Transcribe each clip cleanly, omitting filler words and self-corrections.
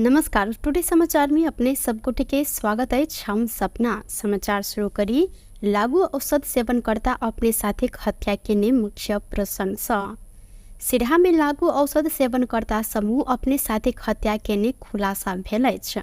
नमस्कार, टुडे समाचार में अपने सब गोटे के स्वागत अछि। हम सपना समाचार शुरू करी। लागू औषध सेवनकर्ता अपने साथीक हत्या केने मुख्य प्रसंग। सिरहा में लागू औषध सेवनकर्ता समूह अपने साथीक हत्या केने खुलासा भेल अछि।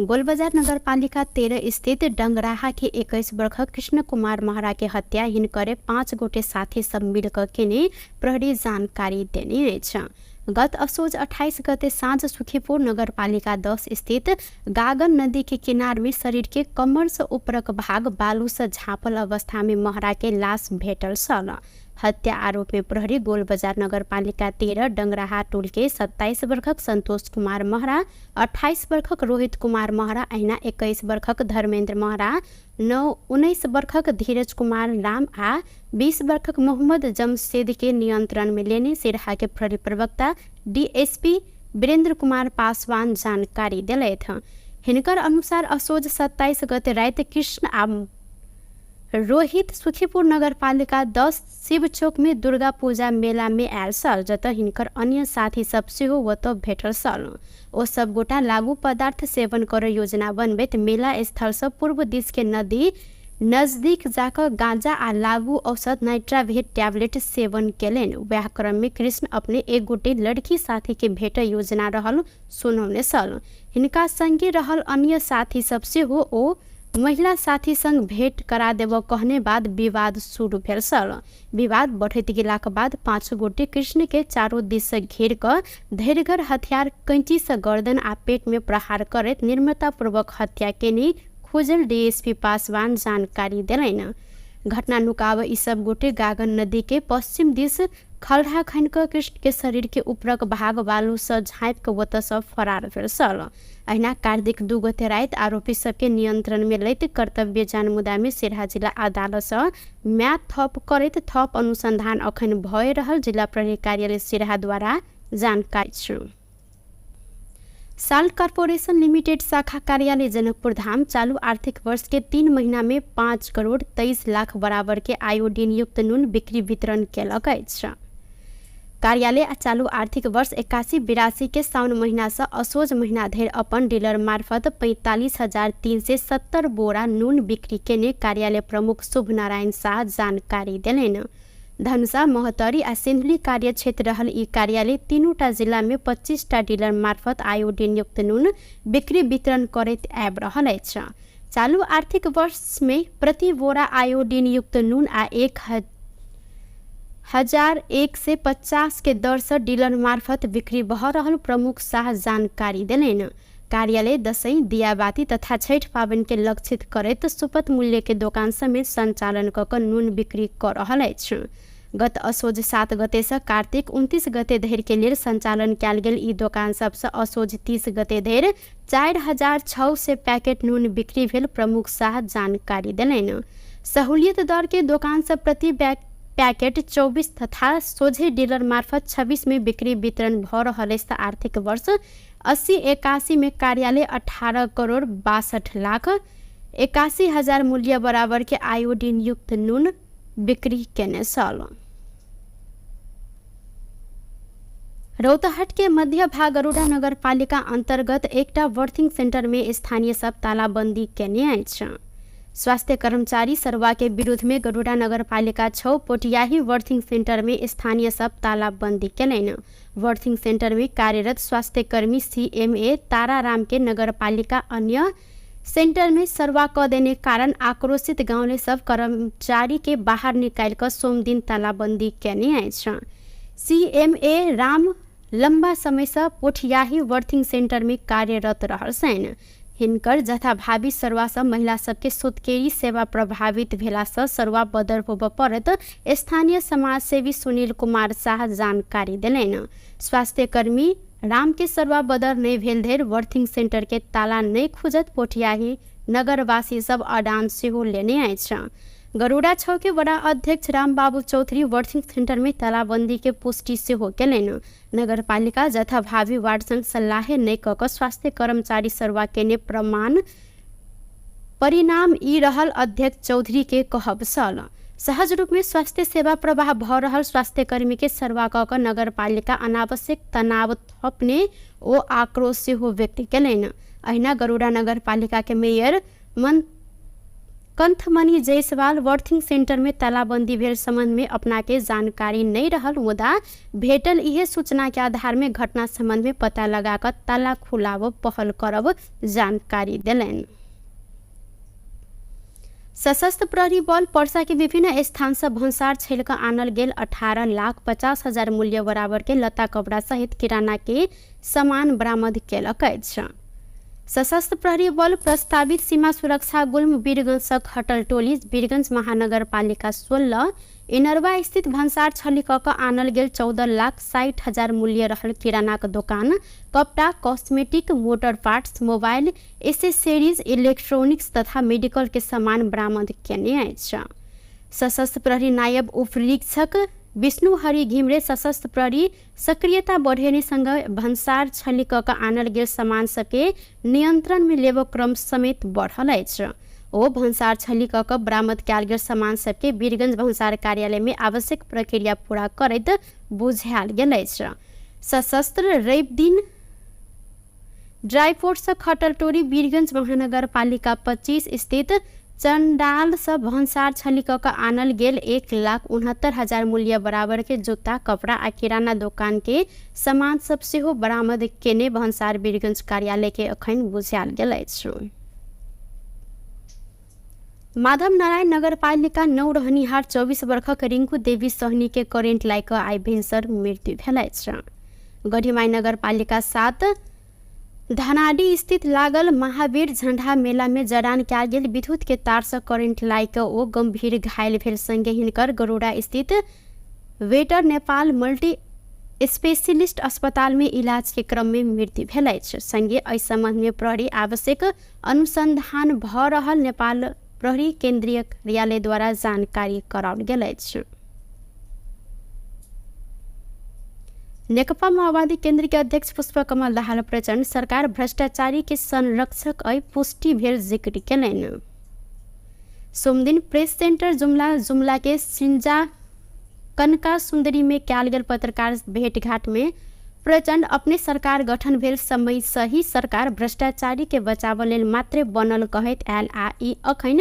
गोलबजार नगरपालिका 13 स्थित डंगराहा के 21 वर्षक कृष्ण कुमार महरा के हत्या हिनकरे 5 गोटे साथी सब मिलकर केने प्रहरी जानकारी देने अछि। गत असोज 28 गते साँझ सुखीपुर नगरपालिका 10 स्थित गागन नदी के किनार में शरीर के कमर से ऊपरक भाग बालू से झाँपल अवस्था में महरा के लाश भेटल छल। हत्या आरोप में प्रहरी गोलबजार नगरपालिका 13 डंगराहा टोल के 27 वर्षक संतोष कुमार महरा, 28 वर्षक रोहित कुमार महरा, अहिना 21 वर्षक धर्मेंद्र महरा, 19 वर्षक धीरज कुमार राम आ 20 वर्षक मोहम्मद जमशेद के नियंत्रण में लेने सिरहा के प्रहरी प्रवक्ता डीएसपी वीरेंद्र कुमार पासवान जानकारी दिलथि। हिनकर अनुसार असोज 27 गते राति कृष्ण आ रोहित सुखीपुर नगरपालिका 10 शिव चौक में दुर्गा पूजा मेला में आयल छल, जतऽ हिनकर अन्य साथी सब सेहो ओतऽ भेटल छल। ओ सब गोटा लागू पदार्थ सेवन करऽ योजना बनबैत मेला स्थल सँ पूर्व दिस के नदी नजदीक जाकऽ गांजा आ लागू औषध नाइट्रावेट टैबलेट सेवन केलनि। वएह क्रम में कृष्ण अपने एक गोटे लड़की साथी के भेटय योजना रहल सुनौने छल। हिनका संगे रहल अन्य साथी सब सेहो ओ महिला साथी संग भेंट करा देबऽ कहने बाद विवाद शुरू भेल छल। विवाद बढ़ैत गेलाक बाद 5 गोटे कृष्ण के चारो दिस सँ घेर कऽ धैर्यगर हथियार कैंची सँ गर्दन आ पेट में प्रहार करैत निर्ममतापूर्वक हत्या केने खोजल डीएसपी पासवान जानकारी देलनि। घटना नुकाबऽ ई सब गोटे गागन नदी के पश्चिम दिस खलढ़ा खनि कऽ कृष्ण के शरीर के ऊपरक भाग बालू सँ झाँपि कऽ ओतऽ सँ फरार भेल छल। अहिना कार्तिक 2 गते राति आरोपी सबके नियंत्रण में लैत कर्तव्य जानमुदा में सिरहा जिला अदालत सँ म्याद थप करैत थप अनुसंधान अखन भए रहल जिला प्रहरी कार्यालय सिरहा द्वारा जानकारी छु। साल्ट कॉर्पोरेशन लिमिटेड शाखा कार्यालय जनकपुर धाम चालू आर्थिक वर्ष के 3 महीना में 5 करोड़ 23 लाख बराबर के आयोडीन युक्त नून बिक्री वितरण केलक अछि। कार्यालय चालू आर्थिक वर्ष 81-82 के साउन महीना से असोज महीना धरि अपन डीलर मार्फत 45,370 बोरा नून बिक्री केने कार्यालय प्रमुख शुभ नारायण शाह जानकारी देलनि। धनुषा, महोत्तरी आ सिन्धुली कार्यक्षेत्र रहल ई कार्यालय तीनूटा जिला में 25टा डीलर मार्फत आयोडीन युक्त नून बिक्री वितरण करैत आबि रहल अछि। चालू आर्थिक वर्ष में प्रति बोरा आयोडीन युक्त नून आ 1,150 के दर से डीलर मार्फत बिक्री भऽ रहल प्रमुख शाह जानकारी देलनि। कार्यालय दशैं, दियाबाती तथा छठि पाबनि के लक्षित करैत सुपथ मूल्य के दोकान समेत संचालन कऽ कऽ नून बिक्री कऽ रहल अछि। गत असोज 7 गते सँ कार्तिक 29 गते धरि के लेल संचालन कयल गेल ई दोकान सब सँ असोज 30 गते धरि 4,600 पैकेट नून बिक्री भेल प्रमुख शाह जानकारी देलनि। सहूलियत दर के दोकान सब प्रति पैकेट 24 तथा सोझे डीलर मार्फत 26 में बिक्री वितरण भऽ रहल अछि। आर्थिक वर्ष 80-81 में कार्यालय 18 करोड़ 62 लाख 81 हजार मूल्य बराबर के आयोडीन युक्त नून बिक्री केने छल। रौतहट के मध्य भाग गरुड़ा नगरपालिका अंतर्गत एकटा बर्थिंग सेंटर में स्थानीय सब तालाबंदी केने अछि। स्वास्थ्य कर्मचारी सरवा के विरुद्ध में गरुड़ा नगरपालिका 6 पोटियाही बर्थिंग सेंटर में स्थानीय सब तालाबंदी केलनि। बर्थिंग सेंटर में कार्यरत स्वास्थ्यकर्मी सीएमए ताराराम के नगरपालिका अन्य सेंटर में सरवा क देने कारण आक्रोशित गांवले सब कर्मचारी के बाहर निकालि कऽ सोमदिन तालाबंदी केने अछि। सीएमए राम लंबा समय से पोठियाही बर्थिंग सेंटर में कार्यरत रहल छनि। हिनकर जथाभावी सरवा सँ महिला सबके सुतकेरी सेवा प्रभावित भेला सँ सरवा बदर होबऽ पड़त स्थानीय समाजसेवी सुनील कुमार शाह जानकारी देलनि। स्वास्थ्यकर्मी राम के सरवा बदर नहि भेल धरि बर्थिंग सेंटर के ताला नहि खुजत पोठियाही नगरवासी सब अडान सेहो लेने अछि। गरुड़ा 6 के वडा अध्यक्ष रामबाबू चौधरी बर्थिंग सेंटर में तालाबंदी के पुष्टि सेहो केलनि। नगरपालिका जथाभावी वार्ड संग सल्लाहे नहि कऽ कऽ स्वास्थ्य कर्मचारी सरवा केने प्रमाण परिणाम ई रहल अध्यक्ष चौधरी के कहब छल। सहज रूप में स्वास्थ्य सेवा प्रवाह भ रहल स्वास्थ्यकर्मी के सरवा कऽ कऽ नगरपालिका अनावश्यक तनाव थपने ओ आक्रोश सेहो व्यक्त केलनि। अहिना गरुड़ा नगरपालिका के मेयर मन कंथमणि जायसवाल बर्थिंग सेंटर में तालाबंदी भेल संबंध में अपना के जानकारी नहीं रहल, मुदा भेटल इहे सूचना के आधार में घटना संबंध में पता लगा कऽ ताला खुलाब पहल करब जानकारी देलनि। सशस्त्र प्रहरी बल पर्सा के विभिन्न स्थान से भन्सार छेल कऽ आनल गेल 18,50,000 मूल्य बराबर के लत्ता कपड़ा सहित किराना के सामान बरामद केलक अछि। सशस्त्र प्रहरी बल प्रस्तावित सीमा सुरक्षा गुल्म वीरगंजक हटल टोली वीरगंज महानगरपालिका 16 इनरवा स्थित भन्सार छली कऽ कऽ आनल गेल 14,60,000 मूल्य रहल किरानाक दोकान, कपड़ा, cosmetic, motor parts, mobile accessories, electronics तथा मेडिकल के सामान बरामद केने अछि। सशस्त्र प्रहरी नायब उपनिरीक्षक विष्णु हरि घिमरे सशस्त्र प्रहरी सक्रियता बढ़ेने सँग भन्सार छली कऽ कऽ आनल गेल सामान सबके नियंत्रण में लेबऽ क्रम समेत बढ़ल अछि। ओ भन्सार छली कऽ कऽ बरामद कयल गेल सामान सबके वीरगंज भन्सार कार्यालय में आवश्यक प्रक्रिया पूरा करैत बुझायल गेल अछि। सशस्त्र रवि दिन ड्राईपोर्टसँ खटल टोरी वीरगंज महानगरपालिका 25 स्थित चण्डालसँ भन्सार छली कऽ कऽ आनल गेल 1,69,000 मूल्य बराबर के जुत्ता, कपड़ा आ किराना दोकान के सामान सब सेहो बरामद केने भन्सार वीरगंज कार्यालय के अखन बुझायल गेल अछि। माधव नारायण नगरपालिका 9 रहनिहार 24 वर्षक रिंकू देवी सहनी के करेंट लागि कऽ आइ भिनसर मृत्यु भेल अछि। गढ़ीमाई नगरपालिका 7 धनाडी स्थित लागल महावीर झंडा मेला में जड़ान कयल गेल विद्युत के तार से करेंट लागि कऽ ओ गंभीर घायल भेल संगे हिनकर गरुड़ा स्थित वेटर नेपाल मल्टी स्पेशलिस्ट अस्पताल में इलाज के क्रम में मृत्यु भेल अछि। संगे एहि संबंध में प्रहरी आवश्यक अनुसंधान भ रहल नेपाल प्रहरी केंद्रीय कार्यालय द्वारा जानकारी कराओल गेल अछि। नेकपा माओवादी केंद्र के अध्यक्ष पुष्पकमल दाहाल प्रचण्ड सरकार भ्रष्टाचारी के संरक्षक अइ पुष्टि भेल जिक्र केलनि। सोमदिन प्रेस सेंटर जुमला जुमला के सिंजा कनका सुंदरी में कयल गेल पत्रकार भेंटघाट में प्रचण्ड अपने सरकार गठन भेल समय सही सरकार भ्रष्टाचारी के बचाव लेल मात्रे बनल कहैत आयल आ ई अखन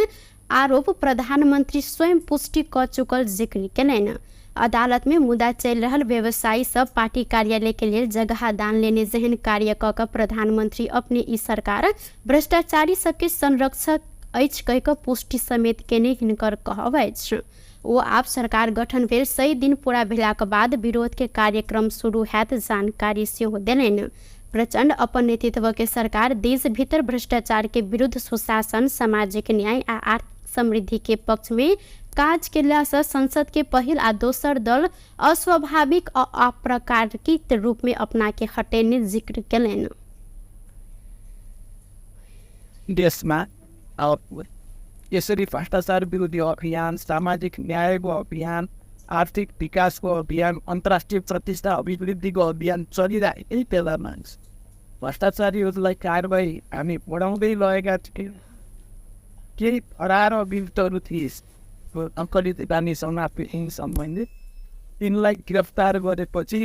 आरोप प्रधानमंत्री स्वयं पुष्टि क चुकल जिक्र केलनि। अदालत में मुद्दा चलि रहल व्यवसायी सब पार्टी कार्यालय के लेल जगह दान लेने जेहन कार्य क कऽ प्रधानमंत्री अपने ई सरकार भ्रष्टाचारी सबके संरक्षक अछि कहि कऽ पुष्टि समेत केने हिनकर कहब अछि। ओ आब सरकार गठन भेल 100 दिन पूरा भेलाक बाद विरोध के कार्यक्रम शुरू हैत जानकारी सेहो देलनि। प्रचण्ड अपन नेतृत्व के सरकार देश भीतर भ्रष्टाचार के विरुद्ध सुशासन, सामाजिक न्याय आ आर्थिक समृद्धि के पक्ष में काज केलासँ संसद के पहिल आ दोसर दल अस्वाभाविक आ अप्रकारित रूप में अपना के हटेने जिक्र केलनि। देशमा यसरी भ्रष्टाचार विरोधी अभियान, सामाजिक न्यायको अभियान, आर्थिक विकासको अभियान, अन्तर्राष्ट्रिय प्रतिष्ठा अभिवृद्धिको अभियान चलिरहेकै बेलामा भ्रष्टाचारीहरूलाई कारवाही हामी बढाउँदै लगेका थियौँ। केही फरार अभियुक्तहरू थिए अङ्कलित बानीसँग सम्बन्धित, तिनलाई गिरफ्तार गरेपछि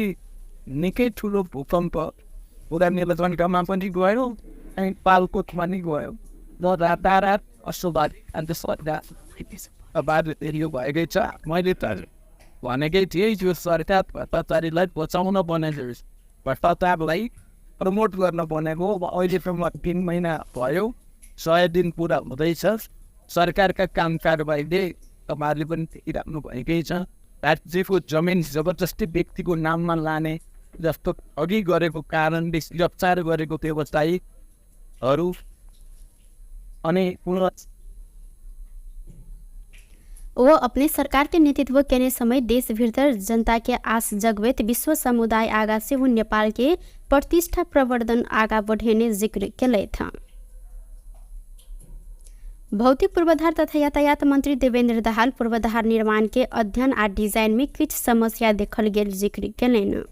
निकै ठुलो भूकम्प पुरा नीलकण्ठमा पनि गयो अनि पालकोटमा पनि गयो र रातारात अस्वाभाविक अन्त सरकार यो भएकै छ। मैले त भनेकै थिएँ यो सरकार भ्रष्टाचारीलाई बचाउन बनेको, भ्रष्टाचारलाई प्रमोट गर्न बनेको। अब अहिलेसम्म 3 महिना भयो, 100 दिन पुरा हुँदैछ। सरकारका काम कारबाहीले तपाईँहरूले पनि देखिराख्नु भएकै छ। राज्यको जमिन जबरजस्ती व्यक्तिको नाममा लाने जस्तो अघि गरेको कारणले गिरफ्तार गरेको व्यवसायीहरू अनि पुनः ओ अपने सरकार के नेतृत्व केने समय देश भीतर जनता के आस जगबैत विश्व समुदाय आगा सेहो नेपाल के प्रतिष्ठा प्रवर्धन आगा बढ़ेने जिक्र केलथि। भौतिक पूर्वाधार तथा यातायात मंत्री देवेंद्र दाहाल पूर्वाधार निर्माण के अध्ययन आ डिजाइन में किछु समस्या देखल गेल जिक्र केलनि।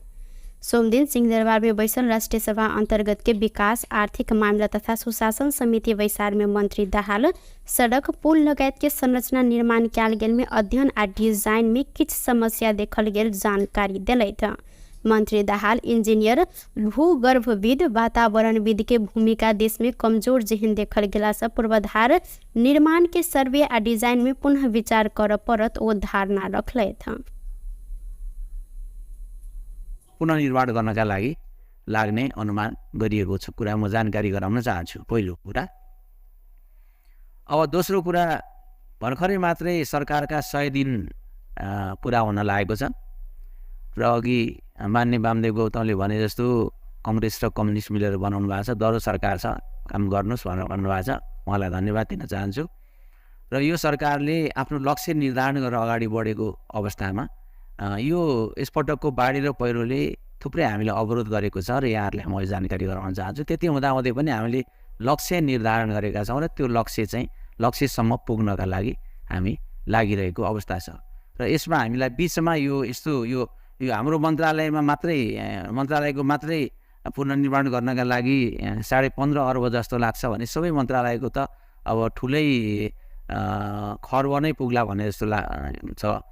सोमदिन सिंहदरबार में बैसल राष्ट्रिय सभा अंतर्गत के विकास, आर्थिक मामला तथा सुशासन समिति बैसार में मंत्री दाहाल सड़क, पुल लगायत के संरचना निर्माण कयल गेल में अध्ययन आ डिजाइन में किछु समस्या देखल गेल जानकारी देलथि। मंत्री दाहाल इंजीनियर, भूगर्भविद, वातावरणविद के भूमिका देश में कमजोर जेहन देखल गेला से पूर्वाधार निर्माण के सर्वे आ डिजाइन में पुनः विचार करऽ पड़त ओ धारणा रखलथि। पुनर्निर्माण गर्नका लागि लाग्ने अनुमान गरिएको छ कुरा म जानकारी गराउन चाहन्छु, पहिलो कुरा। अब दोस्रो कुरा, भर्खरै मात्रै सरकारका 100 दिन पुरा हुन लागेको छ र अघि मान्य वामदेव गौतमले भने जस्तो कङ्ग्रेस र कम्युनिस्ट मिलेर बनाउनु भएको छ, दह्रो सरकार छ, काम गर्नुहोस् भनेर भन्नुभएको छ, उहाँलाई धन्यवाद दिन चाहन्छु। र यो सरकारले आफ्नो लक्ष्य निर्धारण गरेर अगाडि बढेको अवस्थामा यो यसपटकको बाढी र पहिरोले थुप्रै हामीलाई अवरोध गरेको छ र यहाँहरूलाई म जानकारी गराउन चाहन्छु। त्यति हुँदाहुँदै पनि हामीले लक्ष्य निर्धारण गरेका छौँ र त्यो लक्ष्य चाहिँ लक्ष्यसम्म पुग्नका लागि हामी लागिरहेको अवस्था छ। र यसमा हामीलाई बिचमा यो यस्तो यो यो हाम्रो मन्त्रालयमा मात्रै मन्त्रालयको मात्रै पुनर्निर्माण गर्नका लागि 15.5 अर्ब जस्तो लाग्छ भने सबै मन्त्रालयको त अब ठुलै खर्ब नै पुग्ला भन्ने जस्तो छ।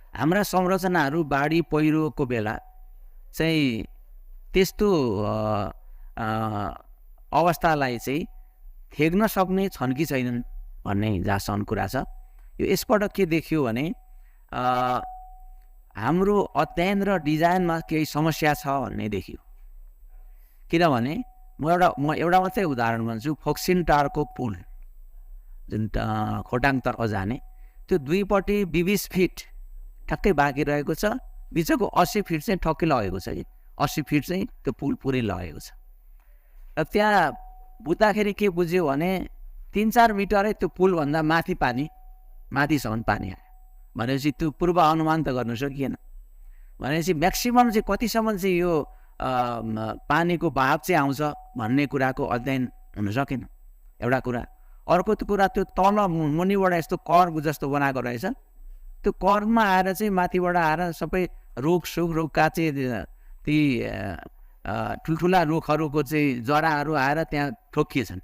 हाम्रा संरचनाहरू बाढी पहिरोको बेला चाहिँ त्यस्तो अवस्थालाई चाहिँ थेग्न सक्ने छन् कि छैनन् भन्ने जहाँसम्म कुरा छ। यो यसपटक के देखियो भने हाम्रो अध्ययन र डिजाइनमा केही समस्या छ भन्ने देखियो। किनभने म एउटा मात्रै उदाहरण भन्छु, फोक्सिन टारको पुल जुन खोटाङतर्फ जाने त्यो दुईपट्टि 20 फिट ठ्याक्कै बाँकी रहेको छ, बिचको 80 फिट चाहिँ ठक्कै लगेको छ कि 80 फिट चाहिँ त्यो पुल पुरै लगेको छ। र त्यहाँ बुझ्दाखेरि के बुझ्यो भने 3-4 मिटरै त्यो पुलभन्दा माथि पानी, माथिसम्म पानी आयो भनेपछि त्यो पूर्वानुमान त गर्नु सकिएन। भनेपछि म्याक्सिमम् चाहिँ कतिसम्म चाहिँ यो पानीको बहाव चाहिँ आउँछ भन्ने कुराको अध्ययन हुन सकेन, एउटा कुरा। अर्को कुरा त्यो तल मुनिबाट यस्तो कर्व जस्तो बनाएको रहेछ, त्यो कर्वमा आएर चाहिँ माथिबाट आएर सबै रुख सुख रुखका चाहिँ ती ठुल्ठुला रुखहरूको चाहिँ जराहरू आएर त्यहाँ ठोकिएछन्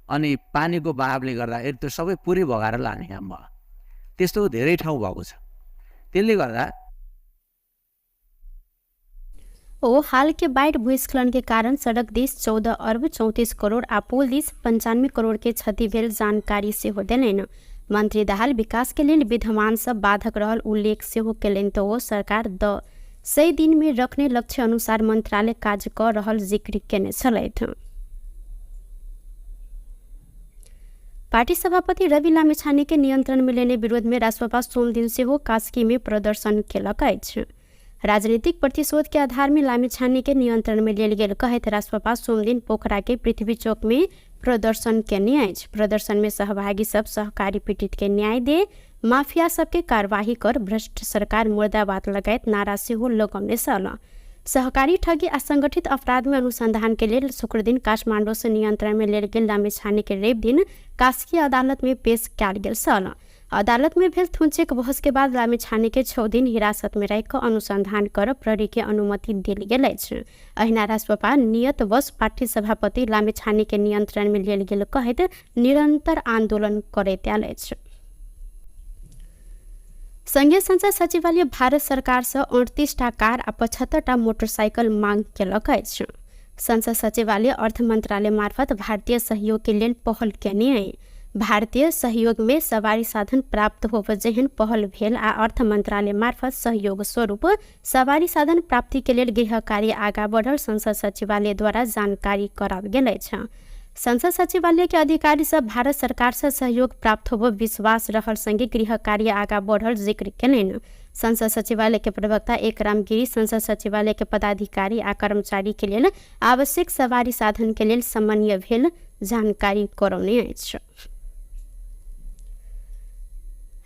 अनि पानीको बहावले गर्दाखेरि त्यो सबै पुरै भगाएर लाने काम भयो। त्यस्तो धेरै ठाउँ भएको छ। त्यसले गर्दा ओ हाल के बाढ़ भूस्खलन के कारण सड़क this 14 अर्ब 34 करोड़ आ पुल this 95 crore के क्षति भेल जानकारी सेहो देलनि। मंत्री दाहाल विकास के लेल विद्यमान सब बाधक रहल उल्लेख सेहो केलनि त ओ सरकार 100 दिन में रखने लक्ष्य अनुसार मंत्रालय कार्य क रहल जिक्र केने छलथि। पार्टी सभापति रवि लामिछाने के नियंत्रण में लेने विरोध में रासपा सोमदिन सेहो कास्की में प्रदर्शन केलक अछि। राजनीतिक प्रतिशोध के आधार में लामिछाने के नियंत्रण में लेल गेल कहैत रासपा सोमदिन पोखरा के पृथ्वी चौक में प्रदर्शन केने अछि। प्रदर्शन में सहभागी सब सहकारी पीड़ित के न्याय दे, माफिया सबके कार्यवाही कर, भ्रष्ट सरकार मुर्दाबाद लगायत नारा सेहो लगौने छल। सहकारी ठगी आ संगठित अपराध में अनुसंधान के लेल शुक्रदिन काठमाडौँ से नियंत्रण में लेल गेल लामिछाने के रवि दिन कास्की अदालत में पेश कयल गेल छल। अदालत में भेल थुनचेक बहस के बाद लामिछाने के 6 दिन हिरासत में राखि कऽ अनुसंधान कर प्रहरी के अनुमति देल गेल अछि। अहिना रासपा नियत वश पार्टी सभापति लामिछाने के नियंत्रण में लेल गेल कहैत निरंतर आंदोलन करैत आयल अछि। संघीय संसद सचिवालय भारत सरकार से 38 टा कार आ 75 टा मोटरसाइकिल मांग केलक अछि। संसद सचिवालय अर्थ मंत्रालय मार्फत भारतीय सहयोग के लेल पहल केने अछि। भारतीय सहयोग में सवारी साधन प्राप्त होब जेहन पहल भेल आ अर्थ मंत्रालय मार्फत सहयोग स्वरूप सवारी साधन प्राप्ति के लेल गृह कार्य आगा बढ़ल संसद सचिवालय द्वारा जानकारी कराओल गेल अछि। संसद सचिवालय के अधिकारी सब भारत सरकार से सहयोग प्राप्त होब विश्वास रहल संगे गृह कार्य आगा बढ़ल जिक्र केलनि। संसद सचिवालय के प्रवक्ता एकराम गिरी संसद सचिवालय के पदाधिकारी आ कर्मचारी के लेल आवश्यक सवारी साधन के लेल समन्वय भेल जानकारी करौने अछि।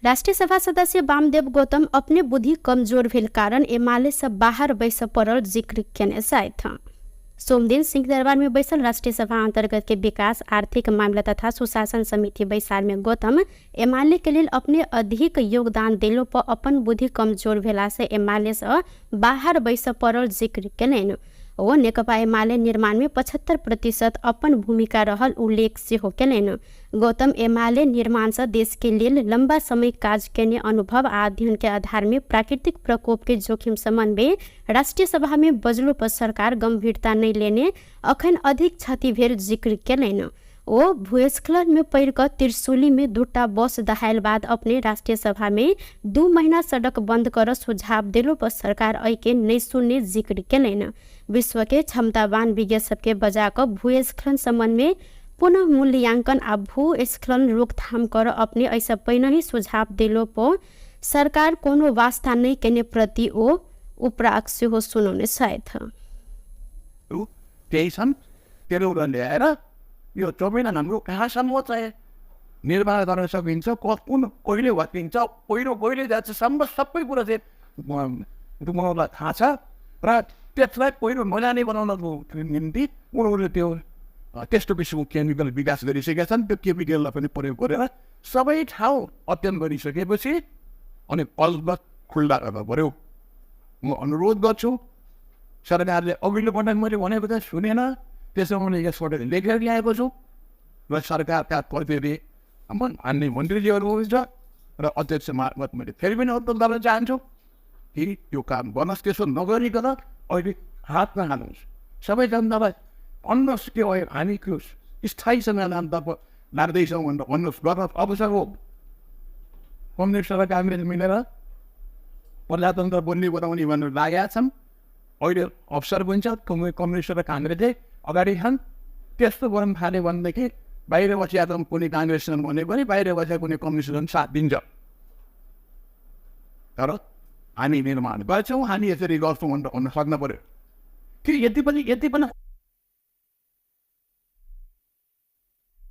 राष्ट्रिय सभा सदस्य वामदेव गौतम अपने बुद्धि कमजोर भेल कारण एमाले से बाहर बैस पड़ल जिक्र केने छथि। सोमदिन सिंहदरबार में बैसल राष्ट्रिय सभा अंतर्गत के विकास, आर्थिक मामला तथा सुशासन समिति बैसार में गौतम एमाले के लेल अपने अधिक योगदान देलो पर अपन बुद्धि कमजोर भेला से एमाले से बाहर बैस पड़ल जिक्र केलनि। ओ नेकपा एमाले निर्माण में 75% अपन भूमिका रहल उल्लेख सेहो केलनि। गौतम एमाले निर्माण से देश के लेल लंबा समय काज केने अनुभव आ अध्ययन के आधार में प्राकृतिक प्रकोप के जोखिम संबंध में राष्ट्रिय सभा में बजलो पर सरकार गंभीरता नहीं लेने अखन अधिक क्षति भेल जिक्र केलनि। ओ भूस्खलन में पड़ि कऽ त्रिशूली में दूटा बस दहायल बाद अपने राष्ट्रिय सभा में 2 महीना सड़क बंद कर सुझाव देलो पर सरकार एहि के नहि सुनने जिक्र केलनि। विश्व के क्षमतावान विज्ञ सबके बजा कऽ भूस्खलन संबंध में पुनः मूल्यांकन आ भूस्खलन रोकथाम कर अपने एहिसँ पहिनहि सुझाव देलो पर सरकार कोनो वास्ता नहि केने प्रति ओ उपराग सेहो सुनौने छथि। त्यही छन्, त्यसले ल्याएर यो जमिन हाम्रो कहाँसम्म चाहिँ निर्माण गर्न सकिन्छ, कुन कहिले भत्किन्छ, पहिरो कहिले जान्छ, सम्म सबै कुरा चाहिँ उनीहरूलाई थाहा छ र त्यसलाई पहिरो नजाने बनाउनको निम्ति उनीहरूले त्यो त्यस्तो किसिमको केमिकल विकास गरिसकेका छन्। त्यो केमिकललाई पनि प्रयोग गरेर सबै ठाउँ अध्ययन गरिसकेपछि अनि बल्ब खुल्ला गर्नु पऱ्यो। म अनुरोध गर्छु, सरकारले अघिल्लो पटक मैले भनेको त सुनेन, त्यसो मैले यसपटक लेखेर ल्याएको छु र सरकारका प्रतिनिधि मान्य मन्त्रीजीहरू हुनुहुन्छ र अध्यक्ष मार्फत मैले फेरि पनि अनुरोध गर्न चाहन्छु कि यो काम गर्नुहोस्। त्यसो नगरिकन अहिले हातमा हाल्नुहोस्, सबै जनतालाई भन्नुहोस् के हो, हामी स्थायी समाधानतर्फ लाग्दैछौँ भनेर भन्नुहोस्, गर्न अवसर हो। कम्युनिस्ट र काङ्ग्रेस मिलेर प्रजातन्त्र बन्ने बनाउने भनेर लागेका छन्, अहिले अवसर पनि छ। कम्युनिस्ट र काङ्ग्रेसले अगाडि छन्। त्यस्तो गर्न थाल्यो भनेदेखि बाहिर बसिया त कुनै काङ्ग्रेस छन् भने पनि बाहिर बसेका कुनै कम्युनिस्ट साथ दिन्छ, तर हामी निर्माण गर्छौँ, हामी यसरी गर्छौँ भनेर भन्न सक्नु पऱ्यो। फेरि यति पनि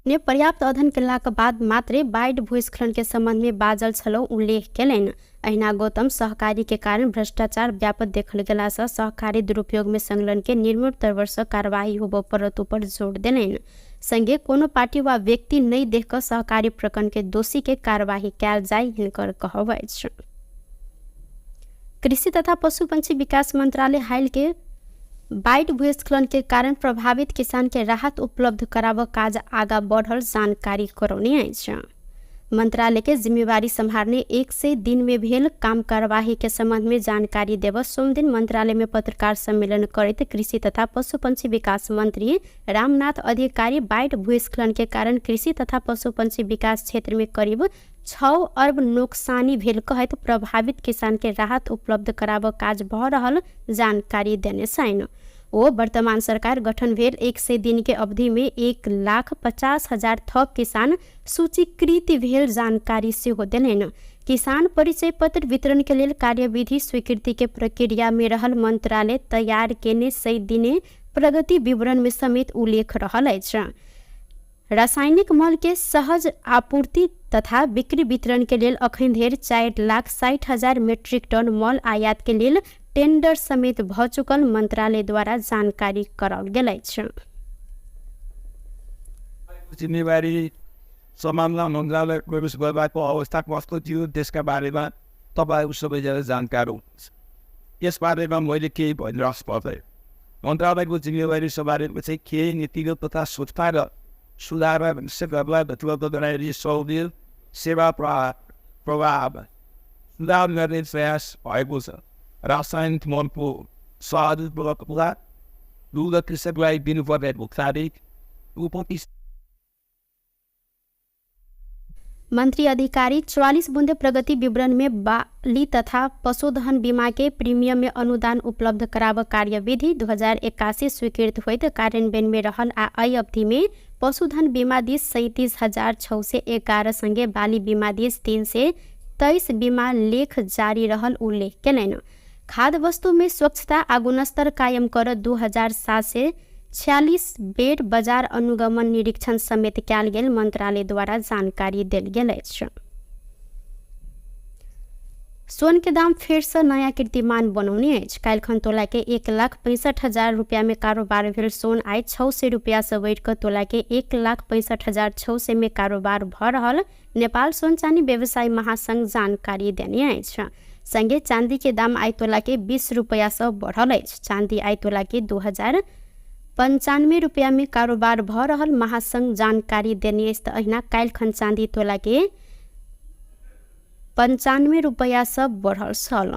ने पर्याप्त अध्ययन केलाक बाद मात्रै बाढ़ि भूस्खलन के संबंध में बाजल छलौ उल्लेख केलनि। अहिना गौतम सहकारी के कारण भ्रष्टाचार व्यापक देखल गेला से सहकारी दुरुपयोग में संलग्न के निर्मूल तौर से कार्रवाई होबय पड़त ऊपर जोर देलनि। संगे कोनो पार्टी वा व्यक्ति नहि देख कऽ सहकारी प्रकरण के दोषी के कार्रवाई कयल जाय हिनकर कहब अछि। कृषि तथा पशु पंछी विकास मंत्रालय हाल के बाढ़ि भूस्खलन के कारण प्रभावित किसान के राहत उपलब्ध कराबऽ काज आगा बढ़ल जानकारी करौने अछि। मंत्रालय के जिम्मेवारी सम्हारने 100 दिन में भेल काम कार्यवाही के संबंध में जानकारी देव सोमदिन मंत्रालय में पत्रकार सम्मेलन करैत कृषि तथा पशु पंछी विकास मंत्री रामनाथ अधिकारी बाढ़ि भूस्खलन के कारण कृषि तथा पशु पंछी विकास क्षेत्र में करीब 6 अर्ब नोकसानी भेल कहैत प्रभावित किसान के राहत उपलब्ध कराबऽ काज भऽ रहल जानकारी देने छनि। ओ वर्तमान सरकार गठन भेल 100 दिन के अवधि में 1,50,000 थप किसान सूचीकृत भेल जानकारी सेहो देलनि। किसान परिचय पत्र वितरण के लेल कार्यविधि स्वीकृति के प्रक्रिया में रहल मंत्रालय तैयार केने 100 दिने प्रगति विवरण में समेत उल्लेख रहल अछि। रासायनिक मल के सहज आपूर्ति तथा बिक्री वितरण के लेल अखन धरि 4,60,000 मेट्रिक टन मल आयात के लेल टेंडर समेत भ चुकल मंत्रालय द्वारा जानकारी कराओल गेल अछि। जिम्मेवारी सम्हाल्न मन्त्रालय प्रवेश गर्दाको अवस्था कस्तो थियो त्यसका बारेमा तपाईँहरू सबैजना जानकार हुनुहुन्छ। यसबारेमा मैले केही भनिराख्नु पर्दैन। मन्त्रालयको जिम्मेवारी सम्हालेपछि केही नीतिगत तथा संस्थागत सुधार सेवालाई उपलब्ध गराइने सहुलियत सेवा प्रवाह सुधार गर्ने प्रयास भएको छ। रासायनिक मलको सहज उपलब्धता, दुध कृषकलाई दिनुपर्ने भुक्तानी, उपति मंत्री अधिकारी 44 बुंदे प्रगति विवरण में बाली तथा पशुधन बीमा के प्रीमियम में अनुदान उपलब्ध कराब कार्यविधि 2081 स्वीकृत होइत कार्यान्वयन में रहल आ एहि अवधि में पशुधन बीमा दिस 37,611 संगे बाली बीमा दिस 323 बीमा लेख जारी रहल उल्लेख केलनि। खाद्य वस्तु में स्वच्छता आ गुणस्तर कायम कर 2746 बेर बजार अनुगमन निरीक्षण समेत कयल गेल मंत्रालय द्वारा जानकारी देल गेल अछि। सोन के दाम फेरसँ नयाँ कीर्तिमान बनौने अछि। काल्हिखन तोला के 1,65,000 रुपया में कारोबार भेल सोन आइ 600 रुपया से बढ़ि कऽ तोला के 1,65,600 में कारोबार भऽ रहल नेपाल सोन चानी व्यवसायी महासंघ जानकारी देने अछि। संगे चांदी के दाम आइ तोला के 20 रुपया से बढ़ल अछि। चांदी आइ तोला के 2095 रुपया में कारोबार भऽ रहल महासंघ जानकारी देने अछि। तऽ अहिना काल्हिखन चांदी तोला के 95 रुपया से बढ़ल छल।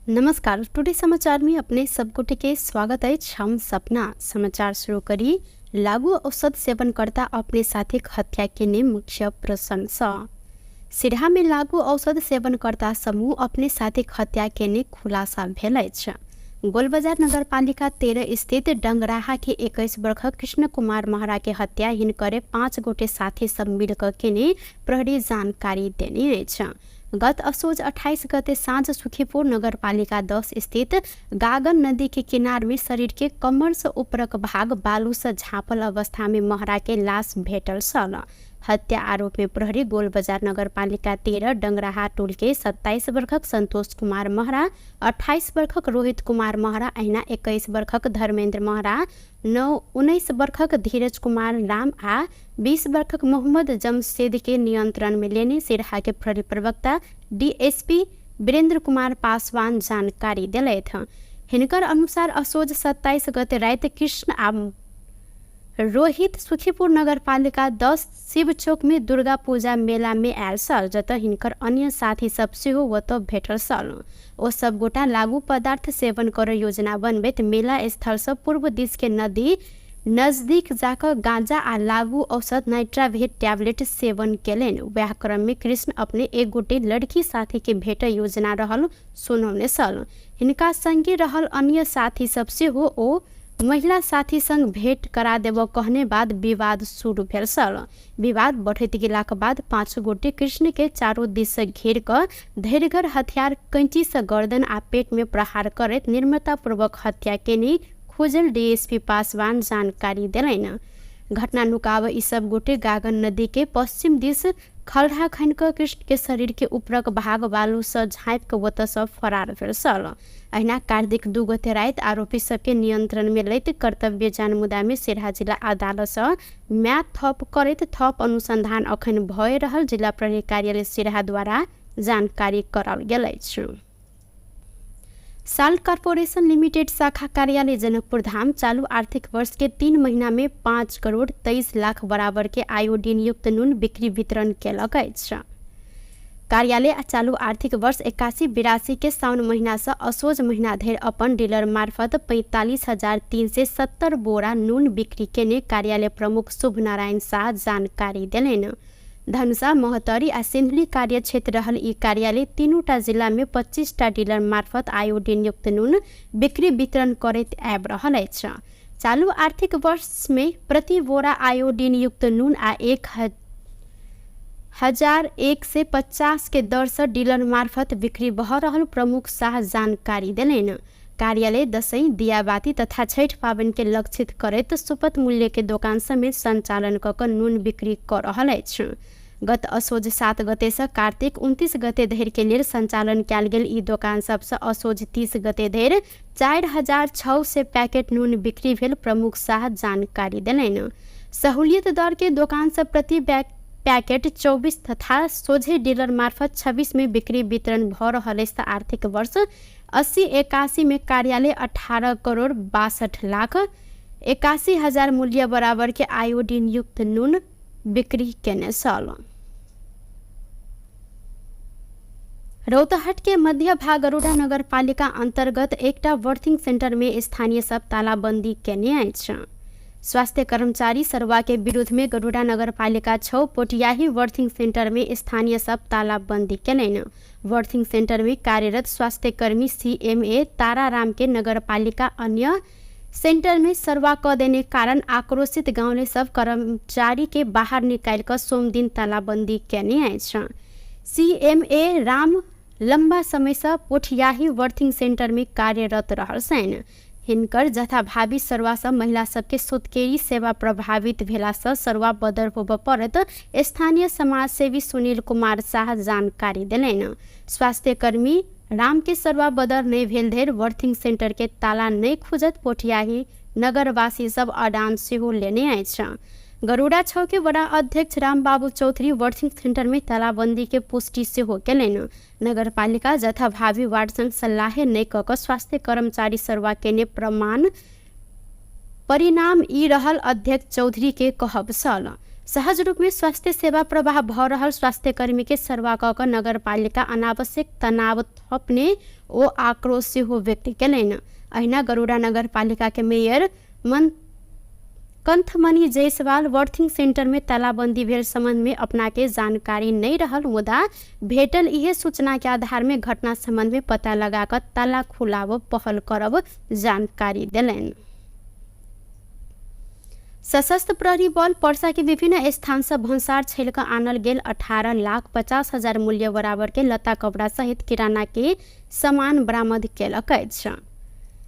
नमस्कार, टुडे समाचार में अपने सब गोटे के स्वागत अछि। हम सपना। समाचार शुरू करी लागू औषध सेवनकर्ता अपने साथीक हत्या केने मुख्य प्रसंग सँ। सिरहा में लागू औषध सेवनकर्ता समूह अपने साथीक हत्या केने खुलासा भेल अछि। गोलबजार नगरपालिका 13 स्थित डंगराहा के 21 वर्षक कृष्ण कुमार महरा के हत्या हिनकरे 5 गोटे साथी सब मिलकर केने प्रहरी जानकारी देने अछि। गत असोज 28 गते साँझ सुखीपुर नगरपालिका 10 स्थित गागन नदी के किनार में शरीर के कमर से ऊपरक भाग बालू से झाँपल अवस्था में महरा के लाश भेटल छल। हत्या आरोप में प्रहरी गोलबजार नगरपालिका 13 डंगराहा टोल के 27 वर्षक संतोष कुमार महरा, 28 वर्षक रोहित कुमार महरा, अहिना 21 वर्षक धर्मेंद्र महरा, 19 वर्षक धीरज कुमार राम आ 20 वर्षक मोहम्मद जमशेद के नियंत्रण में लेने सिरहा के प्रहरी प्रवक्ता डीएसपी वीरेंद्र कुमार पासवान जानकारी दिलथि। हिनकर अनुसार असोज 27 गते राति कृष्ण आ रोहित सुखीपुर नगरपालिका 10 शिव चौक में दुर्गा पूजा मेला में आयल छल, जतऽ हिनकर अन्य साथी सब सेहो ओतऽ भेटल छल। ओ सब गोटा लागू पदार्थ सेवन करऽ योजना बनबैत मेला स्थल सँ पूर्व दिस के नदी नजदीक जाकऽ गांजा आ लागू औषध नाइट्रावेट टैबलेट सेवन केलनि। वएह क्रम में कृष्ण अपने एक गोटे लड़की साथी के भेटय योजना रहल सुनौने छल। हिनका संगे रहल अन्य साथी सब सेहो ओ महिला साथी संग भेंट करा देबऽ कहने बाद विवाद शुरू भेल छल। विवाद बढ़ैत गेलाक बाद 5 गोटे कृष्ण के चारू दिस सँ घेर कऽ धैर्यगर हथियार कैंची सँ गर्दन आ पेट में प्रहार करैत निर्ममतापूर्वक हत्या केने खोजल डीएसपी पासवान जानकारी देलनि। घटना नुकाबऽ ई सब गोटे गागन नदी के पश्चिम दिस खलढ़ा खनि कऽ कृष्ण के शरीर के ऊपरक भाग बालू सँ झाँपि कऽ ओतऽ सँ फरार भेल छल। अहिना कार्तिक 2 गते राति आरोपी सबके नियंत्रण में लैत कर्तव्य जानमुदा में सिरहा जिला अदालत सँ म्याद थप करैत थप अनुसंधान अखन भए रहल जिला प्रहरी कार्यालय सिरहा द्वारा जानकारी कराओल गेल अछि। साल्ट कॉर्पोरेशन लिमिटेड शाखा कार्यालय जनकपुर धाम चालू आर्थिक वर्ष के 3 महीना में 5 करोड़ 23 लाख बराबर के आयोडीन युक्त नून बिक्री वितरण केलक अछि। कार्यालय चालू आर्थिक वर्ष 81-82 के साउन महीना से असोज महीना धरि अपन डीलर मार्फत 45,370 बोरा नून बिक्री केने कार्यालय प्रमुख शुभ नारायण शाह जानकारी देलनि। धनुषा, महोत्तरी आ सिन्धुली कार्यक्षेत्र रहल ई कार्यालय 3टा जिला में 25टा डीलर मार्फत आयोडीन युक्त नून बिक्री वितरण करैत आबि रहल अछि। चालू आर्थिक वर्ष में प्रति बोरा आयोडीन युक्त नून आ 1,150 के दर से डीलर मार्फत बिक्री भऽ रहल प्रमुख शाह जानकारी देलनि। कार्यालय दसैँ, दियाबाती तथा छठि पाबनि के लक्षित करैत सुपथ मूल्य के दोकान समेत संचालन कऽ कऽ नून बिक्री कऽ रहल अछि। गत असोज 7 गते सँ कार्तिक 29 गते धरि के लेल संचालन कयल गेल ई दोकान सब सँ असोज 30 गते धरि 4,600 पैकेट नून बिक्री भेल प्रमुख शाह जानकारी देलनि। सहूलियत दर के दोकान सब प्रति पैकेट 24 तथा सोझे डीलर मार्फत 26 में बिक्री वितरण भऽ रहल अछि। आर्थिक वर्ष 80-81 में कार्यालय 18 करोड़ 62 लाख 81 हजार मूल्य बराबर के आयोडीन युक्त नून बिक्री केने छल। रौतहट के मध्य भाग गरुड़ा नगरपालिका अंतर्गत एकटा बर्थिंग सेंटर में स्थानीय सब तालाबंदी केने अछि। स्वास्थ्य कर्मचारी सरवा के विरुद्ध में गरुड़ा नगरपालिका 6 पोटियाही बर्थिंग सेंटर में स्थानीय सब तालाबंदी केलनि। बर्थिंग सेंटर में कार्यरत स्वास्थ्य कर्मी सीएमए ताराराम के नगरपालिका अन्य सेंटर में सरवा क देने कारण आक्रोशित गाउँले सब कर्मचारी के बाहर निकालि कऽ सोमदिन तालाबंदी केने अछि। सीएमए राम लम्बा समयसँ पोठियाही बर्थिंग सेंटर में कार्यरत रहल छनि। हिनकर जथाभावी सरवासँ महिला सबके सुतकेरी सेवा प्रभावित भेलासँ सरवा बदर होबऽ पड़त स्थानीय समाजसेवी सुनील कुमार शाह जानकारी देलनि। स्वास्थ्यकर्मी राम के सरवा बदर नहि भेल धरि बर्थिंग सेंटर के ताला नहि खुजत पोठियाही नगरवासी सब अडान सेहो लेने अछि। गरुड़ा छौ के वडा अध्यक्ष रामबाबू चौधरी बर्थिंग सेंटर में तालाबंदी के पुष्टि सेहो केलनि। नगरपालिका जथाभावी वार्ड संग सल्लाहे नहि कऽ कऽ स्वास्थ्य कर्मचारी सरवा केने प्रमाण परिणाम ई रहल अध्यक्ष चौधरी के कहब छल। सहज रूप में स्वास्थ्य सेवा प्रवाह भऽ रहल स्वास्थ्यकर्मी के सरवा कऽ कऽ नगरपालिका अनावश्यक तनाव थपने ओ आक्रोश सेहो व्यक्त केलनि। अहिना गरुड़ा नगरपालिका के मेयर मन कंथमणि जायसवाल बर्थिंग सेंटर में तालाबंदी भेल संबंध में अपना के जानकारी नहीं रहल, मुदा भेटल इहे सूचना के आधार में घटना संबंध में पता लगा कऽ ताला खुलाब पहल करब जानकारी देलनि। सशस्त्र प्रहरी बल पर्सा के विभिन्न स्थान से भन्सार छैल कऽ आनल गेल 18,50,000 मूल्य बराबर के लत्ता कपड़ा सहित किराना के सामान बरामद केलक अछि।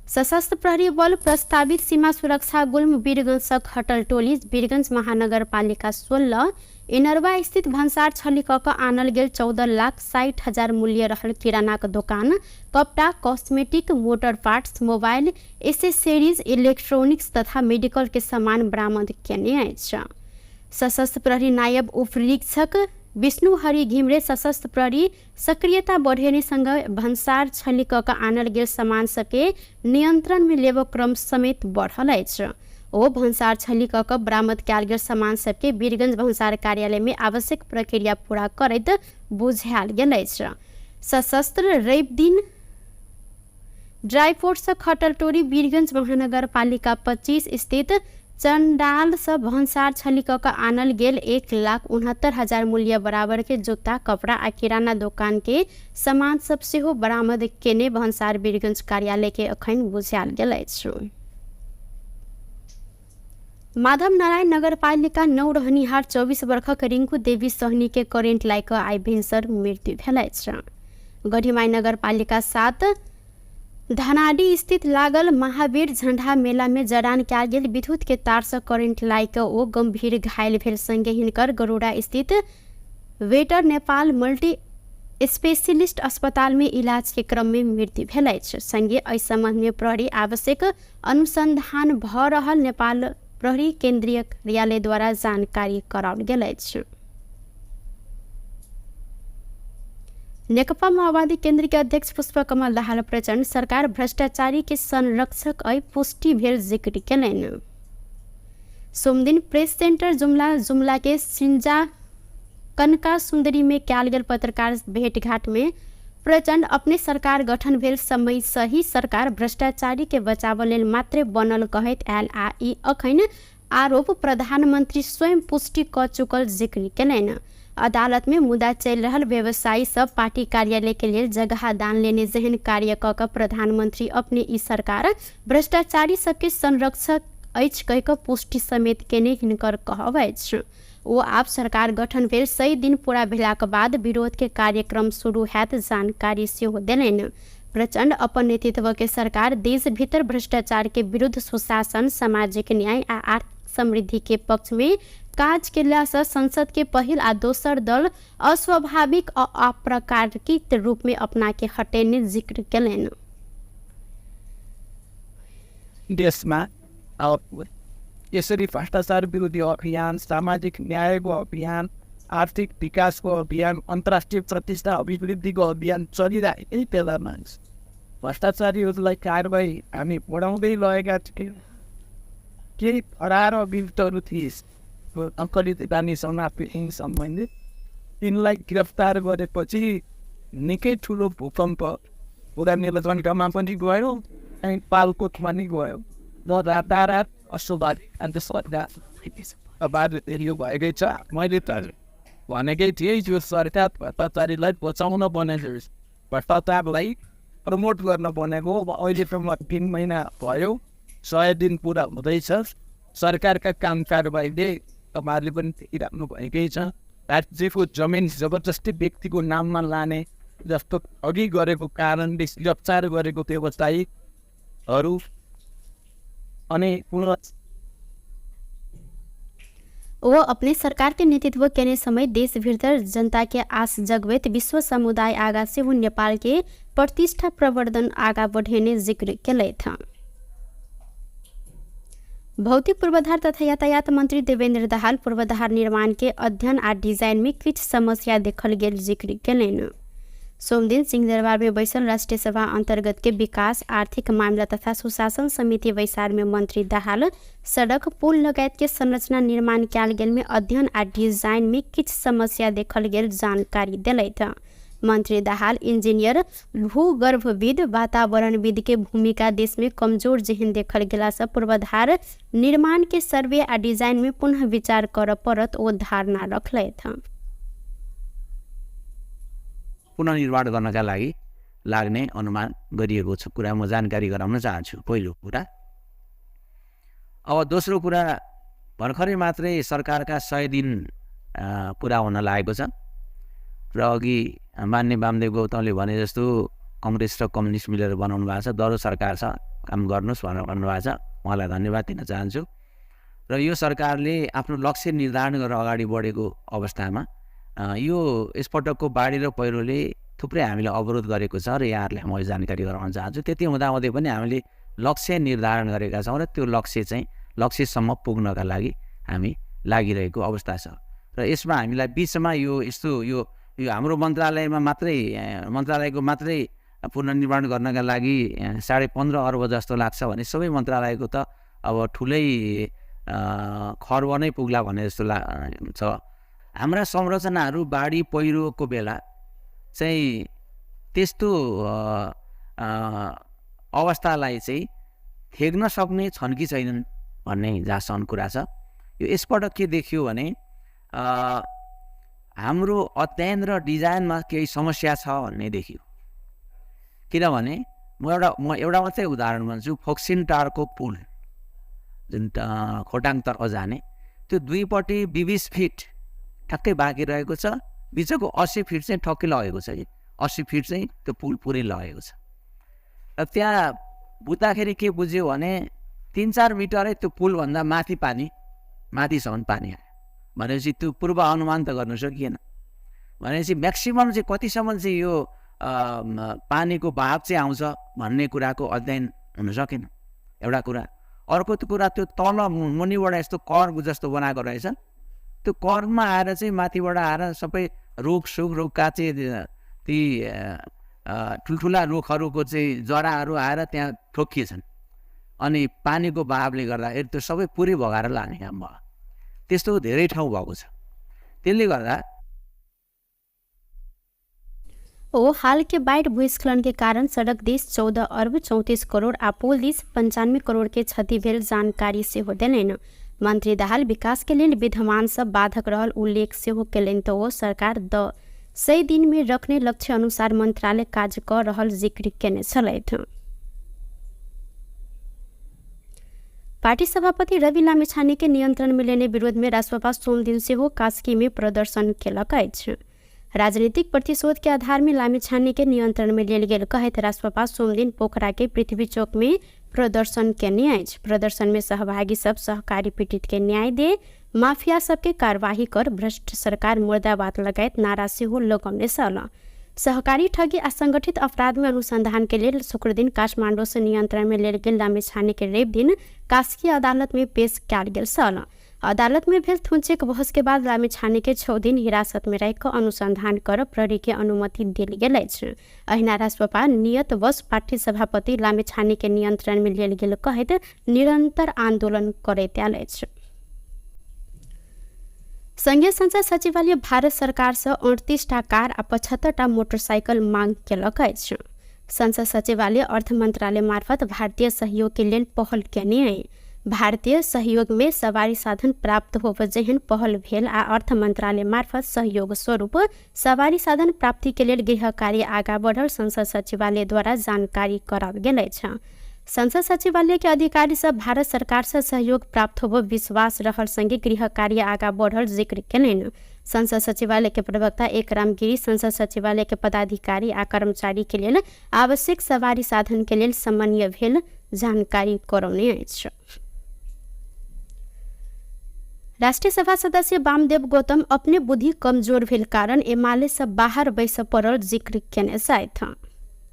सशस्त्र प्रहरी बल प्रस्तावित सीमा सुरक्षा गुल्म वीरगंजक हटल टोली वीरगंज महानगरपालिका 16 इनरवा स्थित भन्सार छली कऽ कऽ आनल गेल 14,60,000 मूल्य रहल किरानाक दोकान, कपड़ा, cosmetic, motor parts, mobile accessories, electronics तथा मेडिकल के सामान बरामद केने अछि। सशस्त्र प्रहरी नायब उपनिरीक्षक विष्णु हरि घिमरे सशस्त्र प्रहरी सक्रियता बढ़ेने सँग भन्सार छली कऽ कऽ आनल गेल सामान सबके नियंत्रण में लेबऽ क्रम समेत बढ़ल अछि। ओ भन्सार छली कऽ कऽ बरामद कयल गेल सामान सबके वीरगंज भन्सार कार्यालय में आवश्यक प्रक्रिया पूरा करैत बुझायल गेल अछि। सशस्त्र रवि दिन ड्राईपोर्ट से खटलटोरी वीरगंज महानगरपालिका 25 स्थित चंडाल से भन्सार छली कऽ कऽ आनल गेल 1,69,000 मूल्य बराबर के जूता, कपड़ा आ किराना दोकान के सामान सब सेहो बरामद केने भन्सार वीरगंज कार्यालय के अखन बुझायल गेल अछि। माधव नारायण नगरपालिका 9 रहनिहार 24 वर्षक रिंकू देवी सहनी के करेंट लागि कऽ आइ भिनसर मृत्यु भेल अछि। गढ़ीमाई नगरपालिका 7 धनाडी स्थित लागल महावीर झंडा मेला में जड़ान कयल गेल विद्युत के तार से करेंट लागि कऽ ओ गंभीर घायल भेल संगे हिनकर गरुड़ा स्थित वेटर नेपाल मल्टी स्पेशलिस्ट अस्पताल में इलाज के क्रम में मृत्यु भेल अछि। संगे एहि संबंध में प्रहरी आवश्यक अनुसंधान भऽ रहल नेपाल प्रहरी केंद्रीय कार्यालय द्वारा जानकारी कराओल गेल अछि। नेकपा माओवादी केंद्र के अध्यक्ष पुष्पकमल दाहाल प्रचण्ड सरकार भ्रष्टाचारी के संरक्षक अइ पुष्टि भेल जिक्र केलनि। सोमदिन प्रेस सेंटर जुमला जुमला के सिंजा कनका सुंदरी में कयल गेल पत्रकार भेंटघाट में प्रचण्ड अपने सरकार गठन भेल समय सही सरकार भ्रष्टाचारी के बचाव लेल मात्रे बनल कहैत आयल आ ई अखन आरोप प्रधानमंत्री स्वयं पुष्टि कऽ चुकल जिक्र केलनि। अदालत में मुद्दा चलि रहल व्यवसायी सब पार्टी कार्यालय के लेल जगह दान लेने जेहन कार्य कऽ कऽ प्रधानमंत्री अपने ई सरकार भ्रष्टाचारी सबके संरक्षक अछि कहि कऽ पुष्टि समेत केने हिनकर कहब अछि। ओ आब सरकार गठन भेल 100 दिन पूरा भेलाक बाद विरोध के कार्यक्रम शुरू हैत जानकारी सेहो देलनि। प्रचण्ड अपन नेतृत्व के सरकार देश भीतर भ्रष्टाचार के विरुद्ध सुशासन, सामाजिक न्याय आ आर्थिक समृद्धि के पक्ष में काज केलासँ संसद के पहिल आ दोसर दल अस्वाभाविक आ अप्राकृतिक रूप में अपना के हटेने जिक्र केलनि। देशमा यसरी भ्रष्टाचार विरोधी अभियान, सामाजिक न्यायको अभियान, आर्थिक विकासको अभियान, अन्तर्राष्ट्रिय प्रतिष्ठा अभिवृद्धिको अभियान चलिरहेकै बेलामा भ्रष्टाचारीहरूलाई कारवाही हामी बढाउँदै लगेका थियौँ। केही फरार अभियुक्तहरू थिए अङ्कलित बानीसँग सम्बन्धित, तिनलाई गिरफ्तार गरेपछि निकै ठुलो भूकम्प पुरा नीलकण्ठमा पनि गयो अनि पालकोटमा पनि गयो। र रातारात अस्वाभाविक यो भएकै छ। मैले त भनेकै थिएँ यो सरकार भ्रष्टाचारीलाई बचाउन बनेको, भ्रष्टाचारलाई प्रमोट गर्न बनेको। अब अहिलेसम्म 3 महिना भयो, 100 दिन पुरा हुँदैछ। सरकारका काम कारबाहीले तपाईँहरूले पनि देखिराख्नु भएकै छ। राज्यको जमिन जबरजस्ती व्यक्तिको नाममा लाने जस्तो अघि गरेको कारणले गिरफ्तार गरेको व्यवसायीहरू अनि पुनः वो अपने सरकार के नेतृत्व केने समय देश भीतर जनता के आस जगबैत विश्व समुदाय आगा सेहो नेपाल के प्रतिष्ठा प्रवर्धन आगा बढ़ेने जिक्र केलथि। भौतिक पूर्वाधार तथा यातायात मन्त्री देवेन्द्र दाहाल पूर्वाधार निर्माण के अध्ययन आ डिजाइन में किछु समस्या देखल गेल जिक्र केलनि। सोमदिन सिंहदरबार में बैसल राष्ट्रिय सभा अंतर्गत के विकास, आर्थिक मामला तथा सुशासन समिति बैसार में मंत्री दाहाल सड़क, पुल लगायत के संरचना निर्माण कयल गेल में अध्ययन आ डिजाइन में किछु समस्या देखल गेल जानकारी देलथि। मंत्री दाहाल इंजीनियर, भूगर्भविद, वातावरणविद के भूमिका देश में कमजोर जेहन देखल गेला से पूर्वाधार निर्माण के सर्वे आ डिजाइन में पुनः विचार करऽ पड़त ओ धारणा रखलथि। पुनर्निर्माण गर्नका लागि लाग्ने अनुमान गरिएको छ कुरा म जानकारी गराउन चाहन्छु, पहिलो कुरा। अब दोस्रो कुरा, भर्खरै मात्रै सरकारका 100 दिन पुरा हुन लागेको छ र अघि मान्य वामदेव गौतमले भने जस्तो कङ्ग्रेस र कम्युनिस्ट मिलेर बनाउनु भएको छ, दह्रो सरकार छ, काम गर्नुहोस् भनेर भन्नुभएको छ, उहाँलाई धन्यवाद दिन चाहन्छु। र यो सरकारले आफ्नो लक्ष्य निर्धारण गरेर अगाडि बढेको अवस्थामा यो यसपटकको बाढी र पहिरोले थुप्रै हामीलाई अवरोध गरेको छ र यहाँहरूलाई म जानकारी गराउन चाहन्छु। त्यति हुँदाहुँदै पनि हामीले लक्ष्य निर्धारण गरेका छौँ र त्यो लक्ष्य चाहिँ लक्ष्यसम्म पुग्नका लागि हामी लागिरहेको अवस्था छ। र यसमा हामीलाई बिचमा यो यस्तो यो यो हाम्रो मन्त्रालयमा मात्रै मन्त्रालयको मात्रै पुनर्निर्माण गर्नका लागि 15.5 अर्ब जस्तो लाग्छ भने सबै मन्त्रालयको त अब ठुलै खर्ब नै पुग्ला भन्ने जस्तो छ। हाम्रा संरचनाहरू बाढी पहिरोको बेला चाहिँ त्यस्तो अवस्थालाई चाहिँ थेग्न सक्ने छन् कि छैनन् भन्ने जहाँसम्म कुरा छ। यो यसपटक के देखियो भने हाम्रो अध्ययन र डिजाइनमा केही समस्या छ भन्ने देखियो। किनभने म एउटा मात्रै उदाहरण भन्छु, फोक्सिन टारको पुल जुन खोटाङतर्फ जाने त्यो दुईपट्टि 20 फिट ठ्याक्कै बाँकी रहेको छ, बिचको 80 फिट चाहिँ ठक्कै लगेको छ कि 80 फिट चाहिँ त्यो पुल पुरै लगेको छ। र त्यहाँ बुझ्दाखेरि के बुझ्यो भने 3-4 मिटरै त्यो पुलभन्दा माथि पानी, माथिसम्म पानी आयो भनेपछि त्यो पूर्वानुमान त गर्नु सकिएन। भनेपछि म्याक्सिमम् चाहिँ कतिसम्म चाहिँ यो पानीको बहाव चाहिँ आउँछ भन्ने कुराको अध्ययन हुन सकेन, एउटा कुरा। अर्को कुरा त्यो तल मुनिबाट यस्तो कर्व जस्तो बनाएको रहेछ, त्यो कर्वमा आएर चाहिँ माथिबाट आएर सबै रुख सुख रुखका चाहिँ ती ठुल्ठुला रुखहरूको चाहिँ जराहरू आएर त्यहाँ ठोकिएछन् अनि पानीको बहावले गर्दाखेरि त्यो सबै पुरै भगाएर लाने काम भयो। त्यस्तो धेरै ठाउँ भएको छ। त्यसले गर्दा ओ हाल के बाढ़ भूस्खलन के कारण सड़क this 14 अर्ब 34 करोड़ आ पुल this 95 crore के क्षति भेल जानकारी सेहो देलनि। मंत्री दाहाल विकास के लेल विद्यमान सब बाधक रहल उल्लेख सेहो केलनि त ओ सरकार 100 दिन में रखने लक्ष्य अनुसार मंत्रालय काज क रहल जिक्र केने छलथि। पार्टी सभापति रवि लामिछाने के नियंत्रण में लेने विरोध में रासोपा सोमदिन सेहो कास्की में प्रदर्शन केलक अछि। राजनीतिक प्रतिशोध के आधार में लामिछाने के नियंत्रण में लेल गेल कहैत रासोपा सोमदिन पोखरा के पृथ्वी चौक में प्रदर्शन केने अछि। प्रदर्शन में सहभागी सब सहकारी पीड़ित के न्याय दे, माफिया सबके कार्यवाही कर, भ्रष्ट सरकार मुर्दाबाद लगायत नारा सेहो लगौने छल। सहकारी ठगी आ संगठित अपराध में अनुसंधान के लेल शुक्रदिन काठमाडौँ से नियंत्रण में लेल गेल लामिछाने के रवि दिन कास्की अदालत में पेश कयल गेल छल। अदालत में भेल थुनचेक बहस के बाद लामिछाने के 6 दिन हिरासत में राखि कऽ अनुसंधान कर प्रहरी के अनुमति देल गेल अछि। अहिना रासोपा नियतवश पार्टी सभापति लामिछाने के नियंत्रण में लेल गेल कहैत निरंतर आंदोलन करैत आयल अछि। संघीय संसद सचिवालय भारत सरकार से 38टा कार आ 75टा मोटरसाइकिल मांग केलक अछि। संसद सचिवालय अर्थ मंत्रालय मार्फत भारतीय सहयोग के लेल पहल केने अछि। भारतीय सहयोग में सवारी साधन प्राप्त होब जेहन पहल भेल आ अर्थ मंत्रालय मार्फत सहयोग स्वरूप सवारी साधन प्राप्ति के लेल गृह कार्य आगा बढ़ल संसद सचिवालय द्वारा जानकारी कराओल गेल अछि। संसद सचिवालय के अधिकारी सब भारत सरकार से सहयोग प्राप्त होबो विश्वास रहल संगे गृह कार्य आगा बढ़ल जिक्र केलनि। संसद सचिवालय के प्रवक्ता एकराम गिरी संसद सचिवालय के पदाधिकारी आ कर्मचारी के लेल आवश्यक सवारी साधन के लेल समन्वय भेल जानकारी करौने अछि। राष्ट्रिय सभा सदस्य वामदेव गौतम अपने बुद्धि कमजोर भेल कारण एमाले से बाहर बैस पड़ल जिक्र केने छथि।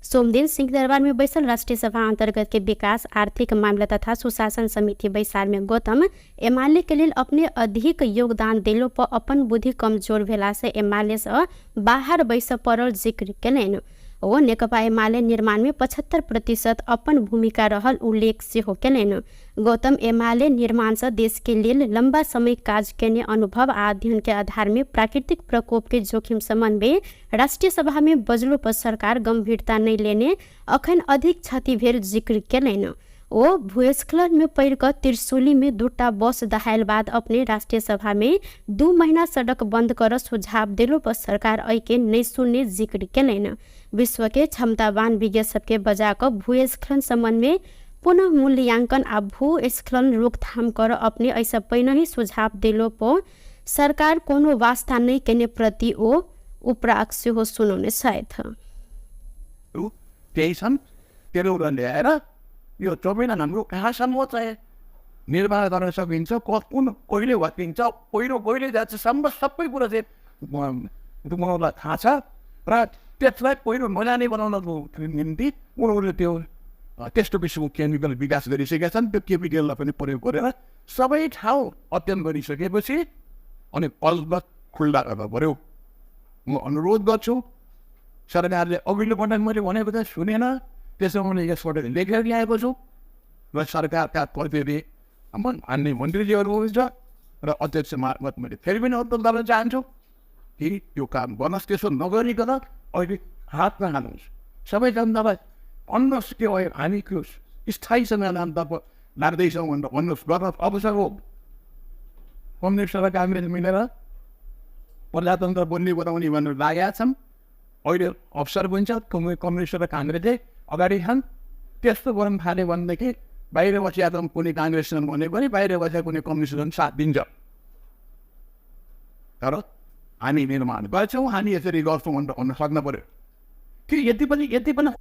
सोमदिन सिंहदरबार में बैसल राष्ट्रिय सभा अंतर्गत के विकास, आर्थिक मामला तथा सुशासन समिति बैसार में गौतम एमाले के लेल अपने अधिक योगदान देलो पर अपन बुद्धि कमजोर भेला से एमाले से बाहर बैस पड़ल जिक्र केलनि। ओ नेकपा एमाले निर्माण में 75% अपन भूमिका रहल उल्लेख सेहो केलनि। गौतम एमाले निर्माण से देश के लेल लंबा समय काज केने अनुभव आ अध्ययन के आधार में प्राकृतिक प्रकोप के जोखिम संबंध में राष्ट्रीय सभा में बजलो पर सरकार गंभीरता नहीं लेने अखन अधिक क्षति भेल जिक्र केलनि। ओ भूस्खलन में पड़ि कऽ त्रिशूली में 2टा बस दहायल बाद अपने राष्ट्रीय सभा में 2 महीना सड़क बंद कर सुझाव देलो पर सरकार एहि के नहि सुनने जिक्र केलनि। विश्व के क्षमतावान विज्ञ सबके बजा कऽ भूस्खलन संबंध में पुनः मूल्यांकन आ भूस्खलन रोकथाम कर अपने एहिसँ पहिनहि सुझाव देलो पर सरकार कोनो वास्ता नहि केने प्रति ओ उपराग सेहो सुनौने छथि। त्यही छन्, त्यसले ल्याएर यो जमिन हाम्रो कहाँसम्म चाहिँ निर्माण गर्न सकिन्छ, कुन कहिले भत्किन्छ, पहिरो कहिले जान्छ, सम्म सबै कुरा चाहिँ उनीहरूलाई थाहा छ र त्यसलाई पहिरो नजाने बनाउनको निम्ति उनीहरूले त्यो त्यस्तो किसिमको केमिकल विकास गरिसकेका छन्। त्यो केमिकललाई पनि प्रयोग गरेर सबै ठाउँ अध्ययन गरिसकेपछि अनि बल्ब खुल्ला गर्नु पऱ्यो। म अनुरोध गर्छु, सरकारले अघिल्लो पटक मैले भनेको त सुनेन, त्यसो मैले यसपटक लेखेर ल्याएको छु र सरकारका प्रतिनिधि मान्य मन्त्रीजीहरू हुनुहुन्छ र अध्यक्ष मार्फत मैले फेरि पनि अनुरोध गर्न चाहन्छु कि यो काम गर्नुहोस्। त्यसो नगरिकन अहिले हातमा हाल्नुहोस्, सबै जनतालाई भन्नुहोस् के भयो, हामी त्यो स्थायी समाधानतर्फ लाग्दैछौँ भनेर भन्नुहोस्। गर्न अवसर हो। कम्युनिस्ट र काङ्ग्रेस मिलेर प्रजातन्त्र बन्ने बनाउने भनेर लागेका छन्। अहिले अवसर पनि छ, कम्युनिस्ट र काङ्ग्रेसले अगाडि छन्। त्यस्तो गर्न थाल्यो भनेदेखि बाहिर बसिया त कुनै काङ्ग्रेससँग भने पनि बाहिर बसेर कुनै कम्युनिस्टसँग साथ दिन्छ। तर हामी निर्माण गर्छौँ, हामी यसरी गर्छौँ भनेर भन्न सक्नु पऱ्यो। कि यति पनि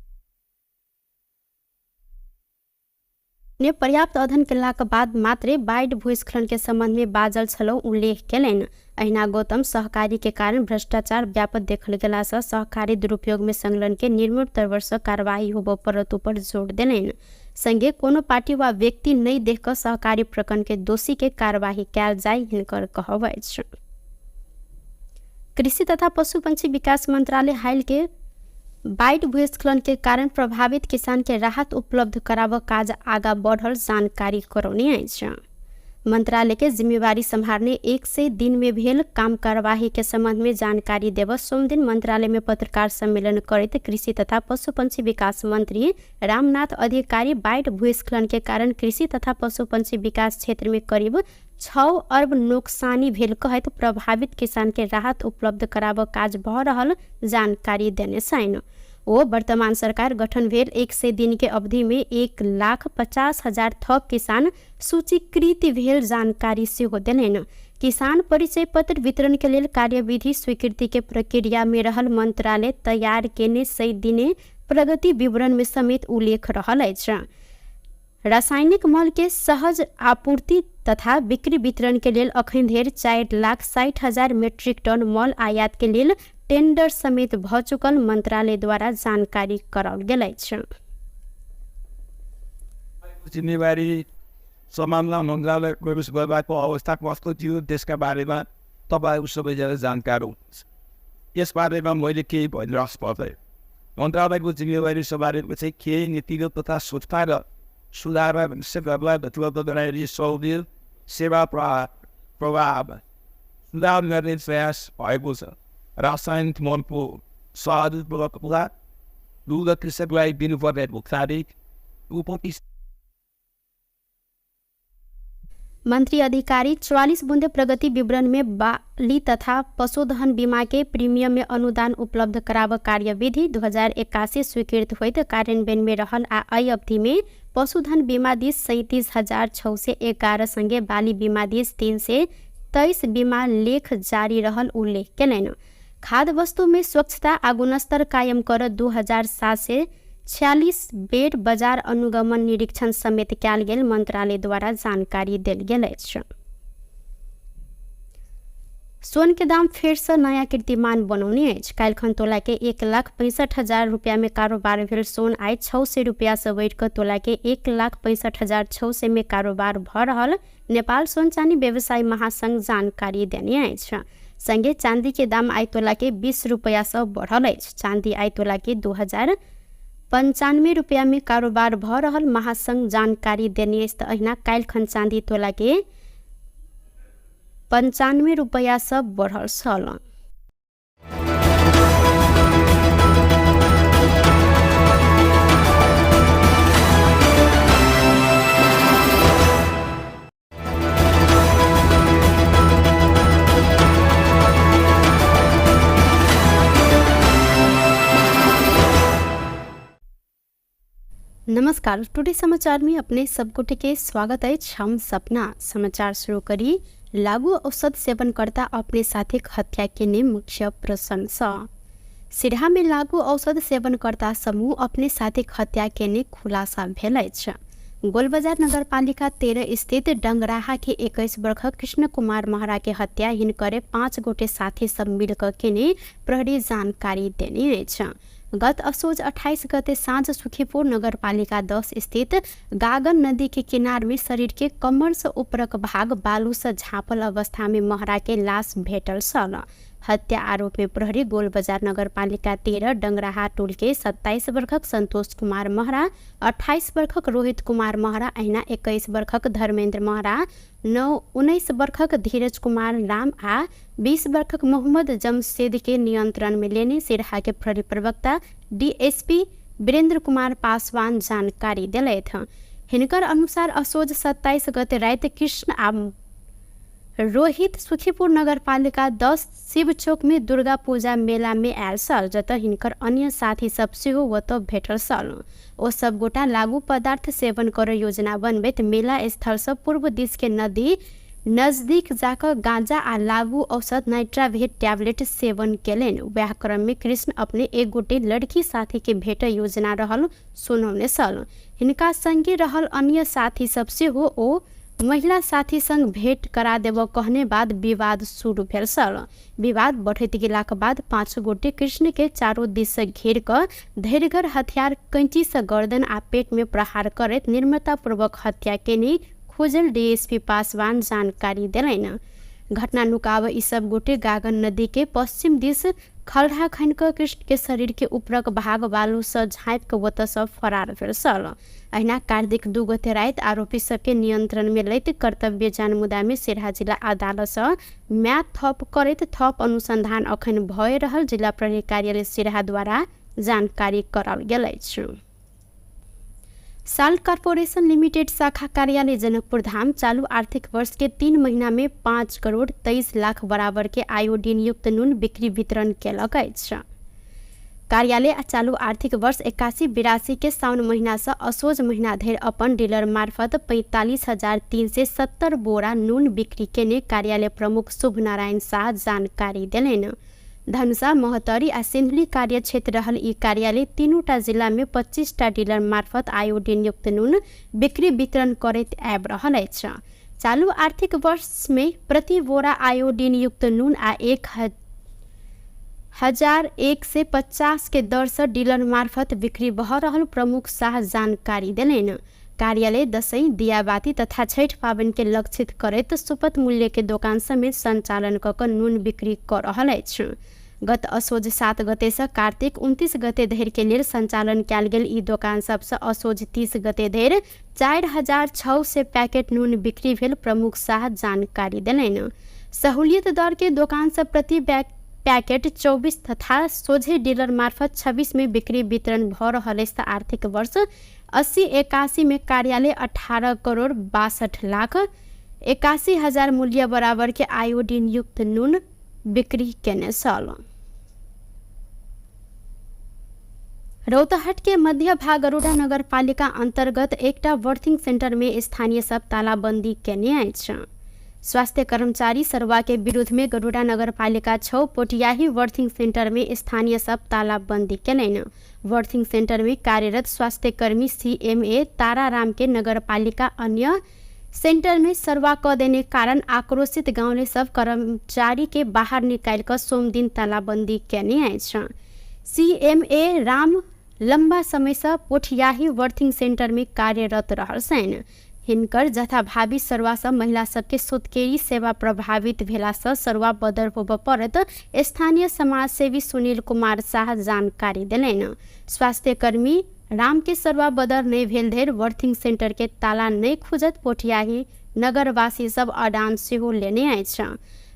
ने पर्याप्त अध्ययन केलाक बाद मात्रै बाढ़ि भूस्खलन के संबंध में बाजल छलौ उल्लेख केलनि। अहिना गौतम सहकारी के कारण भ्रष्टाचार व्यापक देखल गेला से सहकारी दुरुपयोग में संलग्न के निर्मूल तौर से कार्रवाई होबय पड़त ऊपर जोर देलनि। संगे कोनो पार्टी वा व्यक्ति नहि देख कऽ सहकारी प्रकरण के दोषी के कार्रवाई कयल जाय हिनकर कहब अछि। कृषि तथा पशु पंछी विकास मंत्रालय हाल के बाढ़ि भूस्खलन के कारण प्रभावित किसान के राहत उपलब्ध कराबऽ काज आगा बढ़ल जानकारी करौने अछि। मंत्रालय के जिम्मेवारी सम्हारने 100 दिन में भेल काम कार्यवाही के संबंध में जानकारी देव सोमदिन मंत्रालय में पत्रकार सम्मेलन करैत कृषि तथा पशु पंछी विकास मंत्री रामनाथ अधिकारी बाढ़ि भूस्खलन के कारण कृषि तथा पशु पंछी विकास क्षेत्र में करीब 6 अर्ब नोकसानी भेल कहैत प्रभावित किसान के राहत उपलब्ध कराबऽ काज भऽ रहल जानकारी देने छनि। ओ वर्तमान सरकार गठन भेल 100 दिन के अवधि में 1,50,000 थप किसान सूचीकृत भेल जानकारी सेहो देलनि। किसान परिचय पत्र वितरण के लेल कार्यविधि स्वीकृति के प्रक्रिया में रहल मंत्रालय तैयार केने 100 दिने प्रगति विवरण में समेत उल्लेख रहल अछि। रासायनिक मल के सहज आपूर्ति तथा बिक्री वितरण के लेल अखन धरि 4,60,000 मेट्रिक टन मल आयात के लेल टेंडर समेत भ चुकल मंत्रालय द्वारा जानकारी कराओल गेल अछि। जिम्मेवारी सम्हाल्न मन्त्रालय प्रवेश गर्दाको अवस्था कस्तो थियो त्यसका बारेमा तपाईँहरू सबैजना जानकार हुनुहुन्छ। यसबारेमा मैले केही भनिराख्नु पर्दैन। मन्त्रालयको जिम्मेवारी सम्हालेपछि केही नीतिगत तथा संस्थागत सुधार उपलब्ध गराइने सहुलियत सेवा प्रवाह सुधार गर्ने प्रयास भएको छ। रासायनिक मलको सहज उपलब्धता, दुध कृषकलाई दिनुपर्ने भुक्तानी, मंत्री अधिकारी 44 बुंदे प्रगति विवरण में बाली तथा पशुधन बीमा के प्रीमियम में अनुदान उपलब्ध कराब कार्यविधि 2081 स्वीकृत होइत कार्यान्वयन में रहल आ एहि अवधि में पशुधन बीमा दिस 37,611 संगे बाली बीमा दिस 323 बीमा लेख जारी रहल उल्लेख केलनि। खाद्य वस्तु में स्वच्छता आ गुणस्तर कायम कर 2746 बेर बजार अनुगमन निरीक्षण समेत कयल गेल मंत्रालय द्वारा जानकारी देल गेल अछि। सोन के दाम फेर से नया कीर्तिमान बनौने अछि। काल्हिखन तोला के 1,65,000 रुपया में कारोबार भेल सोन आइ 600 रुपया से बढ़ि कऽ तोला के 1,65,600 में कारोबार भऽ रहल नेपाल सोन चानी व्यवसायी महासंघ जानकारी देने अछि। संगे चांदी के दाम आइ तोला के 20 रुपया से बढ़ल अछि। चांदी आइ तोला के 2,095 रुपया में कारोबार भऽ रहल महासंघ जानकारी देने अछि। तऽ अहिना काल्हिखन चांदी तोला के 95 रुपया से बढ़ल छल। नमस्कार, टुडे समाचार में अपने सब गोटे के स्वागत अछि। हम सपना समाचार शुरू करी लागू औषध सेवनकर्ता अपने साथीक हत्या केने मुख्य प्रसंग सँ। सिरहा में लागू औषध सेवनकर्ता समूह अपने साथीक हत्या केने खुलासा भेल अछि। गोलबजार नगरपालिका 13 स्थित डंगराहा के 21 वर्षक कृष्ण कुमार महरा के हत्या हिनकरे 5 गोटे साथी सब मिलकर केने प्रहरी जानकारी देने अछि। गत असोज 28 गते साँझ सुखीपुर नगरपालिका 10 स्थित गागन नदी के किनार में शरीर के कमर से ऊपरक भाग बालू से झाँपल अवस्था में महरा के लाश भेटल छल। हत्या आरोप में प्रहरी गोलबजार नगरपालिका 13 डंगराहा टोल के 27 वर्षक संतोष कुमार महरा, 28 वर्षक रोहित कुमार महरा, अहिना 21 वर्षक धर्मेंद्र महरा, 19 वर्षक धीरज कुमार राम आ 20 वर्षक मोहम्मद जमशेद के नियंत्रण में लेने सिरहा के प्रहरी प्रवक्ता डीएसपी वीरेंद्र कुमार पासवान जानकारी दिलथि। हिनकर अनुसार असोज 27 गते राति कृष्ण आ रोहित सुखीपुर नगरपालिका 10 शिव चौक में दुर्गा पूजा मेला में आयल छल, जतऽ हिनकर अन्य साथी सब सेहो ओतऽ भेटल छल। ओ सब गोटा लागू पदार्थ सेवन कर योजना बनबैत मेला स्थल से पूर्व दिस के नदी नजदीक जाकऽ गांजा आ लागू औषध नाइट्रावेट टैबलेट सेवन केलनि। वएह क्रम में कृष्ण अपने एक गोटे लड़की साथी के भेट योजना रहल सुनौने छल। हिनका संगे रहल अन्य साथी सब सेहो ओ महिला साथी संग भेंट करा देबऽ कहने बाद विवाद शुरू भेल छल। विवाद बढ़ैत गेलाक बाद 5 गोटे कृष्ण के चारो दिस से घेर कऽ धैर्यगर हथियार कैंची से गर्दन आ पेट में प्रहार करैत निर्ममतापूर्वक हत्या केने खोजल डीएसपी पासवान जानकारी देलनि। घटना नुकाब ई सब गोटे गागन नदी के पश्चिम दिस खलरा खनि कऽ कृष्ण के शरीर के ऊपरक भाग बालू से झाँपि कऽ ओतऽ सँ फरार भेल छल। अहिना कार्तिक 2 गते राति आरोपी सबके नियंत्रण में लैत कर्तव्य जानमुदा में सिरहा जिला अदालत सँ म्याद थप करैत थप अनुसंधान अखन भए रहल जिला प्रहरी कार्यालय सिरहा द्वारा जानकारी कराओल गेल अछि। साल्ट कॉर्पोरेशन लिमिटेड शाखा कार्यालय जनकपुर धाम चालू आर्थिक वर्ष के 3 महीना में 5 करोड़ 23 लाख बराबर के आयोडीन युक्त नून बिक्री वितरण केलक अछि। कार्यालय आ चालू आर्थिक वर्ष 81-82 के साउन महीना से असोज महीना धरि अपन डीलर मार्फत 45,370 बोरा नून बिक्री केने कार्यालय प्रमुख शुभ नारायण शाह जानकारी देलनि। धनुषा, महोत्तरी आ सिन्धुली कार्यक्षेत्र रहल ई कार्यालय 3टा जिला में 25टा डीलर मार्फत आयोडीन युक्त नून बिक्री वितरण करैत आबि रहल अछि। चालू आर्थिक वर्ष में प्रति बोरा आयोडीन युक्त नून आ 1,150 के दर से डीलर मार्फत बिक्री भऽ रहल प्रमुख शाह जानकारी देलनि। कार्यालय दसैँ, दियाबाती तथा छठि पाबनि के लक्षित करैत सुपथ मूल्य के दोकान समेत संचालन कऽ कऽ नून बिक्री कऽ रहल अछि। गत असोज 7 गते से कार्तिक 29 गते धरि के लेल संचालन कयल गेल ई दोकान सबसँ असोज 30 गते धरि 4,600 पैकेट नून बिक्री भेल प्रमुख शाह जानकारी देलनि। सहूलियत दर के दोकान सब प्रति पैकेट 24 तथा सोझे डीलर मार्फत 26 में बिक्री वितरण भऽ रहल अछि। आर्थिक वर्ष 80-81 में कार्यालय 18 करोड़ 62 लाख 81,000 मूल्य बराबर के आयोडीन युक्त नून बिक्री केने छल। रौतहट के मध्य भाग गरुडा नगरपालिका अंतर्गत एकटा बर्थिंग सेंटर में स्थानीय सब तालाबंदी केने अछि। स्वास्थ्य कर्मचारी सरवा के विरुद्ध में गरुडा नगरपालिका 6 पोटियाही बर्थिंग सेंटर में स्थानीय सब तालाबंदी केलनि। बर्थिंग सेंटर में कार्यरत स्वास्थ्यकर्मी CMA Tararam के नगरपालिका अन्य सेंटर में सरवा क देने कारण आक्रोशित गाउँले सब कर्मचारी के बाहर निकालि कऽ सोमदिन तालाबंदी केने अछि। CMA Ram लम्बा समय से पोठियाही बर्थिंग सेंटर में कार्यरत रहल छनि। हिनकर जथाभावी सरवा सँ महिला सबके सुतकेरी सेवा प्रभावित भेला सँ सरवा बदर होबऽ पड़त स्थानीय समाजसेवी सुनील कुमार शाह जानकारी देलनि। स्वास्थ्यकर्मी राम के सरवा बदर नहि भेल धरि बर्थिंग सेंटर के ताला नहि खुजत पोठियाही नगरवासी सब अडान सेहो लेने अछि।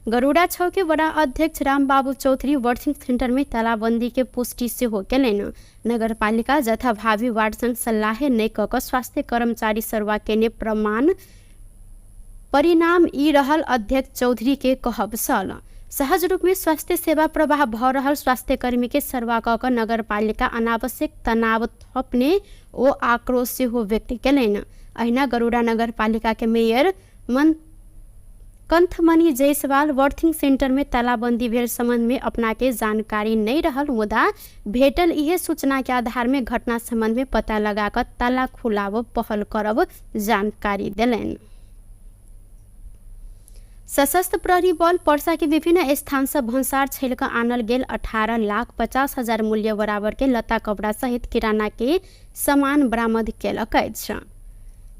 गरुड़ा 6 के वडा अध्यक्ष रामबाबू चौधरी बर्थिंग सेंटर में तालाबंदी के पुष्टि सेहो केलनि। नगरपालिका जथाभावी वार्ड संग सल्लाहे नहि कऽ कऽ स्वास्थ्य कर्मचारी सरवा केने प्रमाण परिणाम ई रहल अध्यक्ष चौधरी के कहब छल। सहज रूप में स्वास्थ्य सेवा प्रवाह भऽ रहल स्वास्थ्यकर्मी के सरवा कऽ कऽ नगरपालिका अनावश्यक तनाव थपने ओ आक्रोश सेहो व्यक्त केलनि। अहिना गरुड़ा नगरपालिका के मेयर कंथमणि जायसवाल बर्थिंग सेंटर में तालाबंदी भेल संबंध में अपना के जानकारी नहीं रहल, मुदा भेटल इहे सूचना के आधार में घटना संबंध में पता लगा कऽ ताला खुलाब पहल करब जानकारी देलनि। सशस्त्र प्रहरी बल पर्सा के विभिन्न स्थान से भन्सार छेल कऽ आनल गेल 18,50,000 मूल्य बराबर के लत्ता कपड़ा सहित किराना के सामान बरामद केलक अछि।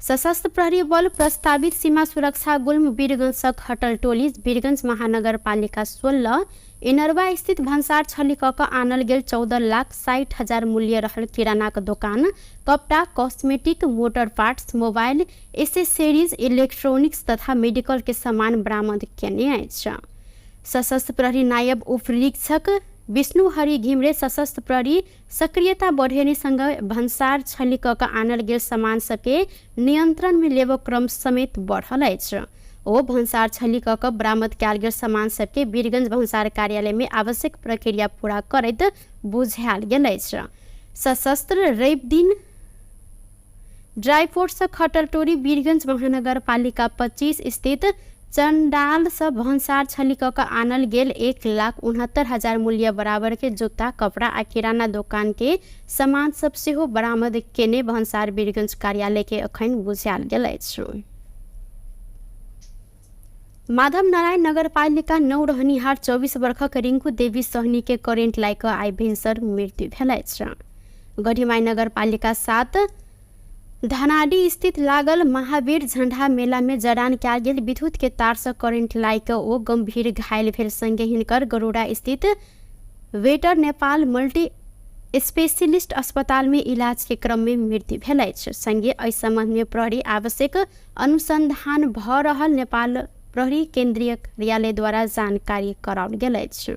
सशस्त्र प्रहरी बल प्रस्तावित सीमा सुरक्षा गुल्म वीरगंज सँ खटल टोली वीरगंज महानगरपालिका 16 इनरवा स्थित भन्सार छली कऽ कऽ आनल गेल 14,60,000 मूल्य रहल किरानाक दोकान, कपड़ा, cosmetic, motor parts, mobile accessories, electronics तथा मेडिकल के सामान बरामद केने अछि। सशस्त्र प्रहरी नायब उपनिरीक्षक विष्णु हरि घिमरे सशस्त्र प्रहरी सक्रियता बढ़ेने सँग भन्सार छली कऽ कऽ आनल गेल सामान सबके नियंत्रण में लेबऽ क्रम समेत बढ़ल अछि। ओ भन्सार छली कऽ कऽ बरामद कयल गेल सामान सबके वीरगंज भन्सार कार्यालय में आवश्यक प्रक्रिया पूरा करैत बुझायल गेल अछि। सशस्त्र रवि दिन ड्राईपोर्ट से खटल टोरी वीरगंज महानगरपालिका 25 स्थित चंडाल से भन्सार छली कऽ कऽ आनल गेल 1,69,000 मूल्य बराबर के जूता, कपड़ा आ किराना दोकान के सामान सब सेहो बरामद केने भन्सार वीरगंज कार्यालय के अखन बुझायल गेल अछि। माधव नारायण नगरपालिका 9 रहनिहार 24 वर्षक रिंकू देवी सहनी के करेंट लागि कऽ आइ भिनसर मृत्यु भेल अछि। गढ़ीमाई नगरपालिका 7 धनाडी स्थित लागल महावीर झंडा मेला में जड़ान कयल गेल विद्युत के तार से करेंट लागि कऽ ओ गंभीर घायल भेल संगे हिनकर गरुड़ा स्थित वेटर नेपाल मल्टी स्पेशलिस्ट अस्पताल में इलाज के क्रम में मृत्यु भेल अछि। संगे एहि संबंध में प्रहरी आवश्यक अनुसंधान भऽ रहल नेपाल प्रहरी केंद्रीय कार्यालय द्वारा जानकारी कराओल गेल अछि।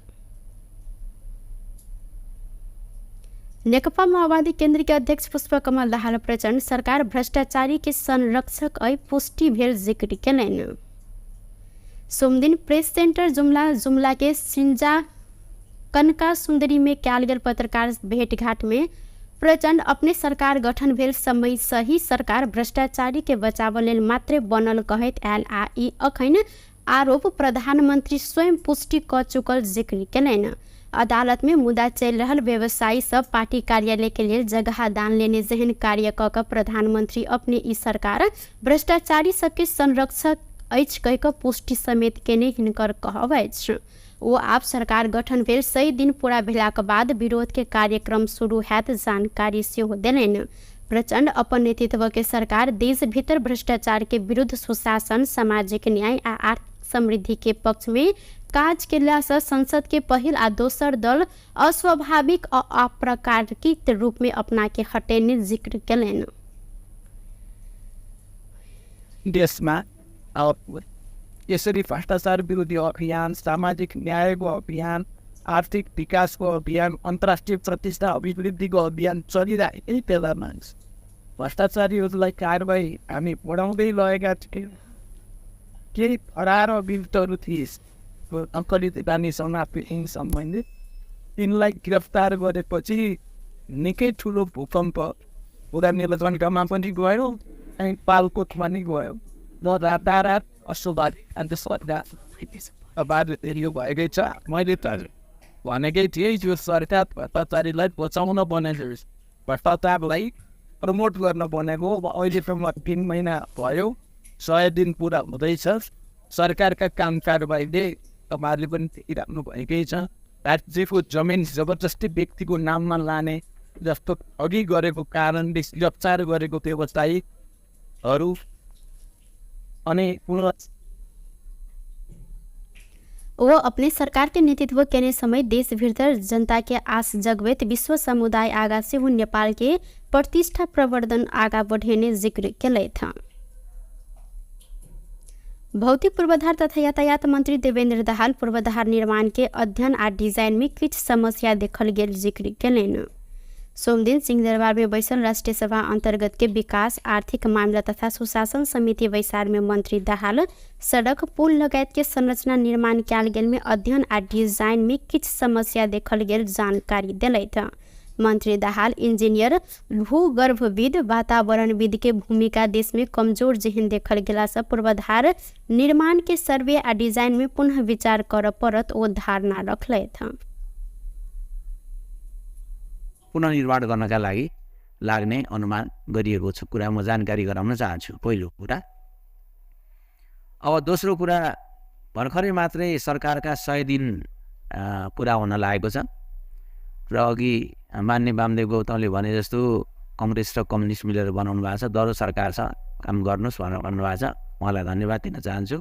नेकपा माओवादी केंद्र के अध्यक्ष पुष्पकमल दाहाल प्रचण्ड सरकार भ्रष्टाचारी के संरक्षक अइ पुष्टि भेल जिक्र केलनि। सोमदिन प्रेस सेंटर जुमला जुमला के सिंजा कनका सुंदरी में कयल गेल पत्रकार भेंटघाट में प्रचण्ड अपने सरकार गठन भेल समय सही सरकार भ्रष्टाचारी के बचाव लेल मात्रे बनल कहैत आयल आ ई अखन आरोप प्रधानमंत्री स्वयं पुष्टि कऽ चुकल जिक्र केलनि। अदालत में मुद्दा चलि रहल व्यवसायी सब पार्टी कार्यालय के लेल जगह दान लेने जेहन कार्य कऽ कऽ प्रधानमंत्री अपने ई सरकार भ्रष्टाचारी सबके संरक्षक अछि कहि कऽ पुष्टि समेत केने हिनकर कहब अछि। ओ आब सरकार गठन भेल 100 दिन पूरा भेलाक बाद विरोध के कार्यक्रम शुरू हैत जानकारी सेहो देलनि। प्रचण्ड अपन नेतृत्व के सरकार देश भीतर भ्रष्टाचार के विरुद्ध सुशासन, सामाजिक न्याय आ आर्थिक समृद्धि के पक्ष में काज केला से संसद के पहिल आ दोसर दल अस्वाभाविक आ अप्राकृतिक रूप में अपना के हटेने जिक्र केलनि। देशमा यसरी भ्रष्टाचार विरोधी अभियान, सामाजिक न्यायको अभियान, आर्थिक विकासको अभियान, अन्तर्राष्ट्रिय प्रतिष्ठा अभिवृद्धिको अभियान चलिरहेकै बेलामा भ्रष्टाचारीहरूलाई कारवाही हामी बढाउँदै लगेका थियौँ। केही फरार अभियुक्तहरू थिए नक्कली बानीसँग सम्बन्धित, तिनलाई गिरफ्तार गरेपछि निकै ठुलो भूकम्प बुढानीलकण्ठमा पनि गयो अनि पालकोटमा पनि गयो र रातारात अस्वाभाविक अन्त सरकार यो भएकै छ। मैले त भनेकै थिएँ यो सरकार भ्रष्टाचारीलाई बचाउन बनेको, भ्रष्टाचारलाई प्रमोट गर्न बनेको। अब अहिलेसम्म 3 महिना भयो, 100 दिन पुरा हुँदैछ। सरकारका काम कारबाहीले तपाईँहरूले पनि देखिराख्नु भएकै छ। राज्यको जमिन जबरजस्ती व्यक्तिको नाममा लाने जस्तो अघि गरेको कारणले गिरफ्तार गरेको व्यवसायीहरू अनि पुनः वो अपने सरकार के नेतृत्व केने समय देश भीतर जनता के आस जगबैत विश्व समुदाय आगा सेहो नेपाल के प्रतिष्ठा प्रवर्धन आगा बढ़ेने जिक्र केलथि। भौतिक पूर्वाधार तथा यातायात मंत्री देवेन्द्र दाहाल पूर्वाधार निर्माण के अध्ययन आ डिजाइन में किछु समस्या देखल गेल जिक्र केलनि। सोमदिन सिंहदरबार में बैसल राष्ट्रिय सभा अंतर्गत के विकास आर्थिक मामला तथा सुशासन समिति बैसार में मंत्री दाहाल सड़क पुल लगायत के संरचना निर्माण कयल गेल में अध्ययन आ डिजाइन में किछु समस्या देखल गेल जानकारी देलथि। मंत्री दाहाल इंजीनियर भूगर्भविद वातावरणविद के भूमिका देश में कमजोर जेहन देखल गेला से पूर्वाधार निर्माण के सर्वे आ डिजाइन में पुनः विचार करऽ पड़त ओ धारणा रखलथि। पुनर्निर्माण गर्नका लागि लाग्ने अनुमान गरिएको छ कुरा म जानकारी गराउन चाहन्छु, पहिलो कुरा। अब दोस्रो कुरा, भर्खरै मात्रै सरकारका 100 दिन पुरा हुन लागेको छ र अघि मान्य वामदेव गौतमले भने जस्तो कङ्ग्रेस र कम्युनिस्ट मिलेर बनाउनु भएको छ, दह्रो सरकार छ, काम गर्नुहोस् भनेर भन्नुभएको छ, उहाँलाई धन्यवाद दिन चाहन्छु।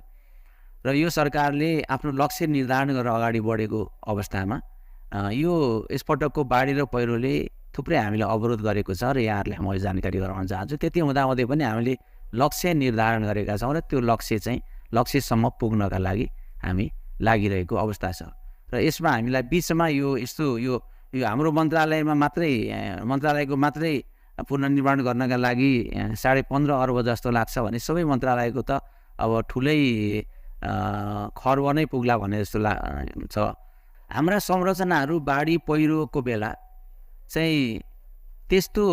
र यो सरकारले आफ्नो लक्ष्य निर्धारण गरेर अगाडि बढेको अवस्थामा यो यसपटकको बाढी र पहिरोले थुप्रै हामीलाई अवरोध गरेको छ र यहाँहरूलाई म जानकारी गराउन चाहन्छु। त्यति हुँदाहुँदै पनि हामीले लक्ष्य निर्धारण गरेका छौँ र त्यो लक्ष्य चाहिँ लक्ष्यसम्म पुग्नका लागि हामी लागिरहेको अवस्था छ। र यसमा हामीलाई बिचमा यो यस्तो यो यो हाम्रो मन्त्रालयमा मात्रै मन्त्रालयको मात्रै पुनर्निर्माण गर्नका लागि 15.5 अर्ब जस्तो लाग्छ भने सबै मन्त्रालयको त अब ठुलै खर्ब नै पुग्ला भन्ने जस्तो छ। हाम्रा संरचनाहरू बाढी पहिरोको बेला चाहिँ त्यस्तो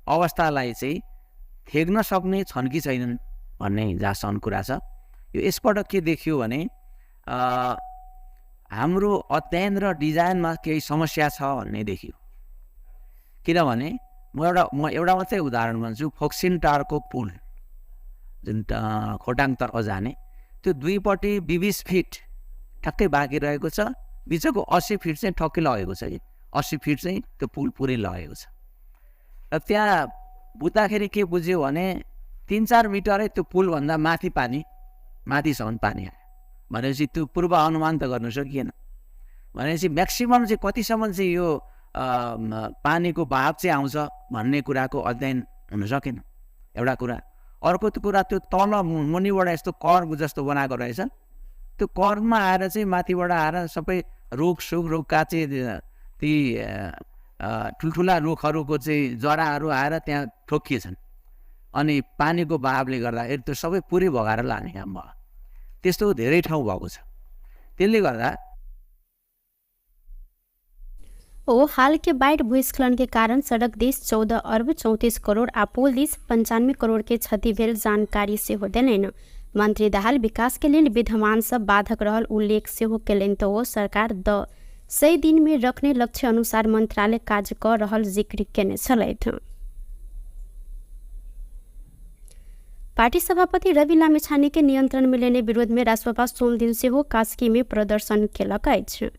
अवस्थालाई चाहिँ थेग्न सक्ने छन् कि छैनन् भन्ने जहाँसम्म कुरा छ। यो यसपटक के देखियो भने हाम्रो अध्ययन र डिजाइनमा केही समस्या छ भन्ने देखियो। किनभने म एउटा मात्रै उदाहरण भन्छु, फोक्सिन टारको पुल जुन खोटाङतर्फ जाने त्यो दुईपट्टि 20 फिट ठ्याक्कै बाँकी रहेको छ, बिचको 80 फिट चाहिँ ठक्कै लगेको छ कि 80 फिट चाहिँ त्यो पुल पुरै लगेको छ। र त्यहाँ बुझ्दाखेरि के बुझ्यो भने 3-4 मिटरै त्यो पुलभन्दा माथि पानी माथिसम्म पानी आयो भनेपछि त्यो पूर्वानुमान त गर्नु सकिएन। भनेपछि म्याक्सिमम् चाहिँ कतिसम्म चाहिँ यो पानीको बहाव चाहिँ आउँछ भन्ने कुराको अध्ययन हुन सकेन, एउटा कुरा। अर्को कुरा त्यो तल मुनिबाट यस्तो कर्व जस्तो बनाएको रहेछ, त्यो कर्वमा आएर चाहिँ माथिबाट आएर सबै रुख सुख रुखका चाहिँ ती ठुल्ठुला रुखहरूको चाहिँ जराहरू आएर त्यहाँ ठोकिएछन् अनि पानीको बहावले गर्दाखेरि त्यो सबै पुरै भगाएर लाने काम भयो। त्यस्तो धेरै ठाउँ भएको छ। त्यसले गर्दा ओ हाल के बाढ़ भूस्खलन के कारण सड़क this 14 अर्ब 34 करोड़ आ पुल this 95 crore के क्षति भेल जानकारी सेहो देलनि। मंत्री दाहाल विकास के लेल विद्यमान सब बाधक रहल उल्लेख सेहो केलनि त ओ सरकार 100 दिन में रखने लक्ष्य अनुसार मंत्रालय काज क रहल जिक्र केने छलथि। पार्टी सभापति रवि लामिछाने के नियंत्रण में लेने विरोध में रासपा सोमदिन सेहो कास्की में प्रदर्शन केलक अछि।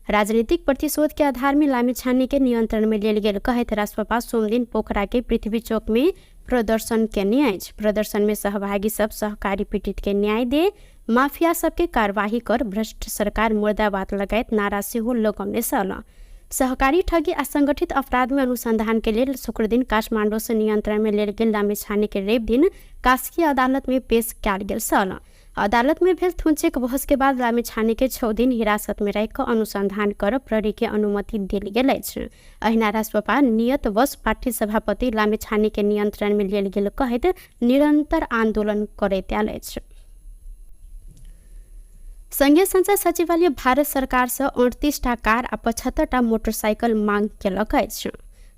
राजनीतिक प्रतिशोध के आधार में लामिछाने के नियंत्रण में लेल गेल कहैत रासपा सोमदिन पोखरा के पृथ्वी चौक में प्रदर्शन केने अछि। प्रदर्शन में सहभागी सब सहकारी पीड़ित के न्याय दे, माफिया सबके कार्यवाही कर, भ्रष्ट सरकार मुर्दाबाद लगायत नारा सेहो लगौने छल। सहकारी ठगी आ संगठित अपराध में अनुसंधान के लेल शुक्रदिन काठमाडौँ से नियंत्रण में लेल गेल लामिछाने के रवि दिन कास्की अदालत में पेश कयल गेल छल। अदालत में भेल थुन्चेक बहस के बाद लामिछाने के 6 दिन हिरासत में राखि कऽ अनुसंधान कर प्रहरी के अनुमति देल गेल अछि। अहिना रासपा नियतवश पार्टी सभापति लामिछाने के नियंत्रण में लेल गेल कहैत निरंतर आंदोलन करैत आयल अछि। संघीय संसद सचिवालय भारत सरकार से 38 टा कार आ 75 टा मोटरसाइकिल मांग केलक अछि।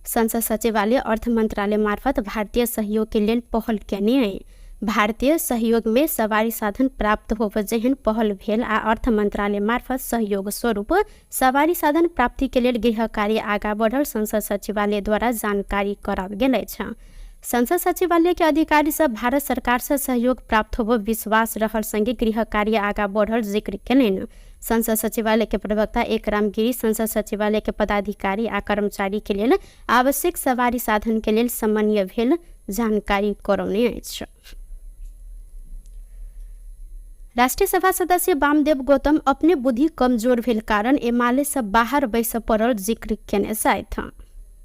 संसद सचिवालय अर्थ मंत्रालय मार्फत भारतीय सहयोग के लेल पहल केने अइ। भारतीय सहयोग में सवारी साधन प्राप्त होब जेहन पहल भेल आ अर्थ मंत्रालय मार्फत सहयोग स्वरूप सवारी साधन प्राप्ति के लेल गृह कार्य आगा बढ़ल संसद सचिवालय द्वारा जानकारी कराओल गेल अछि। संसद सचिवालय के अधिकारी सब भारत सरकार से सहयोग प्राप्त होब विश्वास रहल संगे गृह कार्य आगा बढ़ल जिक्र केलनि। संसद सचिवालय के प्रवक्ता एकराम गिरी संसद सचिवालय के पदाधिकारी आ कर्मचारी के लेल आवश्यक सवारी साधन के लेल समन्वय भेल जानकारी करौने अछि। राष्ट्रीय सभा सदस्य वामदेव गौतम अपने बुद्धि कमजोर भेल कारण एमाले से बाहर बैस पड़ल जिक्र केने छथि।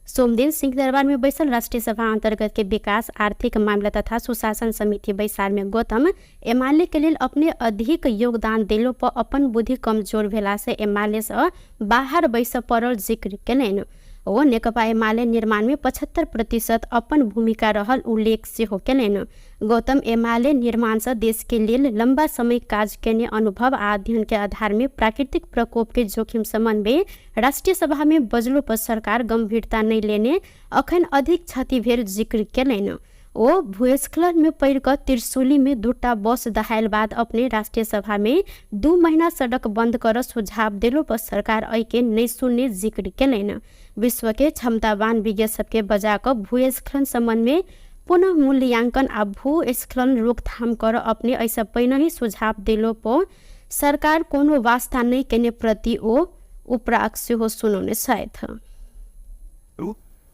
सोमदिन सिंहदरबार में बैसल राष्ट्रीय सभा अंतर्गत के विकास, आर्थिक मामला तथा सुशासन समिति बैसार में गौतम एमाले के लेल अपने अधिक योगदान देलो पर अपन बुद्धि कमजोर भेला से एमाले से बाहर बैस पड़ल जिक्र केलनि। ओ नेकपा एमाले निर्माण में 75% अपन भूमिका रहल उल्लेख सेहो केलनि। गौतम एमाले निर्माण से देश के लेल लंबा समय काज केने अनुभव आ अध्ययन के आधार में प्राकृतिक प्रकोप के जोखिम संबंध में राष्ट्रीय सभा में बजलो पर सरकार गंभीरता नहीं लेने अखन अधिक क्षति भेल जिक्र केलनि। ओ भूस्खलन में पड़ि कऽ त्रिशूली में 2 बस दहायल बाद अपने राष्ट्रीय सभा में 2 महीना सड़क बंद कर सुझाव देलो पर सरकार एहि के नहीं सुनने जिक्र केलनि। विश्व के क्षमतावान विज्ञ सबके बजा कऽ भूस्खलन संबंध में पुनः मूल्यांकन आ भूस्खलन रोकथाम कर अपने एहिसँ पहिने ही सुझाव देलो पर सरकार कोनो वास्ता नहीं केने प्रति ओ उपराग सेहो सुनौने छथि।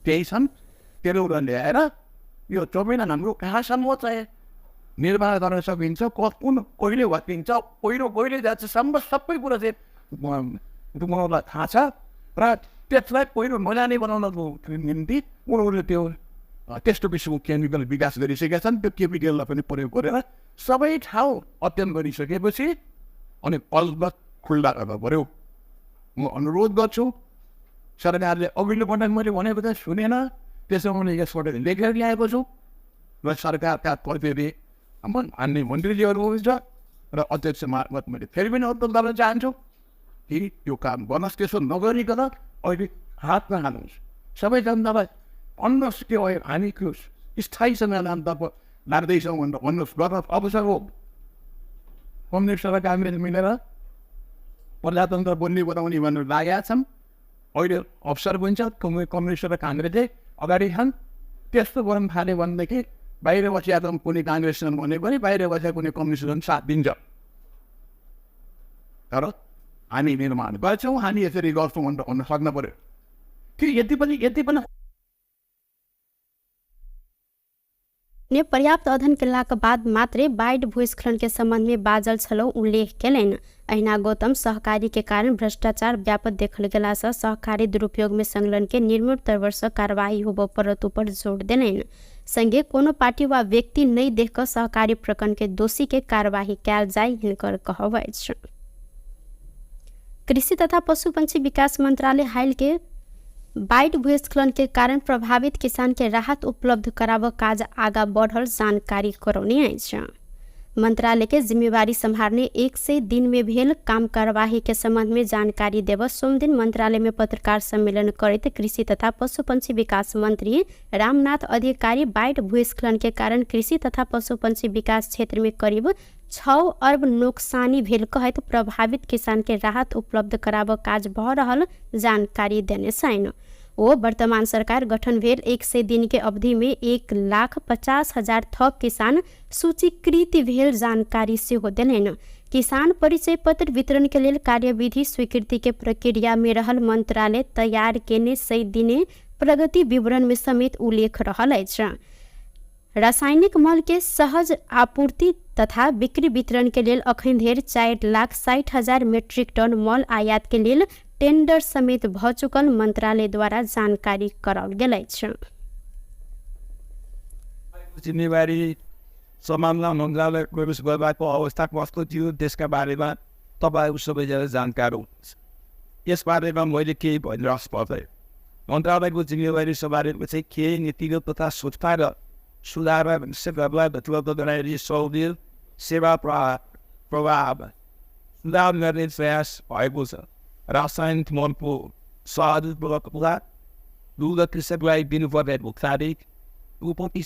त्यही छन्, त्यसले ल्याएर यो जमिन हाम्रो कहाँसम्म चाहिँ निर्माण गर्न सकिन्छ, कुन कहिले भत्किन्छ, पहिरो कहिले जान्छ, सम्म सबै कुरा चाहिँ उनीहरूलाई थाहा छ र त्यसलाई पहिरो नजाने बनाउनको निम्ति उनीहरूले त्यो त्यस्तो किसिमको केमिकल विकास गरिसकेका छन्। त्यो केमिकललाई पनि प्रयोग गरेर सबै ठाउँ अध्ययन गरिसकेपछि अनि बल्ब खुल्ला गर्नु पऱ्यो। म अनुरोध गर्छु, सरकारले अघिल्लो पटक मैले भनेको त सुनेन, त्यसो मैले यसपटक लेखेर ल्याएको छु र सरकारका प्रतिनिधि मान्य मन्त्रीजीहरू हुनुहुन्छ र अध्यक्ष मार्फत मैले फेरि पनि अनुरोध गर्न चाहन्छु कि यो काम गर्नुहोस्। त्यसो नगरिकन अहिले हात नहाल्नुहोस्, सबै जनतालाई भन्नुहोस् के हो, हामी स्थायी समाधानतर्फ लाग्दैछौँ भनेर भन्नुहोस्। गर्न अवसर हो। कम्युनिस्ट र काङ्ग्रेस मिलेर प्रजातन्त्र बन्ने बनाउने भनेर लागेका छन्। अहिले अवसर पनि छ, कम्युनिस्ट र काङ्ग्रेसले अगाडि छन्। त्यस्तो गर्न थाल्यो भनेदेखि बाहिर बसिया त कुनै काङ्ग्रेस भने पनि बाहिर बसेका कुनै कम्युनिस्ट साथ दिन्छ। तर हामी निर्माण गर्छौँ, हामी यसरी गर्छौँ भनेर भन्न सक्नु पऱ्यो। त्यो यति पनि ने पर्याप्त अध्ययन केलाक बाद मात्रै बाढ़ि भूस्खलन के संबंध में बाजल छलौ उल्लेख केलनि। अहिना गौतम सहकारी के कारण भ्रष्टाचार व्यापक देखल गेला से सहकारी दुरुपयोग में संलग्न के निर्मूल तौर से कार्रवाई होबय पड़त ऊपर जोर देलनि। संगे कोनो पार्टी वा व्यक्ति नहीं देख कऽ सहकारी प्रकरण के दोषी के कार्रवाई कयल जाय हिनकर कहब अछि। कृषि तथा पशु पंछी विकास मंत्रालय हाल के बाढ़ि भूस्खलन के कारण प्रभावित किसान के राहत उपलब्ध कराबऽ काज आगा बढ़ल जानकारी करौने अछि। मंत्रालय के जिम्मेवारी सम्हारने 100 दिन में भेल काम कार्यवाही के संबंध में जानकारी देव सोमदिन मंत्रालय में पत्रकार सम्मेलन करैत कृषि तथा पशु पंछी विकास मंत्री रामनाथ अधिकारी बाढ़ि भूस्खलन के कारण कृषि तथा पशु पंछी विकास क्षेत्र में करीब 6 अर्ब नोकसानी भेल कहैत प्रभावित किसान के राहत उपलब्ध कराबऽ काज भऽ रहल जानकारी देने छनि। ओ वर्तमान सरकार गठन भेल 100 दिन के अवधि में 1,50,000 थप किसान सूचीकृत भेल जानकारी सेहो देलनि। किसान परिचय पत्र वितरण के लेल कार्यविधि स्वीकृति के प्रक्रिया में रहल मंत्रालय तैयार केने 100 दिने प्रगति विवरण में समेत उल्लेख रहल अछि। रासायनिक मल के सहज आपूर्ति तथा बिक्री वितरण के लेल अखन धरि 4,60,000 मेट्रिक टन मल आयात के लेल टेंडर समेत भ चुकल मंत्रालय द्वारा जानकारी कराओल गेल अछि। जिम्मेवारी समाजमा मन्त्रालय प्रवेश गर्दाको अवस्था कस्तो थियो त्यसका बारेमा तपाईँहरू सबैजना जानकार हुनुहुन्छ। यसबारेमा मैले केही भनिराख्नु पर्दैन। मन्त्रालयको जिम्मेवारी सम्हालेपछि केही नीतिगत तथा संस्थागत सुधार सेवालाई उपलब्ध गराइने सहुलियत सेवा प्रवाह सुधार गर्ने प्रयास भएको छ। रासायनिक मलको सहज उपलब्धता, दुग्ध कृषकलाई दिनुपर्ने भुक्तानी, उपति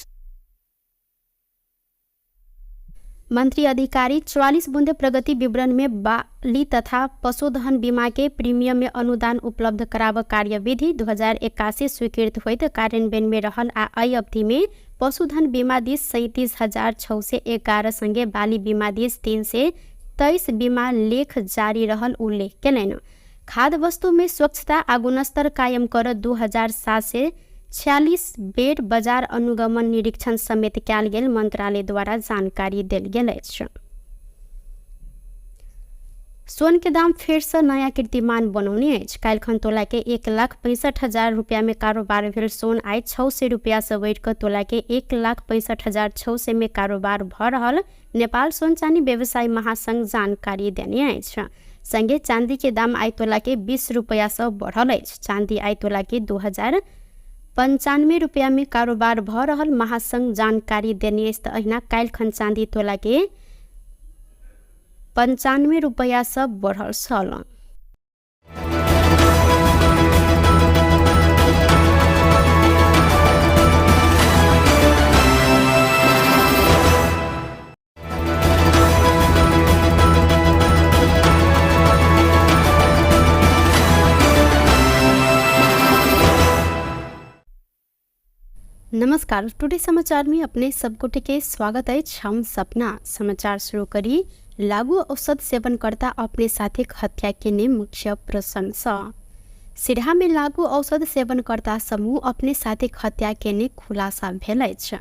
मंत्री अधिकारी 44 बुंदे प्रगति विवरण में बाली तथा पशुधन बीमा के प्रीमियम में अनुदान उपलब्ध कराब कार्यविधि 2081 स्वीकृत होइत कार्यान्वयन में रहल आ एहि अवधि में पशुधन बीमा this 37,611 संगे बाली बीमा this 323 बीमा लेख जारी रहल उल्लेख केलनि। खाद्य वस्तु में स्वच्छता आ गुणस्तर कायम कर 2746 बेर बजार अनुगमन निरीक्षण समेत कयल गेल मंत्रालय द्वारा जानकारी देल गेल अछि। सोन के दाम फेर से नया कीर्तिमान बनौने अछि। काल्हिखन तोला के 1,65,000 रुपया में कारोबार भेल सोन आइ 600 रुपया से बढ़ि कऽ तोला के 1,65,600 में कारोबार भऽ रहल नेपाल सोन चानी व्यवसायी महासंघ जानकारी देने अछि। संगे चांदी के दाम आइ तोला के 20 रुपया से बढ़ल अछि। चांदी आइ तोला के 2,095 रुपया में कारोबार भऽ रहल महासंघ जानकारी देने अछि। तऽ अहिना काल्हिखन चांदी तोला के 95 रुपया से बढ़ल छल। नमस्कार, टुडे समाचार में अपने सबगोटे के स्वागत अछि। हम सपना। समाचार शुरू करी लागू औषध सेवनकर्ता अपने साथीक हत्या केने मुख्य प्रसंग सँ। सिरहा में लागू औषध सेवनकर्ता समूह अपने साथीक हत्या केने खुलासा भेल अछि।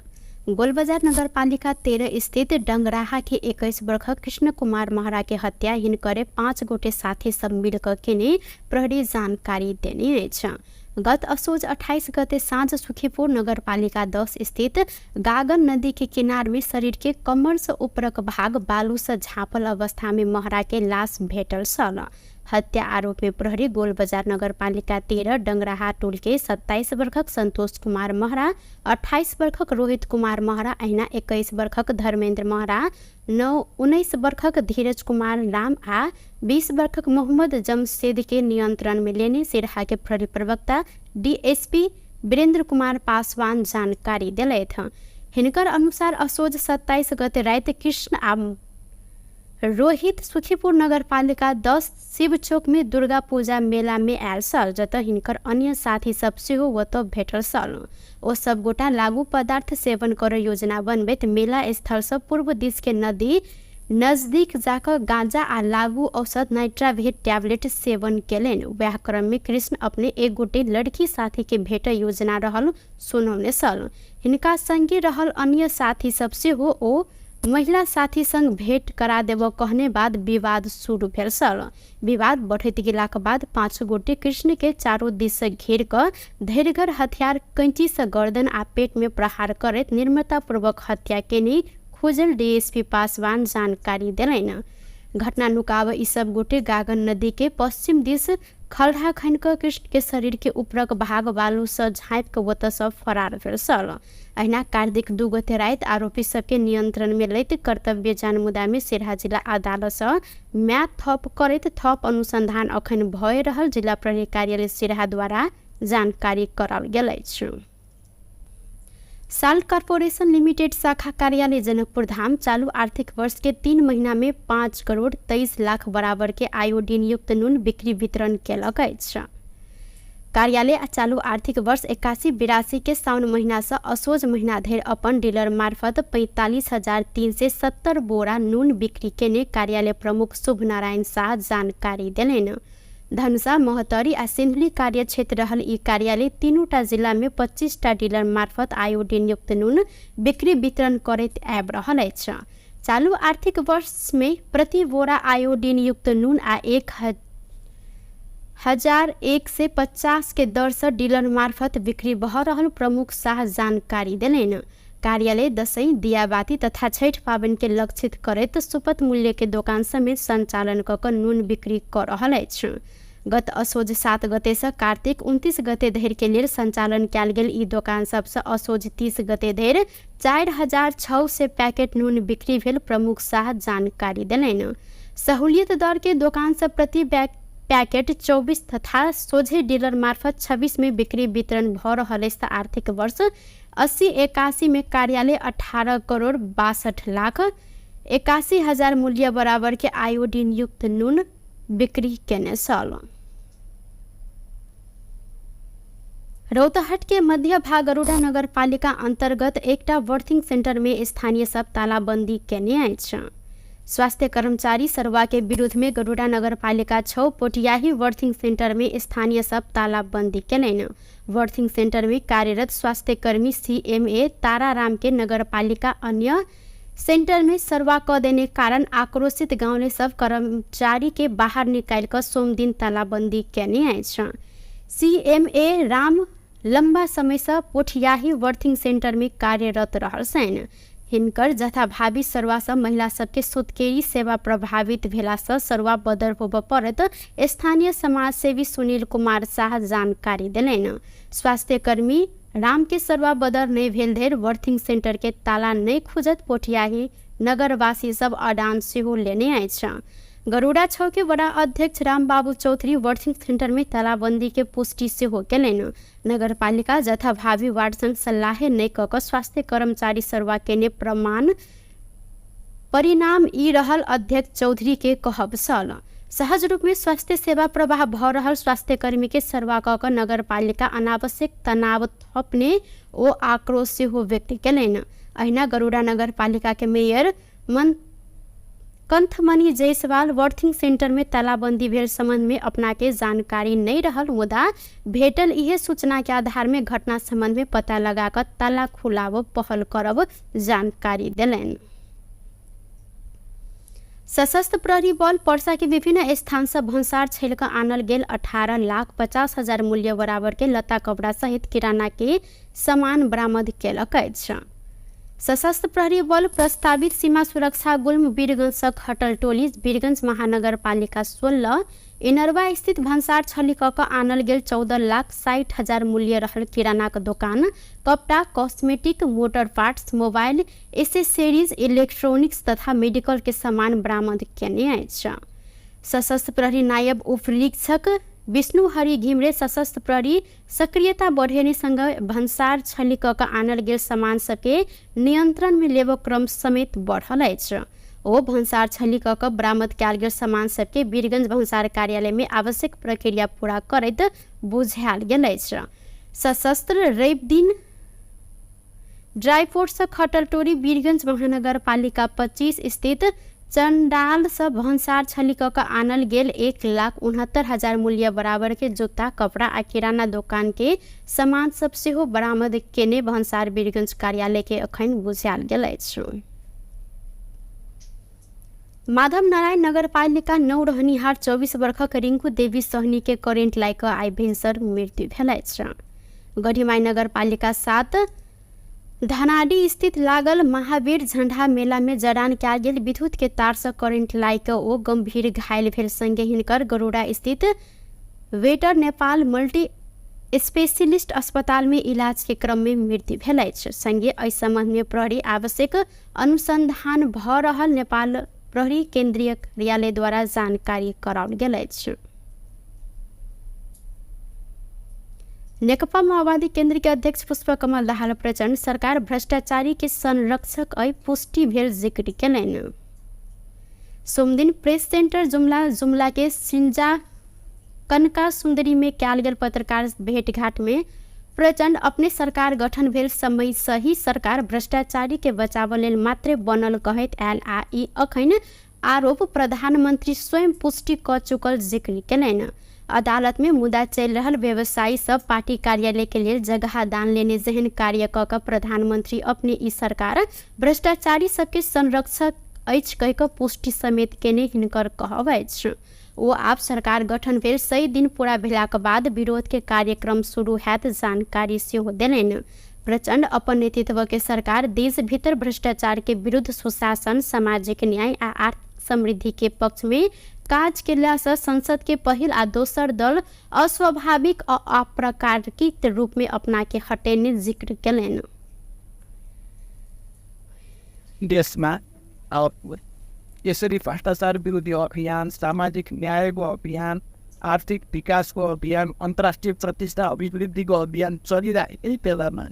गोलबजार नगरपालिका 13 स्थित डंगराहा के 21 वर्षक कृष्ण कुमार महरा के हत्या हिनकरे 5 गोटे साथी सब मिलकर केने प्रहरी जानकारी देने अछि। गत असोज 28 गते साँझ सुखीपुर नगरपालिका 10 स्थित गागन नदी के किनार में शरीर के कमर से ऊपरक भाग बालू से झाँपल अवस्था में महरा के लाश भेटल छल। हत्या आरोप में प्रहरी गोलबजार नगरपालिका 13 डंगराहा टोल के 27 वर्षक संतोष कुमार महरा, 28 वर्षक रोहित कुमार महरा, अहिना 21 वर्षक धर्मेंद्र महरा, 19 वर्षक धीरज कुमार राम आ 20 वर्षक मोहम्मद जमशेद के नियंत्रण में लेने सिरहा के प्रहरी प्रवक्ता डीएसपी वीरेंद्र कुमार पासवान जानकारी दिलथि। हिनकर अनुसार असोज 27 गते राति कृष्ण आ रोहित सुखीपुर नगरपालिका 10 शिव चौक में दुर्गा पूजा मेला में आयल छल, जतऽ हिनकर अन्य साथी सब सेहो ओतऽ भेटल छल। ओ सब गोटा लागू पदार्थ सेवन कर योजना बनबैत मेला स्थल से पूर्व दिश के नदी नजदीक जाकऽ गांजा आ लागू औषध नाइट्रावेट टैबलेट सेवन केलनि। वएह क्रम में कृष्ण अपने एक गोटे लड़की साथी के भेट योजना रहल सुनौने छल। हिनका संगे रहल अन्य साथी सब सेहो ओ महिला साथी संग भेंट करा देबऽ कहने बाद विवाद शुरू भेल छल। विवाद बढ़ैत गेलाक बाद 5 गोटे कृष्ण के चारो दिस से घेर कऽ धैर्यगर हथियार कैंची से गर्दन आ पेट में प्रहार करैत निर्ममतापूर्वक हत्या केने खोजल डीएसपी पासवान जानकारी देलनि। घटना नुकाब ई सब गोटे गागन नदी के पश्चिम दिस खलढ़ा खनि कऽ कृष्ण के शरीर के ऊपरक भाग बालू से झाँपि कऽ ओतऽ सँ फरार भेल छल। अहिना कार्तिक 2 गते राति आरोपी सबके नियंत्रण में लैत कर्तव्य जानमुदा में सिरहा जिला अदालत सँ म्याद थप करैत थप अनुसंधान अखन भए रहल जिला प्रहरी कार्यालय सिरहा द्वारा जानकारी कराओल गेल अछि। साल्ट कॉर्पोरेशन लिमिटेड शाखा कार्यालय जनकपुर धाम चालू आर्थिक वर्ष के 3 महीना में 5 करोड़ 23 लाख बराबर के आयोडीन युक्त नून बिक्री वितरण केलक अछि। कार्यालय चालू आर्थिक वर्ष 81-82 के साउन महीना से असोज महीना धरि अपन डीलर मार्फत 45,370 बोरा नून बिक्री केने कार्यालय प्रमुख शुभ नारायण शाह जानकारी देलनि। धनुषा, महोत्तरी आ सिन्धुली कार्यक्षेत्र रहल ई कार्यालय 3टा जिला में 25टा डीलर मार्फत आयोडीन युक्त नून बिक्री वितरण करैत आबि रहल अछि। चालू आर्थिक वर्ष में प्रति बोरा आयोडीन युक्त नून आ 1,150 के दर से डीलर मार्फत बिक्री भऽ रहल प्रमुख शाह जानकारी देलनि। कार्यालय दशैं, दियाबाती तथा छठि पाबनि के लक्षित करैत सुपथ मूल्य के दोकान समेत सञ्चालन कऽ कऽ नुन बिक्री कऽ रहल अछि। गत असोज 7 गते से कार्तिक 29 गते धरि के लेल संचालन कयल गेल ई दोकान सबसँ असोज 30 गते धरि 4600 पैकेट नून बिक्री भेल प्रमुख शाह जानकारी देलनि। सहूलियत दर के दोकान सब प्रति पैकेट 24 तथा सोझे डीलर मार्फत 26 में बिक्री वितरण भऽ रहल अछि। तऽ आर्थिक वर्ष 80-81 में कार्यालय 18 करोड़ 62 लाख 81 हजार मूल्य बराबर के आयोडीन युक्त नून बिक्री केने छल। रौतहट के मध्य भाग गरुडा नगरपालिका अंतर्गत एकटा बर्थिंग सेंटर में स्थानीय सब तालाबंदी केने अछि। स्वास्थ्य कर्मचारी सरवा के विरुद्ध में गरुडा नगरपालिका 6 पोटियाही बर्थिंग सेंटर में स्थानीय सब तालाबंदी केलनि। बर्थिंग सेंटर में कार्यरत स्वास्थ्यकर्मी CMA Tararam के नगरपालिका अन्य सेंटर में सरवा क देने कारण आक्रोशित गाँवले सब कर्मचारी के बाहर निकालि कऽ सोमदिन तालाबंदी केने अछि। CMA Ram लंबा समय से पोठियाही बर्थिंग सेंटर में कार्यरत रहल छनि। हिनकर जथाभावी सरुआ सँ महिला सबके सुतकेरी सेवा प्रभावित भेला सँ सरुआ बदर होबऽ पड़त स्थानीय समाजसेवी सुनील कुमार शाह जानकारी देलनि। स्वास्थ्यकर्मी राम के सरुआ बदर नहि भेल धरि बर्थिंग सेंटर के ताला नहि खुजत पोठियाही नगरवासी सब अडान सेहो लेने अछि। गरुड़ा 6 के वडा अध्यक्ष रामबाबू चौधरी बर्थिंग सेंटर में तालाबंदी के पुष्टि सेहो केलनि। नगरपालिका जथाभावी वार्ड संग सल्लाहे नहि कऽ कऽ स्वास्थ्य कर्मचारी सरुआ केने प्रमाण परिणाम ई रहल अध्यक्ष चौधरी के कहब छल। सहज रूप में स्वास्थ्य सेवा प्रवाह भऽ रहल स्वास्थ्यकर्मी के सरुआ कऽ कऽ नगरपालिका अनावश्यक तनाव थपने ओ आक्रोश सेहो व्यक्त केलनि। अहिना गरुड़ा नगरपालिका के मेयर कंथमणि जायसवाल बर्थिंग सेंटर में तालाबंदी भेल संबंध में अपना के जानकारी नहीं रहल, मुदा भेटल इहे सूचना के आधार में घटना संबंध में पता लगा कऽ ताला खुलाब पहल करब जानकारी देलनि। सशस्त्र प्रहरी बल पर्सा के विभिन्न स्थान से भन्सार छैल कऽ आनल गेल 18,50,000 मूल्य बराबर के लत्ता कपड़ा सहित किराना के सामान बरामद केलक अछि। सशस्त्र प्रहरी बल प्रस्तावित सीमा सुरक्षा गुल्म वीरगंजक हटल टोली वीरगंज महानगरपालिका 16 इनरवा स्थित भन्सार छली कऽ कऽ आनल गेल 14,60,000 मूल्य रहल किरानाक दोकान, कपड़ा, cosmetic, motor parts, mobile accessories, electronics तथा मेडिकल के सामान बरामद केने अछि। सशस्त्र प्रहरी नायब उपनिरीक्षक विष्णु हरि घिमरे सशस्त्र प्रहरी सक्रियता बढ़ेने सँग भन्सार छली कऽ कऽ आनल गेल सामान सबके नियंत्रण में लेबऽ क्रम समेत बढ़ल अछि। ओ भन्सार छली कऽ कऽ बरामद कयल गेल सामान सबके वीरगंज भन्सार कार्यालय में आवश्यक प्रक्रिया पूरा करैत बुझायल गेल अछि। सशस्त्र रवि दिन ड्राईपोर्ट से खटलटोरी वीरगंज महानगरपालिका 25 स्थित चंडाल से भन्सार छली कऽ कऽ आनल गेल 1,69,000 मूल्य बराबर के जूता, कपड़ा आ किराना दोकान के सामान सब सेहो बरामद केने भन्सार वीरगंज कार्यालय के अखन बुझायल गेल अछि। माधव नारायण नगरपालिका 9 रहनिहार 24 वर्षक रिंकू देवी सहनी के करेंट लागि कऽ आइ भिनसर मृत्यु भेल अछि। गढ़ीमाई नगरपालिका 7 धनाडी स्थित लागल महावीर झंडा मेला में जड़ान कयल गेल विद्युत के तार से करेंट लागि कऽ ओ गंभीर घायल भेल संगे हिनकर गरुड़ा स्थित वेटर नेपाल मल्टी स्पेशलिस्ट अस्पताल में इलाज के क्रम में मृत्यु भेल अछि। संगे एहि संबंध में प्रहरी आवश्यक अनुसंधान भऽ रहल नेपाल प्रहरी केंद्रीय कार्यालय द्वारा जानकारी कराओल गेल अछि। नेकपा माओवादी केंद्र के अध्यक्ष पुष्पकमल दाहाल प्रचण्ड सरकार भ्रष्टाचारी के संरक्षक अइ पुष्टि भेल जिक्र केलनि। सोमदिन प्रेस सेंटर जुमला जुमला के सिंजा कनका सुंदरी में कयल गेल पत्रकार भेंटघाट में प्रचण्ड अपने सरकार गठन भेल समय सही सरकार भ्रष्टाचारी के बचाव लेल मात्रे बनल कहैत आयल आ ई अखन आरोप प्रधानमंत्री स्वयं पुष्टि कऽ चुकल जिक्र केलनि। अदालत में मुद्दा चलि रहल व्यवसायी सब पार्टी कार्यालय के लेल जगह दान लेने जेहन कार्य कऽ कऽ प्रधानमंत्री अपने ई सरकार भ्रष्टाचारी सबके संरक्षक अछि कहि कऽ पुष्टि समेत केने हिनकर कहब अछि। ओ आब सरकार गठन भेल 100 दिन पूरा भेलाक बाद विरोध के कार्यक्रम शुरू हैत जानकारी सेहो देलनि। प्रचण्ड अपन नेतृत्व के सरकार देश भीतर भ्रष्टाचार के विरुद्ध सुशासन, सामाजिक न्याय आ आर्थिक समृद्धि के पक्ष में काज केला से संसद के पहिल आ दोसर दल अस्वाभाविक आ अप्राकृतिक रूप में अपना के हटेने जिक्र केलनि। देशमा यसरी भ्रष्टाचार विरोधी अभियान, सामाजिक न्यायको अभियान, आर्थिक विकासको अभियान, अन्तर्राष्ट्रिय प्रतिष्ठा अभिवृद्धिको अभियान चलिरहेकै बेलामा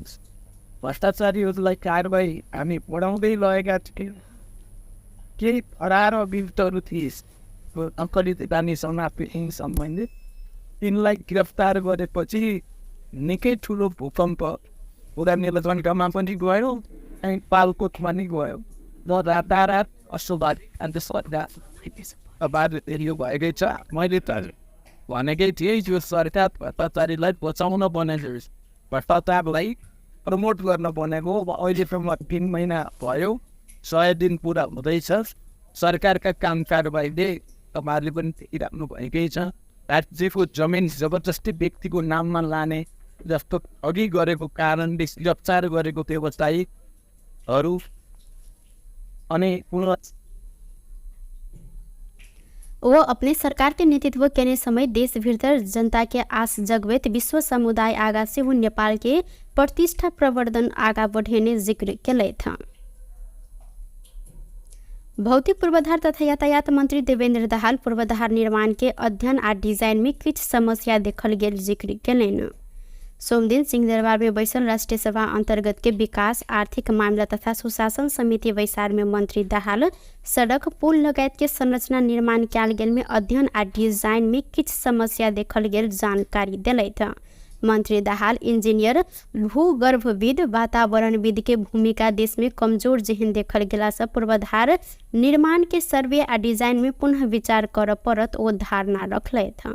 भ्रष्टाचारीहरूलाई कारवाही हामी बढाउँदै लगेका थियौँ। केही फरार अभियुक्तहरू थिए नक्कली बानीसँग सम्बन्धित, तिनलाई गिरफ्तार गरेपछि निकै ठुलो भूकम्प बुढानीलकण्ठमा पनि गयो अनि पालकोटमा पनि गयो र रातारात अस्वाभाविक अन्त सरकार यो भएकै छ। मैले त भनेकै थिएँ यो सरकार भ्रष्टाचारीलाई बचाउन बनेको, भ्रष्टाचारलाई प्रमोट गर्न बनेको। अब अहिलेसम्म 3 महिना भयो, 100 दिन पुरा हुँदैछ। सरकारका काम कारबाहीले तपाईँहरूले पनि देखिराख्नु भएकै छ। राज्यको जमिन जबरजस्ती व्यक्तिको नाममा लाने जस्तो अघि गरेको कारणले गिरफ्तार गरेको व्यवसायीहरू अनि पुनः वो अपने सरकार के नेतृत्व केने समय देश भीतर जनता के आस जगबैत विश्व समुदाय आगा सेहो नेपाल के प्रतिष्ठा प्रवर्धन आगा बढ़ेने जिक्र केलथि। भौतिक पूर्वाधार तथा यातायात मंत्री देवेंद्र दाहाल पूर्वाधार निर्माण के अध्ययन आ डिजाइन में किछु समस्या देखल गेल जिक्र केलनि। सोमदिन सिंहदरबार में बैसल राष्ट्रिय सभा अंतर्गत के विकास, आर्थिक मामला तथा सुशासन समिति बैसार में मंत्री दाहाल सड़क, पुल लगायत के संरचना निर्माण कयल गेल में अध्ययन आ डिजाइन में किछु समस्या देखल गेल जानकारी देलथि। मंत्री दाहाल इंजीनियर, भूगर्भविद, वातावरणविद के भूमिका देश में कमजोर जेहन देखल गेला से पूर्वाधार निर्माण के सर्वे आ डिजाइन में पुनः विचार करऽ पड़त ओ धारणा रखलथि।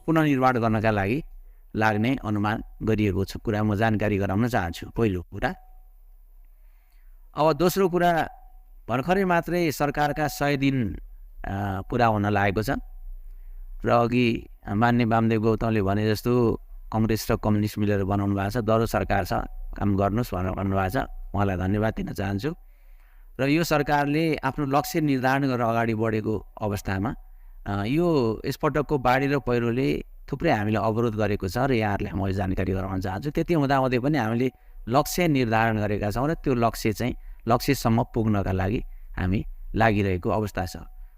पुनर्निर्माण गर्नका लागि लाग्ने अनुमान गरिएको छ कुरा म जानकारी गराउन चाहन्छु, पहिलो कुरा। अब दोस्रो कुरा, भर्खरै मात्रै सरकारका 100 दिन पुरा हुन लागेको छ र अघि मान्य वामदेव गौतमले भने जस्तो कङ्ग्रेस र कम्युनिस्ट मिलेर बनाउनु भएको छ, दह्रो सरकार छ, काम गर्नुहोस् भनेर भन्नुभएको छ, उहाँलाई धन्यवाद दिन चाहन्छु। र यो सरकारले आफ्नो लक्ष्य निर्धारण गरेर अगाडि बढेको अवस्थामा यो यसपटकको बाढी र पहिरोले थुप्रै हामीलाई अवरोध गरेको छ र यहाँहरूलाई म जानकारी गराउन चाहन्छु। त्यति हुँदाहुँदै पनि हामीले लक्ष्य निर्धारण गरेका छौँ र त्यो लक्ष्य चाहिँ लक्ष्यसम्म पुग्नका लागि हामी लागिरहेको अवस्था छ।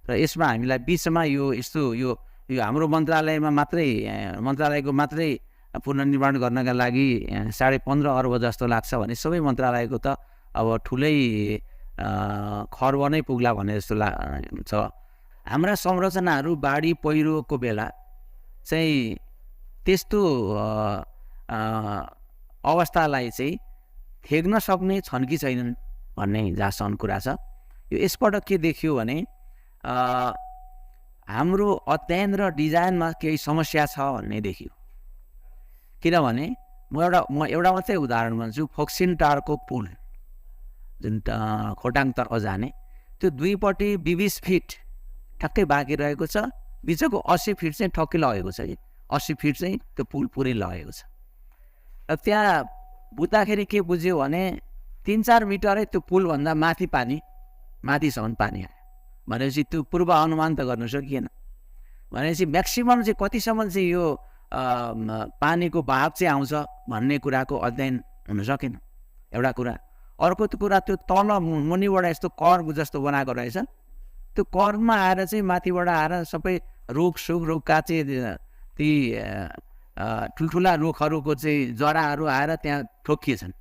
र यसमा हामीलाई बिचमा यो यस्तो यो यो हाम्रो मन्त्रालयमा मात्रै मन्त्रालयको मात्रै पुनर्निर्माण गर्नका लागि 15.5 अर्ब जस्तो लाग्छ भने सबै मन्त्रालयको त अब ठुलै खर्ब नै पुग्ला भन्ने जस्तो छ। हाम्रा संरचनाहरू बाढी पहिरोको बेला चाहिँ त्यस्तो अवस्थालाई चाहिँ थेग्न सक्ने छन् कि छैनन् भन्ने जहाँसम्म कुरा छ। यो यसपटक के देखियो भने हाम्रो अध्ययन र डिजाइनमा केही समस्या छ भन्ने देखियो। किनभने म एउटा मात्रै उदाहरण भन्छु, फोक्सिन टारको पुल जुन खोटाङतर्फ जाने त्यो दुईपट्टि 20 फिट ठ्याक्कै बाँकी रहेको छ, बिचको 80 फिट चाहिँ ठक्कै लगेको छ कि 80 फिट चाहिँ त्यो पुल पुरै लगेको छ। र त्यहाँ बुझ्दाखेरि के बुझ्यो भने 3-4 मिटरै त्यो पुलभन्दा माथि पानी, माथिसम्म पानी आयो भनेपछि त्यो पूर्वानुमान त गर्नु सकिएन। भनेपछि म्याक्सिमम् चाहिँ कतिसम्म चाहिँ यो पानीको बहाव चाहिँ आउँछ भन्ने कुराको अध्ययन हुन सकेन, एउटा कुरा। अर्को कुरा त्यो तल मुनिबाट यस्तो कर्व जस्तो बनाएको रहेछ, त्यो कर्वमा आएर चाहिँ माथिबाट आएर सबै रुख सुख रुखका चाहिँ ती ठुल्ठुला रुखहरूको चाहिँ जराहरू आएर त्यहाँ ठोकिएछन्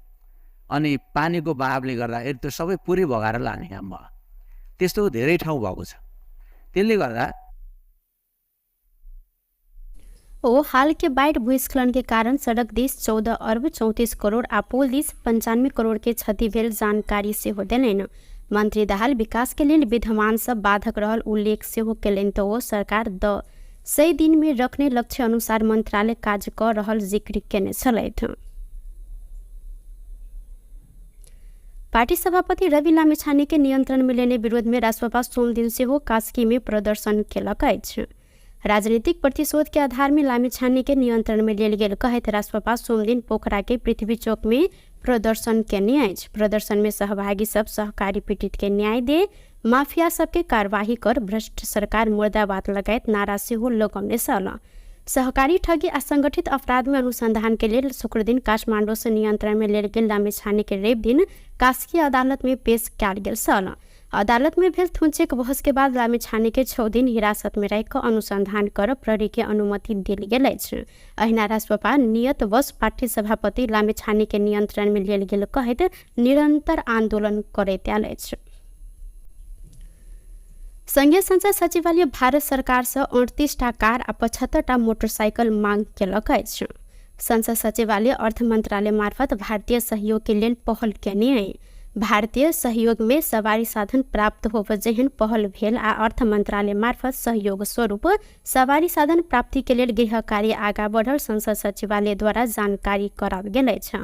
अनि पानीको बहावले गर्दाखेरि त्यो सबै पुरै भगाएर लाने काम भयो। त्यस्तो धेरै ठाउँ भएको छ। त्यसले गर्दा ओ हाल के बाढ़ भूस्खलन के कारण सड़क this 14 अर्ब 34 करोड़ आ पुल this 95 crore के क्षति भेल जानकारी सेहो देलनि। मंत्री दाहाल विकास के लेल विद्यमान सब बाधक रहल उल्लेख सेहो केलनि त ओ सरकार 100 दिन में रखने लक्ष्य अनुसार मंत्रालय काज क रहल जिक्र केने छलथि। पार्टी सभापति रवि लामिछाने के नियंत्रण में लेने विरोध में रासोपा सोमदिन सेहो कास्की में प्रदर्शन केलक अछि। राजनीतिक प्रतिशोध के आधार में लामिछाने के नियंत्रण में लेल गेल कहैत रासपा सोमदिन पोखरा के पृथ्वी चौक में प्रदर्शन केने अछि। प्रदर्शन में सहभागी सब सहकारी पीड़ित के न्याय दे, माफिया सबके कार्यवाही कर, भ्रष्ट सरकार मुर्दाबाद लगायत नारा सेहो लगौने छल। सहकारी ठगी आ संगठित अपराध में अनुसंधान के लेल शुक्रदिन काठमाडौँ से नियंत्रण में लेल गेल लामिछाने के रवि दिन कास्की अदालत में पेश कयल गेल छल। अदालत में भेल थुनचेक बहस के बाद लामिछाने के 6 दिन हिरासत में राखि कऽ अनुसंधान कर प्रहरी के अनुमति देल गेल अछि। अहिना रासपा नियत वश पार्टी सभापति लामिछाने के नियंत्रण में लेल गेल कहैत निरंतर आंदोलन करैत आयल अछि। संघीय संसद सचिवालय भारत सरकार से 38 टा कार आ 75 टा मोटरसाइकिल मांग केलक अछि। संसद सचिवालय अर्थ मंत्रालय मार्फत भारतीय सहयोग के लेल पहल केने अछि। भारतीय सहयोग में सवारी साधन प्राप्त होब जेहन पहल भेल आ अर्थ मंत्रालय मार्फत सहयोग स्वरूप सवारी साधन प्राप्ति के लेल गृह कार्य आगा बढ़ल संसद सचिवालय द्वारा जानकारी कराओल गेल अछि।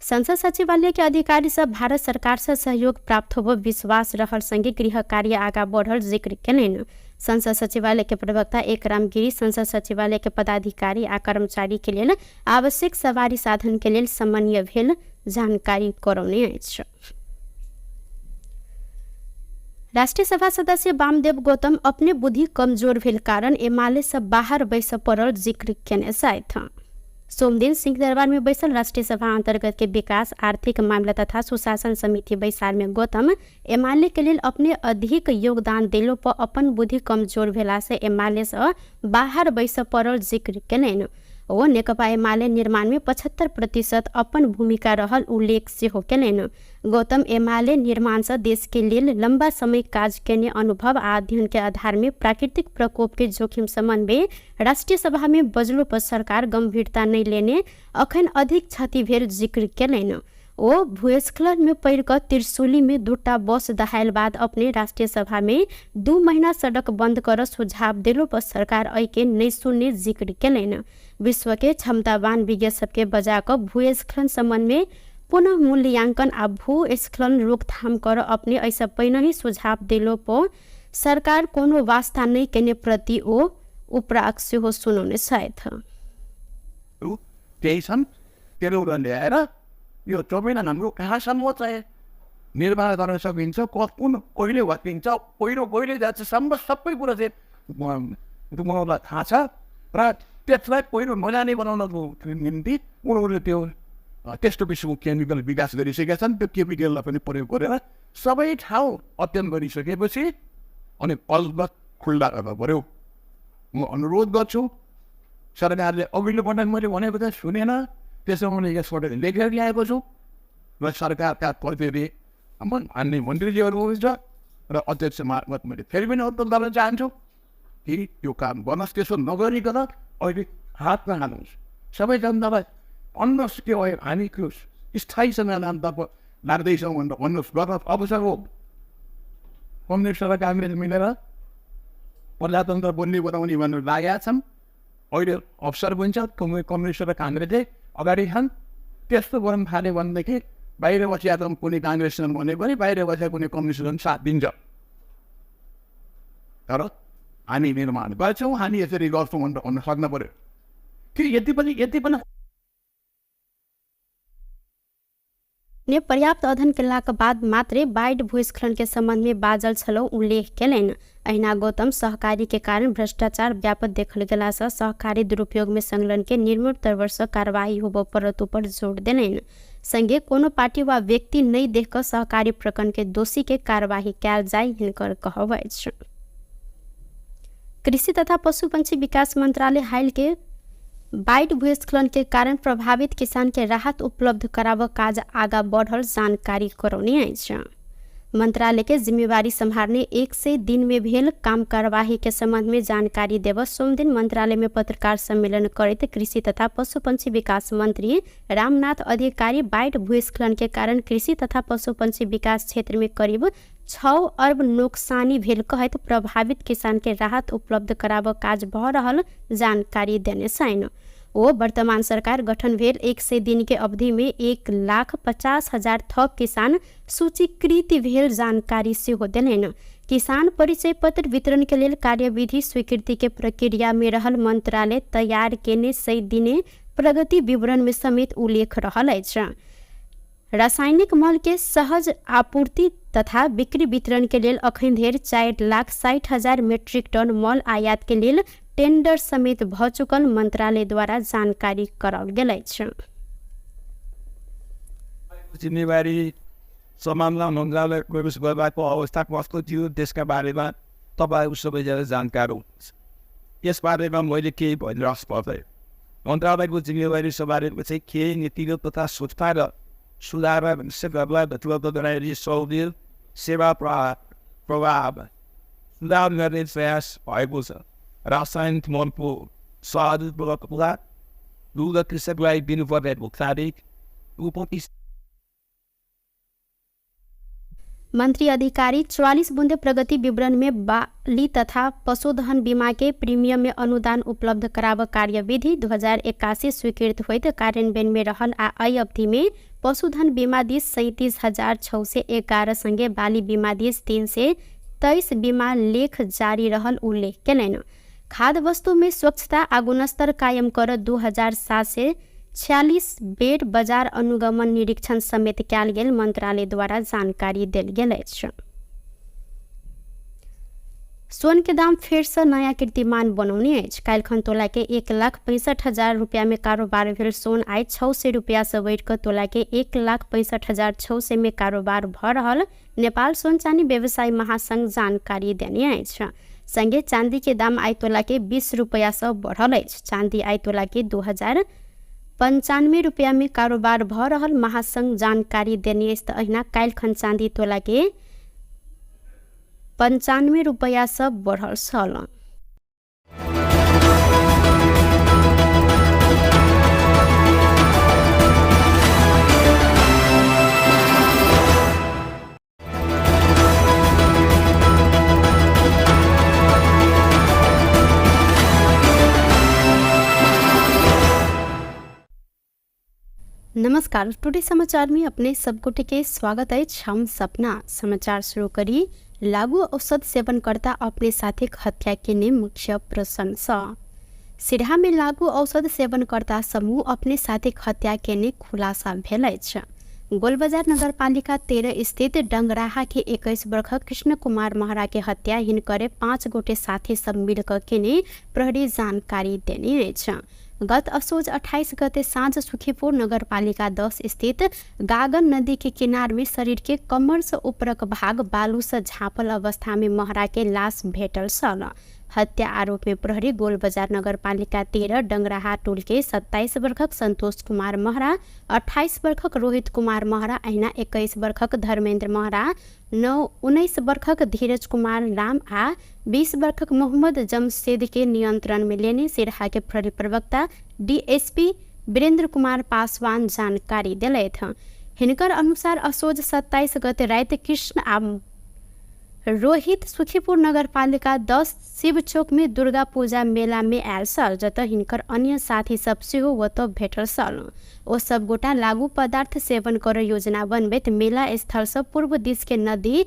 संसद सचिवालय के अधिकारी सब भारत सरकार से सहयोग प्राप्त होब विश्वास रहल संगे गृह कार्य आगा बढ़ल जिक्र केलनि। संसद सचिवालय के प्रवक्ता एकराम गिरी संसद सचिवालय के पदाधिकारी आ कर्मचारी के लेल आवश्यक सवारी साधन के लेल समन्वय भेल जानकारी करौने अछि। राष्ट्रिय सभा सदस्य वामदेव गौतम अपने बुद्धि कमजोर भेल कारण एमाले से बाहर बैस पड़ल जिक्र केने छथि। सोमदिन सिंहदरबार में बैसल राष्ट्रिय सभा अंतर्गत के विकास, आर्थिक मामला तथा सुशासन समिति बैसार में गौतम एमाले के लेल अपने अधिक योगदान देलो पर अपन बुद्धि कमजोर भेला से एमाले से बाहर बैस पड़ल जिक्र केलनि। ओ नेकपा एमाले निर्माण में 75% अपन भूमिका रहल उल्लेख सेहो केलनि। गौतम एमाले निर्माण से देश के लेल लंबा समय काज केने अनुभव आ अध्ययन के आधार में प्राकृतिक प्रकोप के जोखिम संबंध में राष्ट्रीय सभा में बजलो पर सरकार गंभीरता नहीं लेने अखन अधिक क्षति भेल जिक्र केलनि। ओ भूस्खलन में पड़ि कऽ त्रिशूली में 2 बस दहायल बाद अपने राष्ट्रीय सभा में 2 महीना सड़क बंद कर सुझाव देलो पर सरकार एहि के नहीं सुनने जिक्र केलनि। विश्व के क्षमतावान विज्ञ सबके बजा कऽ भूस्खलन संबंध में पुनः मूल्यांकन आ भूस्खलन रोकथाम कर अपने एहिसँ पहिने ही सुझाव देलो पर सरकार कोनो वास्ता नहीं केने प्रति ओ उपराग सेहो सुनौने छथि। त्यही छन्, त्यसले ल्याएर यो जमिन हाम्रो कहाँसम्म चाहिँ निर्माण गर्न सकिन्छ, कुन कहिले भत्किन्छ, पहिरो कहिले जान्छ, सम्म सबै कुरा चाहिँ उनीहरूलाई थाहा छ र त्यसलाई पहिरो नजाने बनाउनको निम्ति उनीहरूले त्यो त्यस्तो किसिमको केमिकल विकास गरिसकेका छन्। त्यो केमिकललाई पनि प्रयोग गरेर सबै ठाउँ अध्ययन गरिसकेपछि अनि बल्ब खुल्ला गर्नु पऱ्यो। म अनुरोध गर्छु, सरकारले अघिल्लो पटक मैले भनेको त सुनेन, त्यसो मैले यसपटक लेखेर ल्याएको छु र सरकारका प्रतिनिधि मान्य मन्त्रीजीहरू हुनुहुन्छ र अध्यक्ष मार्फत मैले फेरि पनि अनुरोध गर्न चाहन्छु कि यो काम गर्नुहोस्। त्यसो नगरिकन अहिले हातमा हाल्नुहोस्, सबै जनतालाई भन्नुहोस् के भयो, हामी स्थायी समाधानतर्फ लाग्दैछौँ भनेर भन्नुहोस्। गर्न अवसर हो। कम्युनिस्ट र काङ्ग्रेस मिलेर प्रजातन्त्र बन्ने बनाउने भनेर लागेका छन्। अहिले अवसर पनि छ, कम्युनिस्ट र काङ्ग्रेसले अगाडि छन्। त्यस्तो गर्न थाल्यो भनेदेखि बाहिर बसिया त कुनै काङ्ग्रेससँग भने पनि बाहिर बसेर कुनै कम्युनिस्टसँग साथ दिन्छ। तर हामी निर्माण गर्छौँ, हामी यसरी गर्छौँ भनेर भन्न सक्नु पऱ्यो। कि यति पनि ने पर्याप्त अध्ययन केलाक बाद मात्रै बाढ़ि भूस्खलन के संबंध में बाजल छलौ उल्लेख केलनि। अहिना गौतम सहकारी के कारण भ्रष्टाचार व्यापक देखल गेला से सहकारी दुरुपयोग में संलग्न के निर्मूल तौर से कार्रवाई होबय पड़त ऊपर जोर देलनि। संगे कोनो पार्टी वा व्यक्ति नहीं देख कऽ सहकारी प्रकरण के दोषी के कार्रवाई कयल जाय हिनकर कहब अछि। कृषि तथा पशु पंछी विकास मंत्रालय हाल के बाढ़ि भूस्खलन के कारण प्रभावित किसान के राहत उपलब्ध कराबऽ काज आगा बढ़ल जानकारी करौने अछि। मंत्रालय के जिम्मेवारी सम्हारने 100 दिन में भेल काम कार्यवाही के संबंध में जानकारी देव सोमदिन मंत्रालय में पत्रकार सम्मेलन करैत कृषि तथा पशु पंछी विकास मंत्री रामनाथ अधिकारी बाढ़ि भूस्खलन के कारण कृषि तथा पशु पंछी विकास क्षेत्र में करीब 6 अर्ब नोक्सानी भेल कहैत प्रभावित किसान के राहत उपलब्ध कराबऽ काज भऽ रहल जानकारी देने छनि। ओ वर्तमान सरकार गठन भेल 100 दिन के अवधि में 1,50,000 थप किसान सूचीकृत भेल जानकारी सेहो देलनि। किसान परिचय पत्र वितरण के लेल कार्यविधि स्वीकृति के प्रक्रिया में रहल मंत्रालय तैयार केने 100 दिने प्रगति विवरण में समेत उल्लेख रहल अछि। रासायनिक मल के सहज आपूर्ति तथा बिक्री वितरण के लेल अखन धरि 4,60,000 मेट्रिक टन मल आयात के लेल टेंडर समेत भ चुकल मंत्रालय द्वारा जानकारी कराओल गेल अछि। जिम्मेवारी सम्हाल्न मन्त्रालय प्रवेश गर्दाको अवस्था कस्तो थियो त्यसका बारेमा तपाईँहरू सबैजना जानकार हुनुहुन्छ। यसबारेमा मैले केही भनिराख्नु पर्दैन। मन्त्रालयको जिम्मेवारी सम्हालेपछि केही नीतिगत तथा संस्थागत सुधार उपलब्ध गराएर सहुलियत सेवा प्रवाह सुधार गर्ने प्रयास भएको छ। रासायनिक मलको सहज उपलब्धता, दुध कृषकलाई दिनुपर्ने भुक्तानी, उपति। मंत्री अधिकारी 44 बुंदे प्रगति विवरण में बाली तथा पशुधन बीमा के प्रीमियम में अनुदान उपलब्ध कराब कार्यविधि 2081 स्वीकृत होइत कार्यान्वयन में रहल आ एहि अवधि में पशुधन बीमा दिस 37,611 संगे बाली बीमा दिस 323 बीमा लेख जारी रहल उल्लेख केलनि। खाद्य वस्तु में स्वच्छता आ गुणस्तर कायम कर 2746 बेर बजार अनुगमन निरीक्षण समेत कयल गेल मंत्रालय द्वारा जानकारी देल गेल अछि। सोन के दाम फेर से नया कीर्तिमान बनौने अछि। काल्हिखन तोला के 1,65,000 रुपया में कारोबार भेल सोन आइ 600 रुपया से बढ़ि कऽ तोला के 1,65,600 में कारोबार भऽ रहल नेपाल सोन चानी व्यवसायी महासंघ जानकारी देने अछि। संगे चांदी के दाम आइ तोला के 20 रुपया से बढ़ल अछि। चांदी आइ तोला के 2,095 रुपया में कारोबार भऽ रहल महासंघ जानकारी देने अछि। तऽ अहिना काल्हिखन चांदी तोला के 95 रुपया से बढ़ल छल। नमस्कार, टुडे समाचार में अपने सबगोटे के स्वागत अछि। हम सपना। समाचार शुरू करी लागू औषध सेवनकर्ता अपने साथीक हत्या केने मुख्य प्रसंग सँ। सिरहा में लागू औषध सेवनकर्ता समूह अपने साथीक हत्या केने खुलासा भेल अछि। गोलबजार नगरपालिका 13 स्थित डंगराहा के 21 वर्षक कृष्ण कुमार महरा के हत्या हिनकरे 5 गोटे साथी सब मिलकर केने प्रहरी जानकारी देने अछि। गत असोज 28 गते साँझ सुखीपुर नगरपालिका 10 स्थित गागन नदी के किनार में शरीर के कमर से ऊपरक भाग बालू से झाँपल अवस्था में महरा के लाश भेटल छल। हत्या आरोप में प्रहरी गोलबजार नगरपालिका 13 डंगराहा टोल के 27 वर्षक संतोष कुमार महरा, 28 वर्षक रोहित कुमार महरा, अहिना 21 वर्षक धर्मेन्द्र महरा, 19 वर्षक धीरज कुमार राम आ 20 वर्षक मोहम्मद जमशेद के नियंत्रण में लेने सिरहा के प्रहरी प्रवक्ता डीएसपी वीरेंद्र कुमार पासवान जानकारी दिलथि। हिनकर अनुसार असोज 27 गते राति कृष्ण आ रोहित सुखीपुर नगरपालिका 10 शिव चौक में दुर्गा पूजा मेला में आयल छल, जतऽ हिनकर अन्य साथी सब सेहो ओतऽ भेटल छल। ओ सब गोटा लागू पदार्थ सेवन कर योजना बनबैत मेला स्थल से पूर्व दिस के नदी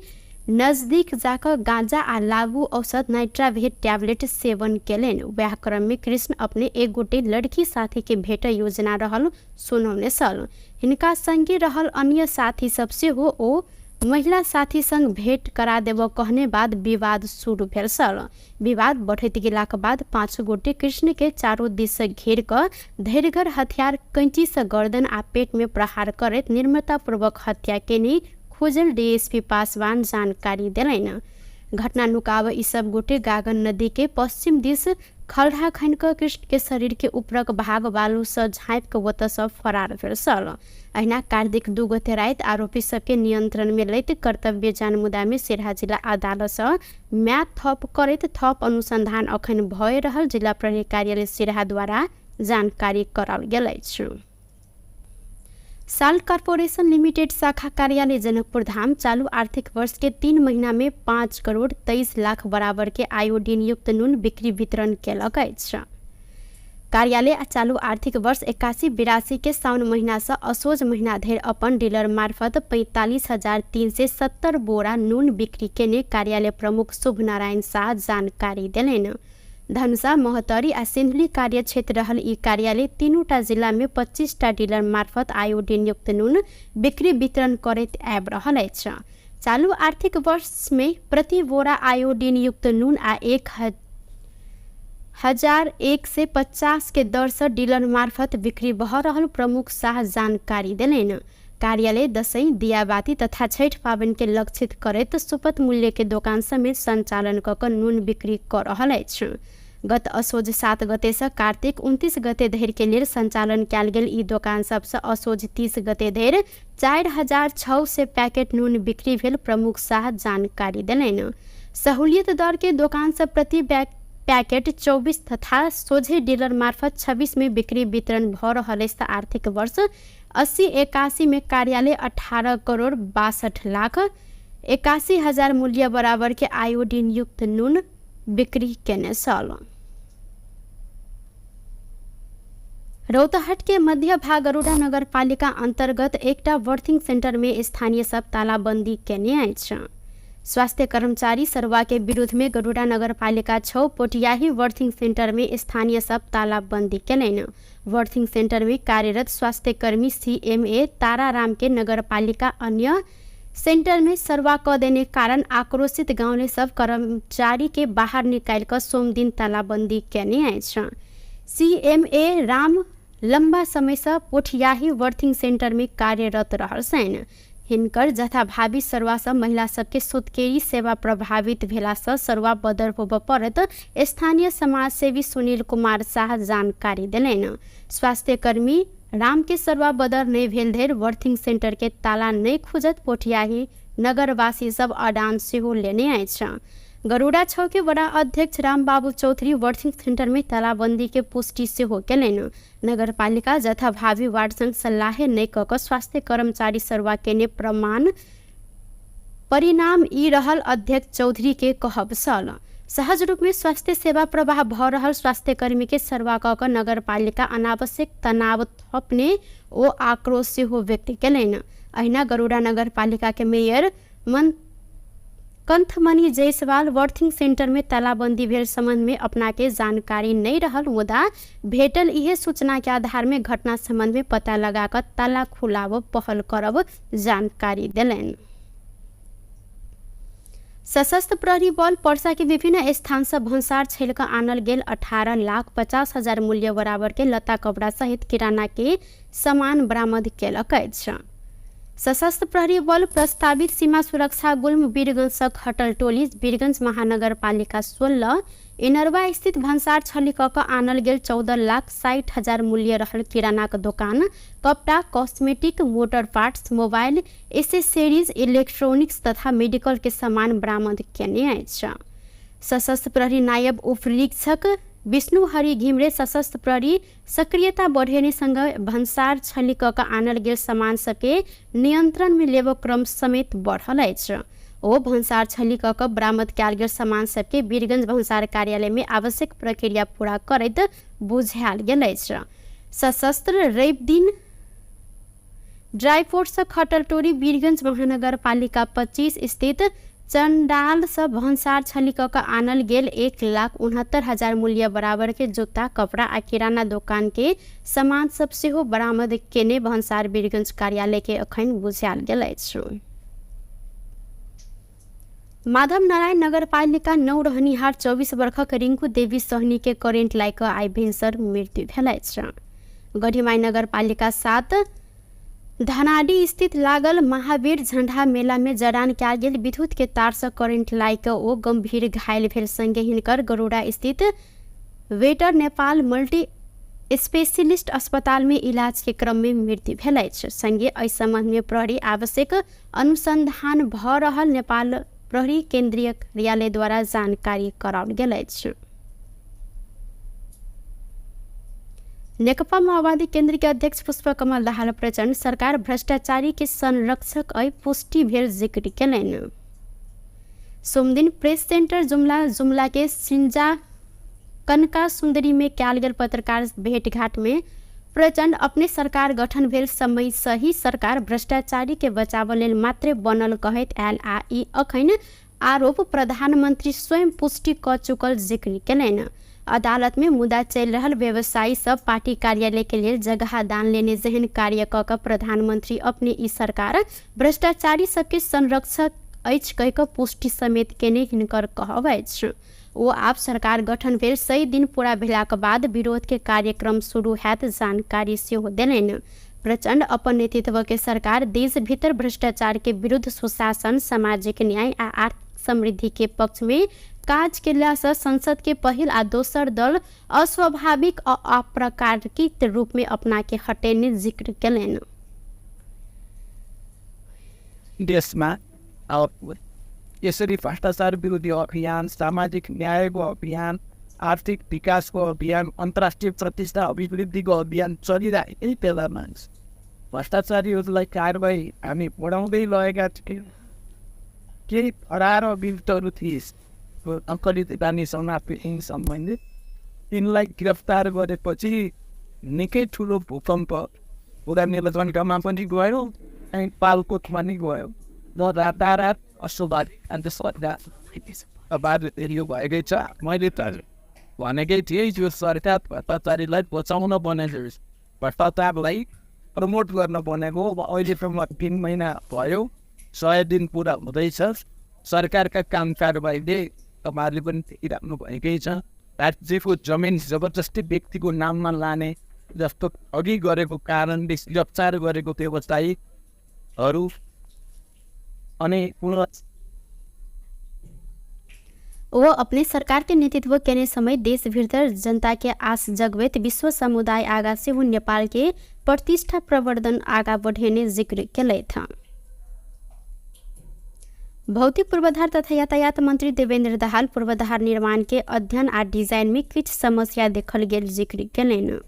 नजदीक जाकऽ गांजा आ लागू औषध नाइट्रावेट टैबलेट सेवन केलनि। वएह क्रम में कृष्ण अपने एक गोटे लड़की साथी के भेट योजना रहल सुनौने छल। हिनका संगे रहल अन्य साथी सब सेहो ओ महिला साथी संग भेंट करा देबऽ कहने बाद विवाद शुरू भेल छल। विवाद बढ़ैत गेलाक बाद 5 गोटे कृष्ण के चारू दिस से घेर कऽ धैर्यगर हथियार कैंची से गर्दन आ पेट में प्रहार करैत निर्ममतापूर्वक हत्या केने खोजल डीएसपी पासवान जानकारी देलनि। घटना नुकाब ई सब गोटे गागन नदी के पश्चिम दिस खलढ़ा खनि कऽ कृष्ण के शरीर के ऊपरक भाग बालू से झाँपि कऽ ओतऽ सँ फरार भेल छल। अहिना कार्तिक 2 गते राति आरोपी सबके नियंत्रण में लैत कर्तव्य जानमुदा में सिरहा जिला अदालत सँ म्याद थप करैत थप अनुसंधान अखन भए रहल जिला प्रहरी कार्यालय सिरहा द्वारा जानकारी कराओल गेल अछि। साल्ट कॉर्पोरेशन लिमिटेड शाखा कार्यालय जनकपुर धाम चालू आर्थिक वर्ष के 3 महीना में 5 करोड़ 23 लाख बराबर के आयोडीन युक्त नून बिक्री वितरण केलक अछि। कार्यालय चालू आर्थिक वर्ष 81-82 के साउन महीना से असोज महीना धरि अपन डीलर मार्फत 45,370 बोरा नून बिक्री केने कार्यालय प्रमुख शुभ नारायण शाह जानकारी देलनि। धनुषा, महोत्तरी आ सिन्धुली कार्यक्षेत्र रहल ई कार्यालय 3टा जिला में 25टा डीलर मार्फत आयोडीन युक्त नून बिक्री वितरण करैत आबि रहल अछि। चालू आर्थिक वर्ष में प्रति बोरा आयोडीन युक्त नून आ 1,150 के दर से डीलर मार्फत बिक्री भऽ रहल प्रमुख शाह जानकारी देलनि। कार्यालय दसैँ, दियाबाती तथा छठि पाबनि के लक्षित करैत सुपथ मूल्य के दोकान समेत संचालन कऽ कऽ नून बिक्री कऽ रहल अछि। गत असोज 7 गते से कार्तिक 29 गते धरि के लेल संचालन कयल गेल ई दोकान सबसँ असोज 30 गते धरि 4,600 पैकेट नून बिक्री भेल प्रमुख शाह जानकारी देलनि। सहूलियत दर के दोकान सब प्रति पैकेट 24 तथा सोझे डीलर मार्फत 26 में बिक्री वितरण भऽ रहल अछि। आर्थिक वर्ष 80-81 में कार्यालय 18,62,81,000 मूल्य बराबर के आयोडीन युक्त नून बिक्री केने छल। रौतहट के मध्य भाग गरुडा नगरपालिका अंतर्गत एकटा बर्थिंग सेंटर में स्थानीय सब तालाबंदी केने अछि। स्वास्थ्य कर्मचारी सरवा के विरुद्ध में गरुडा नगरपालिका 6 पोटियाही बर्थिंग सेंटर में स्थानीय सब तालाबंदी केलनि। बर्थिंग सेंटर में कार्यरत स्वास्थ्यकर्मी CMA Tararam के नगरपालिका अन्य सेंटर में सरवा क देने कारण आक्रोशित गाँवले सब कर्मचारी के बाहर निकालि कऽ सोमदिन तालाबंदी केने अछि। CMA Ram लंबा समय से पोठियाही बर्थिंग सेंटर में कार्यरत रहल छनि। हिनकर जथाभावी सरवा से महिला सबके सुतकेरी सेवा प्रभावित भेला से सरवा बदर होबऽ पड़त स्थानीय समाजसेवी सुनील कुमार शाह जानकारी देलनि। स्वास्थ्यकर्मी राम के सरवा बदर नहि भेल धरि बर्थिंग सेंटर के ताला नहि खुजत पोठियाही नगरवासी सब अडान सेहो लेने अछि। गरुड़ा 6 के वडा अध्यक्ष रामबाबू चौधरी बर्थिंग सेंटर में तालाबंदी के पुष्टि सेहो केलनि। नगरपालिका जथाभावी वार्ड संग सल्लाहे नहि कऽ कऽ स्वास्थ्य कर्मचारी सरवा केने प्रमाण परिणाम ई रहल अध्यक्ष चौधरी के कहब छल। सहज रूप में स्वास्थ्य सेवा प्रवाह भऽ रहल स्वास्थ्यकर्मी के सरवा कऽ कऽ नगरपालिका अनावश्यक तनाव थपने ओ आक्रोश सेहो व्यक्त केलनि। अहिना गरुड़ा नगरपालिका के मेयर कंथमणि जायसवाल बर्थिंग सेंटर में तालाबंदी भेल संबंध में अपना के जानकारी नहीं रहल, मुदा भेटल इहे सूचना के आधार में घटना संबंध में पता लगा कर ताला खुलाव पहल करब जानकारी देलनि। सशस्त्र प्रहरी बल पर्सा के विभिन्न स्थान से भन्सार छेल कऽ आनल गेल 18,50,000 मूल्य बराबर के लत्ता कपड़ा सहित किराना के सामान बरामद केलक अछि। सशस्त्र प्रहरी बल प्रस्तावित सीमा सुरक्षा गुल्म वीरगंज खटल टोली वीरगंज महानगरपालिका 16 इनरवा स्थित भन्सार छली कऽ कऽ आनल गेल 14,60,000 मूल्य रहल किरानाक दोकान कपड़ा, cosmetic, motor parts, mobile accessories, electronics तथा मेडिकल के सामान बरामद केने अछि। सशस्त्र प्रहरी नायब उपनिरीक्षक विष्णु हरि घिमरे सशस्त्र प्रहरी सक्रियता बढ़ेने सँग भन्सार छली कऽ कऽ आनल गेल सामान सबके नियंत्रण में लेबऽ क्रम समेत बढ़ल अछि। ओ भन्सार छली कऽ कऽ बरामद कयल गेल सामान सबके वीरगंज भन्सार कार्यालय में आवश्यक प्रक्रिया पूरा करैत बुझायल गेल अछि। सशस्त्र रवि दिन ड्राईपोर्ट से खटल टोरी वीरगंज महानगरपालिका 25 स्थित चंडाल से भन्सार छली कऽ कऽ आनल गेल 1,69,000 मूल्य बराबर के जूता, कपड़ा आ किराना दोकान के सामान सब सेहो बरामद केने भन्सार वीरगंज कार्यालय के अखन बुझायल गेल अछि। माधव नारायण नगरपालिका 9 रहनिहार 24 वर्षक रिंकू देवी सहनी के करेंट लागि कऽ आइ भिनसर मृत्यु भेल अछि। गढ़ीमाई नगरपालिका 7 धनाडी स्थित लागल महावीर झंडा मेला में जड़ान कयल गेल विद्युत के तार से करेंट लागि कऽ ओ गंभीर घायल भेल संगे हिनकर गरुड़ा स्थित वेटर नेपाल मल्टी स्पेशलिस्ट अस्पताल में इलाज के क्रम में मृत्यु भेल अछि। संगे एहि संबंध में प्रहरी आवश्यक अनुसंधान भऽ रहल नेपाल प्रहरी केंद्रीय कार्यालय द्वारा जानकारी कराओल गेल अछि। नेकपा माओवादी केंद्र के अध्यक्ष पुष्पकमल दाहाल प्रचण्ड सरकार भ्रष्टाचारी के संरक्षक अइ पुष्टि भेल जिक्र केलनि। सोमदिन प्रेस सेंटर जुमला जुमला के सिंजा कनका सुन्दरी में कयल गेल पत्रकार भेंटघाट में प्रचण्ड अपने सरकार गठन भेल समय सही सरकार भ्रष्टाचारी के बचाव लेल मात्रे बनल कहैत आयल आ ई अखन आरोप प्रधानमंत्री स्वयं पुष्टि क चुकल जिक्र केलनि। अदालत में मुद्दा चलि रहल व्यवसायी सब पार्टी कार्यालय के लेल जगह दान लेने जेहन कार्य क के प्रधानमंत्री अपने ई सरकार भ्रष्टाचारी सबके संरक्षक अछि कहि कऽ पुष्टि समेत केने हिनकर कहब अछि। ओ आब सरकार गठन भेल 100 दिन पूरा भेलाक बाद विरोध के कार्यक्रम शुरू हैत जानकारी सेहो देलनि। प्रचण्ड अपन नेतृत्व के सरकार देश भीतर भ्रष्टाचार के विरुद्ध सुशासन, सामाजिक न्याय आ आर्थिक समृद्धि के पक्ष में काज केलासँ संसद के पहिल आ दोसर दल अस्वाभाविक आ अप्राकृतिक रूप में अपना के हटेने जिक्र केलनि। देशमा यसरी भ्रष्टाचार विरोधी अभियान, सामाजिक न्यायको अभियान, आर्थिक विकासको अभियान, अन्तर्राष्ट्रिय प्रतिष्ठा अभिवृद्धिको अभियान चलिरहेकै बेलामा भ्रष्टाचारीहरूलाई कारवाही हामी बढाउँदै लगेका थियौँ। केही फरार अभियुक्तहरू थिए अङ्कलित बानीसँग सम्बन्धित, तिनलाई गिरफ्तार गरेपछि निकै ठुलो भूकम्प पुरा नीलकण्ठमा पनि गयो अनि पालकोटमा पनि गयो। र रातारात अस्वाभाविक अन्त सरकार यो भएकै छ। मैले त भनेकै थिएँ यो सरकार भ्रष्टाचारीलाई बचाउन बनेको, भ्रष्टाचारलाई प्रमोट गर्न बनेको। अब अहिलेसम्म 3 महिना भयो, 100 दिन पुरा हुँदैछ। सरकारका काम कारबाहीले तपाईँहरूले पनि देखिराख्नु भएकै छ। राज्यको जमिन जबरजस्ती व्यक्तिको नाममा लाने जस्तो अघि गरेको कारणले गिरफ्तार गरेको व्यवसायीहरू अनि पुनः वो अपने सरकार के नेतृत्व केने समय देश भीतर जनता के आस जगबैत विश्व समुदाय आगा सेहो नेपाल के प्रतिष्ठा प्रवर्धन आगा बढ़ेने जिक्र केलथि। भौतिक पूर्वाधार तथा यातायात मंत्री देवेन्द्र दाहाल पूर्वाधार निर्माण के अध्ययन आ डिजाइन में किछु समस्या देखल गेल जिक्र केलनि।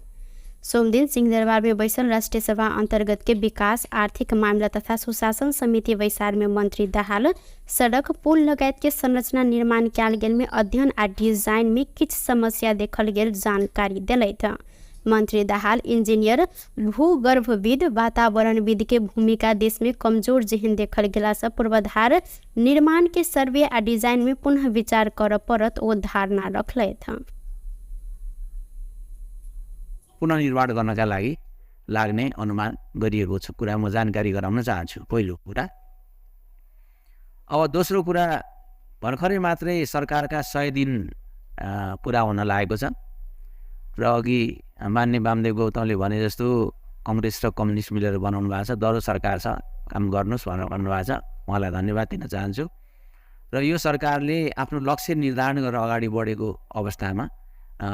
सोमदिन सिंहदरबार में बैसल राष्ट्रिय सभा अंतर्गत के विकास, आर्थिक मामला तथा सुशासन समिति बैसार में मंत्री दाहाल सड़क, पुल लगायत के संरचना निर्माण कयल गेल में अध्ययन आ डिजाइन में किछु समस्या देखल गेल जानकारी देलथि। मंत्री दाहाल इंजीनियर, भूगर्भविद, वातावरणविद के भूमिका देश में कमजोर जेहन देखल गेला से पूर्वाधार निर्माण के सर्वे आ डिजाइन में पुनः विचार करऽ पड़त ओ धारणा रखलथि। पुनर्निर्माण गर्नका लागि लाग्ने अनुमान गरिएको छ कुरा म जानकारी गराउन चाहन्छु, पहिलो कुरा। अब दोस्रो कुरा, भर्खरै मात्रै सरकारका 100 दिन पुरा हुन लागेको छ र अघि मान्य वामदेव गौतमले भने जस्तो कङ्ग्रेस र कम्युनिस्ट मिलेर बनाउनु भएको छ, दह्रो सरकार छ, काम गर्नुहोस् भनेर भन्नुभएको छ, उहाँलाई धन्यवाद दिन चाहन्छु। र यो सरकारले आफ्नो लक्ष्य निर्धारण गरेर अगाडि बढेको अवस्थामा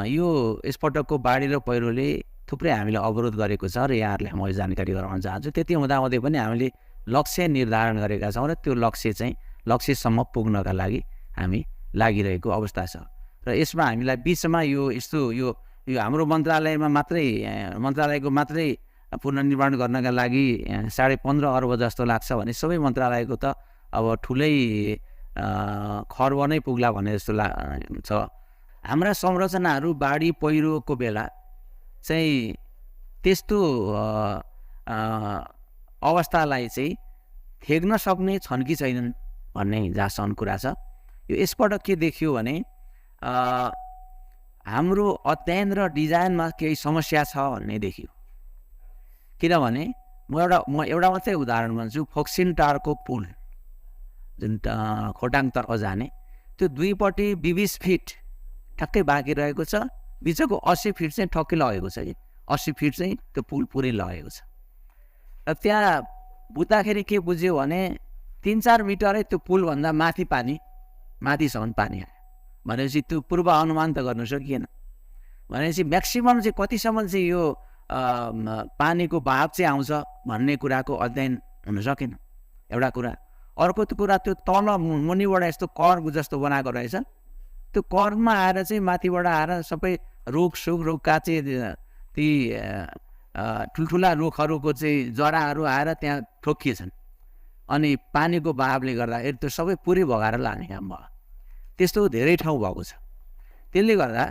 यो यसपटकको बाढी र पहिरोले थुप्रै हामीलाई अवरोध गरेको छ र यहाँहरूलाई म जानकारी गराउन चाहन्छु। त्यति हुँदाहुँदै पनि हामीले लक्ष्य निर्धारण गरेका छौँ र त्यो लक्ष्य चाहिँ लक्ष्यसम्म पुग्नका लागि हामी लागिरहेको अवस्था छ। र यसमा हामीलाई बिचमा यो यस्तो यो यो हाम्रो मन्त्रालयमा मात्रै मन्त्रालयको मात्रै पुनर्निर्माण गर्नका लागि 15.5 अर्ब जस्तो लाग्छ भने सबै मन्त्रालयको त अब ठुलै खर्ब नै पुग्ला भन्ने जस्तो छ। हाम्रा संरचनाहरू बाढी पहिरोको बेला चाहिँ त्यस्तो अवस्थालाई चाहिँ थेग्न सक्ने छन् कि छैनन् भन्ने जहाँसम्म कुरा छ। यो यसपटक के देखियो भने हाम्रो अध्ययन र डिजाइनमा केही समस्या छ भन्ने देखियो। किनभने म एउटा मात्रै उदाहरण भन्छु, फोक्सिन टारको पुल जुन खोटाङतर्फ जाने त्यो दुईपट्टि 20 फिट ठ्याक्कै बाँकी रहेको छ, बिचको 80 फिट चाहिँ ठक्कै लगेको छ कि 80 फिट चाहिँ त्यो पुल पुरै लगेको छ। र त्यहाँ बुझ्दाखेरि के बुझ्यो भने 3-4 मिटरै त्यो पुलभन्दा माथि पानी, माथिसम्म पानी आयो भनेपछि त्यो पूर्वानुमान त गर्नु सकिएन। भनेपछि म्याक्सिमम् चाहिँ कतिसम्म चाहिँ यो पानीको बहाव चाहिँ आउँछ भन्ने कुराको अध्ययन हुन सकेन, एउटा कुरा। अर्को कुरा त्यो तल मुनिबाट यस्तो कर्व जस्तो बनाएको रहेछ, त्यो कर्वमा आएर चाहिँ माथिबाट आएर सबै रुख सुख रुखका चाहिँ ती ठुल्ठुला रुखहरूको चाहिँ जराहरू आएर त्यहाँ ठोकिएछन् अनि पानीको बहावले गर्दा त्यो सबै पुरै भगाएर लाने काम भयो। त्यस्तो धेरै ठाउँ भएको छ। त्यसले गर्दा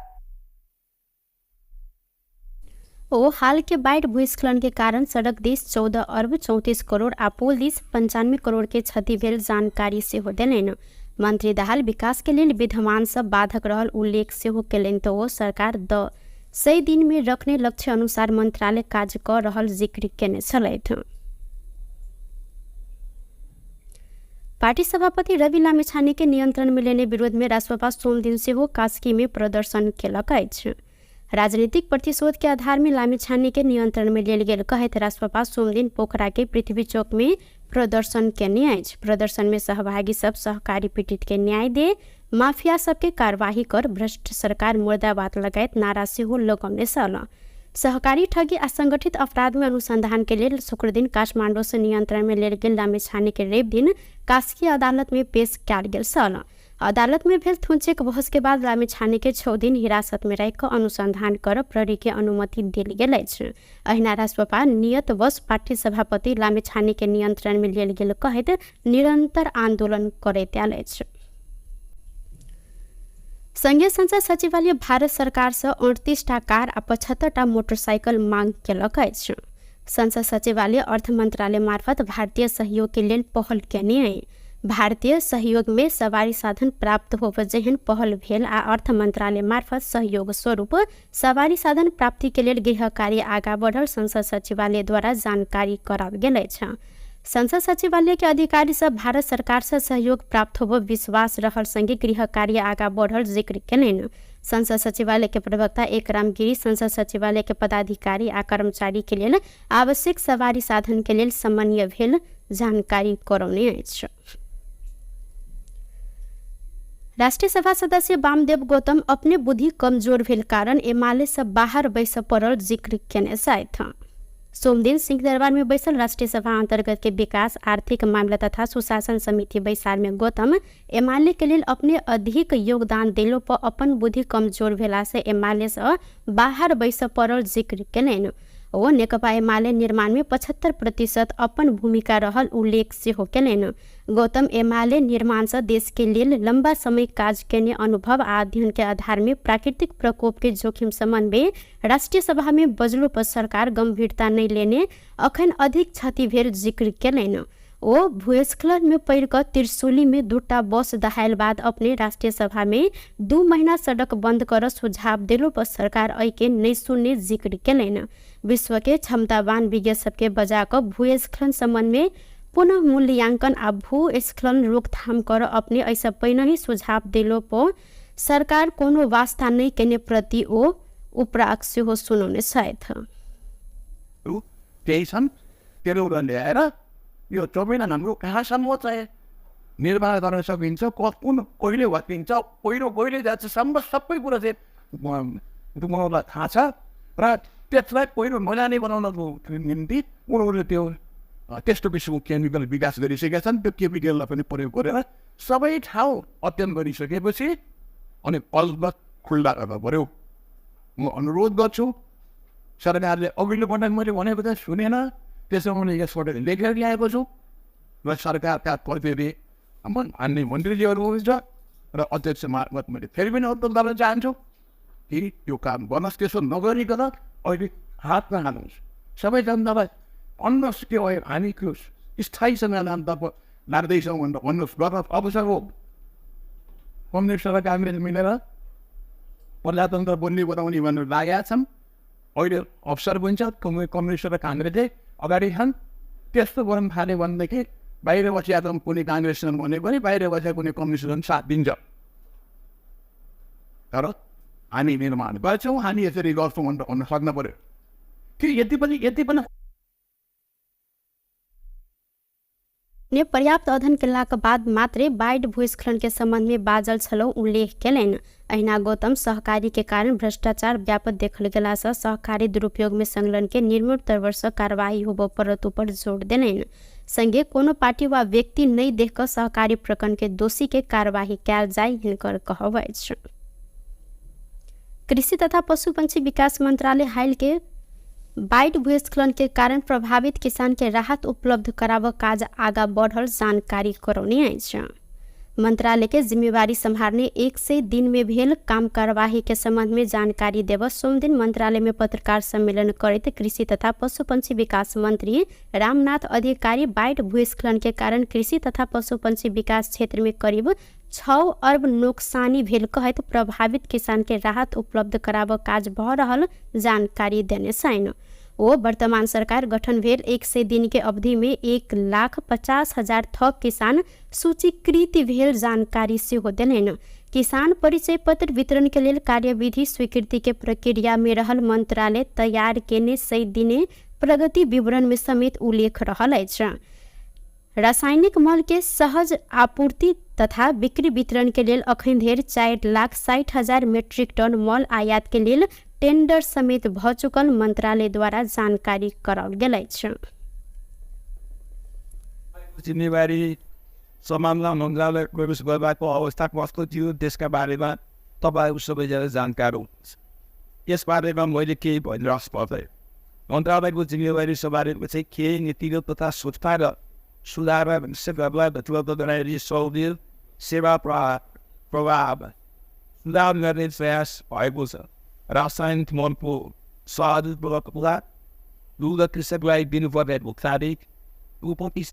ओ हाल के बाढ़ि भूस्खलन के कारण सड़क दिस 14 अर्ब 34 करोड़ आ पुल दिस 95 करोड़ के क्षति भेल जानकारी सेहो देलनि। मंत्री दाहाल विकास के लेल विद्यमान सब बाधक रहल उल्लेख सेहो केलनि तऽ ओ सरकार 100 दिन में रखने लक्ष्य अनुसार मंत्रालय काज कऽ रहल जिक्र केने छलथि। पार्टी सभापति रवि लामिछाने के नियंत्रण में लेने विरोध में रासपा सोमदिन सेहो कास्की में प्रदर्शन केलक अछि। राजनीतिक प्रतिशोध के आधार में लामिछाने के नियंत्रण में लेल गेल कहैत रासपा सोमदिन पोखरा के पृथ्वी चौक में प्रदर्शन केने अछि। प्रदर्शन में सहभागी सब सहकारी पीड़ित के न्याय दे, माफिया सबके कार्यवाही कर, भ्रष्ट सरकार मुर्दाबाद लगायत नारा सेहो लगौने छल। सहकारी ठगी आ संगठित अपराध में अनुसंधान के लेल शुक्रदिन काठमाडौँ से नियंत्रण में लेल गेल लामिछाने के रवि दिन कास्की अदालत में पेश कयल गेल छल। अदालत में भेल थुनचेक बहस के बाद लामिछाने के 6 दिन हिरासत में राखि कऽ अनुसंधान कर प्रहरी के अनुमति देल गेल अछि। अहिना रासपा नियत वश पार्टी सभापति लामिछाने के नियंत्रण में लेल गेल कहैत निरंतर आंदोलन करैत आयल अछि। संघीय संसद सचिवालय भारत सरकार से 38 टा कार आ 75 टा मोटरसाइकिल मांग केलक अछि। संसद सचिवालय अर्थ मंत्रालय मार्फत भारतीय सहयोग के लेल पहल केने अछि। भारतीय सहयोग में सवारी साधन प्राप्त होब जेहन पहल भेल आ अर्थ मंत्रालय मार्फत सहयोग स्वरूप सवारी साधन प्राप्ति के लेल गृह कार्य आगा बढ़ल संसद सचिवालय द्वारा जानकारी कराओल गेल अछि। संसद सचिवालय के अधिकारी सब भारत सरकार से सहयोग प्राप्त होब विश्वास रहल संगे गृह कार्य आगा बढ़ल जिक्र केलनि। संसद सचिवालय के प्रवक्ता एकराम गिरी संसद सचिवालय के पदाधिकारी आ कर्मचारी के लेल आवश्यक सवारी साधन के लेल समन्वय भेल जानकारी करौने अछि। राष्ट्रीय सभा सदस्य वामदेव गौतम अपने बुद्धि कमजोर भेल कारण एमाले से बाहर बैस पड़ल जिक्र केने छथि। सोमदिन सिंहदरबार में बैसल राष्ट्रीय सभा अंतर्गत के विकास, आर्थिक मामला तथा सुशासन समिति बैसार में गौतम एमाले के लेल अपने अधिक योगदान देलो पर अपन बुद्धि कमजोर भेला से एमाले से बाहर बैस पड़ल जिक्र केलनि। ओ नेकपा एमाले निर्माण में 75% अपन भूमिका रहल उल्लेख सेहो केलनि। गौतम एमाले निर्माण से देश के लेल लंबा समय काज केने अनुभव आ अध्ययन के आधार में प्राकृतिक प्रकोप के जोखिम संबंध में राष्ट्रीय सभा में बजलो पर सरकार गंभीरता नहीं लेने अखन अधिक क्षति भेल जिक्र केलनि। ओ भूस्खलन में पड़ि कऽ त्रिशूली में 2टा बस दहायल बाद अपने राष्ट्रीय सभा में 2 महीना सड़क बंद कर सुझाव देलो पर सरकार एहि के नहीं सुनने जिक्र केलनि। विश्व के क्षमतावान विज्ञ सबके बजा कऽ भूस्खलन संबंध में पुनः मूल्यांकन आ भूस्खलन रोकथाम कर अपने एहिसँ पहिने ही सुझाव देलो पर सरकार कोनो वास्ता नहीं केने प्रति ओ उपराग सेहो सुनौने छथि। त्यही छन्, त्यसले ल्याएर यो जमिन हाम्रो कहाँसम्म चाहिँ निर्माण गर्न सकिन्छ, कुन कहिले भत्किन्छ, पहिरो कहिले जान्छ, सम्म सबै कुरा चाहिँ उनीहरूलाई थाहा छ र त्यसलाई पहिरो नजाने बनाउनको निम्ति उनीहरूले त्यो त्यस्तो किसिमको केमिकल विकास गरिसकेका छन्। त्यो केमिकललाई पनि प्रयोग गरेर सबै ठाउँ अध्ययन गरिसकेपछि अनि बल्ब खुल्ला गर्नु पऱ्यो। म अनुरोध गर्छु, सरकारले अघिल्लो पटक मैले भनेको त सुनेन, त्यसो मैले यसपटक लेखेर ल्याएको छु र सरकारका प्रतिनिधि मान्य मन्त्रीजीहरू हुनुहुन्छ र अध्यक्ष मार्फत मैले फेरि पनि अनुरोध गर्न चाहन्छु कि यो काम गर्नुहोस्। त्यसो नगरिकन अहिले हातमा हाल्नुहोस्, सबै जनतालाई भन्नुहोस् के भयो, हामी त्यो स्थायी समाधानतर्फ लाग्दैछौँ भनेर भन्नुहोस्। गर्न अवसर हो। कम्युनिस्ट र काङ्ग्रेस मिलेर प्रजातन्त्र बन्ने बनाउने भनेर लागेका छन्। अहिले अवसर पनि छ, कम्युनिस्ट र काङ्ग्रेसले अगाडि छन्। त्यस्तो गर्न थाल्यो भनेदेखि बाहिर बसिया त कुनै काङ्ग्रेस भने पनि बाहिर बसेको कुनै कम्युनिस्ट साथ दिन्छ। तर हामी निर्माण गर्छौँ, हामी यसरी गर्छौँ भनेर भन्न सक्नु पऱ्यो। कि यति पनि ने पर्याप्त अध्ययन केलाक बाद मात्रै बाढ़ि भूस्खलन के संबंध में बाजल छलौ उल्लेख केलनि। अहिना गौतम सहकारी के कारण भ्रष्टाचार व्यापक देखल गेला से सहकारी दुरुपयोग में संलग्न के निर्मूल तौर से कार्यवाही होबय पड़त ऊपर जोर देलनि। संगे कोनो पार्टी वा व्यक्ति नहीं देख कऽ सहकारी प्रकरण के दोषी के कार्यवाही कयल जाय हिनकर कहब अछि। कृषि तथा पशु पंछी विकास मंत्रालय हाल के बाढ़ि भूस्खलन के कारण प्रभावित किसान के राहत उपलब्ध कराबऽ काज आगा बढ़ल जानकारी करौने अछि। मंत्रालय के जिम्मेवारी सम्हारने 100 दिन में भेल काम कार्यवाही के संबंध में जानकारी देव सोमदिन मंत्रालय में पत्रकार सम्मेलन करैत कृषि तथा पशुपक्षी विकास मंत्री रामनाथ अधिकारी बाढ़ि भूस्खलन के कारण कृषि तथा पशुपक्षी विकास क्षेत्र में करीब 6 अर्ब नोक्सानी भेल कहैत प्रभावित किसान के राहत उपलब्ध कराब काज भ रहल जानकारी देने छनि। ओ वर्तमान सरकार गठन भेल 100 दिन के अवधि में 1,50,000 थप किसान सूचीकृत भेल जानकारी सेहो देलनि। किसान परिचय पत्र वितरण के लेल कार्यविधि स्वीकृति के प्रक्रिया में रहल मंत्रालय तैयार केने 100 दिने प्रगति विवरण में समेत उल्लेख रहल अछि। रासायनिक मल के सहज आपूर्ति तथा बिक्री वितरण के लेल अखन धरि 4,60,000 मेट्रिक टन मल आयात के लेल टेंडर समेत भ चुकल मंत्रालय द्वारा जानकारी कराओल गेल अछि। जिम्मेवारी सम्हाल्न मन्त्रालय प्रवेश गर्दाको अवस्था कस्तो थियो त्यसका बारेमा तपाईँहरू सबैजना जानकार हुनुहुन्छ। यसबारेमा मैले केही भनिराख्नु पर्दैन। मन्त्रालयको जिम्मेवारी सम्हालेपछि केही नीतिगत तथा संस्थागत सुधार उपलब्ध गराएर सहुलियत सेवा प्रभाव सुधार गर्ने प्रयास भएको छ। रासायनिक मलको सहज उपलब्धता, दुग्ध कृषकलाई दिनुपर्ने भुक्तानी, उपति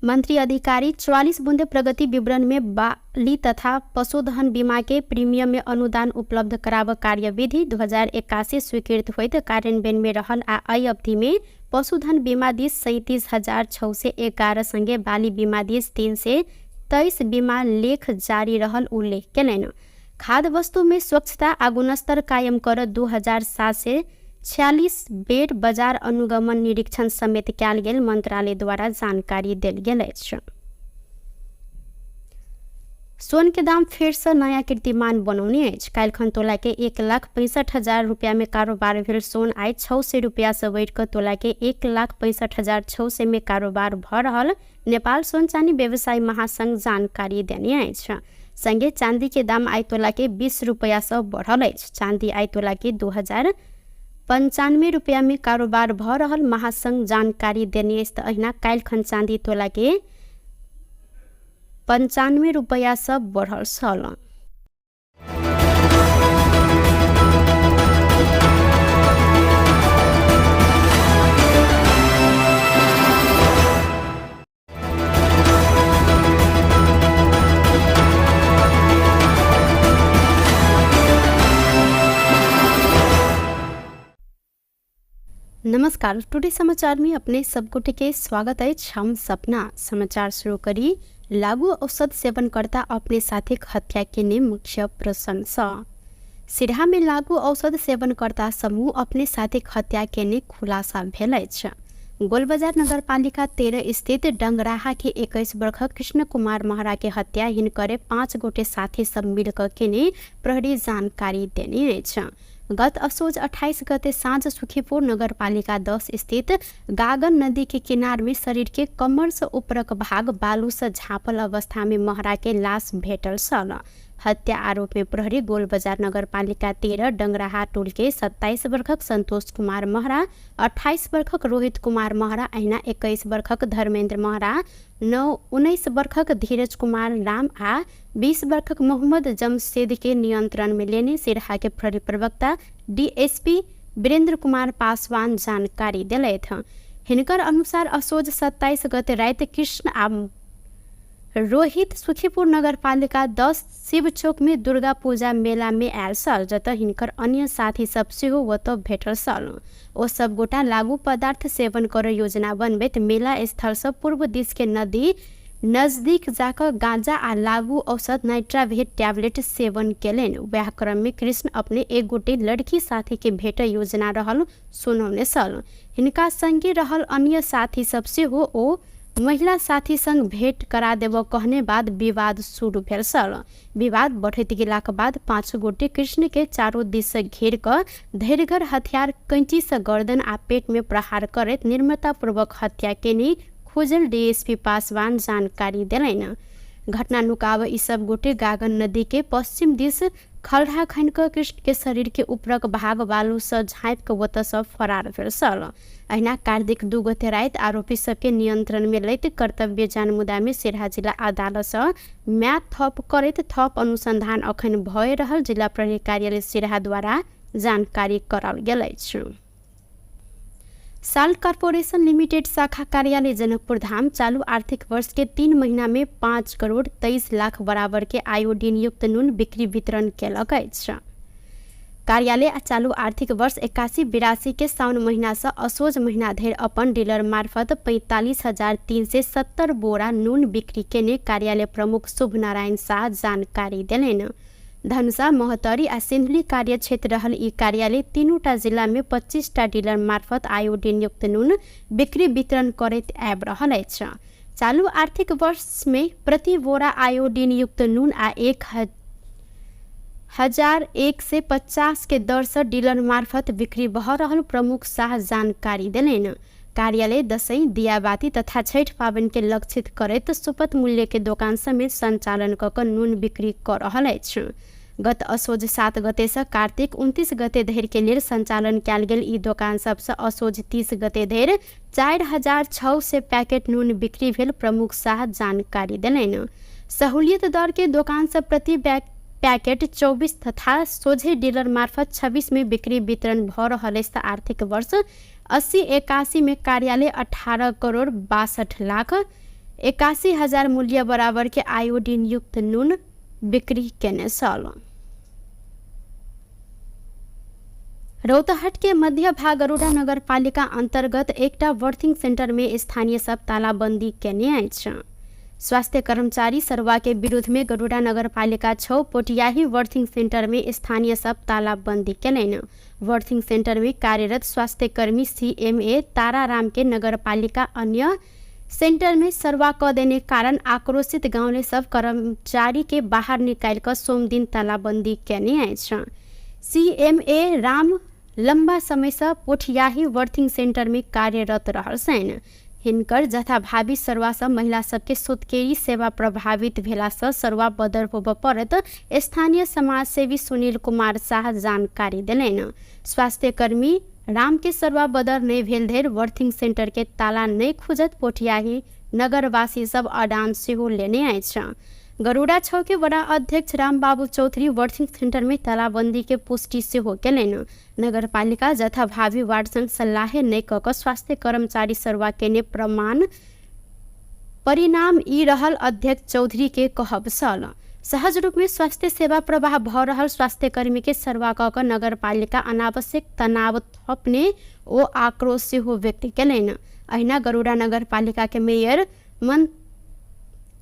मंत्री अधिकारी 44 बुंदे प्रगति विवरण में बाली तथा पशुधन बीमा के प्रीमियम में अनुदान उपलब्ध कराब कार्यविधि 2081 स्वीकृत होइत कार्यान्वयन में रहल आ एहि अवधि में पशुधन बीमा this 37,611 संगे बाली बीमा this 323 बीमा लेख जारी रहल उल्लेख केलनि। खाद्य वस्तु में स्वच्छता आ गुणस्तर कायम कर 2746 बेर बजार अनुगमन निरीक्षण समेत कयल गेल मंत्रालय द्वारा जानकारी देल गेल अछि। सोन के दाम फेर से नया कीर्तिमान बनौने अछि। काल्हिखन तोला के 1,65,000 रुपया में कारोबार भेल सोन आइ 600 रुपया से बढ़ि कऽ तोला के 1,65,600 में कारोबार भऽ रहल नेपाल सोन चानी व्यवसायी महासंघ जानकारी देने अछि। संगे चांदी के दाम आइ तोला के 20 रुपया से बढ़ल अछि। चांदी आइ तोला के 2,095 रुपया में कारोबार भऽ रहल महासंघ जानकारी देने अछि। तऽ अहिना काल्हिखन चांदी तोला के 95 रुपया से बढ़ल छल। नमस्कार, टुडे समाचार में अपने सबगोटे के स्वागत अछि। हम सपना समाचार शुरू करी लागू औषध सेवनकर्ता अपने साथीक हत्या केने मुख्य प्रसंग सँ। सिरहा में लागू औषध सेवनकर्ता समूह अपने साथीक हत्या केने खुलासा भेल अछि। गोलबजार नगरपालिका 13 स्थित डंगराहा के 21 वर्षक कृष्ण कुमार महरा के हत्या हिनकरे 5 गोटे साथी सब मिलकर केने प्रहरी जानकारी देने अछि। गत असोज 28 गते साँझ सुखीपुर नगरपालिका 10 स्थित गागन नदी के किनार में शरीर के कमर से ऊपरक भाग बालू से झाँपल अवस्था में महरा के लाश भेटल छल। हत्या आरोप में प्रहरी गोलबजार नगरपालिका 13 डंगराहा टोल के 27 वर्षक संतोष कुमार महरा, 28 वर्षक रोहित कुमार महरा, अहिना 21 वर्षक धर्मेन्द्र महरा, 19 वर्षक धीरज कुमार राम आ 20 वर्षक मोहम्मद जमशेद के नियंत्रण में लेने सिरहा के प्रहरी प्रवक्ता डीएसपी वीरेंद्र कुमार पासवान जानकारी दिलथि। हिनकर अनुसार असोज 27 गते राति कृष्ण आ रोहित सुखीपुर नगरपालिका 10 शिवचौक में दुर्गा पूजा मेला में आयल छल, जतऽ हिनकर अन्य साथी सब सेहो ओतऽ भेटल छल। ओ सब गोटा लागू पदार्थ सेवन कर योजना बनबैत मेला स्थल से पूर्व दिश के नदी नजदीक जाकऽ गांजा आ लागू औषध नाइट्रावेट टैबलेट सेवन केलनि। वएह क्रम में कृष्ण अपने एक गोटे लड़की साथी के भेट योजना रहल सुनौने छल। हिनका संगे रहल अन्य साथी सब सेहो ओ महिला साथी संग भेंट करा देबऽ कहने बाद विवाद शुरू भेल छल। विवाद बढ़ैत गेलाक बाद 5 गोटे कृष्ण के चारो दिस से घेर कऽ धैर्यगर हथियार कैंची से गर्दन आ पेट में प्रहार करैत निर्ममतापूर्वक हत्या केने खोजल डीएसपी पासवान जानकारी देलनि। घटना नुकाब ई सब गोटे गागन नदी के पश्चिम दिस खलढा खनि कऽ कृष्ण के शरीर के ऊपरक भाग बालू सँ झाँपि कऽ ओतऽ सँ फरार भेल छल। अहिना कार्तिक 2 गते राति आरोपी सबके नियंत्रण में लैत कर्तव्य जानमुदा में सिरहा जिला अदालत सँ म्याद थप करैत थप अनुसंधान अखन भए रहल जिला प्रहरी कार्यालय सिरहा द्वारा जानकारी कराओल गेल अछि। साल्ट कॉर्पोरेशन लिमिटेड शाखा कार्यालय जनकपुर धाम चालू आर्थिक वर्ष के 3 महीना में 5 करोड़ 23 लाख बराबर के आयोडीन युक्त नून बिक्री वितरण केलक अछि। कार्यालय चालू आर्थिक वर्ष 81-82 के साउन महीना से असोज महीना धरि अपन डीलर मार्फत 45,370 बोरा नून बिक्री केने कार्यालय प्रमुख शुभ नारायण शाह जानकारी देलनि। धनुषा, महोत्तरी आ सिन्धुली कार्यक्षेत्र रहल ई कार्यालय 3टा जिला में 25टा डीलर मार्फत आयोडीन युक्त नून बिक्री वितरण करैत आबि रहल अछि। चालू आर्थिक वर्ष में प्रति बोरा आयोडीन युक्त नून आ 1,150 के दर से डीलर मार्फत बिक्री भऽ रहल प्रमुख शाह जानकारी देलनि। कार्यालय दसैँ, दियाबाती तथा छठि पाबनि के लक्षित करैत सुपथ मूल्य के दोकान समेत संचालन कऽ कऽ नून बिक्री कऽ रहल अछि। गत असोज 7 गते से कार्तिक 29 गते धरि के लेल संचालन कयल गेल ई दोकान सबसँ असोज 30 गते धरि 4,600 पैकेट नून बिक्री भेल प्रमुख शाह जानकारी देलनि। सहूलियत दर के दोकान सब प्रति पैकेट 24 तथा सोझे डीलर मार्फत 26 में बिक्री वितरण भऽ रहल अछि। आर्थिक वर्ष 80-81 में कार्यालय 18 करोड़ 62 लाख 81 हजार मूल्य बराबर के आयोडीन युक्त नून बिक्री केने छल। रौतहट के मध्य भाग गरुड़ा नगरपालिका अंतर्गत एकटा बर्थिंग सेंटर में स्थानीय सब तालाबंदी केने अछि। स्वास्थ्य कर्मचारी सरवा के विरुद्ध में गरुड़ा नगरपालिका 6 पोटियाही बर्थिंग सेंटर में स्थानीय सब तालाबंदी केलनि। बर्थिंग सेंटर में कार्यरत स्वास्थ्यकर्मी CMA Tararam के नगरपालिका अन्य सेंटर में सरवा क देने कारण आक्रोशित गाँवले सब कर्मचारी के बाहर निकालि कऽ सोमदिन तालाबंदी केने अछि। CMA Ram लंबा समय से पोठियाही बर्थिंग सेंटर में कार्यरत रहल छनि। हिनकर जथाभावी सरवा सँ महिला सबके सुतकेरी सेवा प्रभावित भेला सँ सरवा बदर होबऽ पड़त स्थानीय समाजसेवी सुनील कुमार शाह जानकारी देलनि। स्वास्थ्यकर्मी राम के सरवा बदर नहि भेल धरि बर्थिंग सेंटर के ताला नहि खुजत पोठियाही नगरवासी सब अडान सेहो लेने अछि। गरुड़ा 6 के वडा अध्यक्ष रामबाबू चौधरी बर्थिंग सेंटर में तालाबंदी के पुष्टि सेहो केलनि। नगरपालिका जथाभावी वार्ड संग सल्लाहे नहि कऽ कऽ स्वास्थ्य कर्मचारी सरवा केने प्रमाण परिणाम ई रहल अध्यक्ष चौधरी के कहब छल। सहज रूप में स्वास्थ्य सेवा प्रवाह भऽ रहल स्वास्थ्यकर्मी के सरवा कऽ कऽ नगरपालिका अनावश्यक तनाव थपने ओ आक्रोश सेहो व्यक्त केलनि। अहिना गरुड़ा नगरपालिका के मेयर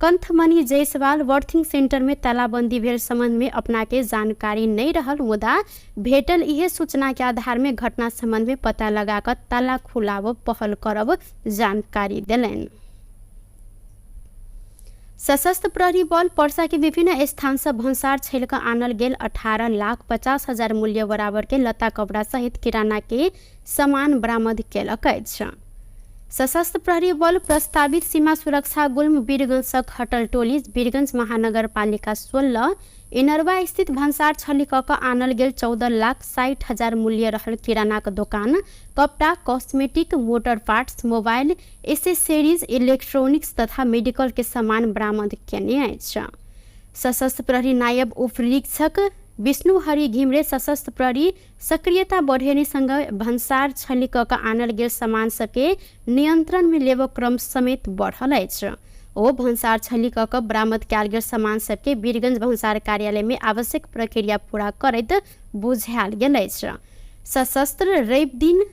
कंथमणि जायसवाल बर्थिंग सेंटर में तालाबंदी भेल संबंध में अपना के जानकारी नहीं रहल, मुदा भेटल इहे सूचना के आधार में घटना संबंध में पता लगा कर ताला खुलाव पहल करब जानकारी देलनि। सशस्त्र प्रहरी बल पर्सा के विभिन्न स्थान से भन्सार छैल कऽ आनल गेल 18,50,000 मूल्य बराबर के लत्ता कपड़ा सहित किराना के सामान बरामद केलक अछि। सशस्त्र प्रहरी बल प्रस्तावित सीमा सुरक्षा गुल्म वीरगंजक हटल टोली वीरगंज महानगरपालिका 16 इनरवा स्थित भन्सार छली कऽ कऽ आनल गेल 14,60,000 मूल्य रहल किरानाक दोकान कपड़ा, cosmetic, motor parts, mobile accessories, electronics तथा मेडिकल के सामान बरामद केने अछि। सशस्त्र प्रहरी नायब उपनिरीक्षक विष्णु हरि घिमरे सशस्त्र प्रहरी सक्रियता बढ़ेने सँग भन्सार छली कऽ कऽ आनल गेल सामान सबके नियंत्रण में लेबऽ क्रम समेत बढ़ल अछि। ओ भन्सार छली कऽ कऽ बरामद कयल गेल सामान सबके वीरगंज भन्सार कार्यालय में आवश्यक प्रक्रिया पूरा करैत बुझायल गेल अछि। सशस्त्र रवि दिन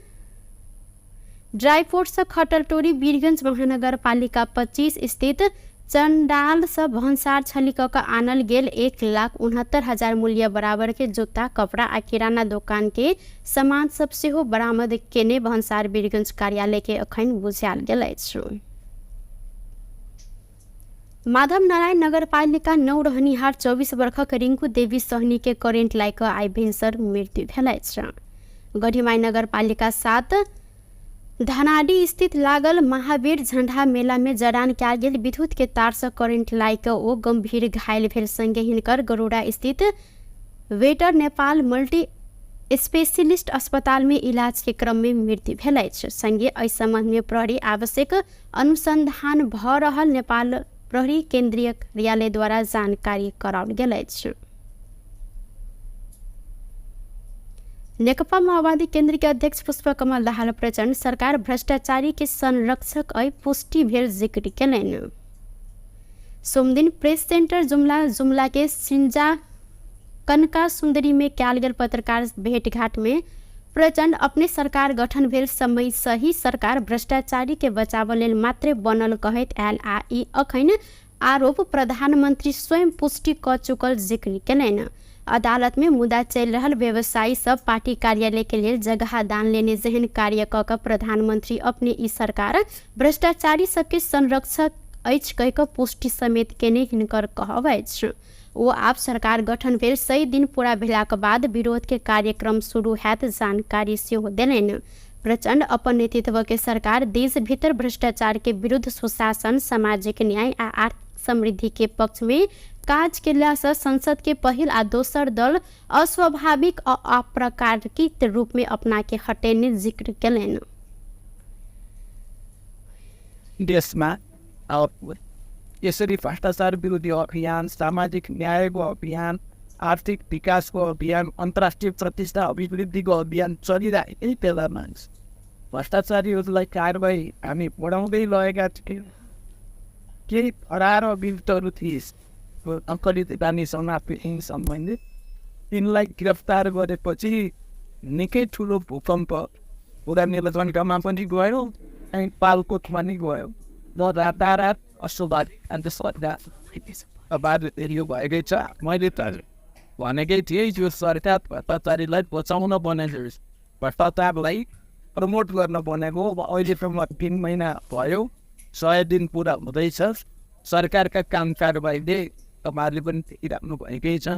ड्राईपोर्ट से खटल टोरी वीरगंज महानगरपालिका 25 स्थित चंडाल से भन्सार छली कऽ कऽ आनल गेल 1,69,000 मूल्य बराबर के जूता, कपड़ा आ किराना दोकान के सामान सब सेहो बरामद केने भन्सार वीरगंज कार्यालय के अखन बुझायल गेल अछि। माधव नारायण नगरपालिका 9 रहनिहार 24 वर्षक रिंकू देवी सहनी के करेंट लागि कऽ आइ भिनसर मृत्यु भेल अछि। गढ़ीमाई नगरपालिका 7 धनाडी स्थित लागल महावीर झंडा मेला में जड़ान कयल गेल विद्युत के तार से करेंट लागि कऽ ओ गंभीर घायल भेल संगे हिनकर गरुड़ा स्थित वेटर नेपाल मल्टी स्पेशलिस्ट अस्पताल में इलाज के क्रम में मृत्यु भेल अछि। संगे एहि संबंध में प्रहरी आवश्यक अनुसंधान भ रहल नेपाल प्रहरी केंद्रीय कार्यालय द्वारा जानकारी कराओल गेल अछि। नेकपा माओवादी केंद्र के अध्यक्ष पुष्पकमल दाहाल प्रचण्ड सरकार भ्रष्टाचारी के संरक्षक अइ पुष्टि भेल जिक्र केलनि। सोमदिन प्रेस सेंटर जुमला जुमला के सिंजा कनका सुंदरी में कयल गेल पत्रकार भेंटघाट में प्रचण्ड अपने सरकार गठन भेल समय सही सरकार भ्रष्टाचारी के बचाव लेल मात्रे बनल कहैत आयल आ ई अखन आरोप प्रधानमंत्री स्वयं पुष्टि क चुकल जिक्र केलनि। अदालत में मुद्दा चलि रहल व्यवसायी सब पार्टी कार्यालय के लेल जगह दान लेने जेहन कार्य क के प्रधानमंत्री अपने ई सरकार भ्रष्टाचारी सबके संरक्षक अछि कहि कऽ पुष्टि समेत केने हिनकर कहब अछि। ओ आब सरकार गठन भेल 100 दिन पूरा भेलाक बाद विरोध के कार्यक्रम शुरू हैत जानकारी सेहो देलनि। प्रचण्ड अपन नेतृत्व के सरकार देश भीतर भ्रष्टाचार के विरुद्ध सुशासन, सामाजिक न्याय आ आर्थिक समृद्धि के पक्ष में काज केला से संसद के पहिल आ दोसर दल अस्वाभाविक आ अप्राकृतिक रूप में अपना के हटेने जिक्र केलनि। देशमा यसरी भ्रष्टाचार विरोधी अभियान, सामाजिक न्यायको अभियान, आर्थिक विकासको अभियान, अन्तर्राष्ट्रिय प्रतिष्ठा अभिवृद्धिको अभियान चलिरहेकै बेलामा भ्रष्टाचारीहरूलाई कारवाही हामी बढाउँदै लगेका थियौँ। केही फरार अभियुक्तहरू थिए अङ्कलित बानीसँग सम्बन्धित, तिनलाई गिरफ्तार गरेपछि निकै ठुलो भूकम्प पुरा नीलकण्ठमा पनि गयो अनि पालकोटमा पनि गयो। र रातारात अस्वाभाविक अन्त सरकार यो भएकै छ। मैले त भनेकै थिएँ यो सरकार भ्रष्टाचारीलाई बचाउन बनेको, भ्रष्टाचारलाई प्रमोट गर्न बनेको। अब अहिलेसम्म 3 महिना भयो, 100 दिन पुरा हुँदैछ। सरकारका काम कारबाहीले तपाईँहरूले पनि देखिराख्नु भएकै छ।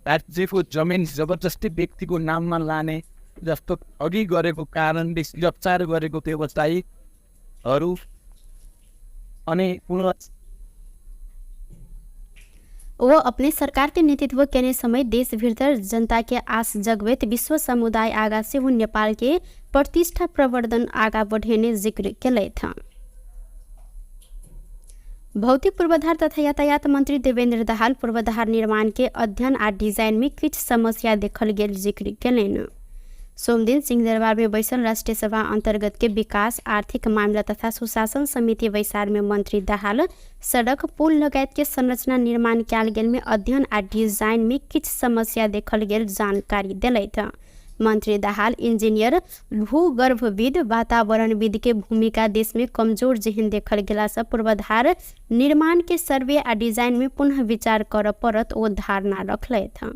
राज्यको जमिन जबरजस्ती व्यक्तिको नाममा लाने जस्तो अघि गरेको कारणले गिरफ्तार गरेको व्यवसायीहरू अनि पुनः वो अपने सरकार के नेतृत्व केने समय देश भीतर जनता के आस जगबैत विश्व समुदाय आगा सेहो नेपाल के प्रतिष्ठा प्रवर्धन आगा बढ़ेने जिक्र केलथि। भौतिक पूर्वाधार तथा यातायात मंत्री देवेंद्र दाहाल पूर्वाधार निर्माण के अध्ययन आ डिजाइन में किछु समस्या देखल गेल जिक्र केलनि। सोमदिन सिंहदरबार में बैसल राष्ट्रिय सभा अंतर्गत के विकास, आर्थिक मामला तथा सुशासन समिति बैसार में मंत्री दाहाल सड़क, पुल लगायत के संरचना निर्माण कयल गेल में अध्ययन आ डिजाइन में किछु समस्या देखल गेल जानकारी देलथि। मंत्री दाहाल इंजीनियर, भूगर्भविद, वातावरणविद के भूमिका देश में कमजोर जेहन देखल गेला से पूर्वाधार निर्माण के सर्वे आ डिजाइन में पुनः विचार करऽ पड़त ओ धारणा रखलथि।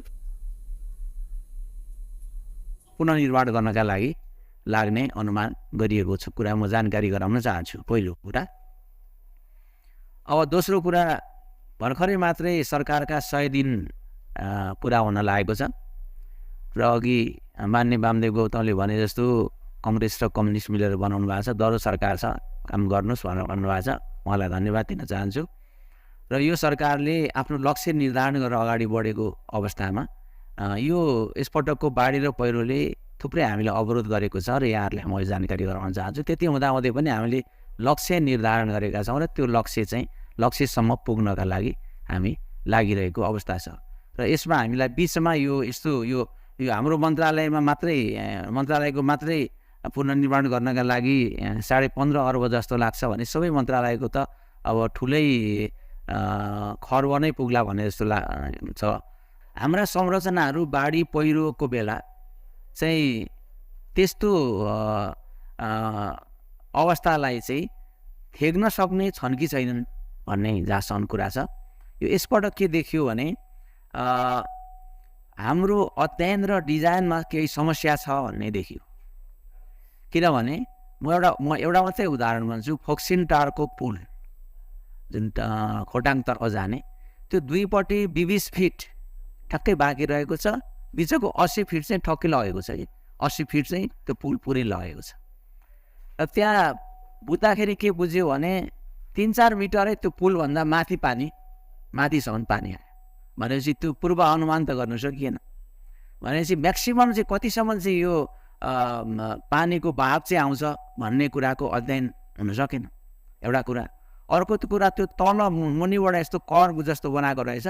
पुनर्निर्माण गर्नका लागि लाग्ने अनुमान गरिएको छ कुरा म जानकारी गराउन चाहन्छु, पहिलो कुरा। अब दोस्रो कुरा, भर्खरै मात्रै सरकारका 100 दिन पुरा हुन लागेको छ र अघि मान्य वामदेव गौतमले भने जस्तो कङ्ग्रेस र कम्युनिस्ट मिलेर बनाउनु भएको छ, दह्रो सरकार छ, काम गर्नुहोस् भनेर भन्नुभएको छ, उहाँलाई धन्यवाद दिन चाहन्छु। र यो सरकारले आफ्नो लक्ष्य निर्धारण गरेर अगाडि बढेको अवस्थामा यो यसपटकको बाढी र पहिरोले थुप्रै हामीलाई अवरोध गरेको छ र यहाँहरूलाई म जानकारी गराउन चाहन्छु। त्यति हुँदाहुँदै पनि हामीले लक्ष्य निर्धारण गरेका छौँ र त्यो लक्ष्य चाहिँ लक्ष्यसम्म पुग्नका लागि हामी लागिरहेको अवस्था छ। र यसमा हामीलाई बिचमा यो यस्तो यो यो हाम्रो मन्त्रालयमा मात्रै मन्त्रालयको मात्रै पुनर्निर्माण गर्नका लागि 15.5 अर्ब जस्तो लाग्छ भने सबै मन्त्रालयको त अब ठुलै खर्ब नै पुग्ला भन्ने जस्तो छ। हाम्रा संरचनाहरू बाढी पहिरोको बेला चाहिँ त्यस्तो अवस्थालाई चाहिँ थेग्न सक्ने छन् कि छैनन् भन्ने जहाँसम्म कुरा छ। यो यसपटक के देखियो भने हाम्रो अध्ययन र डिजाइनमा केही समस्या छ भन्ने देखियो। किनभने म एउटा मात्रै उदाहरण भन्छु, फोक्सिन टारको पुल जुन खोटाङतर्फ जाने त्यो दुईपट्टि 20 फिट ठ्याक्कै बाँकी रहेको छ, बिचको 80 फिट चाहिँ ठक्कै लगेको छ कि 80 फिट चाहिँ त्यो पुल पुरै लगेको छ। र त्यहाँ बुझ्दाखेरि के बुझ्यो भने 3-4 मिटरै त्यो पुलभन्दा माथि पानी, माथिसम्म पानी आयो भनेपछि त्यो पूर्वानुमान त गर्नु सकिएन। भनेपछि म्याक्सिमम चाहिँ कतिसम्म चाहिँ यो पानीको बहाव चाहिँ आउँछ भन्ने कुराको अध्ययन हुन सकेन, एउटा कुरा। अर्को कुरा त्यो तल मुनिबाट यस्तो कर्व जस्तो बनाएको रहेछ,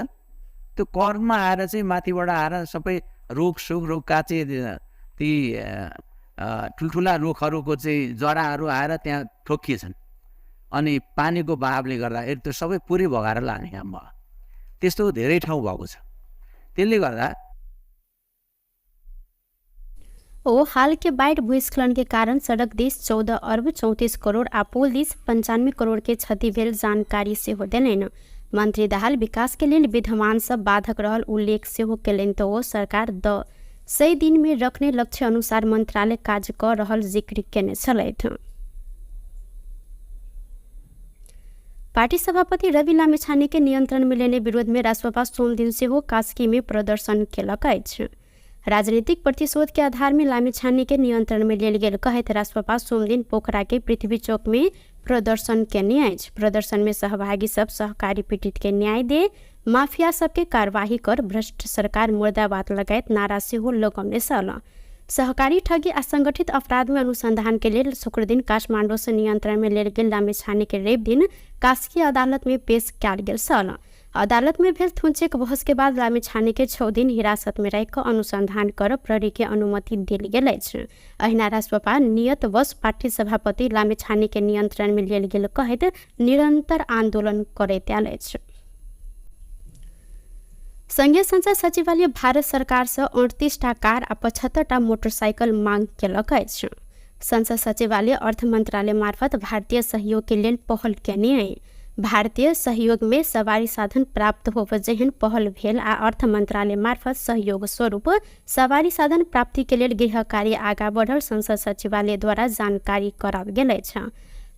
त्यो कर्वमा आएर चाहिँ माथिबाट आएर सबै रुख सुख रुखका चाहिँ ती ठुल्ठुला रुखहरूको चाहिँ जराहरू आएर त्यहाँ ठोकिएछन्, अनि पानीको बहावले गर्दा त्यो सबै पुरै भगाएर लाने काम भयो। त्यस्तो धेरै ठाउँ भएको छ। त्यसले गर्दा ओ हाल के बाढ़ भूस्खलन के कारण सड़क this 14 अरब 34 करोड़ आ पुल this 95 crore के क्षति भेल जानकारी सेहो देलनि। मंत्री दाहाल विकास के लेल विद्यमान सब बाधक रहल उल्लेख सेहो केलनि तऽ ओ सरकार 100 दिन में रखने लक्ष्य अनुसार मंत्रालय कार्य कऽ रहल जिक्र केने छलथि। पार्टी सभापति रवि लामिछाने के नियंत्रण में लेने विरोध में रासोपा सोमदिन सेहो कास्की में प्रदर्शन केलक अछि। राजनीतिक प्रतिशोध के आधार में लामिछाने के नियंत्रण में लेल गेल कहैत रासोपा सोमदिन पोखरा के पृथ्वी चौक में प्रदर्शन केने अछि। प्रदर्शन में सहभागी सब सहकारी पीड़ित के न्याय दे, माफिया सबके कार्यवाही कर, भ्रष्ट सरकार मुर्दाबाद लगायत नारा सेहो लगौने छल। सहकारी ठगी आ संगठित अपराध में अनुसंधान के लेल शुक्रदिन काठमाडौँ से नियंत्रण में लेल गेल लामिछाने के रवि दिन कास्की अदालत में पेश कयल गेल छल। अदालत में भेल थुनचेक बहस के बाद लामिछाने के 6 दिन हिरासत में राखि कऽ अनुसंधान कर प्रहरी के अनुमति देल गेल अछि। अहिना रासोपा नियत वश पार्टी सभापति लामिछाने के नियंत्रण में लेल गेल कहैत निरंतर आंदोलन करैत आयल अछि। संघीय संसद सचिवालय भारत सरकार से 38 टा कार आ 75 टा मोटरसाइकिल मांग केलक अछि। संसद सचिवालय अर्थ मंत्रालय मार्फत भारतीय सहयोग के लेल पहल केने अछि। भारतीय सहयोग में सवारी साधन प्राप्त होब जेहन पहल भेल आ अर्थ मंत्रालय मार्फत सहयोग स्वरूप सवारी साधन प्राप्ति के लेल गृह कार्य आगा बढ़ल संसद सचिवालय द्वारा जानकारी कराओल गेल अछि।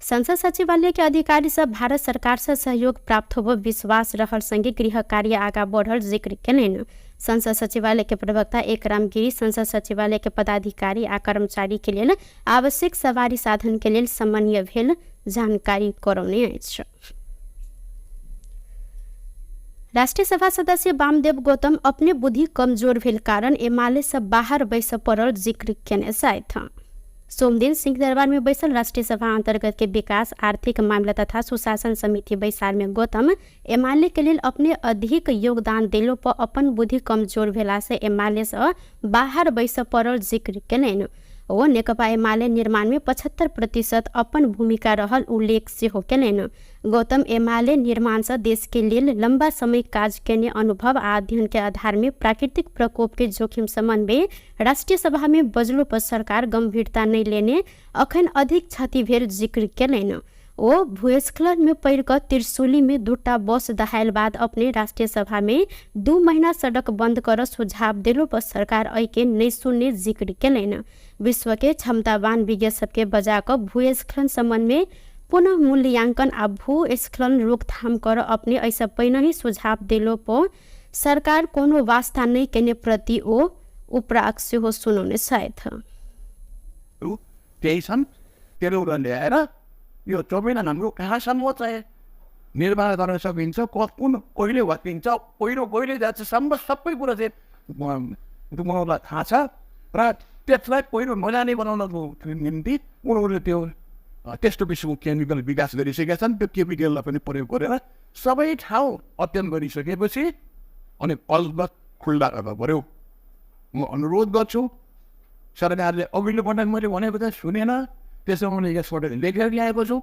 संसद सचिवालय के अधिकारी सब भारत सरकार से सहयोग प्राप्त होब विश्वास रहल संगे गृह कार्य आगा बढ़ल जिक्र केलनि। संसद सचिवालय के प्रवक्ता एकराम गिरी संसद सचिवालय के पदाधिकारी आ कर्मचारी के लेल आवश्यक सवारी साधन के लेल समन्वय भेल जानकारी करौने अछि। राष्ट्रिय सभा सदस्य वामदेव गौतम अपने बुद्धि कमजोर भेल कारण एमाले से बाहर बैस पड़ल जिक्र केने छथि। सोमदिन सिंहदरबार में बैसल राष्ट्रिय सभा अंतर्गत के विकास आर्थिक मामला तथा सुशासन समिति बैसार में गौतम एमाले के लेल अपने अधिक योगदान देलो पर अपन बुद्धि कमजोर भेला से एमाले से बाहर बैस पड़ल जिक्र केलनि। ओ नेकपा एमाले निर्माण में 75% अपन भूमिका रहल उल्लेख सेहो केलनि। गौतम एमाले निर्माण से देश के लेल लंबा समय काज केने अनुभव आ अध्ययन के आधार में प्राकृतिक प्रकोप के जोखिम संबंध में राष्ट्रीय सभा में बजलो पर सरकार गंभीरता नहीं लेने अखन अधिक क्षति भेल जिक्र केलनि। ओ भूस्खलन में पड़ि कऽ त्रिशूली में 2 बस दहायल बाद अपने राष्ट्रीय सभा में 2 महीना सड़क बंद कर सुझाव देलो पर सरकार एहि के नहि सुनने जिक्र केलनि। विश्व के क्षमतावान विज्ञ सबके बजा कऽ भूस्खलन संबंध में पुनः मूल्यांकन आ भूस्खलन रोकथाम कर अपने एहिसँ पहिनहि सुझाव देलो पर सरकार कोनो वास्ता नहि केने प्रति ओ उपराग सेहो सुनौने छथि। त्यही छन् ल्याएर यो जमिन हाम्रो कहाँसम्म चाहिँ निर्माण गर्न सकिन्छ, कुन कहिले भत्किन्छ, पहिरो कहिले जान्छ, सम्म सबै कुरा चाहिँ उनीहरूलाई थाहा छ र त्यसलाई पहिरो नजाने बनाउनको निम्ति उनीहरूले त्यो त्यस्तो किसिमको केमिकल विकास गरिसकेका छन्। त्यो केमिकललाई पनि प्रयोग गरेर सबै ठाउँ अध्ययन गरिसकेपछि अनि बल्ब खुल्ला गर्नु पऱ्यो। म अनुरोध गर्छु, सरकारले अघिल्लो पटक मैले भनेको त सुनेन, त्यसो मैले यसपटक लेखेर ल्याएको छु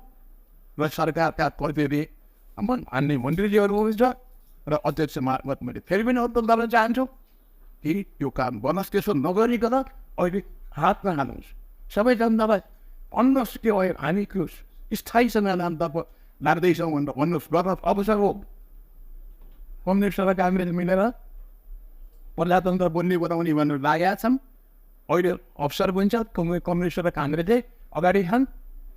र सरकारका कर्तव्य मान्ने मन्त्रीजीहरू हुनुहुन्छ र अध्यक्ष मार्फत मैले फेरि पनि अनुरोध गर्न चाहन्छु कि यो काम गर्नुहोस्। त्यसो नगरिकन अहिले हातमा हाल्नुहोस्, सबै जनतालाई भन्नुहोस् के हो, हामी स्थायी समाधानतर्फ लाग्दैछौँ भनेर भन्नुहोस्। गर्न अवसर हो। कम्युनिस्ट र काङ्ग्रेस मिलेर प्रजातन्त्र बन्ने बनाउने भनेर लागेका छन्। अहिले अवसर पनि छ, कम्युनिस्ट र काङ्ग्रेसले अगाडि छन्।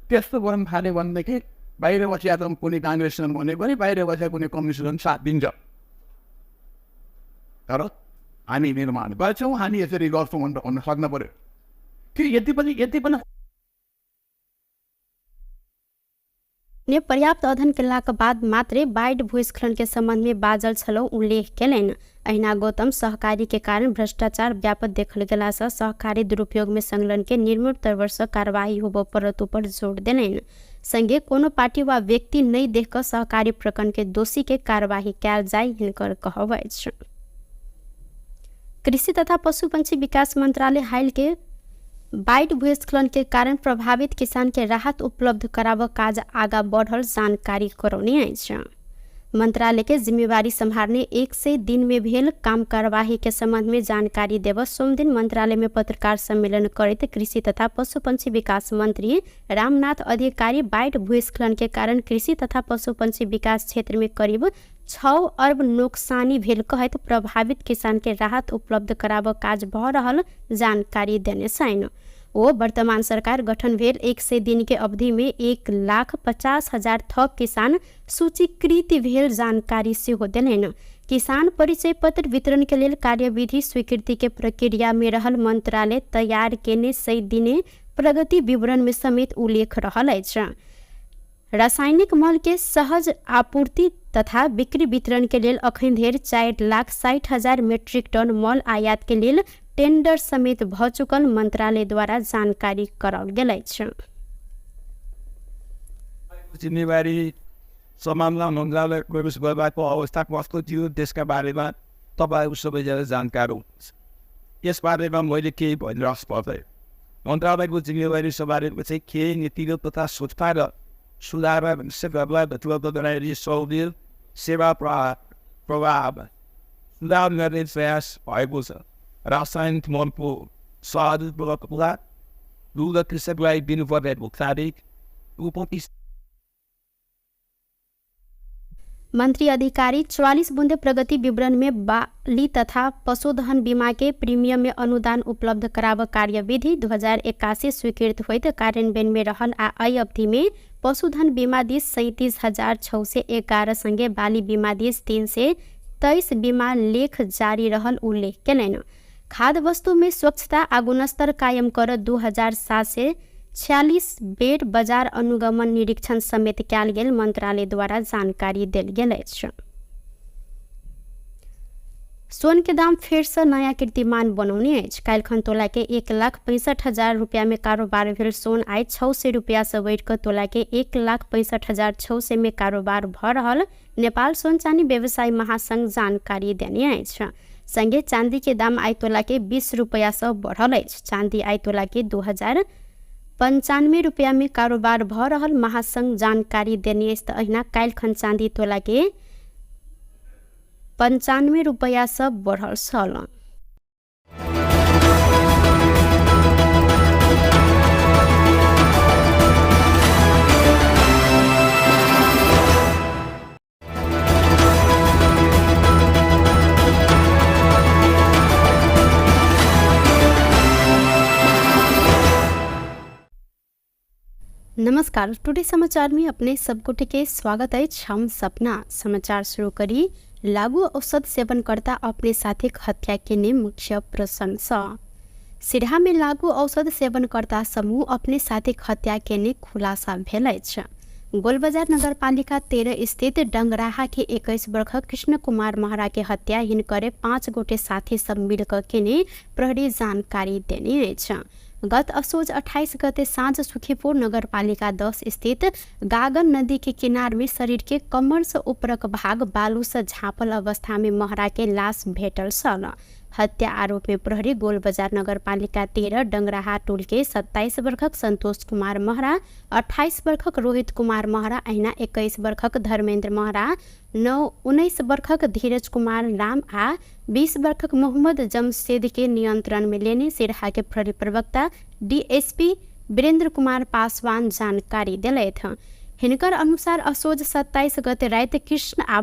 त्यस्तो गर्न थाल्यो भनेदेखि बाहिर बसिया त कुनै काङ्ग्रेस भने पनि बाहिर बसेका कुनै कम्युनिस्ट साथ दिन्छ। तर हामी निर्माण गर्छौँ, हामी यसरी गर्छौँ भनेर भन्न सक्नु पऱ्यो। त्यो यति पनि ने पर्याप्त अध्ययन केलाक बाद मात्रे बाढ़ि भूस्खलन के संबंध में बाजल छलौ उल्लेख केलनि। अहिना गौतम सहकारी के कारण भ्रष्टाचार व्यापक देखल गेला से सहकारी दुरुपयोग में संलग्न के निर्मम तौर से कार्यवाही होबऽ पड़त ऊपर जोर देलनि। संगे कोनो पार्टी वा व्यक्ति नहि देख कऽ सहकारी प्रकरण के दोषी के कार्यवाही कयल जाय हिनकर कहब अछि। कृषि तथा पशु पंछी विकास मंत्रालय हाल के बाढ़ि भूस्खलन के कारण प्रभावित किसान के राहत उपलब्ध कराबऽ काज आगा बढ़ल जानकारी करौने अछि। मंत्रालय के जिम्मेवारी सम्हारने 100 दिन में भेल काम कार्यवाही के संबंध में जानकारी देव सोमदिन मंत्रालय में पत्रकार सम्मेलन करैत कृषि तथा पशु पंछी विकास मंत्री रामनाथ अधिकारी बाढ़ि भूस्खलन के कारण कृषि तथा पशु पंछी विकास क्षेत्र में करीब 6 अर्ब नोकसानी भेल कहैत प्रभावित किसान के राहत उपलब्ध कराबऽ काज भऽ रहल जानकारी देने छनि। ओ वर्तमान सरकार गठन भेल 100 दिन के अवधि में 1,50,000 थप किसान सूचीकृत भेल जानकारी सेहो देलनि। किसान परिचय पत्र वितरण के लेल कार्यविधि स्वीकृति के प्रक्रिया में रहल मंत्रालय तैयार केने 100 दिने प्रगति विवरण में समेत उल्लेख रहल अछि। रासायनिक मल के सहज आपूर्ति तथा बिक्री वितरण के लेल अखन धरि 4,60,000 मेट्रिक टन मल आयात के लेल टेंडर समेत भऽ चुकल मंत्रालय द्वारा जानकारी कराओल गेल अछि। जिम्मेवारी सम्हाल्न मन्त्रालय प्रवेश गर्दाको अवस्था कस्तो थियो त्यसका बारेमा तपाईँहरू सबैजना जानकार हुनुहुन्छ। यसबारेमा मैले केही भनिराख्नु पर्दैन। मन्त्रालयको जिम्मेवारी सम्हालेपछि केही नीतिगत तथा संस्थागत सुधार सेवालाई उपलब्ध गराइने सहुलियत सेवा प्रवाह सुधार गर्ने प्रयास भएको छ। रासायनिक मलको सहज उपलब्धता, दुध कृषकलाई दिनुपर्ने भुक्तानी, उपति मंत्री अधिकारी 44 बुंदे प्रगति विवरण में बाली तथा पशुधन बीमा के प्रीमियम में अनुदान उपलब्ध कराब कार्यविधि 2081 स्वीकृत होइत कार्यान्वयन में रहल आ एहि अवधि में पशुधन बीमा दिस 37,611 संगे बाली बीमा दिस 323 बीमा लेख जारी रहल उल्लेख केलनि। खाद्य वस्तु में स्वच्छता आ गुणस्तर कायम कर 2746 बेर बजार अनुगमन निरीक्षण समेत कयल गेल मंत्रालय द्वारा जानकारी देल गेल अछि। सोन के दाम फेरसँ नयाँ कीर्तिमान बनौने अछि। काल्हिखन तोला के 1,65,000 रुपया में कारोबार भेल सोन आइ 600 रुपया से बढ़ि कऽ तोला के 1,65,600 में कारोबार भऽ रहल नेपाल सोन चानी व्यवसायी महासंघ जानकारी देने अछि। संगे चांदी के दाम आइ तोला के 20 रुपया से बढ़ल अछि। चांदी आइ तोला के 2,095 रुपया में कारोबार भऽ रहल महासंघ जानकारी देने अछि। तऽ अहिना काल्हिखन चांदी तोला के 95 रुपया से बढ़ल छल। नमस्कार, टुडे समाचार में अपने सबगोटे के स्वागत अछि। हम सपना समाचार शुरू करी लागू औषध सेवनकर्ता अपने साथीक हत्या केने मुख्य प्रसंग सँ। सिरहा में लागू औषध सेवनकर्ता समूह अपने साथीक हत्या केने खुलासा भेल अछि। गोलबजार नगरपालिका 13 स्थित डंगराहा के 21 वर्षक कृष्ण कुमार महरा के हत्या हिनकरे 5 गोटे साथी सब मिलकर केने प्रहरी जानकारी देने अछि। गत असोज 28 गते साँझ सुखीपुर नगरपालिका 10 स्थित गागन नदी के किनार में शरीर के कमर से ऊपरक भाग बालू से झाँपल अवस्था में महरा के लाश भेटल छल। हत्या आरोप में प्रहरी गोलबजार नगरपालिका 13 डंगराहा टोल के 27 वर्षक संतोष कुमार महरा, 28 वर्षक रोहित कुमार महरा, अहिना 21 वर्षक धर्मेंद्र महरा, 19 वर्षक धीरज कुमार राम आ 20 वर्षक मोहम्मद जमशेद के नियंत्रण में लेने सिरहा के प्रहरी प्रवक्ता डीएसपी वीरेंद्र कुमार पासवान जानकारी दिलथि। हिनकर अनुसार असोज 27 गते राति कृष्ण आ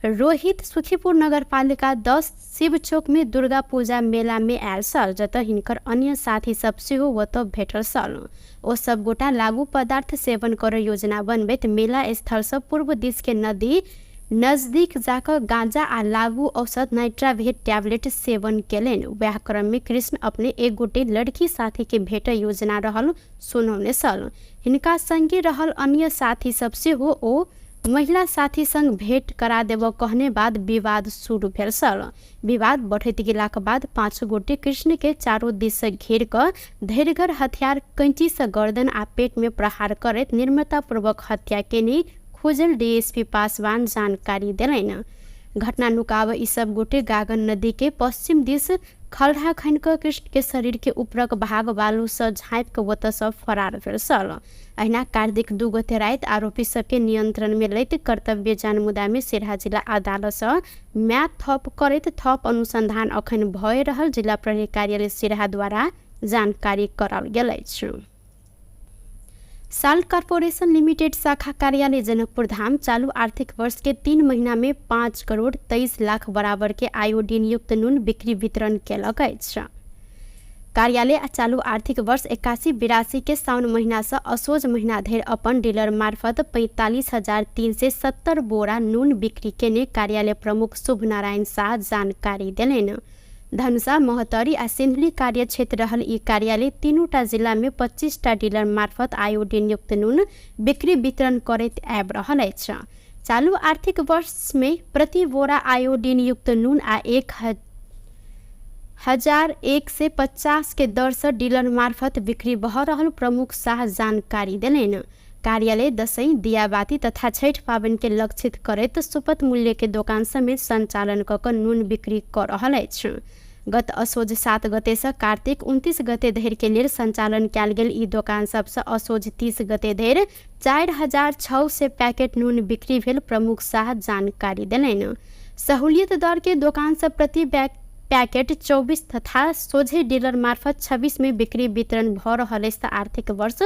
रोहित सुखीपुर नगरपालिका 10 शिव चौक में दुर्गा पूजा मेला में आयल छल, जतऽ हिनकर अन्य साथी सब सेहो ओतऽ भेटल छल। ओ सब गोटा लागू पदार्थ सेवन कर योजना बनबैत मेला स्थल से पूर्व दिस के नदी नजदीक जाकऽ गांजा आ लागू औषध नाइट्रावेट टैबलेट सेवन केलनि। वएह क्रम में कृष्ण अपने एक गोटे लड़की साथी के भेट योजना रहल सुनौने छल। हिनका संगे रहल अन्य साथी सब सेहो ओ महिला साथी संग भेंट करा देबऽ कहने बाद विवाद शुरू भेल छल। विवाद बढ़ैत गेलाक बाद 5 गोटे कृष्ण के चारो दिस से घेर कऽ धैर्यगर हथियार कैंची से गर्दन आ पेट में प्रहार करैत निर्ममतापूर्वक हत्या केने खुजल डीएसपी पासवान जानकारी देलनि। घटना नुकाब ई सब गोटे गागन नदी के पश्चिम दिस खलढ़ा खनि कऽ कृष्ण के शरीर के ऊपरक भाग बालू से झाँपि कऽ ओतऽ सँ फरार भेल छल। अहिना कार्तिक 2 गते राति आरोपी सबके नियंत्रण में लैत कर्तव्य जानमुदा में सिरहा जिला अदालत सँ म्याद थप करैत थप अनुसंधान अखन भए रहल जिला प्रहरी कार्यालय सिरहा द्वारा जानकारी कराओल गेल अछि। साल्ट कॉर्पोरेशन लिमिटेड शाखा कार्यालय जनकपुर धाम चालू आर्थिक वर्ष के 3 महीना में 5 करोड़ 23 लाख बराबर के आयोडीन युक्त नून बिक्री वितरण केलक अछि। कार्यालय आ चालू आर्थिक वर्ष 81-82 के साउन महीना से असोज महीना धरि अपन डीलर मार्फत 45,370 बोरा नून बिक्री केने कार्यालय प्रमुख शुभ नारायण शाह जानकारी देलनि। धनुषा, महोत्तरी आ सिन्धुली कार्यक्षेत्र रहल ई कार्यालय 3टा जिला में 25टा डीलर मार्फत आयोडीन युक्त नून बिक्री वितरण करैत आबि रहल अछि। चालू आर्थिक वर्ष में प्रति बोरा आयोडीन युक्त नून आ 1,150 के दर से डीलर मार्फत बिक्री भऽ रहल प्रमुख शाह जानकारी देलनि। कार्यालय दसैँ, दियाबाती तथा छठि पाबनि के लक्षित करैत सुपथ मूल्य के दोकान समेत संचालन कऽ कऽ नून बिक्री कऽ रहल अछि। गत असोज 7 गते से कार्तिक 29 गते धरि के लेल संचालन कयल गेल ई दोकान सबसँ असोज 30 गते धरि 4,600 पैकेट नून बिक्री भेल प्रमुख शाह जानकारी देलनि। सहूलियत दर के दोकान सब प्रति पैकेट 24 तथा सोझे डीलर मार्फत 26 में बिक्री वितरण भऽ रहल अछि। आर्थिक वर्ष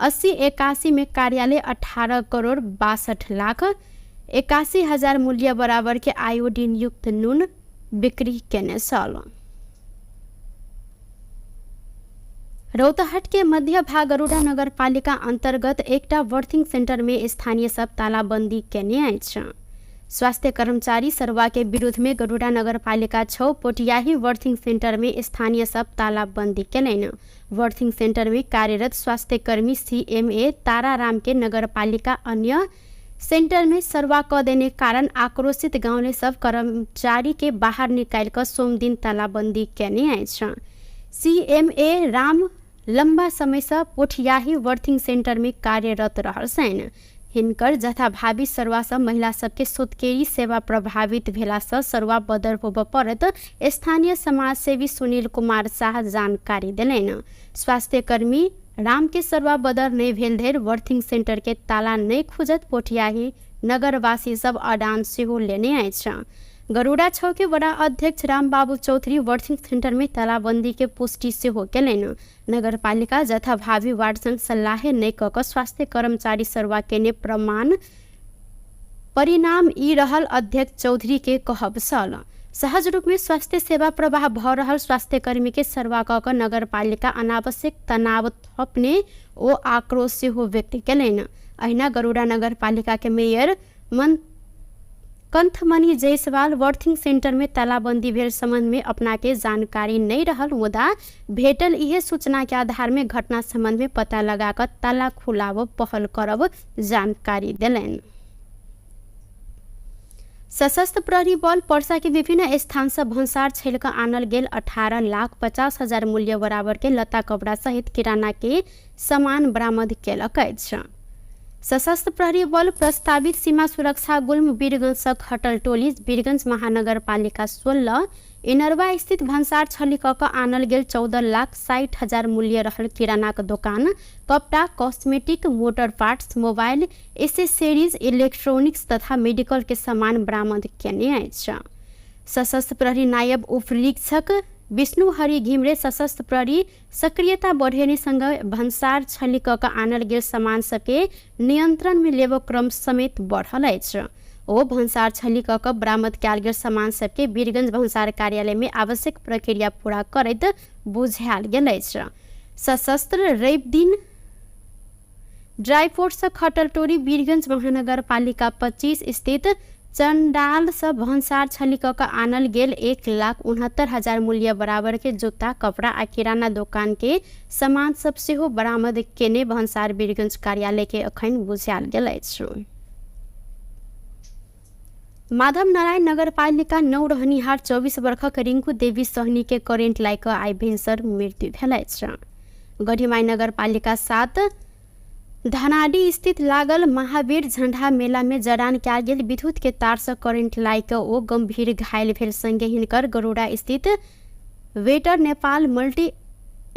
80-81 में कार्यालय 18 करोड़ 62 लाख 81 हजार मूल्य बराबर के आयोडीन युक्त नून बिक्री केने छल। रौतहट के मध्य भाग गरुड़ा नगरपालिका अंतर्गत एकटा बर्थिंग सेंटर में स्थानीय सब तालाबंदी केने अछि। स्वास्थ्य कर्मचारी सरवा के विरुद्ध में गरुड़ा नगरपालिका 6 पोटियाही बर्थिंग सेंटर में स्थानीय सब तालाबंदी केलनि। बर्थिंग सेंटर में कार्यरत स्वास्थ्यकर्मी CMA Tararam के नगरपालिका अन्य सेंटर में सरवा क देने कारण आक्रोशित गाँवले सब कर्मचारी के बाहर निकालि कऽ सोमदिन तालाबंदी केने अछि। CMA Ram लंबा समय से पोठियाही बर्थिंग सेंटर में कार्यरत रहल छनि। हिनकर जथाभावी सरवा सँ महिला सबके सुतकेरी सेवा प्रभावित भेला सँ सरवा बदर होबऽ पड़त स्थानीय समाजसेवी सुनील कुमार शाह जानकारी देलनि। स्वास्थ्यकर्मी राम के सरवा बदर नहि भेल धरि बर्थिंग सेंटर के ताला नहि खुजत पोठियाही नगरवासी सब अडान सेहो लेने अछि। गरुड़ा 6 के वडा अध्यक्ष रामबाबू चौधरी बर्थिंग सेंटर में तालाबंदी के पुष्टि सेहो केलनि। नगरपालिका जथाभावी वार्ड संग सल्लाहे नहि कऽ कऽ स्वास्थ्य कर्मचारी सरवा केने प्रमाण परिणाम ई रहल अध्यक्ष चौधरी के कहब छल। सहज रूप में स्वास्थ्य सेवा प्रवाह भऽ रहल स्वास्थ्यकर्मी के सरवा कऽ कऽ नगरपालिका अनावश्यक तनाव थपने ओ आक्रोश सेहो व्यक्त केलनि। अहिना गरुड़ा नगरपालिका के मेयर कंथमणि जायसवाल बर्थिंग सेंटर में तालाबंदी भेल संबंध में अपना के जानकारी नहीं रहल, मुदा भेटल इहे सूचना के आधार में घटना संबंध में पता लगा कऽ ताला खुलाब पहल करब जानकारी देलनि। सशस्त्र प्रहरी बल पर्सा के विभिन्न स्थान से भन्सार छेल कऽ आनल गेल 18,50,000 मूल्य बराबर के लत्ता कपड़ा सहित किराना के सामान बरामद केलक अछि। सशस्त्र प्रहरी बल प्रस्तावित सीमा सुरक्षा गुल्म वीरगंज से खटल टोली वीरगंज महानगरपालिका 16 इनरवा स्थित भन्सार छली कऽ कऽ आनल गेल 14,60,000 मूल्य रहल किरानाक दोकान कपड़ा, cosmetic, motor parts, mobile accessories, electronics तथा मेडिकल के सामान बरामद केने अछि। सशस्त्र प्रहरी नायब उपनिरीक्षक विष्णु हरि घिमरे सशस्त्र प्रहरी सक्रियता बढ़ेने सँग भन्सार छली कऽ कऽ आनल गेल सामान सबके नियंत्रण में लेबऽ क्रम समेत बढ़ल अछि। ओ भन्सार छली कऽ कऽ बरामद कयल गेल सामान सबके वीरगंज भन्सार कार्यालय में आवश्यक प्रक्रिया पूरा करैत बुझायल गेल अछि। सशस्त्र रवि दिन ड्राईपोर्ट से खटल टोरी वीरगंज महानगरपालिका 25 स्थित चण्डाल से भन्सार छली क के आनल गेल 1,69,000 मूल्य बराबर के जुत्ता, कपड़ा आ किराना दोकान के सामान सब सेहो बरामद केने भन्सार वीरगंज कार्यालय के अखन बुझायल गेल अछि। माधव नारायण नगरपालिका 9 रहनिहार 24 वर्षक रिंकू देवी सहनी के करेंट लागि कऽ आइ भिनसर मृत्यु भेल अछि। गढ़ीमाई नगरपालिका 7 धनाडी स्थित लागल महावीर झण्डा मेला में जड़ान कयल गेल विद्युत के तार से करेंट लागि कऽ ओ गंभीर घायल भेल संगे हिनकर गरुड़ा स्थित वेटर नेपाल मल्टी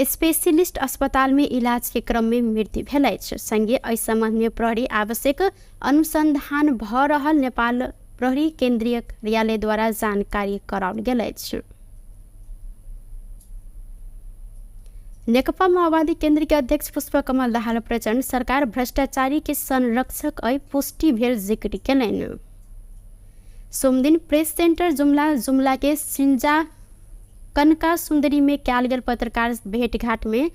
स्पेशलिस्ट अस्पताल में इलाज के क्रम में मृत्यु भेल अछि। संगे एहि संबंध में प्रहरी आवश्यक अनुसंधान भऽ रहल नेपाल प्रहरी केंद्रीय कार्यालय द्वारा जानकारी कराओल गेल अछि। नेकपा माओवादी केंद्र के अध्यक्ष पुष्पकमल दाहाल प्रचण्ड सरकार भ्रष्टाचारी के संरक्षक अइ पुष्टि भेल जिक्र केलनि। सोमदिन प्रेस सेंटर जुमला जुमला के सिंजा कनका सुंदरी में कयल गेल पत्रकार भेंटघाट में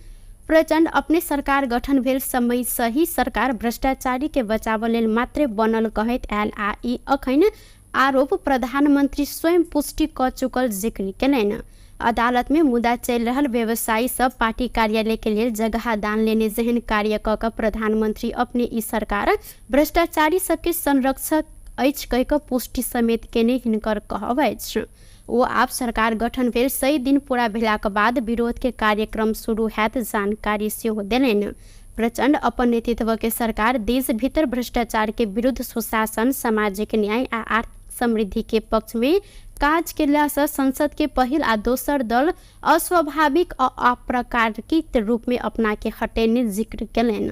प्रचण्ड अपने सरकार गठन भेल समय सही सरकार भ्रष्टाचारी के बचाव लेल मात्रे बनल कहैत आयल आ ई अखन आरोप प्रधानमंत्री स्वयं पुष्टि क चुकल जिक्र केलनि। अदालत में मुद्दा चलि रहल व्यवसायी सब पार्टी कार्यालय के लेल जगह दान लेने जेहन कार्य क के प्रधानमंत्री अपने ई सरकार भ्रष्टाचारी सबके संरक्षक अछि कहि कऽ पुष्टि समेत केने हिनकर कहब अछि। ओ आब सरकार गठन भेल 100 दिन पूरा भेलाक बाद विरोध के कार्यक्रम शुरू हैत जानकारी सेहो देलनि। प्रचण्ड अपन नेतृत्व के सरकार देश भीतर भ्रष्टाचार के विरुद्ध सुशासन, सामाजिक न्याय आ आर्थिक समृद्धि के पक्ष में काज केला से संसद के पहिल आ दोसर दल अस्वाभाविक आ अप्राकृतिक रूप में अपना के हटेने जिक्र केलनि।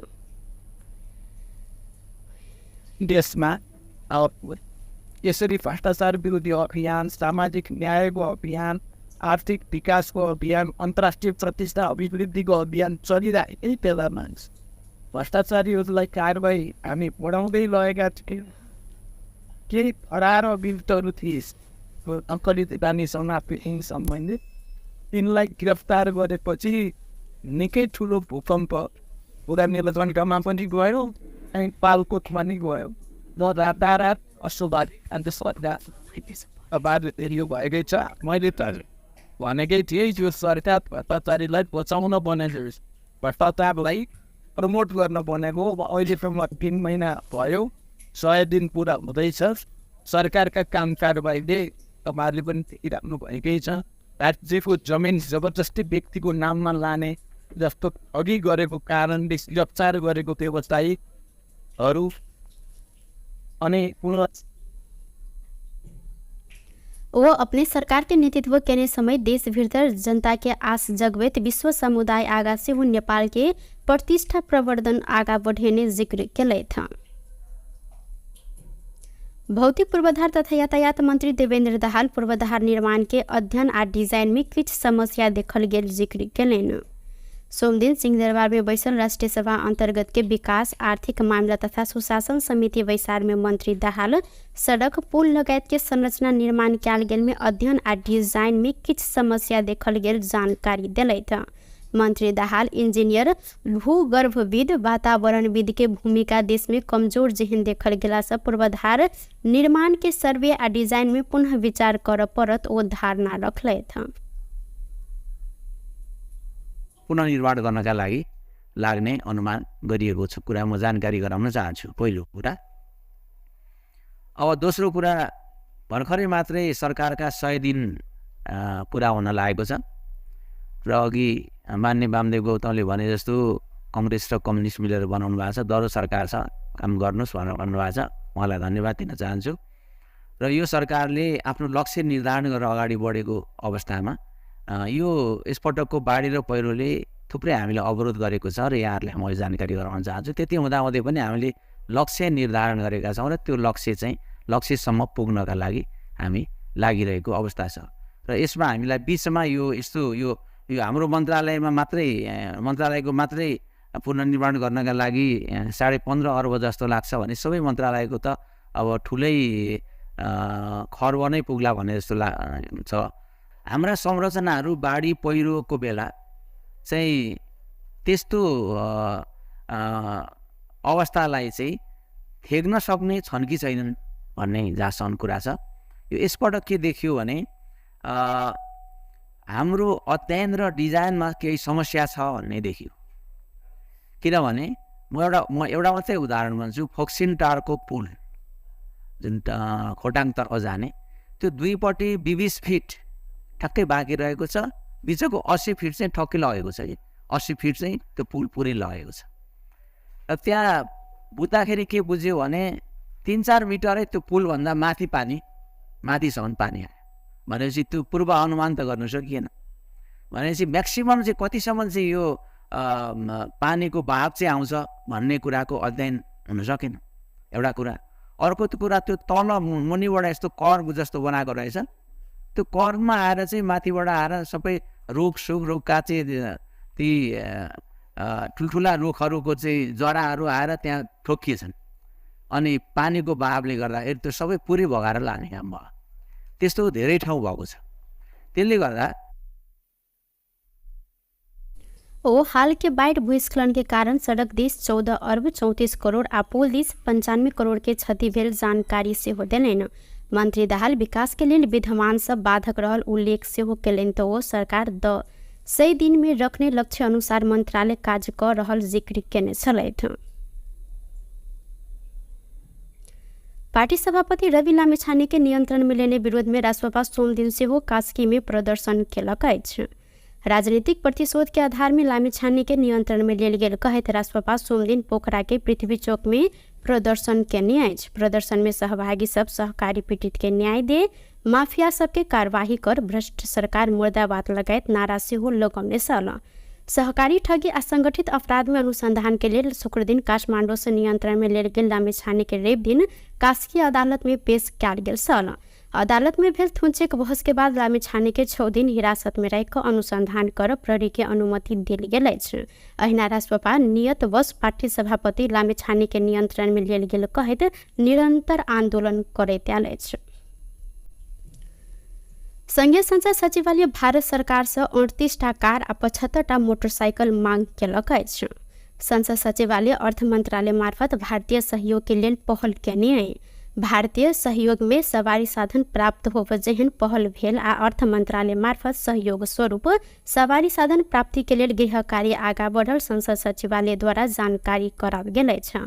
देशमा यसरी भ्रष्टाचार विरोधी अभियान, सामाजिक न्यायको अभियान, आर्थिक विकासको अभियान, अन्तर्राष्ट्रिय प्रतिष्ठा अभिवृद्धिको अभियान चलिरहेकै बेलामा भ्रष्टाचारीहरूलाई कारवाही हामी बढाउँदै लगेका थियौँ। केही फरार अभियुक्तहरू थिए अङ्कलित बानीसँग सम्बन्धित, तिनलाई गिरफ्तार गरेपछि निकै ठुलो भूकम्प पुरा नीलकण्ठमा पनि गयो अनि पालकोटमा पनि गयो। रातारात अस्वाभाविक अन्त यो भएकै छ। मैले त भनेकै थिएँ यो सरकार भ्रष्टाचारीलाई बचाउन बनेको, भ्रष्टाचारलाई प्रमोट गर्न बनेको। अब अहिलेसम्म 3 महिना भयो, 100 दिन पुरा हुँदैछ। सरकारका काम कारबाहीले तपाईँहरूले पनि देखिराख्नु भएकै छ। राज्यको जमिन जबरजस्ती व्यक्तिको नाममा लाने जस्तो अघि गरेको कारणले गिरफ्तार गरेको व्यवसायीहरू अनि पुनः वो अपने सरकार के नेतृत्व केने समय देश भीतर जनता के आस जगबैत विश्व समुदाय आगा सेहो नेपाल के प्रतिष्ठा प्रवर्धन आगा बढ़ेने जिक्र केलथि। भौतिक पूर्वाधार तथा यातायात मंत्री देवेंद्र दाहाल पूर्वाधार निर्माण के अध्ययन आ डिजाइन में किछु समस्या देखल गेल जिक्र केलनि। सोमदिन सिंहदरबार में बैसल राष्ट्रीय सभा अंतर्गत के विकास, आर्थिक मामला तथा सुशासन समिति बैसार में मंत्री दाहाल सड़क, पुल लगायत के संरचना निर्माण कयल गेल में अध्ययन आ डिजाइन में किछु समस्या देखल गेल जानकारी देलथि। मंत्री दाहाल इंजीनियर, भूगर्भविद, वातावरणविद के भूमिका देश में कमजोर जेहन देखल गेला से पूर्वाधार निर्माण के सर्वे आ डिजाइन में पुनः विचार करऽ पड़त ओ धारणा रखलथि। पुनर्निर्माण गर्नका लागि लाग्ने अनुमान गरिएको छ कुरा म जानकारी गराउन चाहन्छु, पहिलो कुरा। अब दोस्रो कुरा, भर्खरै मात्रै सरकारका 100 दिन पुरा हुन लागेको छ र अघि मान्य वामदेव गौतमले भने जस्तो कङ्ग्रेस र कम्युनिस्ट मिलेर बनाउनु भएको छ, दह्रो सरकार छ, काम गर्नुहोस् भनेर भन्नुभएको छ, उहाँलाई धन्यवाद दिन चाहन्छु। र यो सरकारले आफ्नो लक्ष्य निर्धारण गरेर अगाडि बढेको अवस्थामा यो यसपटकको बाढी र पहिरोले थुप्रै हामीलाई अवरोध गरेको छ र यहाँहरूलाई म जानकारी गराउन चाहन्छु। त्यति हुँदाहुँदै पनि हामीले लक्ष्य निर्धारण गरेका छौँ र त्यो लक्ष्य चाहिँ लक्ष्यसम्म पुग्नका लागि हामी लागिरहेको अवस्था छ। र यसमा हामीलाई बिचमा यो यस्तो यो यो हाम्रो मन्त्रालयमा मात्रै मन्त्रालयको मात्रै पुनर्निर्माण गर्नका लागि 15.5 अर्ब जस्तो लाग्छ भने सबै मन्त्रालयको त अब ठुलै खर्ब नै पुग्ला भन्ने जस्तो छ। हाम्रा संरचनाहरू बाढी पहिरोको बेला चाहिँ त्यस्तो अवस्थालाई चाहिँ थेग्न सक्ने छन् कि छैनन् भन्ने जहाँसम्म कुरा छ। यो यसपटक के देखियो भने हाम्रो अध्ययन र डिजाइनमा केही समस्या छ भन्ने देखियो। किनभने म एउटा मात्रै उदाहरण भन्छु, फोक्सिन टारको पुल जुन खोटाङतर्फ जाने त्यो दुईपट्टि 20 फिट ठ्याक्कै बाँकी रहेको छ, बिचको 80 फिट चाहिँ ठक्कै लगेको छ कि 80 फिट चाहिँ त्यो पुल पुरै लगेको छ। र त्यहाँ बुझ्दाखेरि के बुझ्यो भने 3-4 मिटरै त्यो पुलभन्दा माथि पानी, माथिसम्म पानी आयो। भनेपछि त्यो पूर्व अनुमान त गर्नु सकिएन। भनेपछि म्याक्सिमम् चाहिँ कतिसम्म चाहिँ यो पानीको बहाव चाहिँ आउँछ भन्ने कुराको अध्ययन हुन सकेन, एउटा कुरा। अर्को कुरा त्यो तल मुनिबाट यस्तो कर्व जस्तो बनाएको रहेछ, त्यो कर्वमा आएर चाहिँ माथिबाट आएर सबै रुख सुख रुखका चाहिँ ती ठुल्ठुला रुखहरूको चाहिँ जराहरू आएर त्यहाँ ठोकिएछन् अनि पानीको बहावले गर्दाखेरि त्यो सबै पुरै भगाएर लाने काम भयो। त्यस्तो धेरै ठाउँ भएको छ। त्यसले गर्दा ओ हाल के बाढ़ भूस्खलन के कारण सड़क this 14 अर्ब 34 करोड़ आ पुल this 95 crore के क्षति भेल जानकारी सेहो देलनि। मंत्री दाहाल विकास के लेल विद्यमान सब बाधक रहल उल्लेख सेहो केलनि त ओ सरकार 100 दिन में रखने लक्ष्य अनुसार मंत्रालय काज क रहल जिक्र केने छलथि। पार्टी सभापति रवि लामिछाने के नियंत्रण में लेने विरोध में रासपा सोमदिन सेहो कास्की में प्रदर्शन केलक अछि। राजनीतिक प्रतिशोध के आधार में लामिछाने के नियंत्रण में लेल गेल कहैत रासपा सोमदिन पोखरा के पृथ्वी चौक में प्रदर्शन केने अछि। प्रदर्शन में सहभागी सब सहकारी पीड़ित के न्याय दे, माफिया सबके कार्यवाही कर, भ्रष्ट सरकार मुर्दाबाद लगायत नारा सेहो लगौने छल। सहकारी ठगी आ संगठित अपराध में अनुसंधान के लेल शुक्रदिन काठमाडौँ से नियंत्रण में लेल गेल लामिछाने के रवि दिन कास्की अदालत में पेश कयल गेल छल। अदालत में भेल थुनचेक बहस के बाद लामिछाने के 6 दिन हिरासत में राखि अनुसंधान कर प्रहरी के अनुमति देल गेल अछि। अहिना रासपा नियत वश पार्टी सभापति लामिछाने के नियंत्रण में लेल गेल कहैत निरंतर आंदोलन करैत आयल अछि। संघीय संसद सचिवालय भारत सरकार से 38 टा कार आ 75 टा मोटरसाइकिल मांग केलक अछि। संसद सचिवालय अर्थ मंत्रालय मार्फत भारतीय सहयोग के लेल पहल केने अछि। भारतीय सहयोग में सवारी साधन प्राप्त होब जेहन पहल भेल आ अर्थ मंत्रालय मार्फत सहयोग स्वरूप सवारी साधन प्राप्ति के लेल गृह कार्य आगा बढ़ल संसद सचिवालय द्वारा जानकारी कराओल गेल अछि।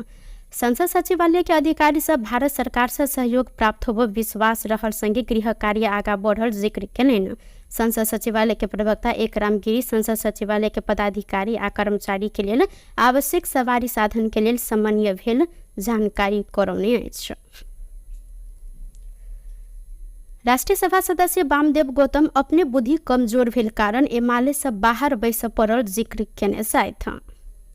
संसद सचिवालय के अधिकारी सब भारत सरकार से सहयोग प्राप्त होब विश्वास रहल संगे गृह कार्य आगा बढ़ल जिक्र केलनि। संसद सचिवालय के प्रवक्ता एकराम गिरी संसद सचिवालय के पदाधिकारी आ कर्मचारी के लेल आवश्यक सवारी साधन के लेल समन्वय भेल जानकारी करौने अछि। राष्ट्रिय सभा सदस्य वामदेव गौतम अपने बुद्धि कमजोर भेल कारण एमाले से बाहर बैस पड़ल जिक्र केने छथि।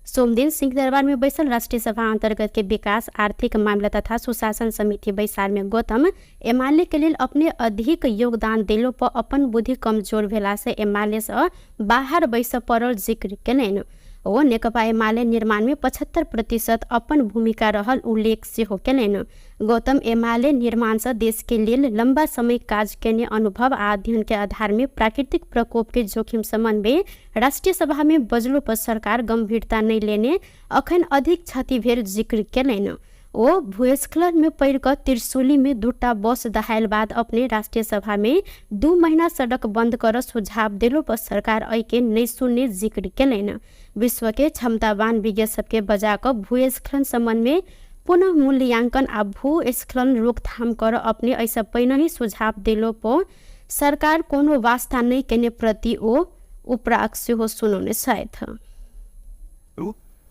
सोमदिन सिंहदरबार में बैसल राष्ट्रिय सभा अंतर्गत के विकास आर्थिक मामला तथा सुशासन समिति बैसार में गौतम एमाले के लेल अपने अधिक योगदान देलो पर अपन बुद्धि कमजोर भेला से एमाले से बाहर बैस पड़ल जिक्र केलनि। ओ नेकपा एमाले निर्माण में 75% अपन भूमिका रहल उल्लेख सेहो केलनि। गौतम एमाले निर्माण से देश के लेल लंबा समय काज केने अनुभव आ अध्ययन के आधार में प्राकृतिक प्रकोप के जोखिम समन्वय राष्ट्रिय सभा में बजलो पर सरकार गंभीरता नहीं लेने अखन अधिक क्षति भेल जिक्र केलनि। ओ भूस्खलन में पड़ि कऽ त्रिशूली में 2 बस दहायल बाद अपने राष्ट्रिय सभा में 2 महीना सड़क बंद कर सुझाव देलो पर सरकार एहि के नहीं सुनने जिक्र केलनि। विश्व के क्षमतावान विज्ञ सबके बजा कऽ भूस्खलन संबंध में पुनः मूल्यांकन आ भूस्खलन रोकथाम कर अपने एहिसँ पहिने सुझाव देलो पर सरकार कोनो वास्ता नहि केने प्रति ओ उपराग सेहो सुनौने छथि।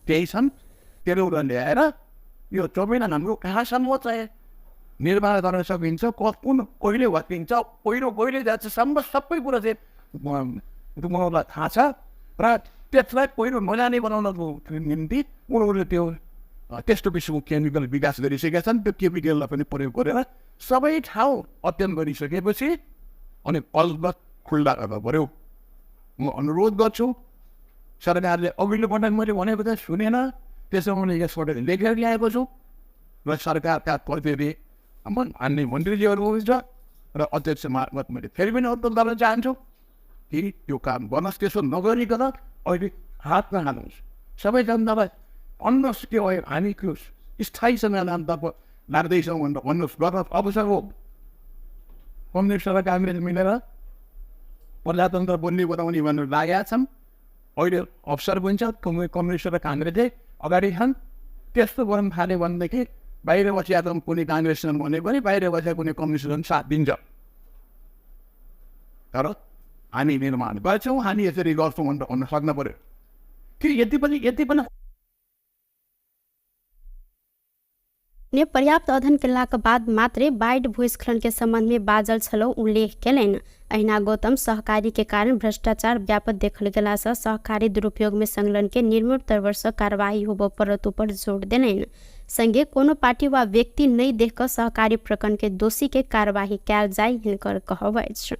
त्यही छन्, त्यसले ल्याएर यो जमिन हाम्रो कहाँसम्म चाहिँ निर्माण गर्न सकिन्छ, कुन कहिले भत्किन्छ, पहिरो कहिले जान्छ, सम्म सबै कुरा चाहिँ उनीहरूलाई थाहा छ र त्यसलाई पहिरो नजाने बनाउनको निम्ति उनीहरूले त्यो त्यस्तो किसिमको केमिकल विकास गरिसकेका छन्। त्यो केमिकललाई पनि प्रयोग गरेर सबै ठाउँ अध्ययन गरिसकेपछि अनि बल्ब खुल्ला गर्नु पऱ्यो। म अनुरोध गर्छु, सरकारले अघिल्लो पटक मैले भनेको त सुनेन, त्यसो मैले यसपटक लेखेर ल्याएको छु र सरकारका प्रतिनिधि मान्य मन्त्रीजीहरू हुनुहुन्छ र अध्यक्ष मार्फत मैले फेरि पनि अनुरोध गर्न चाहन्छु कि त्यो काम गर्नुहोस्। त्यसो नगरिकन अहिले हात नहाल्नुहोस्। सबै जनतालाई अन्नुहोस् के भयो, हामी स्थायी समाधानतर्फ लाग्दैछौँ भनेर भन्नुहोस्। गर्न अवसर हो। कम्युनिस्ट र काङ्ग्रेस मिलेर प्रजातन्त्र बन्ने बनाउने भनेर लागेका छन्। अहिले अवसर पनि छ, कम्युनिस्ट र काङ्ग्रेसले अगाडि छन्। त्यस्तो गर्न थाल्यो भनेदेखि बाहिर बसिया त कुनै काङ्ग्रेससँग भने पनि बाहिर बसेका कुनै कम्युनिस्टसँग साथ दिन्छ। तर हामी निर्माण गर्छौँ, हामी यसरी गर्छौँ भनेर भन्न सक्नु पऱ्यो। कि यति पनि यति पनि ने पर्याप्त अध्ययन केलाक बाद मात्रै बाढ़ि भूस्खलन के संबंध में बाजल छलौ उल्लेख केलनि। अहिना गौतम सहकारी के कारण भ्रष्टाचार व्यापक देखल गेला से सहकारी दुरुपयोग में संलग्न के निर्मूल तौर से कार्यवाही होबय पड़त ऊपर जोर देलनि। संगे कोनो पार्टी वा व्यक्ति नहि देख कऽ सहकारी प्रकरण के दोषी के कार्यवाही कयल जाय हिनकर कहब अछि।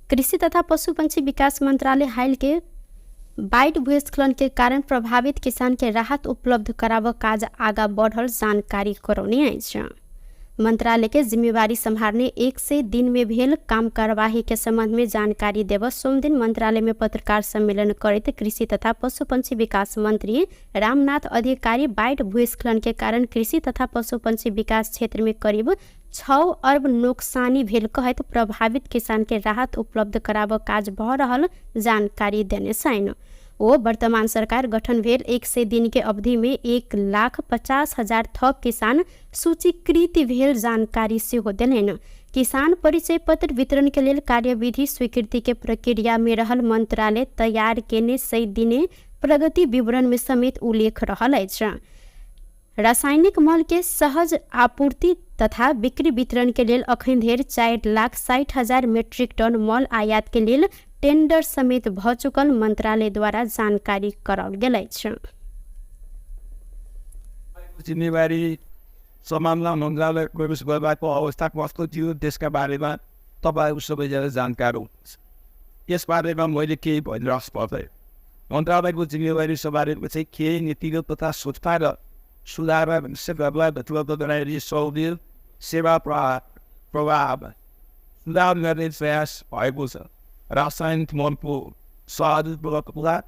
कृषि तथा पशु पंक्षी विकास मंत्रालय हाल के बाढ़ि भूस्खलन के कारण प्रभावित किसान के राहत उपलब्ध कराबऽ काज आगा बढ़ल जानकारी करौने अछि। मंत्रालय के जिम्मेवारी सम्हारने 100 दिन में भेल काम कार्यवाही के संबंध में जानकारी देव सोमदिन मंत्रालय में पत्रकार सम्मेलन करैत कृषि तथा पशु पंक्षी विकास मंत्री रामनाथ अधिकारी बाढ़ि भूस्खलन के कारण कृषि तथा पशु पंक्षी विकास क्षेत्र में करीब 6 अर्ब नोकसानी भेल कहैत प्रभावित किसान के राहत उपलब्ध कराबऽ काज भऽ रहल जानकारी देने छनि। ओ वर्तमान सरकार गठन भेल 100 दिन के अवधि में 1,50,000 थप किसान सूचीकृत भेल जानकारी सेहो देलनि। किसान परिचय पत्र वितरण के लेल कार्यविधि स्वीकृति के प्रक्रिया में रहल मंत्रालय तैयार केने 100 दिने प्रगति विवरण में समेत उल्लेख रहल अछि। रासायनिक मल के सहज आपूर्ति तथा बिक्री वितरण के लेल अखन धरि 4,60,000 मेट्रिक टन मल आयात के लेल टेंडर समेत भऽ चुकल मंत्रालय द्वारा जानकारी कराओल गेल अछि। जिम्मेवारी सम्हाल्न मन्त्रालय प्रवेश गर्दाको अवस्था कस्तो थियो त्यसका बारेमा तपाईँहरू सबैजना जानकार हुनुहुन्छ। यसबारेमा मैले केही भनिराख्नु पर्दैन। मन्त्रालयको जिम्मेवारी सम्हालेपछि केही नीतिगत तथा संस्थागत सुधार सेवालाई उपलब्ध गराउने सहुलियत सेवा प्रवाह सुधार गर्ने प्रयास भएको छ। रासायनिक मलको सहज उपलब्धता,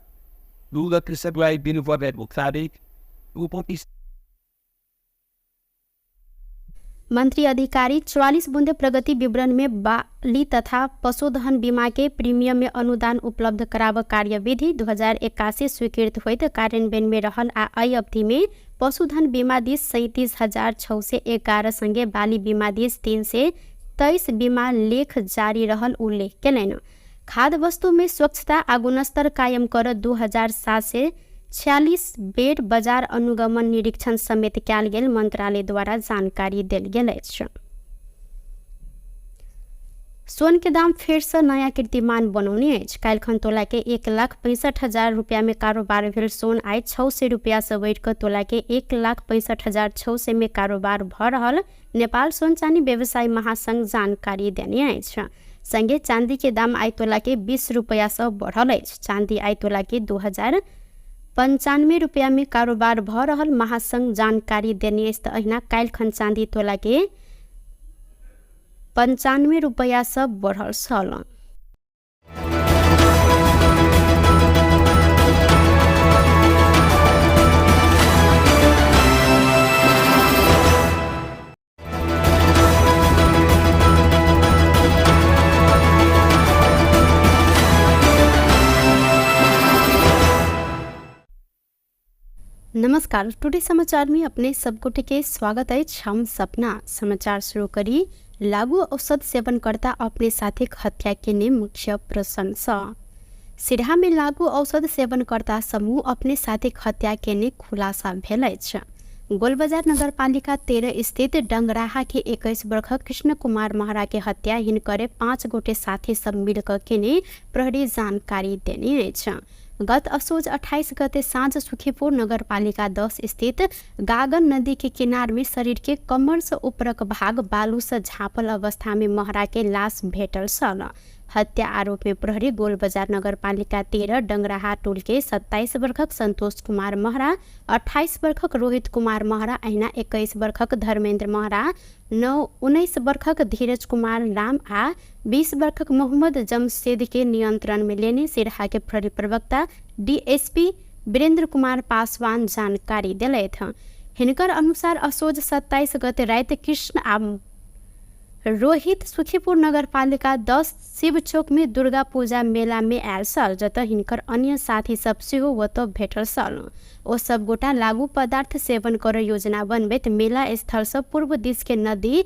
दुध कृषकलाई दिनुपर्ने भुक्तानी, मंत्री अधिकारी 44 बुंदे प्रगति विवरण में बाली तथा पशुधन बीमा के प्रीमियम में अनुदान उपलब्ध कराब कार्यविधि 2081 स्वीकृत होइत कार्यान्वयन में रहल आ एहि अवधि में पशुधन बीमा दिस 37,611 संगे बाली बीमा दिस 323 बीमा लेख जारी रहल उल्लेख केलनि। खाद्य वस्तु में स्वच्छता आ गुणस्तर कायम कर 2,746 बेर बाजार अनुगमन निरीक्षण समेत कयल गेल मंत्रालय द्वारा जानकारी देल गेल अछि। सोन के दाम फेर से नया कीर्तिमान बनौने अछि। काल्हिखन तोला के 1,65,000 रुपया में कारोबार भेल सोन आइ 600 रुपया से बढ़ि कऽ तोला के 1,65,600 में कारोबार भऽ रहल नेपाल सोन चानी व्यवसायी महासंघ जानकारी देने अछि। संगे चांदी के दाम आइ तोला के 20 रुपया से बढ़ल अछि। चांदी आइ तोला के 2,095 रुपया में कारोबार भऽ रहल महासंघ जानकारी देने अछि। तऽ अहिना काल्हिखन चांदी तोला के 95 रुपया से बढ़ल छल। नमस्कार, टुडे समाचार में अपने सबगोटे के स्वागत अछि। हम सपना समाचार शुरू करी लागू औषध सेवनकर्ता अपने साथीक हत्या केने मुख्य प्रसंग सँ। सिरहा में लागू औषध सेवनकर्ता समूह अपने साथीक हत्या केने खुलासा भेल अछि। गोलबजार नगरपालिका 13 स्थित डंगराहा के 21 वर्षक कृष्ण कुमार महरा के हत्या हिनकरे 5 गोटे साथी सब मिलकर केने प्रहरी जानकारी देने अछि। गत असोज 28 गते साँझ सुखीपुर नगरपालिका 10 स्थित गागन नदी के किनार में शरीर के कमर से ऊपरक भाग बालू से झाँपल अवस्था में महरा के लाश भेटल छल। हत्या आरोप में प्रहरी गोलबजार नगरपालिका 13 डंगराहा टोल के 27 वर्षक संतोष कुमार महरा, 28 वर्षक रोहित कुमार महरा, अहिना 21 वर्षक धर्मेन्द्र महरा, 19 वर्षक धीरज कुमार राम आ 20 वर्षक मोहम्मद जमशेद के नियंत्रण में लेने सिरहा के प्रहरी प्रवक्ता डीएसपी वीरेंद्र कुमार पासवान जानकारी दिलथि। हिनकर अनुसार असोज 27 गते राति कृष्ण आ रोहित सुखीपुर नगरपालिका 10 शिवचौक में दुर्गा पूजा मेला में आयल छल, जतऽ हिनकर अन्य साथी सब सेहो ओतऽ भेटल छल। ओ सब गोटा लागू पदार्थ सेवन करऽ योजना बनबैत मेला स्थल सँ पूर्व दिस के नदी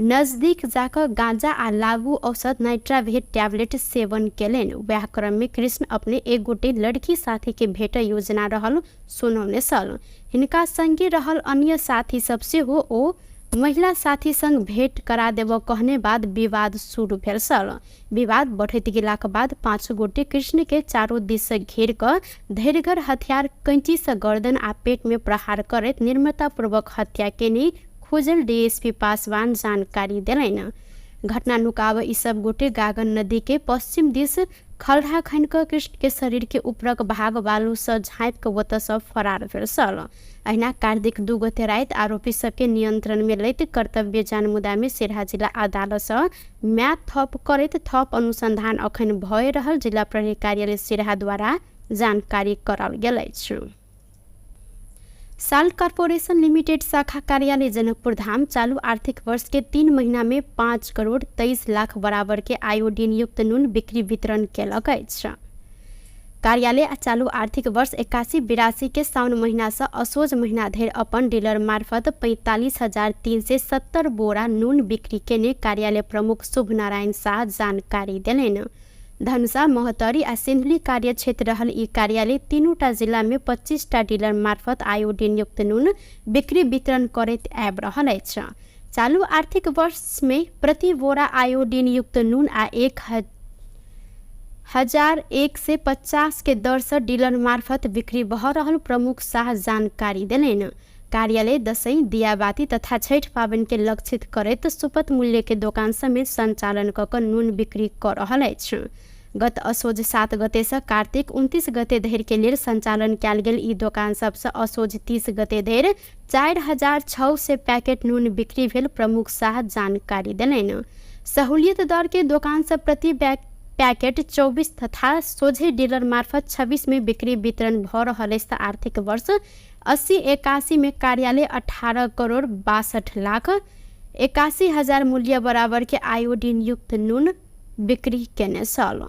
नजदीक जाकऽ गांजा आ लागू औषध नाइट्रावेट टैबलेट सेवन केलनि। वएह क्रम में कृष्ण अपने एक गोटे लड़की साथी के भेटय योजना रहल सुनौने छल। हिनका संगे रहल अन्य साथी सब सेहो ओ महिला साथी संग भेंट करा देबऽ कहने बाद विवाद शुरू भेल छल। विवाद बढ़ैत गेलाक बाद 5 गोटे कृष्ण के चारू दिस सँ घेर कऽ धैरगर हथियार कैंची सँ गर्दन आ पेट में प्रहार करैत निर्ममतापूर्वक हत्या केने खुजल डीएसपी पासवान जानकारी देलनि। घटना नुकाबऽ ई सब गोटे गागन नदी के पश्चिम दिस खलढ़ा खनि कऽ कृष्ण के शरीर के ऊपरक भाग बालू सँ झाँपि कऽ ओतऽ सँ फरार भेल छल। अहिना कार्तिक 2 गते राति आरोपी सबके नियंत्रण में लैत कर्तव्य जान मुद्दा में सिरहा जिला अदालत सँ म्याद थप करैत थप अनुसंधान अखन भए रहल जिला प्रहरी कार्यालय सिरहा द्वारा जानकारी कराओल गेल अछि। साल्ट कॉर्पोरेशन लिमिटेड शाखा कार्यालय जनकपुर धाम चालू आर्थिक वर्ष के 3 महीना में 5 करोड़ 23 लाख बराबर के आयोडीन युक्त नून बिक्री वितरण केलक अछि। कार्यालय चालू आर्थिक वर्ष 81-82 के साउन महीना सँ असोज महीना धरि अपन डीलर मार्फत 45,370 बोरा नून बिक्री केने कार्यालय प्रमुख शुभ नारायण शाह जानकारी देलनि। धनुषा, महोत्तरी आ सिन्धुली कार्यक्षेत्र रहल ई कार्यालय 3टा जिला में 25टा डीलर मार्फत आयोडीन युक्त नून बिक्री वितरण करैत आबि रहल अछि। चालू आर्थिक वर्ष में प्रति बोरा आयोडीन युक्त नून आ 1,150 के दर सँ डीलर मार्फत बिक्री भऽ रहल प्रमुख शाह जानकारी देलनि। कार्यालय दशैं, दियाबाती तथा छठि पाबनि के लक्षित करैत सुपथ मूल्य के दोकान समेत संचालन कऽ कऽ नून बिक्री कऽ रहल अछि। गत असोज 7 गते सँ कार्तिक 29 गते धरि के लेल संचालन कयल गेल ई दोकान सब सँ असोज 30 गते धरि 4,600 पैकेट नून बिक्री भेल प्रमुख शाह जानकारी देलनि। सहूलियत दर के दोकान सब प्रति पैकेट 24 तथा सोझे डीलर मार्फत 26 में बिक्री वितरण भऽ रहल अछि। तऽ आर्थिक वर्ष 80-81 में कार्यालय 18 करोड़ 62 लाख 81 हजार मूल्य बराबर के आयोडीन युक्त नून बिक्री केने छल।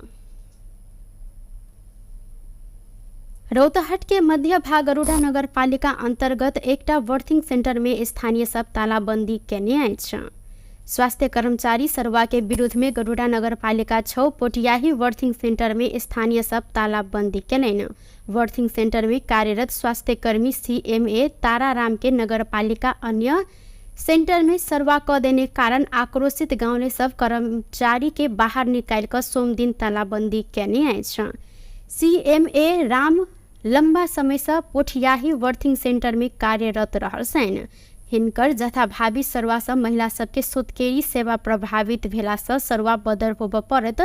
रौतहट के मध्य भाग गरुड़ा नगरपालिका अंतर्गत एकटा बर्थिंग सेंटर में स्थानीय सब तालाबंदी केने अछि। स्वास्थ्य कर्मचारी सरवा के विरुद्ध में गरुड़ा नगरपालिका 6 पोटियाही बर्थिंग सेंटर में स्थानीय सब तालाबंदी केलनि। बर्थिंग सेंटर में कार्यरत स्वास्थ्यकर्मी CMA Tararam के नगरपालिका अन्य सेंटर में सरवा क देने कारण आक्रोशित गाँवले सब कर्मचारी के बाहर निकालि कऽ सोमदिन तालाबंदी केने अछि। CMA Ram लंबा समय सँ पोठियाही बर्थिंग सेंटर में कार्यरत रहल छनि। हिनकर जथाभावी सरवा सँ महिला सबके सुतकेरी सेवा प्रभावित भेला सँ सरवा बदर होबऽ पड़त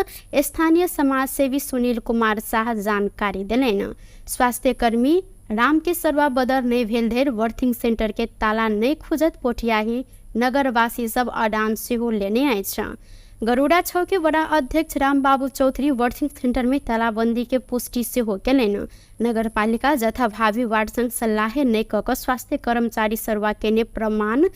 स्थानीय समाजसेवी सुनील कुमार शाह जानकारी देलनि। स्वास्थ्यकर्मी राम के सरवा बदर नहि भेल धरि बर्थिंग सेंटर के ताला नहि खुजत पोठियाही नगरवासी सब अडान सेहो लेने अछि। गरुड़ा 6 के वडा अध्यक्ष रामबाबू चौधरी बर्थिंग सेंटर में तालाबंदी के पुष्टि सेहो केलनि। नगरपालिका जथाभावी वार्ड संग सल्लाहे नहि कऽ कऽ स्वास्थ्य कर्मचारी सरवा केने प्रमाण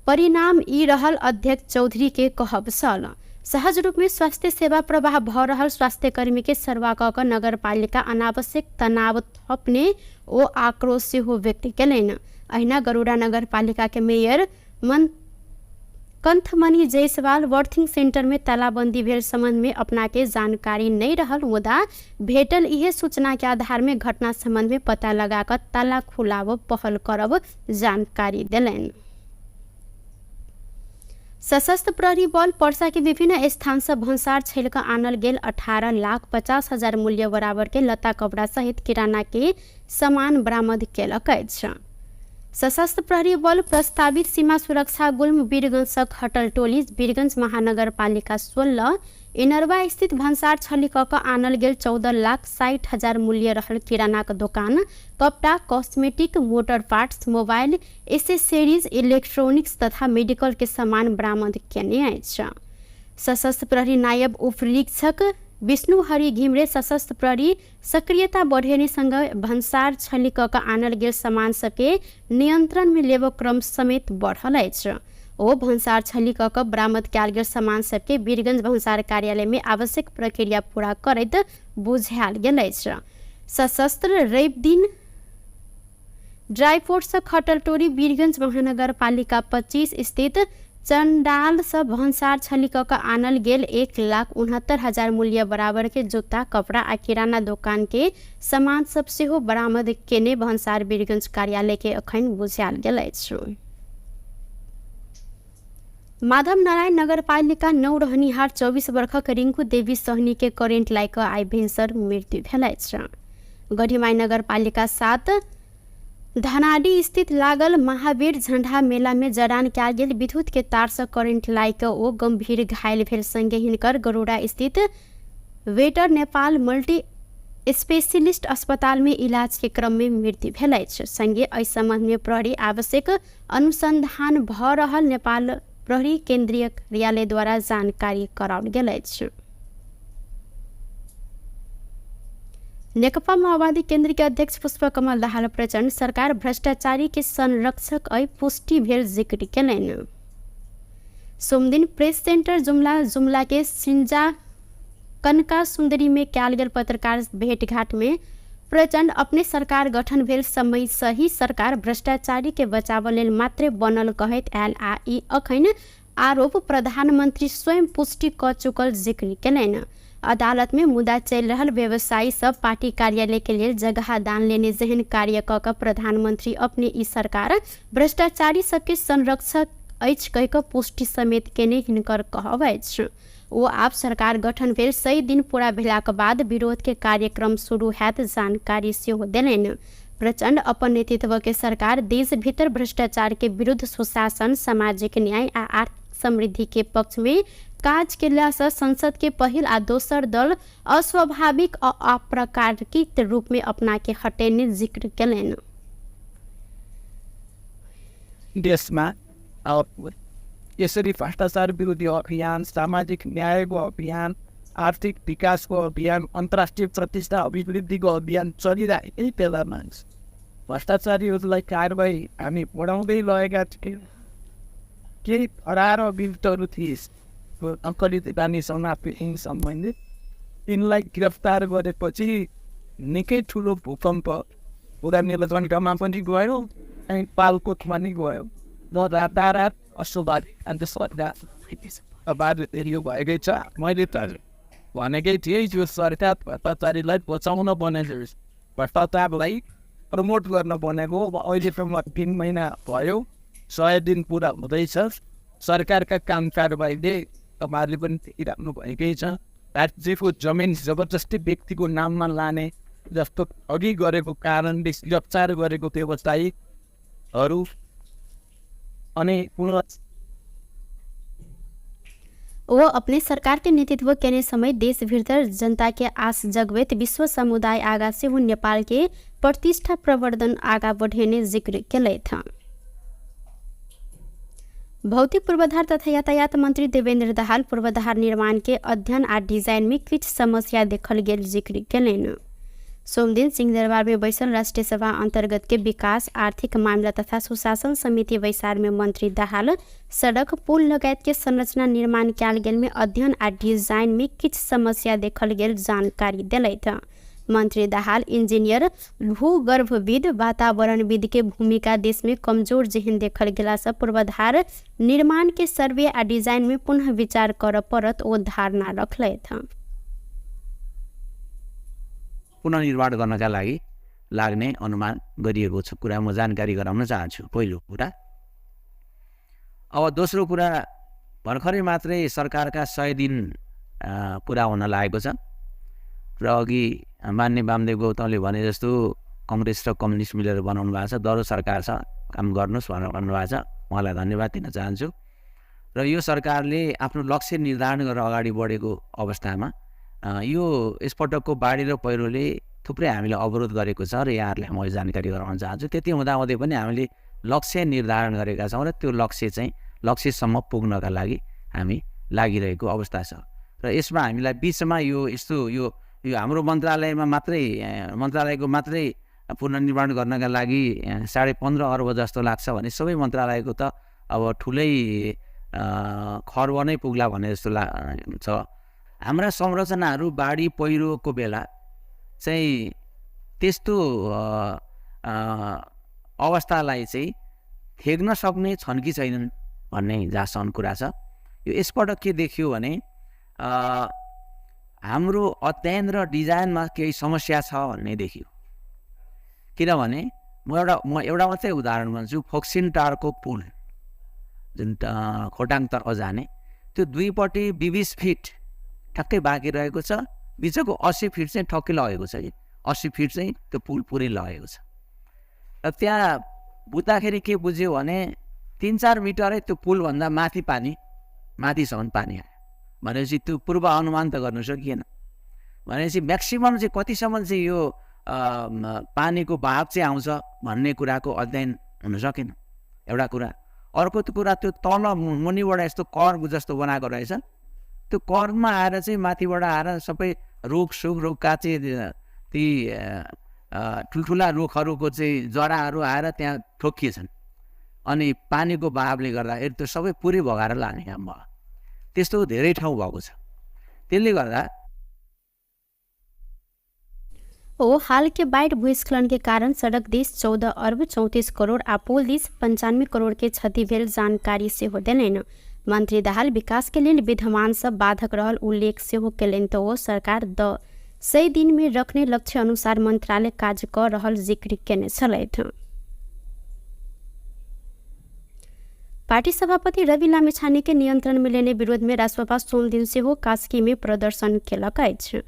परिणाम ई रहल अध्यक्ष चौधरी के कहब छल। सहज रूप में स्वास्थ्य सेवा प्रवाह भऽ रहल स्वास्थ्यकर्मी के सरवा कऽ कऽ नगरपालिका अनावश्यक तनाव थपने ओ आक्रोश सेहो व्यक्त केलनि। अहिना गरुड़ा नगरपालिका के मेयर कंथमणि जायसवाल बर्थिंग सेंटर में तालाबंदी भेल संबंध में अपना के जानकारी नहीं रहल, मुदा भेटल इहे सूचना के आधार में घटना संबंध में पता लगा कऽ ताला खुलाब पहल करब जानकारी देलनि। सशस्त्र प्रहरी बल पर्सा के विभिन्न स्थान से भन्सार छैल कऽ आनल गेल 18,50,000 मूल्य बराबर के लत्ता कपड़ा सहित किराना के सामान बरामद केलक अछि। सशस्त्र प्रहरी बल प्रस्तावित सीमा सुरक्षा गुल्म वीरगंजक हटल टोली वीरगंज महानगरपालिका 16 इनरवा स्थित भन्सार छली कऽ कऽ आनल गेल 14,60,000 मूल्य रहल किरानाक दोकान कपड़ा, cosmetic, motor parts, mobile accessories, electronics तथा मेडिकल के सामान बरामद केने अछि। सशस्त्र प्रहरी नायब उपनिरीक्षक विष्णुहरि घिमिरे सशस्त्र प्रहरी सक्रियता बढ़ेनेसँग भन्सार छली क आनल गेल सामान सबके नियन्त्रण में लेबो क्रम समेत बढ़ल अछि। ओ भन्सार छली क बरामद कयल गेल सामान सबके वीरगंज भन्सार कार्यालय में आवश्यक प्रक्रिया पूरा करैत बुझायल गेल अछि। सशस्त्र रवि दिन ड्राईपोर्ट से खटल टोरी वीरगंज महानगरपालिका 25 स्थित चंडाल से भन्सार छली क आनल गेल 1,69,000 मूल्य बराबर के जूता, कपड़ा आ किराना दोकान के सामान सब सेहो बरामद केने भन्सार वीरगंज कार्यालय के अखन बुझायल गेल अछि। माधव नारायण नगरपालिका 9 रहनिहार 24 वर्षक रिंकू देवी सहनी के करेंट लागि कऽ आइ भिनसर मृत्यु भेल अछि। गढ़ीमाई नगरपालिका 7 धनाडी स्थित लागल महावीर झंडा मेला में जड़ान कयल गेल विद्युत के तार से करेंट लागि कऽ ओ गंभीर घायल भेल संगे हिनकर गरुड़ा स्थित वेटर नेपाल मल्टी स्पेशलिस्ट अस्पताल में इलाज के क्रम में मृत्यु भेल अछि। संगे एहि संबंध में प्रहरी आवश्यक अनुसंधान भऽ रहल नेपाल प्रहरी केंद्रीय कार्यालय द्वारा जानकारी कराओल गेल अछि। नेकपा माओवादी केंद्र के अध्यक्ष पुष्पकमल दाहाल प्रचण्ड सरकार भ्रष्टाचारी के संरक्षक अइ पुष्टि भेल जिक्र केलनि। सोमदिन प्रेस सेंटर जुमला जुमला के सिंजा कनका सुंदरी में कयल गेल पत्रकार भेंटघाट में प्रचण्ड अपने सरकार गठन भेल समय सही सरकार भ्रष्टाचारी के बचाव लेल मात्रे बनल कहैत आयल आ ई अखन आरोप प्रधानमंत्री स्वयं पुष्टि क चुकल जिक्र केलनि। अदालत में मुद्दा चलि रहल व्यवसायी सब पार्टी कार्यालय के लेल जगह दान लेने जेहन कार्य क के प्रधानमंत्री अपने ई सरकार भ्रष्टाचारी सबके संरक्षक अछि कहि कऽ पुष्टि समेत केने हिनकर कहब अछि। ओ आब सरकार गठन भेल 100 दिन पूरा भेलाक बाद विरोध के कार्यक्रम शुरू हैत जानकारी सेहो देलनि। प्रचण्ड अपन नेतृत्व के सरकार देश भीतर भ्रष्टाचार के विरुद्ध सुशासन, सामाजिक न्याय आ आर्थिक समृद्धि के पक्ष में काज केला से संसद के पहिल आ दोसर दल अस्वाभाविक आ अप्राकृतिक रूप में अपना के हटेने जिक्र केलनि। देशमा यसरी भ्रष्टाचार विरोधी अभियान, सामाजिक न्यायको अभियान, आर्थिक विकासको अभियान, अन्तर्राष्ट्रिय प्रतिष्ठा अभिवृद्धिको अभियान चलिरहेकै बेलामा भ्रष्टाचारीहरूलाई कारवाही हामी बढाउँदै लगेका थियौँ। केही फरार अभियुक्तहरू थिए अङ्कलित बानीसँग सम्बन्धित, तिनलाई गिरफ्तार गरेपछि निकै ठुलो भूकम्प पुरा नीलकण्ठमा पनि गयो अनि पालकोटमा पनि गयो। रातारात अस्वाभाविक अन्त सरकार यो भएकै छ। मैले त भनेकै थिएँ यो सरकार भ्रष्टाचारीलाई बचाउन बनेको, भ्रष्टाचारलाई प्रमोट गर्न बनेको। अब अहिलेसम्म 3 महिना भयो, 100 दिन पुरा हुँदैछ। सरकारका काम कारबाहीले तपाईँहरूले पनि देखिराख्नु भएकै छ। राज्यको जमिन जबरजस्ती व्यक्तिको नाममा लाने जस्तो अघि गरेको कारणले गिरफ्तार गरेको व्यवसायीहरू अनि पुनः वो अपने सरकार के नेतृत्व केने समय देश भीतर जनता के आस जगबैत विश्व समुदाय आगा सेहो नेपाल के प्रतिष्ठा प्रवर्धन आगा बढ़ेने जिक्र केलथि। भौतिक पूर्वाधार तथा यातायात मंत्री देवेंद्र दाहाल पूर्वाधार निर्माण के अध्ययन आ डिजाइन में किछु समस्या देखल गेल जिक्र केलनि। सोमदिन सिंहदरबार में बैसल राष्ट्रीय सभा अंतर्गत के विकास, आर्थिक मामला तथा सुशासन समिति बैसार में मंत्री दाहाल सड़क, पुल लगायत के संरचना निर्माण कयल गेल में अध्ययन आ डिजाइन में किछु समस्या देखल गेल जानकारी देलथि। मंत्री दाहाल इंजीनियर, भूगर्भविद, वातावरणविद के भूमिका देश में कमजोर जेहन देखल गेला से पूर्वाधार निर्माण के सर्वे आ डिजाइन में पुनः विचार करऽ पड़त ओ धारणा रखलथि। पुनर्निर्माण गर्नका लागि लाग्ने अनुमान गरिएको छ कुरा म जानकारी गराउन चाहन्छु, पहिलो कुरा। अब दोस्रो कुरा, भर्खरै मात्रै सरकारका 100 दिन पुरा हुन लागेको छ र अघि मान्य वामदेव गौतमले भने जस्तो कङ्ग्रेस र कम्युनिस्ट मिलेर बनाउनु भएको छ, दह्रो सरकार छ, काम गर्नुहोस् भनेर भन्नुभएको छ, उहाँलाई धन्यवाद दिन चाहन्छु। र यो सरकारले आफ्नो लक्ष्य निर्धारण गरेर अगाडि बढेको अवस्थामा यो यसपटकको बाढी र पहिरोले थुप्रै हामीलाई अवरोध गरेको छ र यहाँहरूलाई म जानकारी गराउन चाहन्छु। त्यति हुँदाहुँदै पनि हामीले लक्ष्य निर्धारण गरेका छौँ र त्यो लक्ष्य चाहिँ लक्ष्यसम्म पुग्नका लागि हामी लागिरहेको अवस्था छ। र यसमा हामीलाई बिचमा यो यस्तो यो यो हाम्रो मन्त्रालयमा मात्रै मन्त्रालयको मात्रै पुनर्निर्माण गर्नका लागि 15.5 अर्ब जस्तो लाग्छ भने सबै मन्त्रालयको त अब ठुलै खर्ब नै पुग्ला भन्ने जस्तो छ। हाम्रा संरचनाहरू बाढी पहिरोको बेला चाहिँ त्यस्तो अवस्थालाई चाहिँ थेग्न सक्ने छन् कि छैनन् भन्ने जहाँसम्म कुरा छ। यो यसबाट के देखियो भने हाम्रो अध्ययन र डिजाइनमा केही समस्या छ भन्ने देखियो। किनभने म एउटा मात्रै उदाहरण भन्छु, फोक्सिन टारको पुल जुन खोटाङतर्फ जाने त्यो दुईपट्टि 20 फिट ठ्याक्कै बाँकी रहेको छ, बिचको 80 फिट चाहिँ ठक्कै लगेको छ कि 80 फिट चाहिँ त्यो पुल पुरै लगेको छ। र त्यहाँ बुझ्दाखेरि के बुझ्यो भने 3-4 मिटरै त्यो पुलभन्दा माथि पानी माथिसम्म पानी आयो भनेपछि त्यो पूर्व अनुमान त गर्नु सकिएन। भनेपछि म्याक्सिमम् चाहिँ कतिसम्म चाहिँ यो पानीको बहाव चाहिँ आउँछ भन्ने कुराको अध्ययन हुन सकेन एउटा कुरा। अर्को कुरा त्यो तल मुनिबाट यस्तो कर्व जस्तो बनाएको रहेछ, त्यो कर्वमा आएर चाहिँ माथिबाट आएर सबै रुख सुख रुखका चाहिँ ती ठुल्ठुला रुखहरूको चाहिँ जराहरू आएर त्यहाँ ठोकिएछन् अनि पानीको बहावले गर्दा त्यो सबै पुरै भगाएर लाने काम भयो। त्यस्तो धेरै ठाउँ भएको छ। त्यसले गर्दा ओ हाल के बाढ़ भूस्खलन के कारण सड़क this 14 अर्ब 34 करोड़ आ पुल this 95 crore के क्षति भेल जानकारी सेहो देलनि। मंत्री दाहाल विकास के लेल विद्यमान सब बाधक रहल उल्लेख सेहो केलनि त ओ सरकार 100 दिन में रखने लक्ष्य अनुसार मंत्रालय कार्य क रहल जिक्र केने छलथि। पार्टी सभापति रवि लामिछाने के नियंत्रण में लेने विरोध में रासपा सोमदिन सेहो कास्की में प्रदर्शन केलक अछि।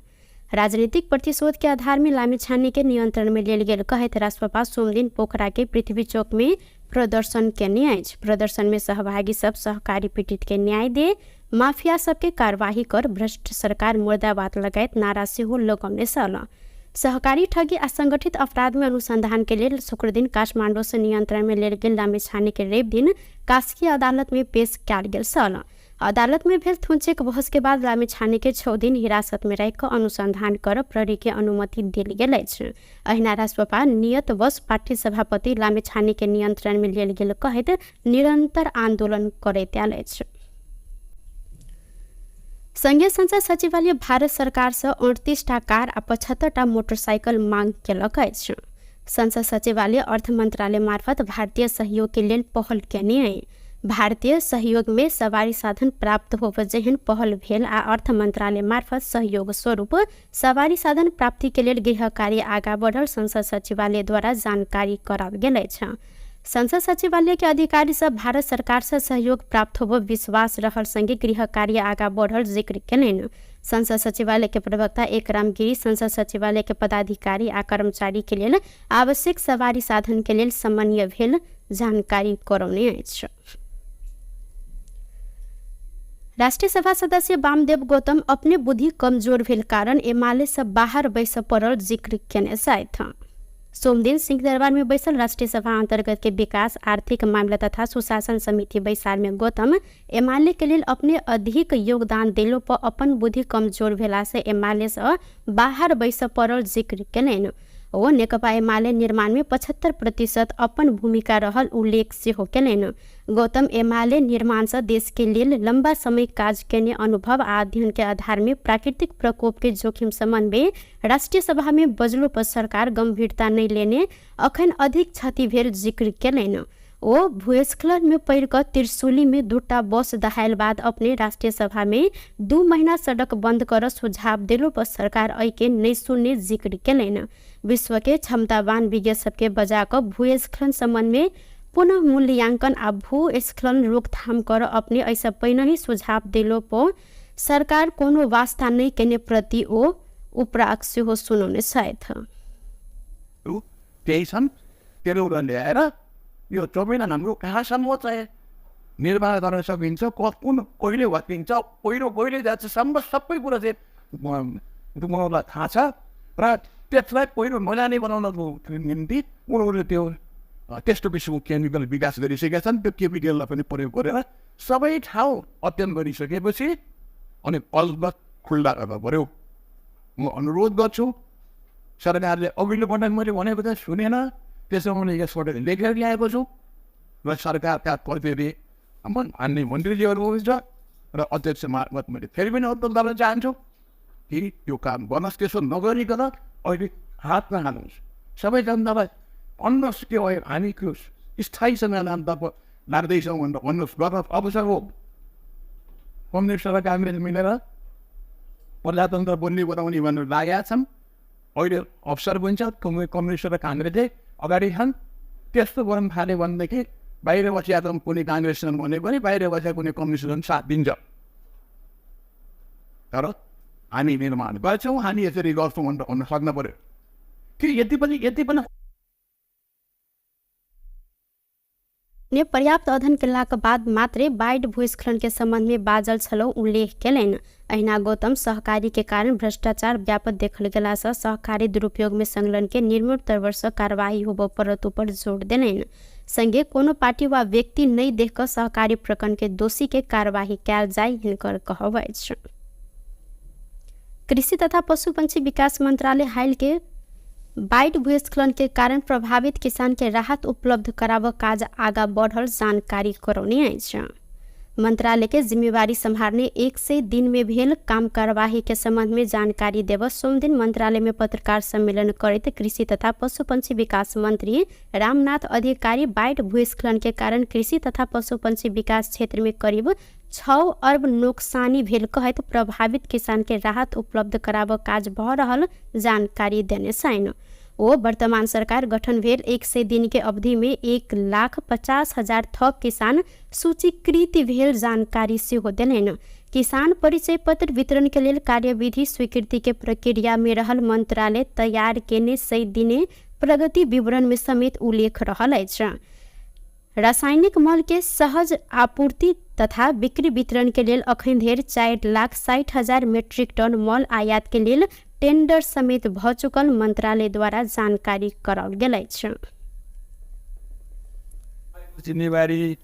राजनीतिक प्रतिशोध के आधार में लामिछाने के नियंत्रण में लेल गेल कहैत रासपा सोमदिन पोखरा के पृथ्वी चौक में प्रदर्शन केने अछि। प्रदर्शन में सहभागी सब सहकारी पीड़ित के न्याय दे, माफिया सबके कार्यवाही कर, भ्रष्ट सरकार मुर्दाबाद लगायत नारा सेहो लगौने छल। सहकारी ठगी आ संगठित अपराध में अनुसंधान के लेल शुक्रदिन काठमाडौँ से नियंत्रण में लेल गेल लामिछाने के रवि दिन कास्की अदालत में पेश कयल गेल छल। अदालत में भेल थुनचेक बहस के बाद लामिछाने के 6 दिन हिरासत में राखि कऽ अनुसंधान कर प्रहरी के अनुमति देल गेल अछि। अहिना रासपा नियत वश पार्टी सभापति लामिछाने के नियंत्रण में लेल गेल कहैत निरंतर आंदोलन करैत आयल अछि। संघीय संसद सचिवालय भारत सरकार से 38 टा कार आ 75 टा मोटरसाइकिल मांग केलक अछि। संसद सचिवालय अर्थ मंत्रालय मार्फत भारतीय सहयोग के लेल पहल केने अछि। भारतीय सहयोग में सवारी साधन प्राप्त होब जेहन पहल भेल आ अर्थ मंत्रालय मार्फत सहयोग स्वरूप सवारी साधन प्राप्ति के लेल गृह कार्य आगा बढ़ल संसद सचिवालय द्वारा जानकारी कराओल गेल अछि। संसद सचिवालय के अधिकारी सब भारत सरकार से सहयोग प्राप्त होब विश्वास रहल संगे गृह कार्य आगा बढ़ल जिक्र केलनि। संसद सचिवालय के प्रवक्ता एकराम गिरी संसद सचिवालय के पदाधिकारी आ कर्मचारी के लेल आवश्यक सवारी साधन के लेल समन्वय भेल जानकारी करौने अछि। राष्ट्रिय सभा सदस्य वामदेव गौतम अपने बुद्धि कमजोर भेल कारण एमाले से बाहर बैस पड़ल जिक्र केने छथि। सोमदिन सिंहदरबार में बैसल राष्ट्रिय सभा अंतर्गत के विकास आर्थिक मामला तथा सुशासन समिति बैसार में गौतम एमाले के लेल अपने अधिक योगदान देलो पर अपन बुद्धि कमजोर भेला से एमाले से बाहर बैस पड़ल जिक्र केलनि। ओ नेकपा एमाले निर्माण में 75% अपन भूमिका रहल उल्लेख सेहो केलनि। गौतम एमाले निर्माण से देश के लेल लंबा समय काज केने अनुभव आ अध्ययन के आधार में प्राकृतिक प्रकोप के जोखिम संबंध में राष्ट्रीय सभा में बजलो पर सरकार गंभीरता नहीं लेने अखन अधिक क्षति भेल जिक्र केलनि। ओ भूस्खलन में पड़ि कऽ त्रिशूली में 2 बस दहायल बाद अपने राष्ट्रीय सभा में 2 महीना सड़क बंद कर सुझाव देलो पर सरकार एहि के नहीं सुनने जिक्र केलनि। विश्व के क्षमतावान विज्ञ सबके बजा कऽ भूस्खलन संबंध में पुनः मूल्यांकन आ भूस्खलन रोकथाम कर अपने एहिसँ पहिने ही सुझाव देलो पर सरकार कोनो वास्ता नहीं केने प्रति ओ उपराग सेहो सुनौने छथि। त्यही छन् ल्याएर यो जमिन हाम्रो कहाँसम्म चाहिँ निर्माण गर्न सकिन्छ, कुन कहिले भत्किन्छ, पहिरो कहिले जान्छ, सम्म सबै कुरा चाहिँ उनीहरूलाई थाहा छ र त्यसलाई पहिरो नजाने बनाउनको निम्ति उनीहरूले त्यो त्यस्तो किसिमको केमिकल विकास गरिसकेका छन्। त्यो केमिकललाई पनि प्रयोग गरेर सबै ठाउँ अध्ययन गरिसकेपछि अनि अलगत खुल्ला गर्नु पऱ्यो। म अनुरोध गर्छु, सरकारले अघिल्लो पटक मैले भनेको त सुनेन, त्यसो मैले यसपटक लेखेर ल्याएको छु र सरकारका प्रतिनिधि मान्य मन्त्रीजीहरू हुनुहुन्छ र अध्यक्ष मार्फत मैले फेरि पनि अनुरोध गर्न चाहन्छु कि यो काम गर्नुहोस्। त्यसो नगरिकन अहिले हातमा हाल्नुहोस्, सबै जनतालाई भन्नुहोस् के भयो, हामी स्थायी समाधानतर्फ लाग्दैछौँ भनेर भन्नुहोस्। गर्न अवसर हो। कम्युनिस्ट र काङ्ग्रेस मिलेर प्रजातन्त्र बन्ने बनाउने भनेर लागेका छन्। अहिले अवसर पनि छ, कम्युनिस्ट र काङ्ग्रेसले अगाडि छन्। त्यस्तो गर्न थाल्यो भनेदेखि बाहिर बसिया त कुनै काङ्ग्रेस छन् भने पनि बाहिर बसेका कुनै कम्युनिस्ट साथ दिन्छ। तर हामी निर्माण गर्छौँ, हामी यसरी गर्छौँ भनेर भन्न सक्नु पऱ्यो। कि यति पनि यति पनि ने पर्याप्त अध्ययन केलाक बाद मात्रै बाढ़ि भूस्खलन के संबंध में बाजल छलौ उल्लेख केलनि। अहिना गौतम सहकारी के कारण भ्रष्टाचार व्यापक देखल गेला से सहकारी दुरुपयोग में संलग्न के निर्मूल तौर से कार्यवाही होबय पड़त ऊपर जोर देलनि। संगे कोनो पार्टी वा व्यक्ति नहि देख कऽ सहकारी प्रकरण के दोषी के कार्यवाही कयल जाय हिनकर कहब अछि। कृषि तथा पशु पंक्षी विकास मंत्रालय हाल के बाढ़ि भूस्खलन के कारण प्रभावित किसान के राहत उपलब्ध कराबऽ काज आगा बढ़ल जानकारी करौने अछि। मंत्रालय के जिम्मेवारी सम्हारने 100 दिन में भेल काम कार्यवाही के संबंध में जानकारी देव सोमदिन मंत्रालय में पत्रकार सम्मेलन करैत कृषि तथा पशु पंक्षी विकास मंत्री रामनाथ अधिकारी बाढ़ि भूस्खलन के कारण कृषि तथा पशु पंक्षी विकास क्षेत्र में करीब 6 अर्ब नोकसानी भेल कहैत प्रभावित किसान के राहत उपलब्ध कराबऽ काज भऽ रहल जानकारी देने छनि। ओ वर्तमान सरकार गठन भेल 100 दिन के अवधि में 1,50,000 थप किसान सूचीकृत भेल जानकारी सेहो देलनि। किसान परिचय पत्र वितरण के लेल कार्यविधि स्वीकृति के प्रक्रिया में रहल मंत्रालय तैयार केने 100 दिने प्रगति विवरण में समेत उल्लेख रहल अछि। रासायनिक मल के सहज आपूर्ति तथा बिक्री वितरण के लेल अखन धरि 4,60,000 मेट्रिक टन मल आयात के लेल टेंडर समेत भ चुकल मंत्रालय द्वारा जानकारी कराओल गेल अछि। जिम्मेवारी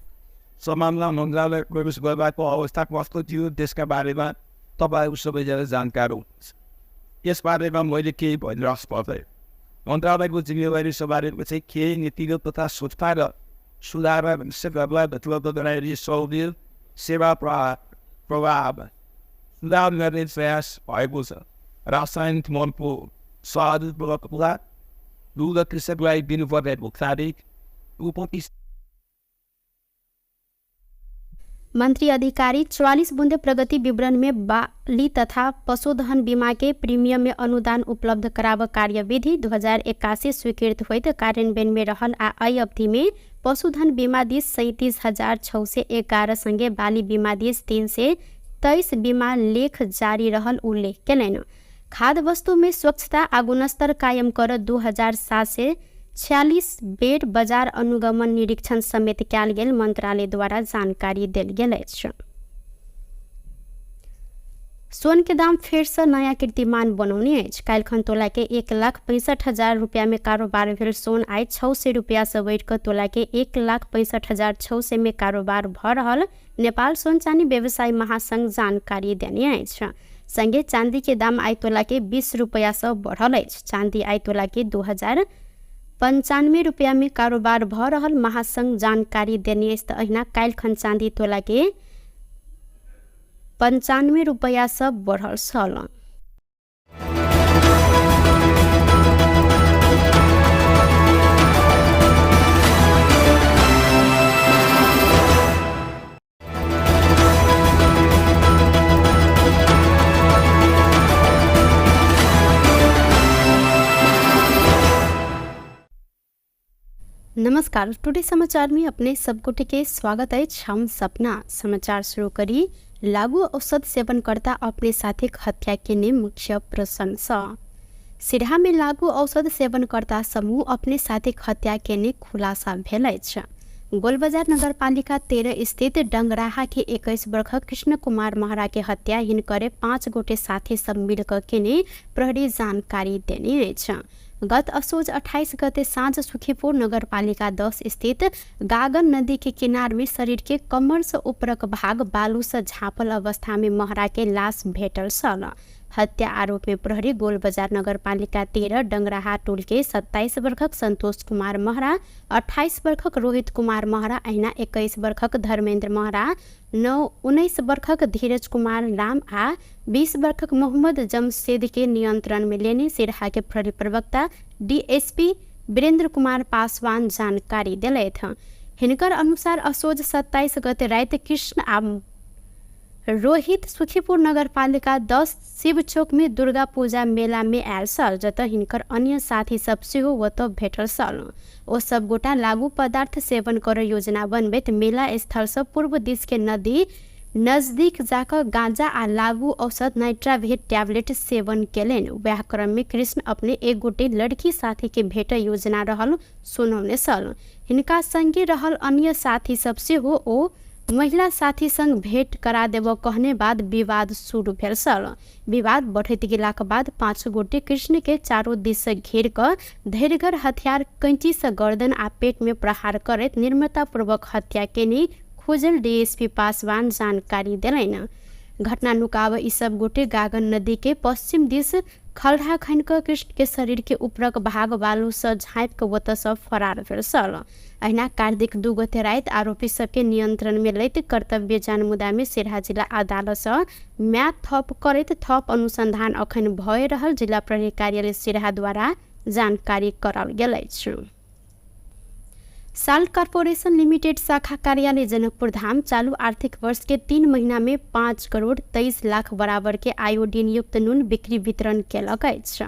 सम्हाल्न मन्त्रालय प्रवेश गर्दाको अवस्था कस्तो थियो त्यसका बारेमा तपाईँहरू सबैजना जानकार हुनुहुन्छ। यसबारेमा मैले केही भनिराख्नु पर्दैन। मन्त्रालयको जिम्मेवारी सम्हालेपछि केही नीतिगत तथा संस्थागत सुधार उपलब्ध गराइने सहुलियत सेवा प्रभाव सुधार गर्ने प्रयास भएको छ। रासायनिक मलको सहज उपलब्धता, दुध कृषकलाई दिनुपर्ने भुक्तानी, उपति मंत्री अधिकारी 44 बुंदे प्रगति विवरण में बाली तथा पशुधन बीमा के प्रीमियम में अनुदान उपलब्ध कराब कार्यविधि 2081 स्वीकृत होइत कार्यान्वयन में रहल आ एहि अवधि में पशुधन बीमा दिस 37,611 संगे बाली बीमा दिस 323 बीमा लेख जारी रहल उल्लेख केलनि। खाद्य वस्तु में स्वच्छता आ गुणस्तर कायम कर 2746 बेर बाजार अनुगमन निरीक्षण समेत कयल गेल मंत्रालय द्वारा जानकारी देल गेल अछि। सोन के दाम फेर से नया कीर्तिमान बनौने अछि। काल्हिखन तोला के 1,65,000 रुपया में कारोबार भेल सोन आइ 600 रुपया से बढ़ि कऽ तोला के 1,65,600 में कारोबार भऽ रहल नेपाल सोन चानी व्यवसायी महासंघ जानकारी देने अछि। संगे चांदी के दाम आइ तोला के 20 रुपया से बढ़ल अछि। चांदी आइ तोला के 2,095 रुपया में कारोबार भऽ रहल महासंघ जानकारी देने अछि। तऽ अहिना काल्हिखन चांदी तोला के 95 रुपया से बढ़ल छल। नमस्कार, टुडे समाचार में अपने सबगोटे के स्वागत अछि। हम सपना समाचार शुरू करी लागू औषध सेवनकर्ता अपने साथीक हत्या केने मुख्य प्रसंग सँ। सिरहा में लागू औषध सेवनकर्ता समूह अपने साथीक हत्या केने खुलासा भेल अछि। गोलबजार नगरपालिका 13 स्थित डंगराहा के 21 वर्षक कृष्ण कुमार महरा के हत्या हिनकरे 5 गोटे साथी सब मिलकर केने प्रहरी जानकारी देने अछि। गत असोज 28 गते साँझ सुखीपुर नगरपालिका 10 स्थित गागन नदी के किनार में शरीर के कमर से ऊपरक भाग बालू से झाँपल अवस्था में महरा के लाश भेटल छल। हत्या आरोप में प्रहरी गोलबजार नगरपालिका 13 डंगराहा टोल के 27 वर्षक संतोष कुमार महरा, 28 वर्षक रोहित कुमार महरा, अहिना 21 वर्षक धर्मेन्द्र महरा, 19 वर्षक धीरज कुमार राम आ 20 वर्षक मोहम्मद जमशेद के नियंत्रण में लेने सिरहा के प्रहरी प्रवक्ता डीएसपी वीरेंद्र कुमार पासवान जानकारी दिलथि। हिनकर अनुसार असोज 27 गते राति कृष्ण आ रोहित सुखीपुर नगरपालिका 10 शिवचौक में दुर्गा पूजा मेला में आयल छल, जतऽ हिनकर अन्य साथी सब सेहो ओतऽ भेटल छल। ओ सब गोटा लागू पदार्थ सेवन कर योजना बनबैत मेला स्थल से पूर्व दिश के नदी नजदीक जाकऽ गांजा आ लागू औषध नाइट्रावेट टैबलेट सेवन केलनि। वएह क्रम में कृष्ण अपने एक गोटे लड़की साथी के भेट योजना रहल सुनौने छल। हिनका संगे रहल अन्य साथी सब सेहो ओ महिला साथी संग भेंट करा देबऽ कहने बाद विवाद शुरू भेल छल। विवाद बढ़ैत गेलाक बाद 5 गोटे कृष्ण के चारो दिस से घेर कऽ धैर्यगर हथियार कैंची से गर्दन आ पेट में प्रहार करैत निर्मतापूर्वक हत्या केने खोजल डीएसपी पासवान जानकारी देलनि। घटना नुकाब ई सब गोटे गागन नदी के पश्चिम दिस खलढ़ा खनि कऽ कृष्ण के शरीर के ऊपरक भाग बालू से झाँपि कऽ ओतऽ सँ फरार भेल छल। अहिना कार्तिक 2 गते राति आरोपी सबके नियंत्रण में लैत कर्तव्य जानमुदा में सिरहा जिला अदालत सँ म्याद थप करैत थप अनुसंधान अखन भए रहल जिला प्रहरी कार्यालय सिरहा द्वारा जानकारी कराओल गेल अछि। साल्ट कॉर्पोरेशन लिमिटेड शाखा कार्यालय जनकपुर धाम चालू आर्थिक वर्ष के 3 महीना में 5 करोड़ 23 लाख बराबर के आयोडीन युक्त नून बिक्री वितरण केलक अछि।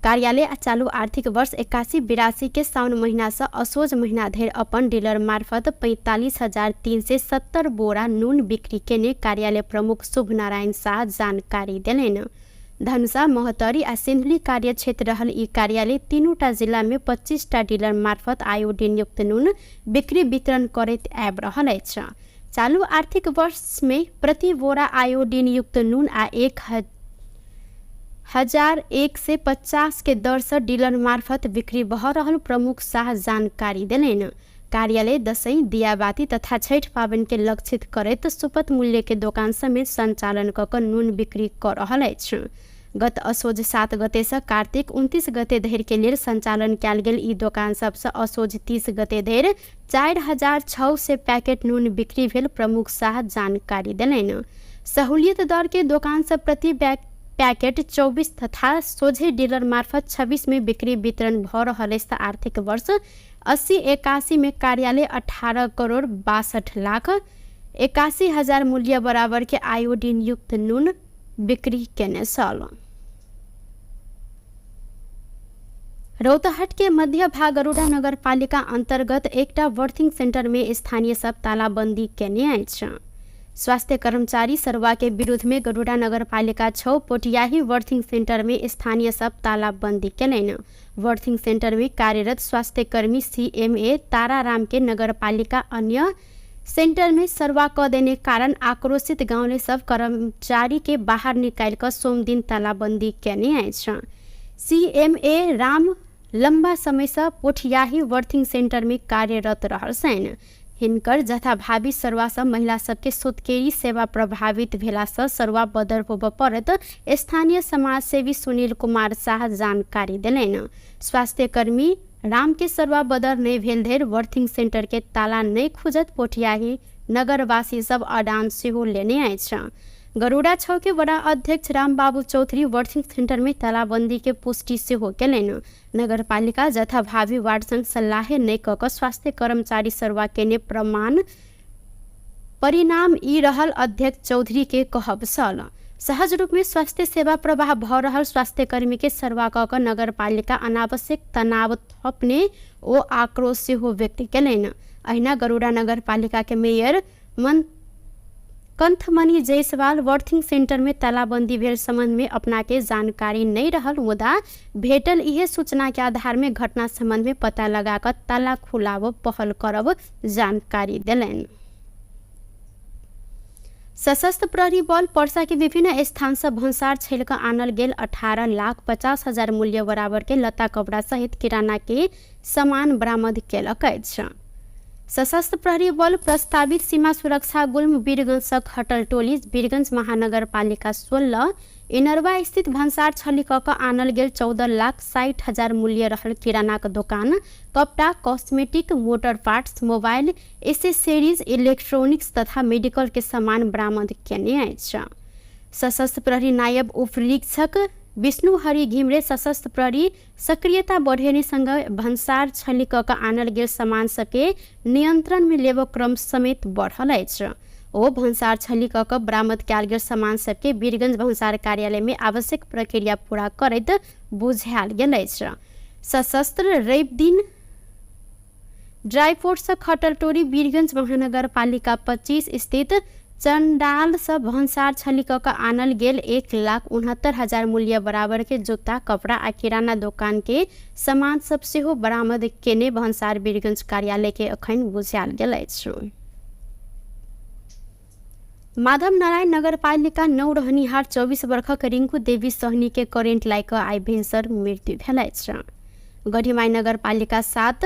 कार्यालय चालू आर्थिक वर्ष 81-82 के साउन महीना से असोज महीना धरि अपन डीलर मार्फत 45,370 बोरा नून बिक्री केने कार्यालय प्रमुख शुभ नारायण शाह जानकारी देलनि। धनुषा, महोत्तरी आ सिन्धुली कार्यक्षेत्र रहल ई कार्यालय 3टा जिला में 25टा डीलर मार्फत आयोडीन युक्त नून बिक्री वितरण करैत आबि रहल अछि। चालू आर्थिक वर्ष में प्रति बोरा आयोडीन युक्त नून आ 1,150 के दर से डीलर मार्फत बिक्री भऽ रहल प्रमुख शाह जानकारी देलनि। कार्यालय दसैँ, दियाबाती तथा छठि पाबनि के लक्षित करैत सुपथ मूल्य के दोकान समेत संचालन कऽ कऽ नून बिक्री कऽ रहल अछि। गत असोज 7 गते से कार्तिक 29 गते धरि के लेल संचालन कयल गेल ई दोकान सबसँ असोज 30 गते धरि 4,600 पैकेट नून बिक्री भेल प्रमुख शाह जानकारी देलनि। सहूलियत दर के दोकान सब प्रति पैकेट 24 तथा सोझे डीलर मार्फत 26 में बिक्री वितरण भऽ रहल अछि। आर्थिक वर्ष 80-81 में कार्यालय 18 करोड़ 62 लाख 81 हजार मूल्य बराबर के आयोडीन युक्त नून बिक्री केने छल। रौतहट के मध्य भाग गरुड़ा नगरपालिका अंतर्गत एकटा बर्थिंग सेंटर में स्थानीय सब तालाबंदी केने अछि। स्वास्थ्य कर्मचारी सरवा के विरुद्ध में गरुड़ा नगरपालिका 6 पोटियाही बर्थिंग सेंटर में स्थानीय सब तालाबंदी केलनि। बर्थिंग सेंटर में कार्यरत स्वास्थ्यकर्मी CMA Tararam के नगरपालिका अन्य सेंटर में सरवा क देने कारण आक्रोशित गाँवले सब कर्मचारी के बाहर निकालि कऽ सोमदिन तालाबंदी केने अछि। CMA Ram लंबा समय से पोठियाही बर्थिंग सेंटर में कार्यरत रहल छनि। हिनकर जथाभावी सरवा सँ महिला सबके सुतकेरी सेवा प्रभावित भेला सँ सरवा बदर होबऽ पड़त स्थानीय समाजसेवी सुनील कुमार शाह जानकारी देलनि। स्वास्थ्यकर्मी राम के सरवा बदर नहि भेल धरि बर्थिंग सेंटर के ताला नहि खुजत पोठियाही नगरवासी सब अडान सेहो लेने अछि। गरुड़ा 6 के वडा अध्यक्ष रामबाबू चौधरी बर्थिंग सेंटर में तालाबंदी के पुष्टि सेहो केलनि। नगरपालिका जथाभावी वार्ड संग सल्लाहे नहि कऽ कऽ स्वास्थ्य कर्मचारी सरवा केने प्रमाण परिणाम ई रहल अध्यक्ष चौधरी के कहब छल। सहज रूप में स्वास्थ्य सेवा प्रवाह भऽ रहल स्वास्थ्यकर्मी के सरवा कऽ कऽ नगरपालिका अनावश्यक तनाव थपने ओ आक्रोश सेहो व्यक्त केलनि। अहिना गरुड़ा नगरपालिका के मेयर कंथमणि जायसवाल बर्थिंग सेंटर में तालाबंदी भेल संबंध में अपना के जानकारी नहीं रहल, मुदा भेटल इहे सूचना के आधार में घटना संबंध में पता लगा कर ताला खुलाव पहल करब जानकारी देलनि। सशस्त्र प्रहरी बल पर्सा के विभिन्न स्थान से भन्सार छेल कऽ आनल गेल 18,50,000 मूल्य बराबर के लत्ता कपड़ा सहित किराना के सामान बरामद केलक अछि। सशस्त्र प्रहरी बल प्रस्तावित सीमा सुरक्षा गुल्म वीरगंजक हटल टोली वीरगंज महानगरपालिका 16 इनरवा स्थित भन्सार छली कऽ कऽ आनल गेल 14,60,000 मूल्य रहल किरानाक दोकान, कपड़ा, cosmetic, motor parts, mobile accessories, electronics तथा मेडिकल के सामान बरामद केने अछि। सशस्त्र प्रहरी नायब उपनिरीक्षक विष्णु हरि घिमरे सशस्त्र प्रहरी सक्रियता बढ़ेने सँग भन्सार छली कऽ कऽ आनल गेल सामान सबके नियंत्रण में लेबऽ क्रम समेत बढ़ल अछि। ओ भन्सार छली कऽ कऽ बरामद कयल गेल सामान सबके वीरगंज भन्सार कार्यालय में आवश्यक प्रक्रिया पूरा करैत बुझायल गेल अछि। सशस्त्र रवि दिन ड्राईपोर्ट से खटलटोरी वीरगंज महानगरपालिका 25 स्थित चंडाल से भन्सार छली कऽ कऽ आनल गेल 1,69,000 मूल्य बराबर के जूता, कपड़ा आ किराना दोकान के सामान सब सेहो बरामद केने भन्सार वीरगंज कार्यालय के अखन बुझायल गेल अछि। माधव नारायण नगरपालिका 9 रहनिहार 24 वर्षक रिंकू देवी सहनी के करेंट लागि कऽ आइ भिनसर मृत्यु भेल अछि। गढ़ीमाई नगरपालिका 7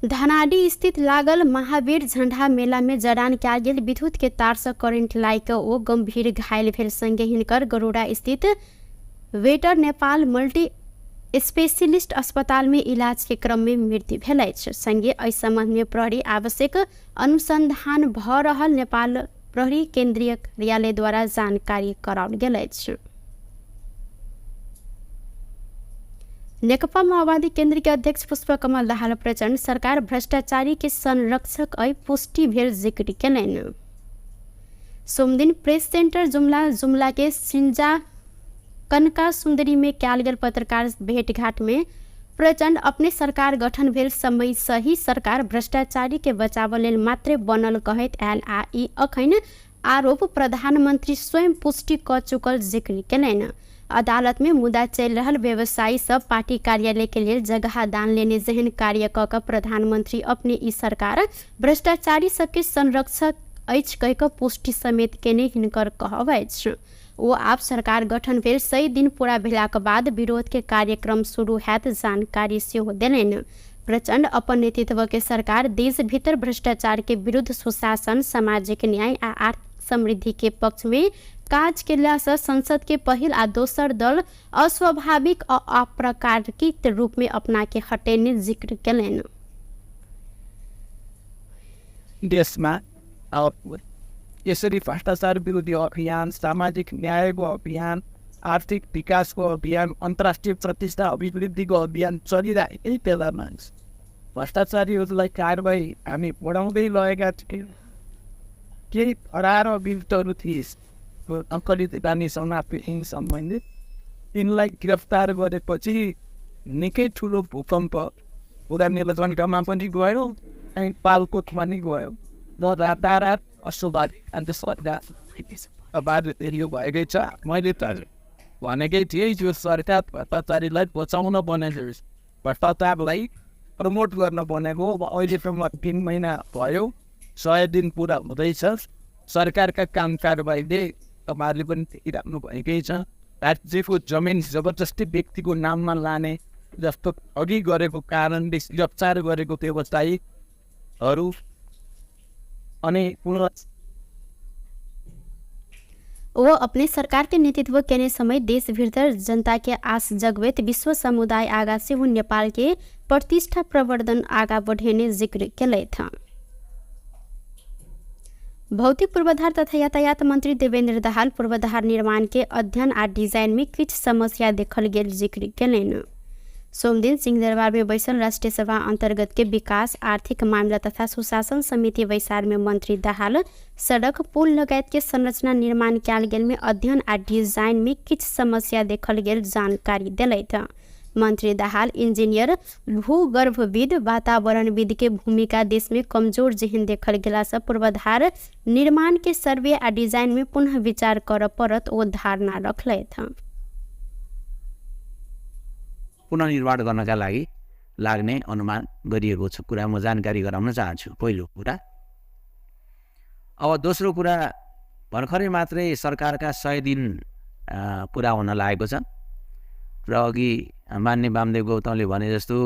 धनाडी स्थित लागल महावीर झंडा मेला में जड़ान कयल गेल विद्युत के तार से करेंट लागि कऽ ओ गंभीर घायल भेल संगे हिनकर गरुड़ा स्थित वेटर नेपाल मल्टी स्पेशलिस्ट अस्पताल में इलाज के क्रम में मृत्यु भेल अछि। संगे एहि संबंध में प्रहरी आवश्यक अनुसंधान भऽ रहल नेपाल प्रहरी केंद्रीय कार्यालय द्वारा जानकारी कराओल गेल अछि। नेकपा माओवादी केंद्र के अध्यक्ष पुष्पकमल दाहाल प्रचण्ड सरकार भ्रष्टाचारी के संरक्षक अइ पुष्टि भेल जिक्र केलनि। सोमदिन प्रेस सेंटर जुमला जुमला के सिंजा कनका सुंदरी में कयल गेल पत्रकार भेंटघाट में प्रचण्ड अपने सरकार गठन भेल समय सही सरकार भ्रष्टाचारी के बचाव लेल मात्रे बनल कहैत आयल आ ई अखन आरोप प्रधानमंत्री स्वयं पुष्टि कऽ चुकल जिक्र केलनि। अदालत में मुद्दा चलि रहल व्यवसायी सब पार्टी कार्यालय के लेल जगह दान लेने जेहन कार्य कऽ कऽ प्रधानमंत्री अपने ई सरकार भ्रष्टाचारी सबके संरक्षक अछि कहि कऽ पुष्टि समेत केने हिनकर कहब अछि। ओ आब सरकार गठन भेल 100 दिन पूरा भेलाक बाद विरोध के कार्यक्रम शुरू हैत जानकारी सेहो देलनि। प्रचण्ड अपन नेतृत्व के सरकार देश भीतर भ्रष्टाचार के विरुद्ध सुशासन, सामाजिक न्याय आ आर्थिक समृद्धि के पक्ष में काज केला से संसद के पहिल आ दोसर दल अस्वाभाविक आ अप्राकृतिक रूप में अपना के हटेने जिक्र केलनि। देशमा यसरी भ्रष्टाचार विरोधी अभियान, सामाजिक न्यायको अभियान, आर्थिक विकासको अभियान, अन्तर्राष्ट्रिय प्रतिष्ठा अभिवृद्धिको अभियान चलिरहेकै बेलामा भ्रष्टाचारीहरूलाई कारवाही हामी बढाउँदै लगेका थियौँ। केही फरार अभियुक्तहरू थिए अङ्कलित रानीसँग सम्बन्धित, तिनलाई गिरफ्तार गरेपछि निकै ठुलो भूकम्प पुरा नीलकण्ठमा पनि गयो अनि पालकोटमा पनि गयो र रातारात अस्वाभाविक अन्त सरकार यो भएकै छ। मैले त भनेकै थिएँ यो सरकार भ्रष्टाचारीलाई बचाउन बनेको, भ्रष्टाचारलाई प्रमोट गर्न बनेको। अब अहिलेसम्म 3 महिना भयो, 100 दिन पुरा हुँदैछ। सरकारका काम कारबाहीले तपाईँहरूले पनि देखिराख्नु भएकै छ। राज्यको जमिन जबरजस्ती व्यक्तिको नाममा लाने जस्तो अघि गरेको कारणले गिरफ्तार गरेको व्यवसायीहरू अनि पुनः वो अपने सरकार के नेतृत्व केने समय देश भीतर जनता के आस जगबैत विश्व समुदाय आगा सेहो नेपाल के प्रतिष्ठा प्रवर्धन आगा बढ़ेने जिक्र केलथि। भौतिक पूर्वाधार तथा यातायात मंत्री देवेंद्र दाहाल पूर्वाधार निर्माण के अध्ययन आ डिजाइन में किछु समस्या देखल गेल जिक्र केलनि। सोमदिन सिंहदरबार में बैसल राष्ट्रीय सभा अंतर्गत के विकास, आर्थिक मामला तथा सुशासन समिति बैसार में मंत्री दाहाल सड़क, पुल लगायत के संरचना निर्माण कयल गेल में अध्ययन आ डिजाइन में किछु समस्या देखल गेल जानकारी देलथि। मंत्री दाहाल इंजीनियर, भूगर्भविद, वातावरणविद के भूमिका देश में कमजोर जेहन देखल गेला से पूर्वाधार निर्माण के सर्वे आ डिजाइन में पुनः विचार करऽ पड़त ओ धारणा रखलथि। पुनर्निर्माण गर्नका लागि लाग्ने अनुमान गरिएको छ कुरा म जानकारी गराउन चाहन्छु, पहिलो कुरा। अब दोस्रो कुरा, भर्खरै मात्रै सरकारका 100 दिन पुरा हुन लागेको छ र अघि मान्य वामदेव गौतमले भने जस्तो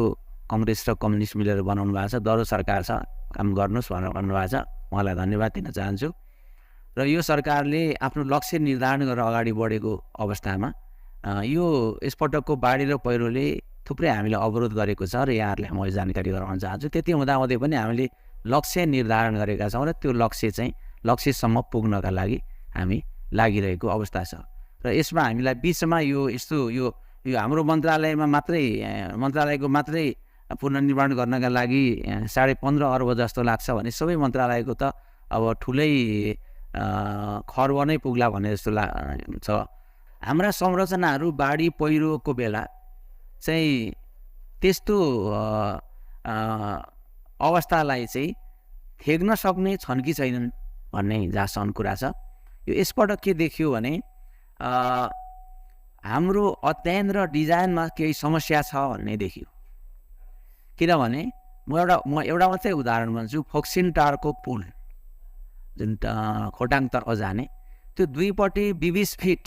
कङ्ग्रेस र कम्युनिस्ट मिलेर बनाउनु भएको छ, दह्रो सरकार छ, काम गर्नुहोस् भनेर भन्नुभएको छ। उहाँलाई धन्यवाद दिन चाहन्छु। र यो सरकारले आफ्नो लक्ष्य निर्धारण गरेर अगाडि बढेको अवस्थामा यो यसपटकको बाढी र पहिरोले थुप्रै हामीलाई अवरोध गरेको छ र यहाँहरूलाई म जानकारी गराउन चाहन्छु। त्यति हुँदाहुँदै पनि हामीले लक्ष्य निर्धारण गरेका छौँ र त्यो लक्ष्य चाहिँ लक्ष्यसम्म पुग्नका लागि हामी लागिरहेको अवस्था छ। र यसमा हामीलाई बिचमा यो यस्तो यो यो हाम्रो मन्त्रालयमा मात्रै मन्त्रालयको मात्रै पुनर्निर्माण गर्नका लागि 15.5 अर्ब जस्तो लाग्छ भने सबै मन्त्रालयको त अब ठुलै खर्ब नै पुग्ला भन्ने जस्तो छ। हाम्रा संरचनाहरू बाढी पहिरोको बेला चाहिँ त्यस्तो अवस्थालाई चाहिँ थेग्न सक्ने छन् कि छैनन् भन्ने जहाँसम्म कुरा छ। यो यसपटक के देखियो भने हाम्रो अध्ययन र डिजाइनमा केही समस्या छ भन्ने देखियो। किनभने म एउटा मात्रै उदाहरण भन्छु, फोक्सिन टारको पुल जुन खोटाङतर्फ जाने त्यो दुईपट्टि 20 फिट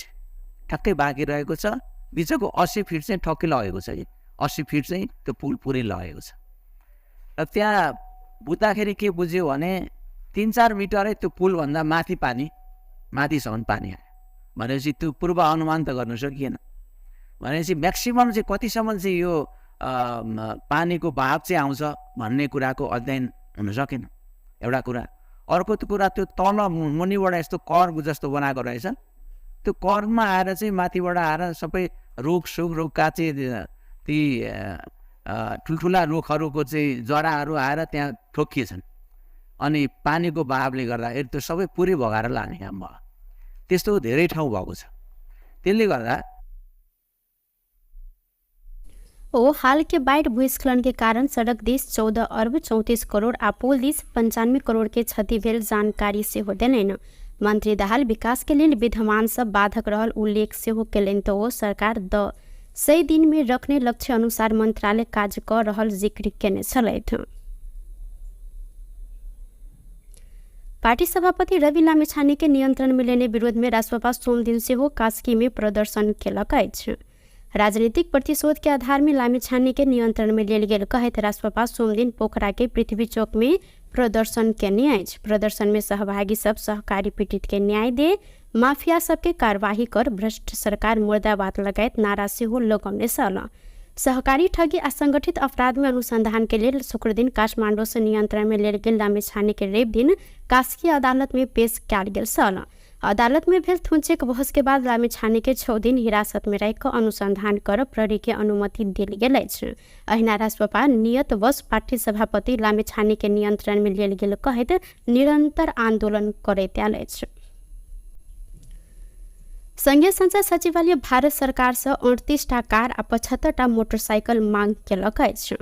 ठ्याक्कै बाँकी रहेको छ, बिचको 80 फिट चाहिँ ठक्कै लगेको छ कि 80 फिट चाहिँ त्यो पुल पुरै लगेको छ। र त्यहाँ बुझ्दाखेरि के बुझ्यो भने 3-4 मिटरै त्यो पुलभन्दा माथि पानी, माथिसम्म पानी आयो भनेपछि त्यो पूर्वानुमान त गर्नु सकिएन। भनेपछि म्याक्सिमम् चाहिँ कतिसम्म चाहिँ यो पानीको बहाव चाहिँ आउँछ भन्ने कुराको अध्ययन हुन सकेन, एउटा कुरा। अर्को कुरा त्यो तल मुनिबाट यस्तो कर्व जस्तो बनाएको रहेछ, त्यो कर्वमा आएर चाहिँ माथिबाट आएर सबै रुख सुख रुखका चाहिँ ती ठुल्ठुला रुखहरूको चाहिँ जराहरू आएर त्यहाँ ठोकिएछन् अनि पानीको बहावले गर्दाखेरि त्यो सबै पुरै भगाएर लाने काम भयो। त्यस्तो धेरै ठाउँ भएको छ। त्यसले गर्दा ओ हाल के बाढ़ भूस्खलन के कारण सड़क this 14 अर्ब 34 करोड़ आ पुल this 95 crore के क्षति भेल जानकारी सेहो देलनि। मंत्री दाहाल विकास के लेल विद्यमान सब बाधक रहल उल्लेख सेहो केलनि त ओ सरकार 100 दिन में रखने लक्ष्य अनुसार मंत्रालय कार्य क रहल जिक्र केने छलथि। पार्टी सभापति रवि लामिछाने के नियंत्रण में लेने विरोध में रासपा सोमदिन सेहो कास्की में प्रदर्शन केलक अछि। राजनीतिक प्रतिशोध के आधार में लामिछाने के नियंत्रण में लेल गेल कहैत रासपा सोमदिन पोखरा के पृथ्वी चौक में प्रदर्शन केने अछि। प्रदर्शन में सहभागी सब सहकारी पीड़ित के न्याय दे, माफिया सबके कार्यवाही कर, भ्रष्ट सरकार मुर्दाबाद लगायत नारा सेहो लगौने छल। सहकारी ठगी आ संगठित अपराध में अनुसंधान के लेल शुक्रदिन काठमाडौँ से नियंत्रण में लेल गेल लामिछाने के रवि दिन कास्की अदालत में पेश कयल गेल छल। अदालत में भेल थुनचेक बहस के बाद लामिछाने के 6 दिन हिरासत में राखि कऽ अनुसंधान कर प्रहरी के अनुमति देल गेल अछि। अहिना रासपा नियत वश पार्टी सभापति लामिछाने के नियंत्रण में लेल गेल कहैत निरंतर आंदोलन करैत आयल अछि। संघीय संसद सचिवालय भारत सरकार से 38 टा कार आ 75 टा मोटरसाइकिल मांग केलक अछि।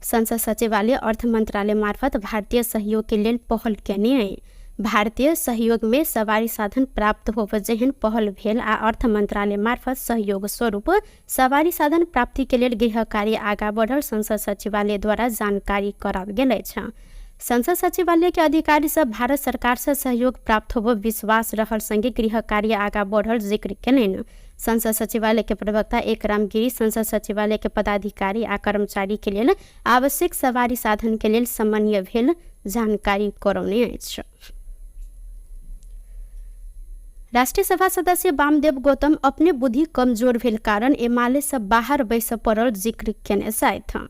संसद सचिवालय अर्थ मंत्रालय मार्फत भारतीय सहयोग के लेल पहल केने अछि। भारतीय सहयोग में सवारी साधन प्राप्त होब जेहन पहल भेल आ अर्थ मंत्रालय मार्फत सहयोग स्वरूप सवारी साधन प्राप्ति के लेल गृह कार्य आगा बढ़ल संसद सचिवालय द्वारा जानकारी कराओल गेल अछि। संसद सचिवालय के अधिकारी सब भारत सरकार से सहयोग प्राप्त होब विश्वास रहल संगे गृह कार्य आगा बढ़ल जिक्र केलनि। संसद सचिवालय के प्रवक्ता एकराम गिरी संसद सचिवालय के पदाधिकारी आ कर्मचारी के लेल आवश्यक सवारी साधन के लेल समन्वय भेल जानकारी करौने अछि। राष्ट्रिय सभा सदस्य वामदेव गौतम अपने बुद्धि कमजोर भेल कारण एमाले से बाहर बैस पड़ल जिक्र केने छथि।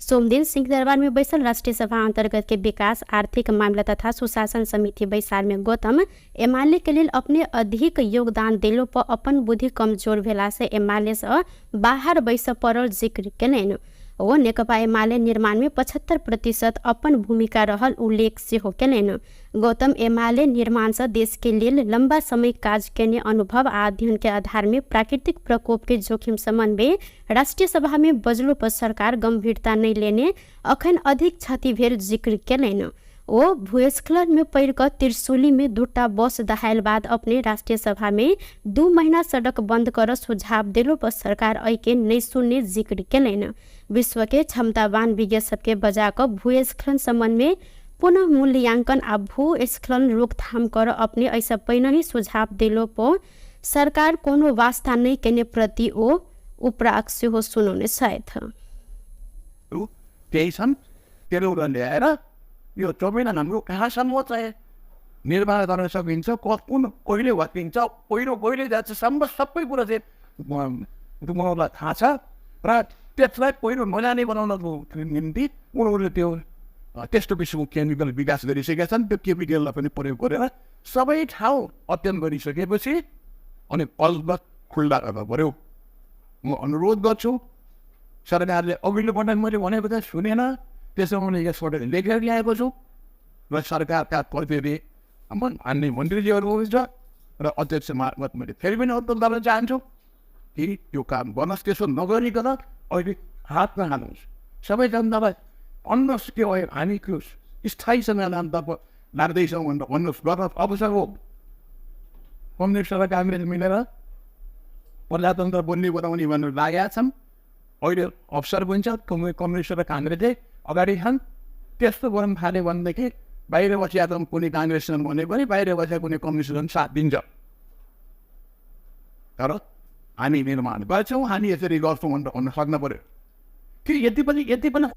सोमदिन सिंहदरबार में बैसल राष्ट्रिय सभा अंतर्गत के विकास आर्थिक मामला तथा सुशासन समिति बैसार में गौतम एमाले के लेल अपने अधिक योगदान देलो पर अपन बुद्धि कमजोर भेला से एमाले से बाहर बैस पड़ल जिक्र केलनि। ओ नेकपा एमाले निर्माण में 75% अपन भूमिका रहल उल्लेख सेहो केलनि। गौतम एमाले निर्माण से देश के लेल लंबा समय काज केने अनुभव आ अध्ययन के आधार में प्राकृतिक प्रकोप के जोखिम समन्वय राष्ट्रिय सभा में बजलो पर सरकार गंभीरता नहीं लेने अखन अधिक क्षति भेल जिक्र केलनि। ओ भूस्खलन में पड़ि कऽ त्रिशूली में 2टा बस दहायल बाद अपने राष्ट्रिय सभा में 2 महीना सड़क बंद कर सुझाव देलो पर सरकार एहि के नहि सुनने जिक्र केलनि। विश्व के क्षमतावान विज्ञ सबके बजा कऽ भूस्खलन संबंध में पुनः मूल्यांकन आ भूस्खलन रोकथाम कर अपने ऐसा पहिनही सुझाव देलो पो सरकार कोनो वास्ता नै केने प्रति ओ उपराग सेहो सुनौने छथि। त्यही छन्, त्यसले ल्याएर यो जमिन हाम्रो कहाँसम्म चाहिँ निर्माण गर्न सकिन्छ, कुन कहिले भत्किन्छ, पहिरो कहिले जान्छ, सम्म सबै कुरा चाहिँ उनीहरूलाई थाहा छ र त्यसलाई पहिरो नजाने बनाउनको निम्ति उनीहरूले त्यो त्यस्तो किसिमको केमिकल विकास गरिसकेका छन्। त्यो केमिकललाई पनि प्रयोग गरेर सबै ठाउँ अध्ययन गरिसकेपछि अनि बल्ब खुल्ला गर्नु पऱ्यो। म अनुरोध गर्छु, सरकारले अघिल्लो पटक मैले भनेको त सुनेन, त्यसो मैले यसपटक लेखेर ल्याएको छु र सरकारका कर्तव्य मान्ने मन्त्रीजीहरू हुनुहुन्छ र अध्यक्ष मार्फत मैले फेरि पनि अनुरोध गर्न चाहन्छु कि यो काम गर्नुहोस्। त्यसो नगरिकन अहिले हातमा हाल्नुहोस्, सबै जनतालाई भन्नुहोस् के हो, हामी स्थायी समाधानतर्फ लाग्दैछौँ भनेर भन्नुहोस्, गर्न अवसर हो। कम्युनिस्ट र काङ्ग्रेस मिलेर प्रजातन्त्र बन्ने बनाउने भनेर लागेका छन्, अहिले अवसर पनि छ। कम्युनिस्ट र काङ्ग्रेसले अगाडि छन्। त्यस्तो गर्न थाल्यो भनेदेखि बाहिर बसिया त कुनै काङ्ग्रेस भने पनि बाहिर बसेका कुनै कम्युनिस्ट साथ दिन्छ, तर हामी निर्माण गर्छौँ, हामी यसरी गर्छौँ भनेर भन्न सक्नु पऱ्यो। कि यति पनि यति पनि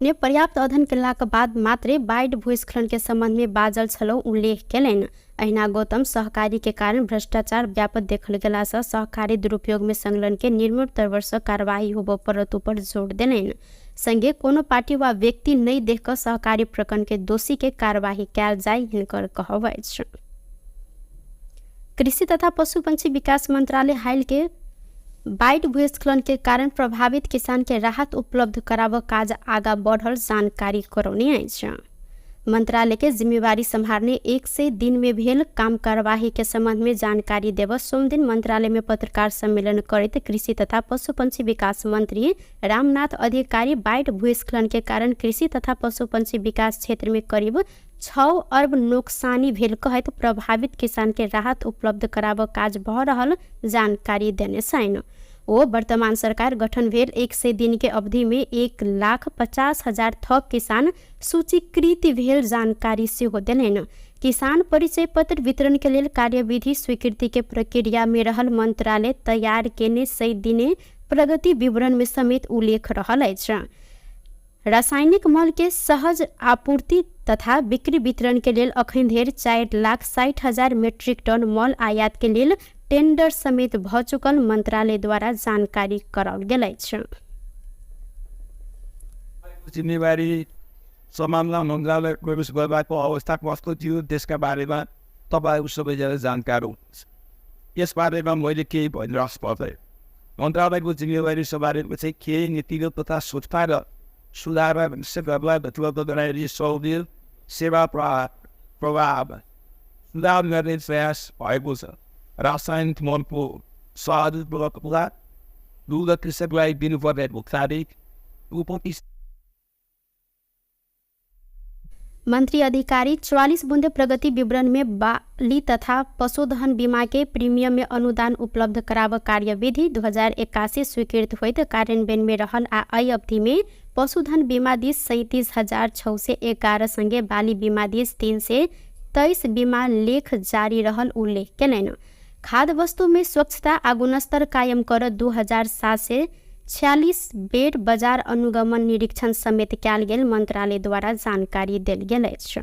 ने पर्याप्त अध्ययन केलाक बाद मात्रै बाढ़ भूस्खलन के संबंध में बाजल छलौ उल्लेख केलनि। अहिना गौतम सहकारी के कारण भ्रष्टाचार व्यापक देखल गेला से सहकारी दुरुपयोग में संलग्न के निर्मूल तौर से कार्यवाही होबय पड़त ऊपर जोर देलनि। संगे कोनो पार्टी वा व्यक्ति नहि देख कऽ सहकारी प्रकरण के दोषी के कार्यवाही कयल जाय हिनकर कहब अछि। कृषि तथा पशु पंक्षी विकास मंत्रालय हाल के बाढ़ भूस्खलन के कारण प्रभावित किसान के राहत उपलब्ध कराबऽ काज आगा बढ़ल जानकारी करौने अछि। मंत्रालय के जिम्मेवारी सम्हारने 100 दिन में भेल काम कार्यवाही के संबंध में जानकारी देव सोमदिन मंत्रालय में पत्रकार सम्मेलन करैत कृषि तथा पशु पंक्षी विकास मंत्री रामनाथ अधिकारी बाढ़ भूस्खलन के कारण कृषि तथा पशु पंक्षी विकास क्षेत्र में करीब 6 अर्ब नोकसानी भेल कहैत प्रभावित किसान के राहत उपलब्ध कराबऽ काज भऽ रहल जानकारी देने छनि। ओ वर्तमान सरकार गठन भेल 100 दिन के अवधि में 1,50,000 थप किसान सूचीकृत भेल जानकारी सेहो देलनि। किसान परिचय पत्र वितरण के लेल कार्यविधि स्वीकृति के प्रक्रिया में रहल मंत्रालय तैयार केने 100 दिने प्रगति विवरण में समेत उल्लेख रहल अछि। रासायनिक मल के सहज आपूर्ति तथा बिक्री वितरण के लेल अखन धरि 4,60,000 मेट्रिक टन मल आयात के लेल टेंडर समेत भ चुकल मंत्रालय द्वारा जानकारी कराओल गेल अछि। जिम्मेवारी सम्हाल्न मन्त्रालय प्रवेश गर्दाको अवस्था कस्तो थियो त्यसका बारेमा तपाईँहरू सबैजना जानकार हुनुहुन्छ। यसबारेमा मैले केही भनिरहनु पर्दैन। मन्त्रालयको जिम्मेवारी सम्हालेपछि केही नीतिगत तथा संस्था र सुधार सेवालाई उपलब्ध गराएर सहुलियत सेवा प्रभाव सुधार गर्ने प्रयास भएको छ। रासायनिक मलको सहज उपलब्धता, दुध कृषकलाई दिनुपर्ने भुक्तानी, मंत्री अधिकारी 44 बुंदे प्रगति विवरण में बाली तथा पशुधन बीमा के प्रीमियम में अनुदान उपलब्ध कराब कार्यविधि 2081 स्वीकृत होइत कार्यान्वयन में रहल आ एहि अवधि में पशुधन बीमा this 37,611 संगे बाली बीमा this 323 बीमा लेख जारी रहल उल्लेख केलनि। खाद्य वस्तु में स्वच्छता आ गुणस्तर कायम कर 2746 बेर बाजार अनुगमन निरीक्षण समेत कयल गेल मंत्रालय द्वारा जानकारी देल गेल अछि।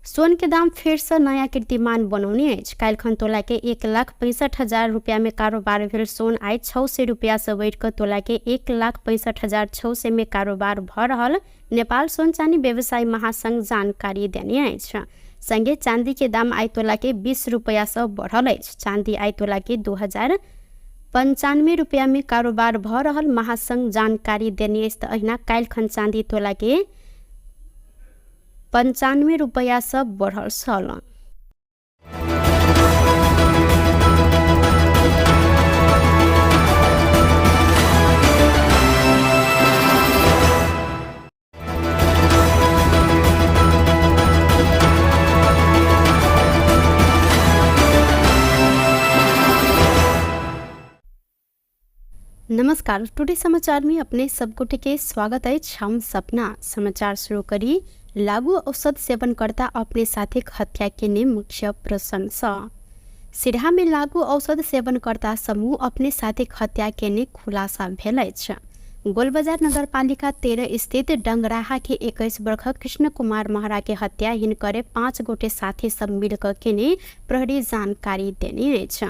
सोन के दाम फेर से नया कीर्तिमान बनौने अछि। काल्हिखन तोला के 1,65,000 रुपया में कारोबार भेल सोन आइ 600 रुपया से बढ़ि कऽ तोला के 1,65,600 में कारोबार भऽ रहल नेपाल सोन चानी व्यवसायी महासंघ जानकारी देने अछि। संगे चांदी के दाम आइ तोला के 20 रुपया से बढ़ल अछि। चांदी आइ तोला के 2,095 रुपया में कारोबार भऽ रहल महासंघ जानकारी देने अछि। तऽ अहिना काल्हिखन चांदी तोला के 95 रुपया से बढ़ल छल। नमस्कार, टुडे समाचार में अपने सब गोटे के स्वागत अछि। हम सपना। समाचार शुरू करी लागू औषध सेवनकर्ता अपने साथीक हत्या केने मुख्य प्रसंग सँ। सिरहा में लागू औषध सेवनकर्ता समूह अपने साथीक हत्या केने खुलासा भेल अछि। गोलबजार नगरपालिका 13 स्थित डंगराहा के 21 वर्षक कृष्ण कुमार महरा के हत्या हिनकरे 5 गोटे साथी सब मिलकर केने प्रहरी जानकारी देने अछि।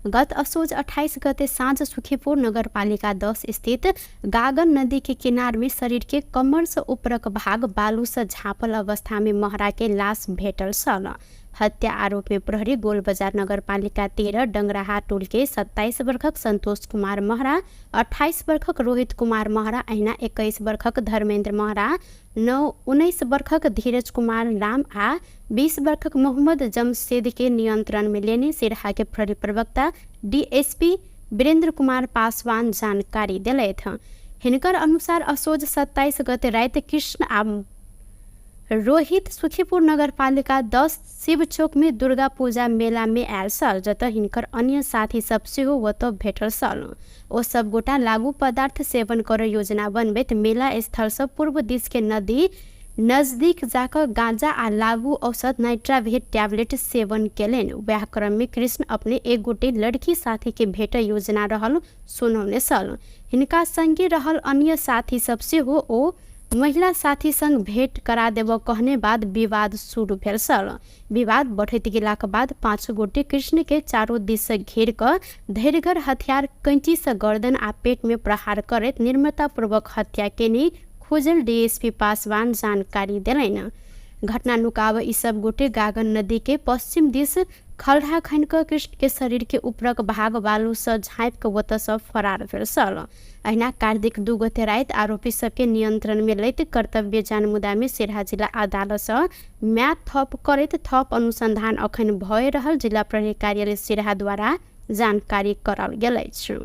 गत असोज 28 गते साँझ सुखीपुर नगरपालिका 10 स्थित गागन नदी के किनार में शरीर के कमर से ऊपरक भाग बालू से झाँपल अवस्था में महरा के लाश भेटल छल। हत्या आरोप में प्रहरी गोलबजार नगरपालिका 13 डंगराहा टोल के 27 वर्षक संतोष कुमार महरा, 28 वर्षक रोहित कुमार महरा, अहिना 21 वर्षक धर्मेन्द्र महरा, 19 वर्षक धीरज कुमार राम आ 20 वर्षक मोहम्मद जमशेद के नियंत्रण में लेने सिरहा के प्रहरी प्रवक्ता डीएसपी वीरेंद्र कुमार पासवान जानकारी दिलथि। हिनकर अनुसार असोज 27 गते राति कृष्ण आ रोहित सुखीपुर नगरपालिका 10 शिवचौक में दुर्गा पूजा मेला में आयल छल, जतऽ हिनकर अन्य साथी सब सेहो ओतऽ भेटल छल। ओ सब गोटा लागू पदार्थ सेवन कर योजना बनबैत मेला स्थल से पूर्व दिश के नदी नजदीक जाकऽ गांजा आ लागू औषध नाइट्रावेट टैबलेट सेवन केलनि। वएह क्रम में कृष्ण अपने एक गोटे लड़की साथी के भेट योजना रहल सुनौने छल। हिनका संगे रहल अन्य साथी सब सेहो ओ महिला साथी संग भेंट करा देबऽ कहने बाद विवाद शुरू भेल छल। विवाद बढ़ैत गेलाक बाद 5 गोटे कृष्ण के चारो दिस से घेर कऽ धैर्यगर हथियार कैंची से गर्दन आ पेट में प्रहार करैत निर्ममतापूर्वक हत्या केने खोजल डीएसपी पासवान जानकारी देलनि। घटना नुकाब ई सब गोटे गागन नदी के पश्चिम दिस खलढ़ा खनि कऽ कृष्ण के शरीर के ऊपरक भाग बालू से झाँपि कऽ ओतऽ सँ फरार भेल छल। अहिना कार्तिक 2 गते राति आरोपी सबके नियंत्रण में लैत कर्तव्य जानमुदा में सिरहा जिला अदालत सँ म्याद थप करैत थप अनुसंधान अखन भए रहल जिला प्रहरी कार्यालय सिरहा द्वारा जानकारी कराओल गेल अछि।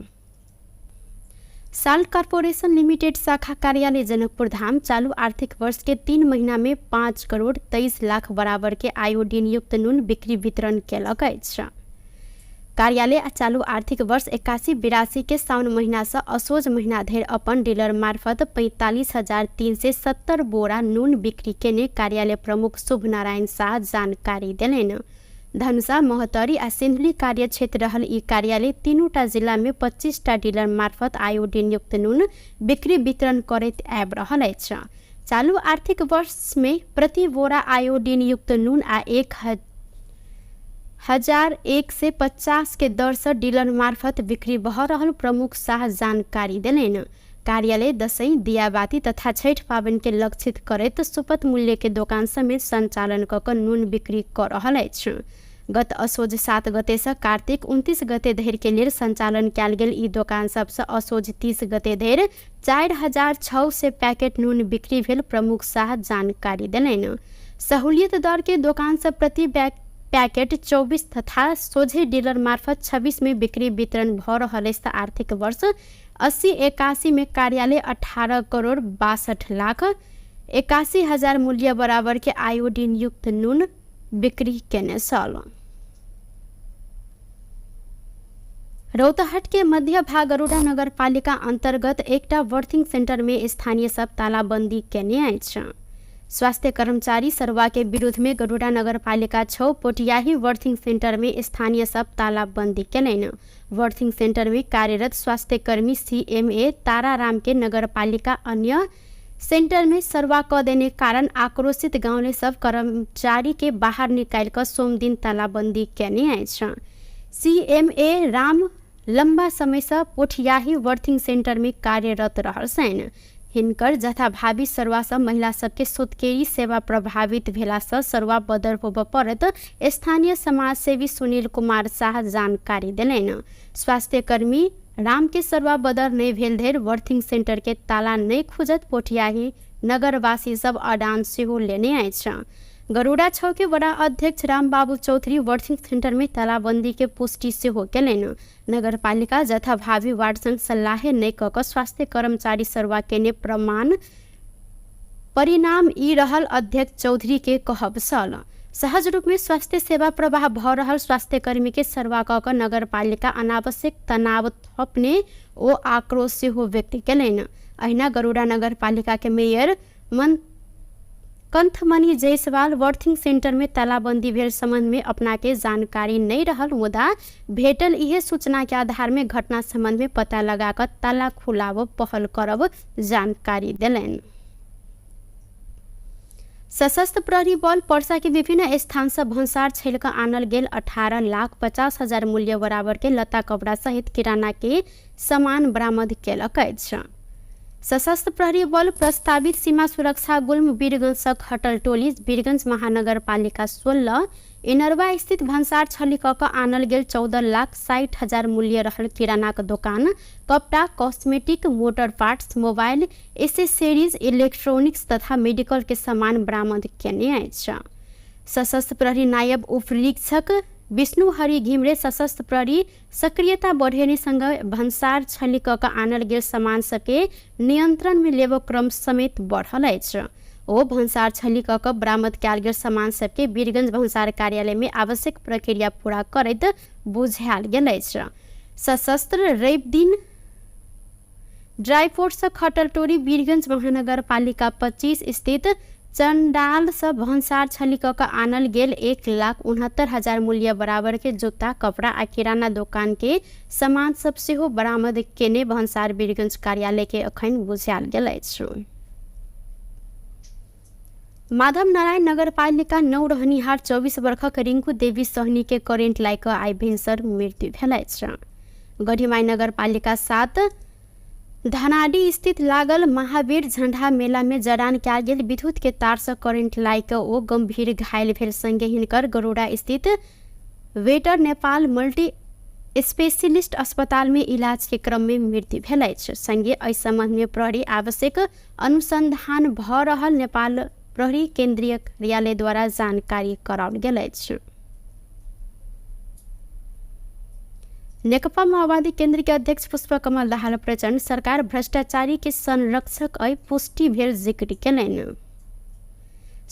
साल्ट कॉर्पोरेशन लिमिटेड शाखा कार्यालय जनकपुर धाम चालू आर्थिक वर्ष के 3 महीना में 5 करोड़ 23 लाख बराबर के आयोडीन युक्त नून बिक्री वितरण केलक अछि। कार्यालय चालू आर्थिक वर्ष 81-82 के साउन महीना से असोज महीना धरि अपन डीलर मार्फत 45,370 बोरा नून बिक्री केने कार्यालय प्रमुख शुभ नारायण शाह जानकारी देलनि। धनुषा, महोत्तरी आ सिन्धुली कार्यक्षेत्र रहल ई कार्यालय 3टा जिला में 25टा डीलर मार्फत आयोडीन युक्त नून बिक्री वितरण करैत आबि रहल अछि। चालू आर्थिक वर्ष में प्रति बोरा आयोडीन युक्त नून आ 1,150 के दर से डीलर मार्फत बिक्री भऽ रहल प्रमुख शाह जानकारी देलनि। कार्यालय दसैँ, दियाबाती तथा छठि पाबनि के लक्षित करैत सुपथ मूल्य के दोकान समेत संचालन कऽ कऽ नून बिक्री कऽ रहल अछि। गत असोज 7 गते से कार्तिक 29 गते धरि के लेल संचालन कयल गेल ई दोकान सबसँ असोज 30 गते धरि 4,600 पैकेट नून बिक्री भेल प्रमुख शाह जानकारी देलनि। सहूलियत दर के दोकान सब प्रति पैकेट 24 तथा सोझे डीलर मार्फत 26 में बिक्री वितरण भऽ रहल अछि। आर्थिक वर्ष 80-81 में कार्यालय 18 करोड़ 62 लाख 81 हजार मूल्य बराबर के आयोडीन युक्त नून बिक्री केने छल। रौतहट के मध्य भाग गरुड़ा नगरपालिका अंतर्गत एकटा बर्थिंग सेंटर में स्थानीय सब तालाबंदी केने अछि। स्वास्थ्य कर्मचारी सरवा के विरुद्ध में गरुड़ा नगरपालिका 6 पोटियाही बर्थिंग सेंटर में स्थानीय सब तालाबंदी केलनि। बर्थिंग सेंटर में कार्यरत स्वास्थ्यकर्मी सीएमए ताराराम के नगरपालिका अन्य सेंटर में सरवा क देने कारण आक्रोशित गाँवले सब कर्मचारी के बाहर निकालि कऽ सोमदिन तालाबंदी केने अछि। सीएमए राम लंबा समय से पोठियाही बर्थिंग सेंटर में कार्यरत रहल छनि। हिनकर जथाभावी सरवा सँ महिला सबके सुतकेरी सेवा प्रभावित भेला सँ सरवा बदर होबऽ पड़त स्थानीय समाजसेवी सुनील कुमार शाह जानकारी देलनि। स्वास्थ्यकर्मी राम के सरवा बदर नहि भेल धरि बर्थिंग सेंटर के ताला नहि खुजत पोठियाही नगरवासी सब अडान सेहो लेने अछि। गरुड़ा 6 के वडा अध्यक्ष रामबाबू चौधरी बर्थिंग सेंटर में तालाबंदी के पुष्टि सेहो केलनि। नगरपालिका जथाभावी वार्ड संग सल्लाहे नहि कऽ कऽ स्वास्थ्य कर्मचारी सरवा केने प्रमाण परिणाम ई रहल अध्यक्ष चौधरी के कहब छल। सहज रूप में स्वास्थ्य सेवा प्रवाह भ रहल स्वास्थ्य कर्मी के सर्वा कऽ कऽ नगरपालिका अनावश्यक तनाव थपने ओ आक्रोश सेहो व्यक्त केलनि। अहिना गरुड़ा नगरपालिका के मेयर मन कंथमणि जायसवाल बर्थिंग सेंटर में तालाबंदी भेल संबंध में अपना के जानकारी नहीं रहल, मुदा भेटल इहे सूचना के आधार में घटना संबंध में पता लगाकर ताला खुलाव पहल करब जानकारी देलनि। सशस्त्र प्रहरी बल पर्सा के विभिन्न स्थान से भन्सार छेल कऽ आनल गेल 18,50,000 मूल्य बराबर के लत्ता कपड़ा सहित किराना के सामान बरामद केलक अछि। सशस्त्र प्रहरी बल प्रस्तावित सीमा सुरक्षा गुल्म वीरगंज खटल टोली वीरगंज महानगरपालिका 16 इनरवा स्थित भन्सार छली कऽ कऽ आनल गेल 14,60,000 मूल्य रहल किरानाक दोकान, कपड़ा, cosmetic, motor parts, mobile accessories, electronics तथा मेडिकल के सामान बरामद केने अछि। सशस्त्र प्रहरी नायब उपनिरीक्षक विष्णु हरि घिमरे सशस्त्र प्रहरी सक्रियता बढ़ेने सँग भन्सार छली कऽ कऽ आनल गेल सामान सबके नियंत्रण में लेबो क्रम समेत बढ़ल अछि। ओ भन्सार छली कऽ कऽ बरामद कयल गेल सामान सबके वीरगंज भन्सार कार्यालय में आवश्यक प्रक्रिया पूरा करैत बुझायल गेल अछि। सशस्त्र रवि दिन ड्राईपोर्ट से खटलटोरी वीरगंज महानगरपालिका 25 स्थित चंडाल से भन्सार छली कऽ कऽ आनल गेल 1,69,000 मूल्य बराबर के जूता, कपड़ा आ किराना दोकान के सामान सब सेहो बरामद केने भन्सार वीरगंज कार्यालय के अखन बुझायल गेल अछि। माधव नारायण नगरपालिका 9 रहनिहार 24 वर्षक रिंकू देवी सहनी के करेंट लागि कऽ आइ भिनसर मृत्यु भेल अछि। गढ़ीमाई नगरपालिका 7 धनाडी स्थित लागल महावीर झंडा मेला में जड़ान कयल गेल विद्युत के तार से करेंट लागि कऽ ओ गंभीर घायल भेल संगे हिनकर गरुड़ा स्थित वेटर नेपाल मल्टी स्पेशलिस्ट अस्पताल में इलाज के क्रम में मृत्यु भेल अछि। संगे एहि संबंध में प्रहरी आवश्यक अनुसंधान भ रहल नेपाल प्रहरी केंद्रीय कार्यालय द्वारा जानकारी कराओल गेल अछि। नेकपा माओवादी केंद्र के अध्यक्ष पुष्पकमल दाहाल प्रचण्ड सरकार भ्रष्टाचारी के संरक्षक अइ पुष्टि भेल जिक्र केलनि।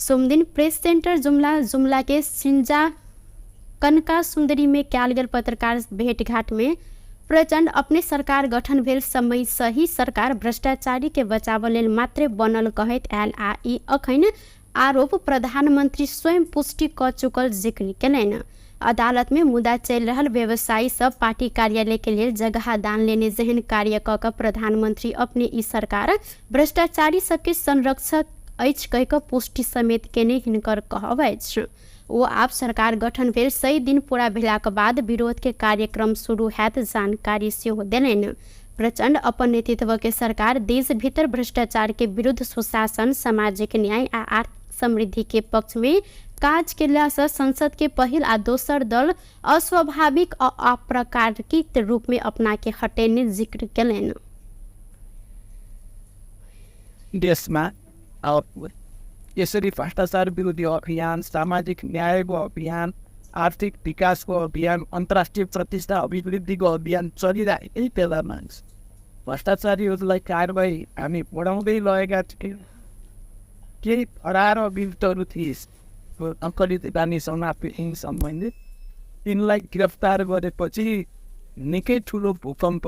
सोमदिन प्रेस सेंटर जुमला जुमला के सिंजा कनका सुंदरी में कयल गेल पत्रकार भेंटघाट में प्रचण्ड अपने सरकार गठन भेल समय सही सरकार भ्रष्टाचारी के बचाव लेल मात्रे बनल कहैत आयल आ ई अखन आरोप प्रधानमंत्री स्वयं पुष्टि क चुकल जिक्र केलनि। अदालत में मुद्दा चलि रहल व्यवसायी सब पार्टी कार्यालय के लेल जगह दान लेने जेहन कार्य क कऽ प्रधानमंत्री अपने ई सरकार भ्रष्टाचारी सबके संरक्षक अछि कहि कऽ पुष्टि समेत केने हिनकर कहब अछि। ओ आब सरकार गठन भेल 100 दिन पूरा भेलाक बाद विरोध के कार्यक्रम शुरू हैत जानकारी सेहो देलनि। प्रचण्ड अपन नेतृत्व के सरकार देश भीतर भ्रष्टाचार के विरुद्ध सुशासन, सामाजिक न्याय आ आर्थिक समृद्धि के पक्ष में काज केला से संसद के पहिल आ दोसर दल अस्वाभाविक आ अप्राकृतिक रूप में अपना के हटेने जिक्र केलनि। देशमा यसरी भ्रष्टाचार विरोधी अभियान, सामाजिक न्यायको अभियान, आर्थिक विकासको अभियान, अन्तर्राष्ट्रिय प्रतिष्ठा अभिवृद्धिको अभियान चलिरहेकै बेलामा भ्रष्टाचारीहरूलाई कारवाही हामी बढाउँदै लगेका थियौँ। केही फरार अभियुक्तहरू थिए नक्कली बानीसँग सम्बन्धित, तिनलाई गिरफ्तार गरेपछि निकै ठुलो भूकम्प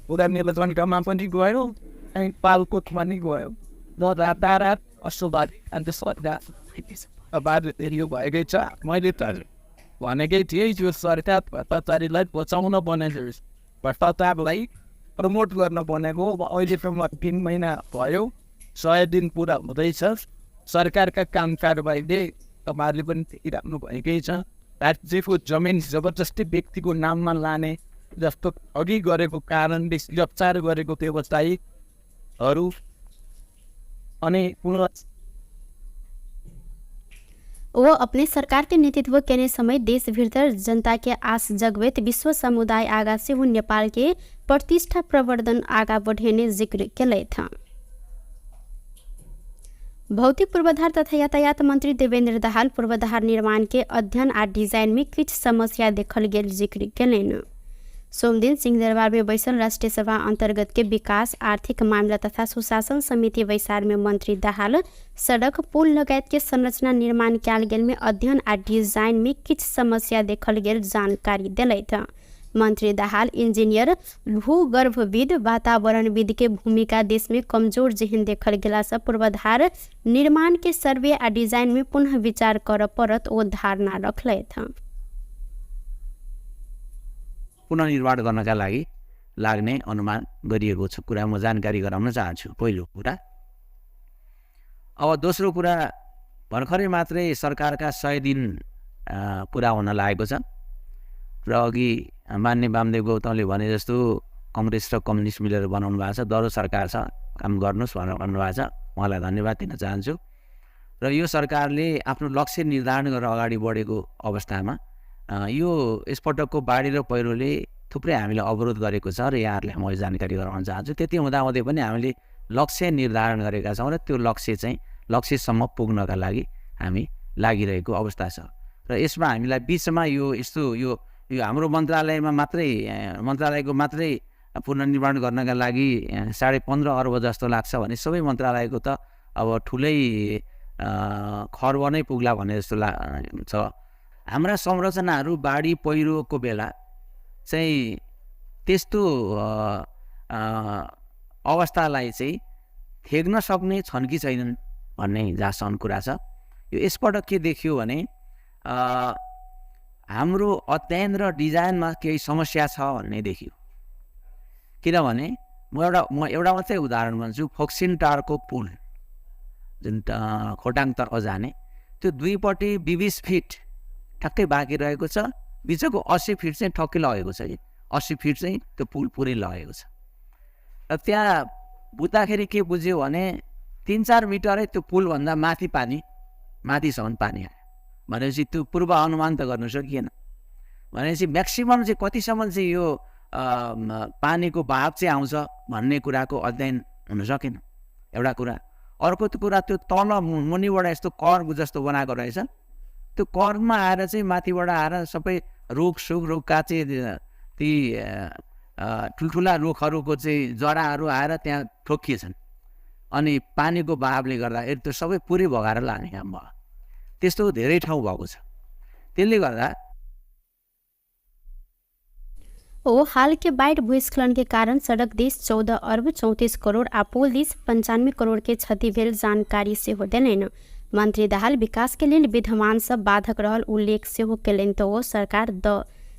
पुरा नीलकण्ठमा पनि गयो अनि पालकोटमा पनि गयो र रातारात अस्वाभाविक अन्त सरकार यो भएकै छ। मैले त भनेकै थिएँ यो सरकार भ्रष्टाचारीलाई बचाउन बनेको, भ्रष्टाचारलाई प्रमोट गर्न बनेको। अब अहिलेसम्म 3 महिना भयो, 100 दिन पुरा हुँदैछ। सरकारका काम कारबाहीले तपाईँहरूले पनि देखिराख्नु भएकै छ। राज्यको जमिन जबरजस्ती व्यक्तिको नाममा लाने जस्तो अघि गरेको कारणले गिरफ्तार गरेको व्यवसायीहरू अनि पुनः वो अपने सरकार के नेतृत्व केने समय देश भीतर जनता के आस जगबैत विश्व समुदाय आगा सेहो नेपाल के प्रतिष्ठा प्रवर्धन आगा बढ़ेने जिक्र केलथि। भौतिक पूर्वाधार तथा यातायात मंत्री देवेंद्र दाहाल पूर्वाधार निर्माण के अध्ययन आ डिजाइन में किछु समस्या देखल गेल जिक्र केलनि। सोमदिन सिंहदरबार में बैसल राष्ट्रिय सभा अंतर्गत के विकास, आर्थिक मामला तथा सुशासन समिति बैसार में मंत्री दाहाल सड़क, पुल लगायत के संरचना निर्माण कयल गेल में अध्ययन आ डिजाइन में किछु समस्या देखल गेल जानकारी देलथि। मंत्री दाहाल इंजीनियर, भूगर्भविद, वातावरणविद के भूमिका देश में कमजोर जेहन देखल गेला से पूर्वाधार निर्माण के सर्वे आ डिजाइन में पुनः विचार करऽ पड़त ओ धारणा रखलथि। पुनर्निर्माण गर्नका लागि लाग्ने अनुमान गरिएको छ कुरा म जानकारी गराउन चाहन्छु, पहिलो कुरा। अब दोस्रो कुरा, भर्खरै मात्रै सरकारका 100 दिन पुरा हुन लागेको छ र अघि मान्य वामदेव गौतमले भने जस्तो कङ्ग्रेस र कम्युनिस्ट मिलेर बनाउनु भएको छ, दह्रो सरकार छ, काम गर्नुहोस् भनेर भन्नुभएको छ, उहाँलाई धन्यवाद दिन चाहन्छु। र यो सरकारले आफ्नो लक्ष्य निर्धारण गरेर अगाडि बढेको अवस्थामा यो यसपटकको बाढी र पहिरोले थुप्रै हामीलाई अवरोध गरेको छ र यहाँहरूलाई म जानकारी गराउन चाहन्छु। त्यति हुँदाहुँदै पनि हामीले लक्ष्य निर्धारण गरेका छौँ र त्यो लक्ष्य चाहिँ लक्ष्यसम्म पुग्नका लागि हामी लागिरहेको अवस्था छ। र यसमा हामीलाई बिचमा यो यस्तो यो यो हाम्रो मन्त्रालयमा मात्रै मन्त्रालयको मात्रै पुनर्निर्माण गर्नका लागि 15.5 अर्ब जस्तो लाग्छ भने सबै मन्त्रालयको त अब ठुलै खर्ब नै पुग्ला भन्ने जस्तो छ। हाम्रा संरचनाहरू बाढी पहिरोको बेला चाहिँ त्यस्तो अवस्थालाई चाहिँ थेग्न सक्ने छन् कि छैनन् भन्ने जहाँसम्म कुरा छ। यो यसपटक के देखियो भने हाम्रो अध्ययन र डिजाइनमा केही समस्या छ भन्ने देखियो। किनभने म एउटा मात्रै उदाहरण भन्छु, फोक्सिन टारको पुल जुन खोटाङतर्फ जाने त्यो दुईपट्टि 20 फिट ठ्याक्कै बाँकी रहेको छ, बिचको 80 फिट चाहिँ ठक्कै लगेको छ कि 80 फिट चाहिँ त्यो पुल पुरै लगेको छ। र त्यहाँ बुझ्दाखेरि के बुझ्यो भने 3-4 मिटरै त्यो पुलभन्दा माथि पानी, माथिसम्म पानी आयो भनेपछि त्यो पूर्वानुमान त गर्नु सकिएन। भनेपछि म्याक्सिमम् चाहिँ कतिसम्म चाहिँ यो पानीको बहाव चाहिँ आउँछ भन्ने कुराको अध्ययन हुन सकेन, एउटा कुरा। अर्को कुरा त्यो तल मुनिबाट यस्तो कर्व जस्तो बनाएको रहेछ, त्यो कर्वमा आएर चाहिँ माथिबाट आएर सबै रुख सुख रुखका चाहिँ ती ठुल्ठुला रुखहरूको चाहिँ जराहरू आएर त्यहाँ ठोकिएछन् अनि पानीको बहावले गर्दा त्यो सबै पुरै भगाएर लाने काम भयो। त्यस्तो धेरै ठाउँ भएको छ। त्यसले गर्दा ओ हाल के बाढ़ भूस्खलन के कारण सड़क this 14 अर्ब 34 करोड़ आ पुल this 95 crore के क्षति भेल जानकारी सेहो देलनि। मंत्री दाहाल विकास के लेल विद्यमान सब बाधक रहल उल्लेख सेहो केलनि त ओ सरकार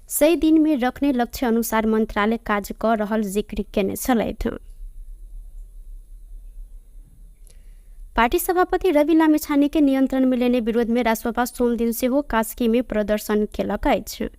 100 दिन में रखने लक्ष्य अनुसार मंत्रालय काज क रहल जिक्र केने छलथि। पार्टी सभापति रवि लामिछाने के नियंत्रण में लेने विरोध में रासोपा सोमदिन सेहो कास्की में प्रदर्शन केलक अछि।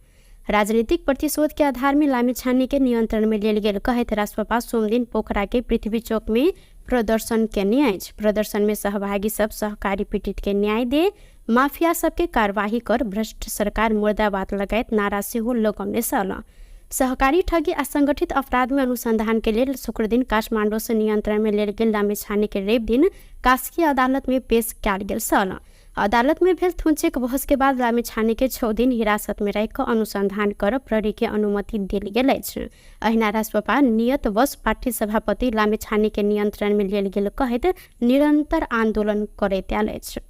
राजनीतिक प्रतिशोध के आधार में लामिछाने के नियंत्रण में लेल गेल कहैत रासोपा सोमदिन पोखरा के पृथ्वी चौक में प्रदर्शन केने अछि। प्रदर्शन में सहभागी सब सहकारी पीड़ित के न्याय दे, माफिया सबके कार्यवाही कर, भ्रष्ट सरकार मुर्दाबाद लगायत नारा सेहो लगौने छल। सहकारी ठगी आ संगठित अपराध में अनुसंधान के लेल शुक्रदिन काठमाडौँ से नियंत्रण में लेल गेल लामिछाने के रवि दिन कास्की अदालत में पेश कयल गेल छल। अदालत में भेल थुनचेक बहस के बाद लामिछाने के 6 दिन हिरासत में राखि कऽ अनुसंधान कर प्रहरी के अनुमति देल गेल अछि। अहिना रासोपा नियत वश पार्टी सभापति लामिछाने के नियंत्रण में लेल गेल कहैत निरंतर आंदोलन करैत आयल अछि।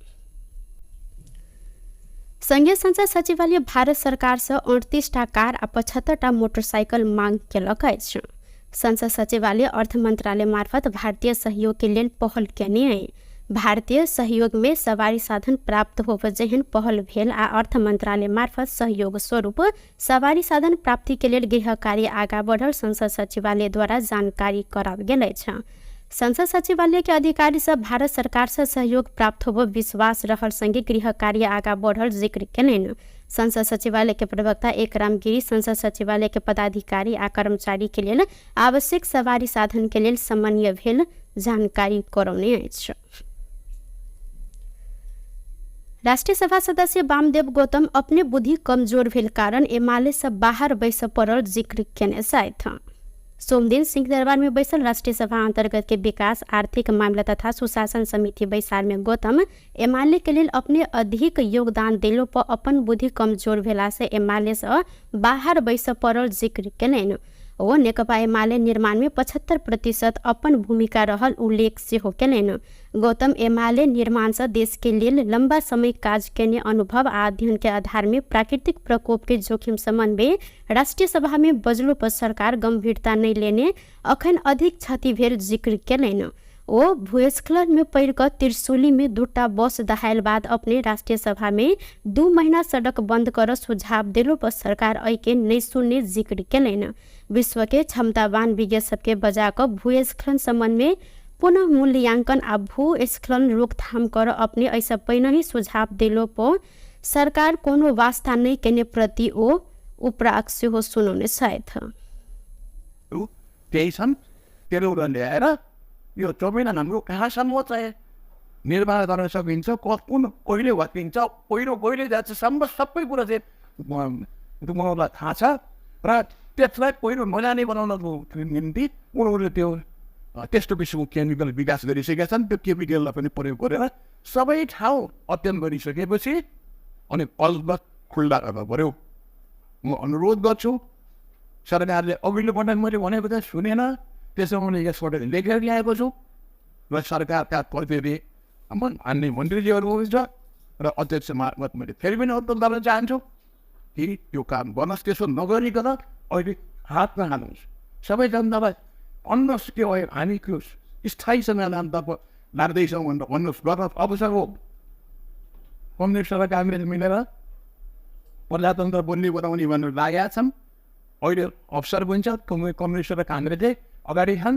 संघीय संसद सचिवालय भारत सरकार से 38टा कार आ 75टा मोटरसाइकिल मांग केलक अछि। संसद सचिवालय अर्थ मंत्रालय मार्फत भारतीय सहयोग के लेल पहल केने अछि। भारतीय सहयोग में सवारी साधन प्राप्त होब जेहन पहल भेल आ अर्थ मंत्रालय मार्फत सहयोग स्वरूप सवारी साधन प्राप्ति के लेल गृह कार्य आगा बढ़ल संसद सचिवालय द्वारा जानकारी कराओल गेल अछि। संसद सचिवालय के अधिकारी सब भारत सरकार से सहयोग प्राप्त होब विश्वास रहल संगे गृह कार्य आगा बढ़ल जिक्र केलनि। संसद सचिवालय के प्रवक्ता एकराम गिरी संसद सचिवालय के पदाधिकारी आ कर्मचारी के लेल आवश्यक सवारी साधन के लेल समन्वय भेल जानकारी करौने अछि। राष्ट्रिय सभा सदस्य वामदेव गौतम अपने बुद्धि कमजोर भेल कारण एमाले से बाहर बैस पड़ल जिक्र केने छथि। सोमदिन सिंहदरबार में बैसल राष्ट्रिय सभा अंतर्गत के विकास, आर्थिक मामला तथा सुशासन समिति बैसार में गौतम एमाले के लेल अपने अधिक योगदान देलो पर अपन बुद्धि कमजोर भेला से एमाले से बाहर बैस पड़ल जिक्र केलनि। ओ नेकपा एमाले निर्माण में 75% अपन भूमिका रहल उल्लेख सेहो केलनि। गौतम एमाले निर्माण से देश के लेल लंबा समय काज केने अनुभव आ अध्ययन के आधार में प्राकृतिक प्रकोप के जोखिम संबंध में राष्ट्रिय सभा में बजलो पर सरकार गंभीरता नहीं लेने अखन अधिक क्षति भेल जिक्र केलनि। ओ भूस्खलन में पड़ि कऽ त्रिशूली में 2टा बस दहायल बाद अपने राष्ट्रिय सभा में 2 महीना सड़क बंद कर सुझाव देलो पर सरकार एहि के नहीं सुनने जिक्र केलनि। विश्व के क्षमतावान विज्ञ सबके बजा कऽ भूस्खलन संबंध में पुनः मूल्यांकन आ भूस्खलन रोकथाम कर अपने एहिसँ पहिने ही सुझाव देलो पर सरकार कोनो वास्ता नहि केने प्रति ओ उपराग सेहो सुनौने छथि। त्यही छन्, त्यसले ल्याएर यो जमिन हाम्रो कहाँसम्म चाहिँ निर्माण गर्न सकिन्छ, कुन कहिले भत्किन्छ, पहिरो कहिले जान्छ, सम्म सबै कुरा चाहिँ उनीहरूलाई थाहा छ र त्यसलाई पहिरो नजाने बनाउनको निम्ति उनीहरूले त्यो त्यस्तो किसिमको केमिकल विकास गरिसकेका छन्। त्यो केमिकललाई पनि प्रयोग गरेर सबै ठाउँ अध्ययन गरिसकेपछि अनि बल्ब खुल्ला गर्नु पऱ्यो। म अनुरोध गर्छु, सरकारले अघिल्लो पटक मैले भनेको त सुनेन, त्यसो मैले यसपटक लेखेर ल्याएको छु र सरकारका प्रतिनिधि मान्य मन्त्रीजीहरू हुनुहुन्छ र अध्यक्ष मार्फत मैले फेरि पनि अनुरोध गर्न चाहन्छु कि यो काम गर्नुहोस्। त्यसो नगरिकन अहिले हातमा हाल्नुहोस्, सबै जनतालाई भन्नुहोस् के भयो, हामी त्यो स्थायी समाधानतर्फ लाग्दैछौँ भनेर भन्नुहोस्। गर्न अवसर हो। कम्युनिस्ट र काङ्ग्रेस मिलेर प्रजातन्त्र बन्ने बनाउने भनेर लागेका छन्। अहिले अवसर पनि छ, कम्युनिस्ट र काङ्ग्रेसले अगाडि छन्।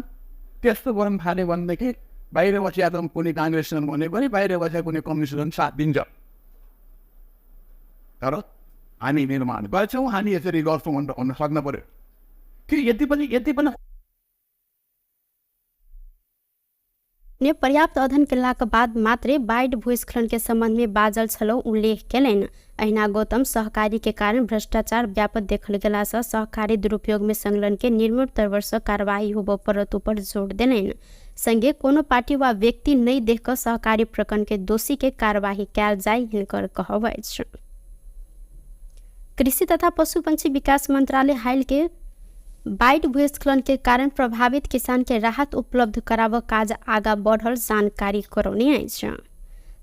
त्यस्तो गर्न थाल्यो भनेदेखि बाहिर बसिया त कुनै काङ्ग्रेससँग भने पनि बाहिर बसेको कुनै कम्युनिस्टसँग साथ दिन्छ। तर हामी निर्माण गर्छौँ, हामी यसरी गर्छौँ भनेर भन्न सक्नु पऱ्यो। कि यति पनि ने पर्याप्त अध्ययन केलाक बाद मात्रै बाढ़ि भूस्खलन के संबंध में बाजल छलौ उल्लेख केलनि। अहिना गौतम सहकारी के कारण भ्रष्टाचार व्यापक देखल गेला से सहकारी दुरुपयोग में संलग्न के निर्मूल तौर से कार्रवाई होबय पड़त ऊपर जोर देलनि। संगे कोनो पार्टी वा व्यक्ति नहि देख कऽ सहकारी प्रकरण के दोषी के कार्रवाई कयल जाय हिनकर कहब अछि। कृषि तथा पशु पंछी विकास मंत्रालय हाल के बाढ़ि भूस्खलन के कारण प्रभावित किसान के राहत उपलब्ध कराबऽ काज आगा बढ़ल जानकारी करौने अछि।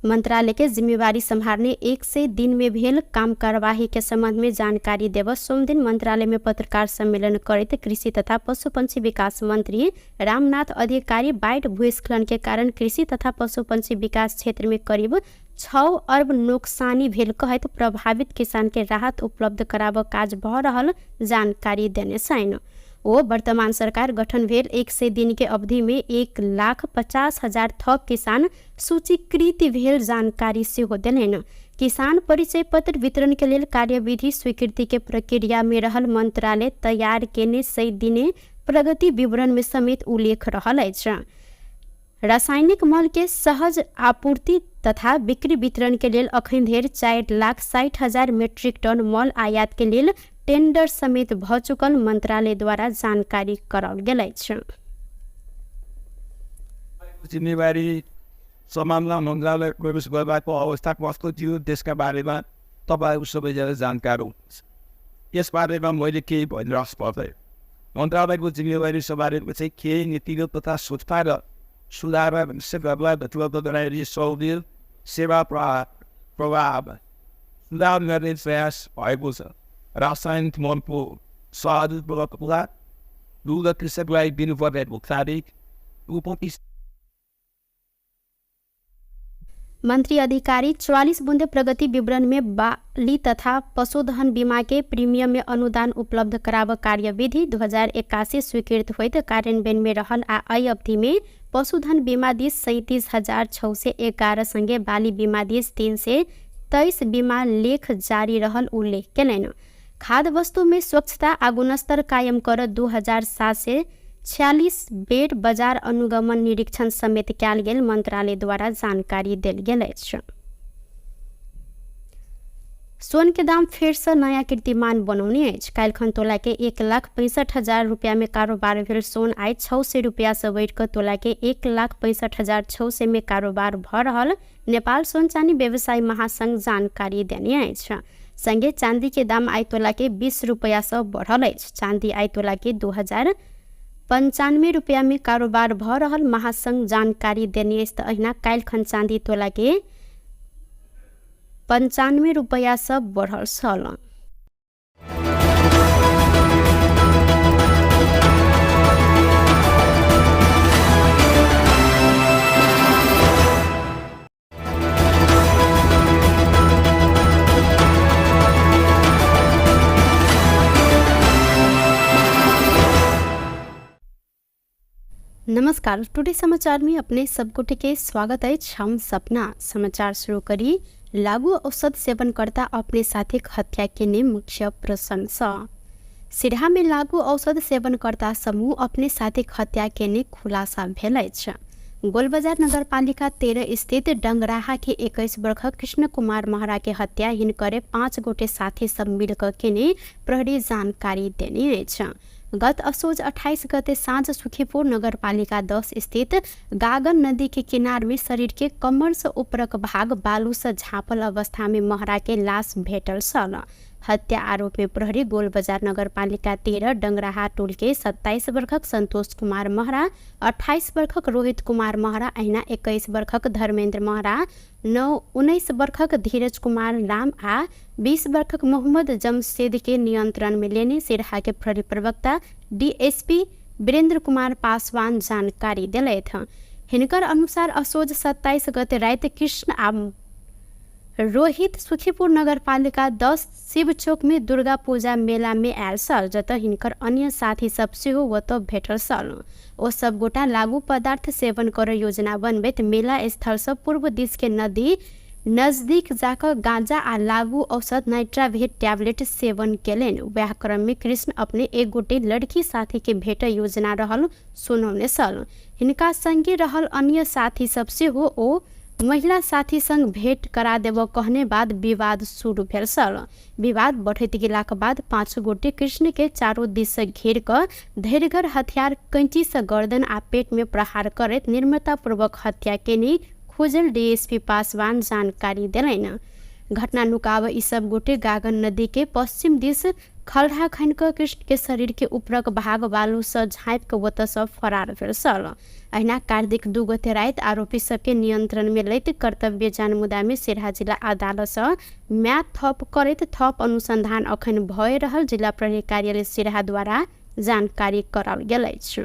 मंत्रालय के जिम्मेवारी सम्हारने 100 दिन में भेल काम कार्यवाही के संबंध में जानकारी देव सोमदिन मंत्रालय में पत्रकार सम्मेलन करैत कृषि तथा पशु पंछी विकास मंत्री रामनाथ अधिकारी बाढ़ि भूस्खलन के कारण कृषि तथा पशु पंछी विकास क्षेत्र में करीब 6 अर्ब नोकसानी भेल कहैत प्रभावित किसान के राहत उपलब्ध कराबऽ काज भऽ रहल जानकारी देने छनि। ओ वर्तमान सरकार गठन भेल 100 दिन के अवधि में 1,50,000 थप किसान सूचीकृत भेल जानकारी सेहो देलनि। किसान परिचय पत्र वितरण के लेल कार्यविधि स्वीकृति के प्रक्रिया में रहल मंत्रालय तैयार केने 100 दिने प्रगति विवरण में समेत उल्लेख रहल अछि। रासायनिक मल के सहज आपूर्ति तथा बिक्री वितरण के लेल अखन धरि 4,60,000 मेट्रिक टन मल आयात के लेल टेंडर समेत भ चुकल मंत्रालय द्वारा जानकारी कराओल गेल अछि। जिम्मेवारी सम्हाल्न मन्त्रालय प्रवेश गर्दाको अवस्था कस्तो थियो त्यसका बारेमा तपाईँहरू सबैजना जानकार हुनुहुन्छ। यसबारेमा मैले केही भनिराख्नु पर्दैन। मन्त्रालयको जिम्मेवारी सम्हालेपछि केही नीतिगत तथा संस्थागत सुधार उपलब्ध गराइने सहुलियत सेवा प्रवाह सुधार गर्ने प्रयास भएको छ। रासायनिक मलको सहज उपलब्धता, दुध कृषकलाई दिनुपर्ने भुक्तानी, मंत्री अधिकारी 44 बुंदे प्रगति विवरण में बाली तथा पशुधन बीमा के प्रीमियम में अनुदान उपलब्ध कराब कार्यविधि 2081 स्वीकृत होइत कार्यान्वयन में रहल आ एहि अवधि में पशुधन बीमा this 37,611 संगे बाली बीमा this 323 बीमा लेख जारी रहल उल्लेख केलनि। खाद्य वस्तु में स्वच्छता आ गुणस्तर कायम कर 2746 बेर बाजार अनुगमन निरीक्षण समेत कयल गेल मंत्रालय द्वारा जानकारी देल गेल अछि। सोन के दाम फेरसँ नयाँ कीर्तिमान बनौने अछि। काल्हिखन तोला के 1,65,000 रुपया में कारोबार भेल सोन आइ 600 रुपया से बढ़ि कऽ तोला के 1,65,600 में कारोबार भऽ रहल नेपाल सोन चानी व्यवसायी महासंघ जानकारी देने अछि। संगे चांदी के दाम आइ तोला के 20 रुपया से बढ़ल अछि। चांदी आइ तोला के 2095 रुपया में कारोबार भऽ रहल महासंघ जानकारी देने अछि। तऽ अहिना काल्हिखन चांदी तोला के 95 रुपया से बढ़ल छल। नमस्कार, टुडे समाचार में अपने सब गोटे के स्वागत अछि। हम सपना। समाचार शुरू करी लागू औषध सेवनकर्ता अपने साथीक हत्या केने मुख्य प्रसंग सँ। सिरहा में लागू औषध सेवनकर्ता समूह अपने साथीक हत्या केने खुलासा भेल अछि। गोलबजार नगरपालिका 13 स्थित डंगराहा के 21 वर्षक कृष्ण कुमार महरा के हत्या हिनकरे 5 गोटे साथी सब मिलकर केने प्रहरी जानकारी देने अछि। गत असोज 28 गते साँझ सुखीपुर नगरपालिका 10 स्थित गागन नदी के किनार में शरीर के कमर से ऊपरक भाग बालू से झाँपल अवस्था में महरा के लाश भेटल छल। हत्या आरोप में प्रहरी गोलबजार नगरपालिका 13 डंगराहा टोल के 27 वर्षक संतोष कुमार महरा, 28 वर्षक रोहित कुमार महरा, अहिना 21 वर्षक धर्मेंद्र महरा, 19 वर्षक धीरज कुमार राम आ 20 वर्षक मोहम्मद जमशेद के नियंत्रण में लेने सिरहा के प्रहरी प्रवक्ता डीएसपी वीरेंद्र कुमार पासवान जानकारी दिलथि। हिनकर अनुसार असोज 27 गते राति कृष्ण आ रोहित सुखीपुर नगरपालिका 10 शिव चौक में दुर्गा पूजा मेला में आयल छल, जतऽ हिनकर अन्य साथी सब सेहो ओतऽ भेटल छल। ओ सब गोटा लागू पदार्थ सेवन करऽ योजना बनबैत मेला स्थल सँ पूर्व दिस के नदी नजदीक जाकऽ गांजा आ लागू औषध नाइट्रावेट टैबलेट सेवन केलनि। वएह क्रम में कृष्ण अपने एक गोटे लड़की साथी के भेटय योजना रहल सुनौने छल। हिनका संगे रहल अन्य साथी सब सेहो ओ महिला साथी संग भेंट करा देबऽ कहने बाद विवाद शुरू भेल छल। विवाद बढ़ैत गेलाक बाद 5 गोटे कृष्ण के चारो दिस सँ घेर कऽ धैर्यगर हथियार कैंची सँ गर्दन आ पेट में प्रहार करैत निर्ममतापूर्वक हत्या केने खोजल डीएसपी पासवान जानकारी देलनि। घटना नुकाबऽ ई सब गोटे गागन नदी के पश्चिम दिस खलढ़ा खनि कऽ कृष्ण के शरीर के ऊपरक भाग बालू सँ झाँपि कऽ ओतऽ सँ फरार भेल छल। अहिना कार्तिक 2 गते राति आरोपी सबके नियंत्रण में लैत कर्तव्य जान मुद्दा में सिरहा जिला अदालत सँ म्याद थप करैत थप अनुसंधान अखन भए रहल जिला प्रहरी कार्यालय सिरहा द्वारा जानकारी कराओल गेल अछि।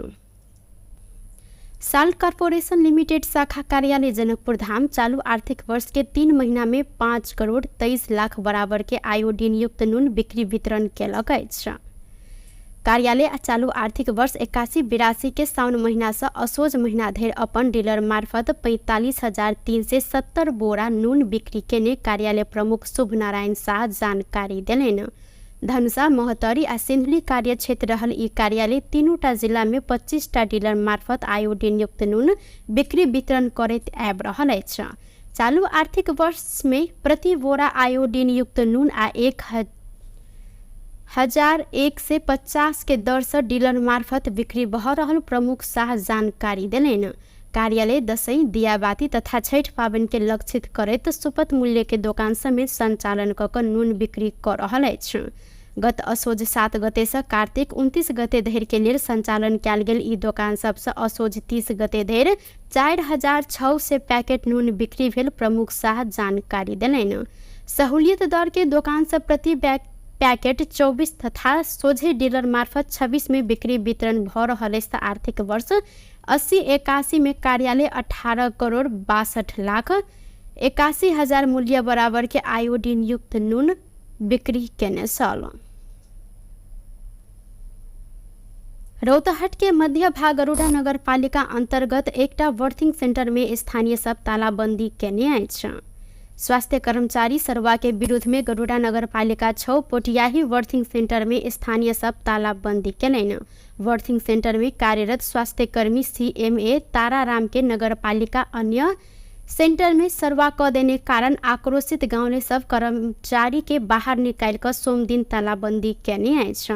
साल्ट कॉर्पोरेशन लिमिटेड शाखा कार्यालय जनकपुर धाम चालू आर्थिक वर्ष के 3 महीना में 5 करोड़ 23 लाख बराबर के आयोडीन युक्त नून बिक्री वितरण केलक अछि। कार्यालय आ चालू आर्थिक वर्ष 81-82 के साउन महीना से असोज महीना धरि अपन डीलर मार्फत 45,370 बोरा नून बिक्री केने कार्यालय प्रमुख शुभ नारायण शाह जानकारी देलनि। धनुषा, महोत्तरी आ सिन्धुली कार्यक्षेत्र रहल ई कार्यालय 3टा जिला में 25टा डीलर मार्फत आयोडीन युक्त नून बिक्री वितरण करैत आबि रहल अछि। चालू आर्थिक वर्ष में प्रति बोरा आयोडीन युक्त नून आ 1,150 के दर से डीलर मार्फत बिक्री भऽ रहल प्रमुख शाह जानकारी देलनि। कार्यालय दसैँ, दियाबाती तथा छठि पाबनि के लक्षित करैत सुपथ मूल्य के दोकान समेत संचालन कऽ कऽ नून बिक्री कऽ रहल अछि। गत असोज 7 गते सँ कार्तिक 29 गते धरि के लेल संचालन कयल गेल ई दोकान सब सँ असोज 30 गते धरि 4,600 पैकेट नून बिक्री भेल प्रमुख शाह जानकारी देलनि। सहूलियत दर के दोकान सब प्रति पैकेट 24 तथा सोझे डीलर मार्फत 26 में बिक्री वितरण भऽ रहल अछि। तऽ आर्थिक वर्ष 80-81 में कार्यालय 18 करोड़ 62 लाख 81 हजार मूल्य बराबर के आयोडीन युक्त नून बिक्री केने छल। रौतहट के मध्य भाग गरुड़ा नगरपालिका अंतर्गत एकटा बर्थिंग सेंटर में स्थानीय सब तालाबंदी केने अछि। स्वास्थ्य कर्मचारी सरवा के विरुद्ध में गरुड़ा नगरपालिका 6 पोटियाही बर्थिंग सेंटर में स्थानीय सब तालाबंदी केलनि। बर्थिंग सेंटर में कार्यरत स्वास्थ्यकर्मी सीएमए ताराराम के नगरपालिका अन्य सेंटर में सरवा क देने कारण आक्रोशित गाउँले सब कर्मचारी के बाहर निकालि कऽ सोमदिन तालाबंदी केने अछि।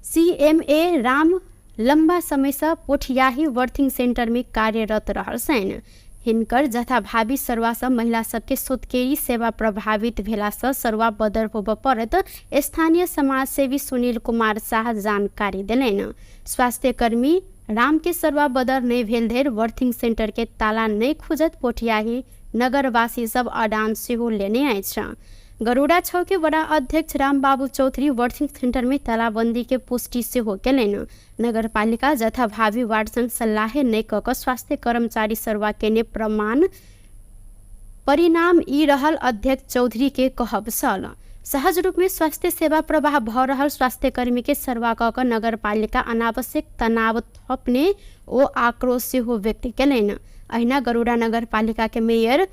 सीएमए राम लंबा समय से पोठियाही बर्थिंग सेंटर में कार्यरत रहल छनि। हिनकर जथाभावी सरुआ सँ महिला सबके सोतकेरी सेवा प्रभावित भेला सँ सरुआ बदर होबऽ पड़त स्थानीय समाजसेवी सुनील कुमार शाह जानकारी देलनि। स्वास्थ्यकर्मी राम के सरुआ बदर नहि भेल धरि बर्थिंग सेंटर के ताला नहि खुजत पोठियाही नगरवासी सब अडान सेहो लेने अछि। गरुड़ा छौ के वडा अध्यक्ष रामबाबू चौधरी बर्थिंग सेंटर में तालाबंदी के पुष्टि सेहो केलनि। नगरपालिका जथाभावी वार्ड संग सल्लाहे नहि कऽ कऽ स्वास्थ्य कर्मचारी सरुआ केने प्रमाण परिणाम ई रहल अध्यक्ष चौधरी के कहब छल। सहज रूप में स्वास्थ्य सेवा प्रवाह भऽ रहल स्वास्थ्यकर्मी के सरुआ कऽ कऽ नगरपालिका अनावश्यक तनाव थपने ओ आक्रोश सेहो व्यक्त केलनि। अहिना गरुड़ा नगरपालिका के मेयर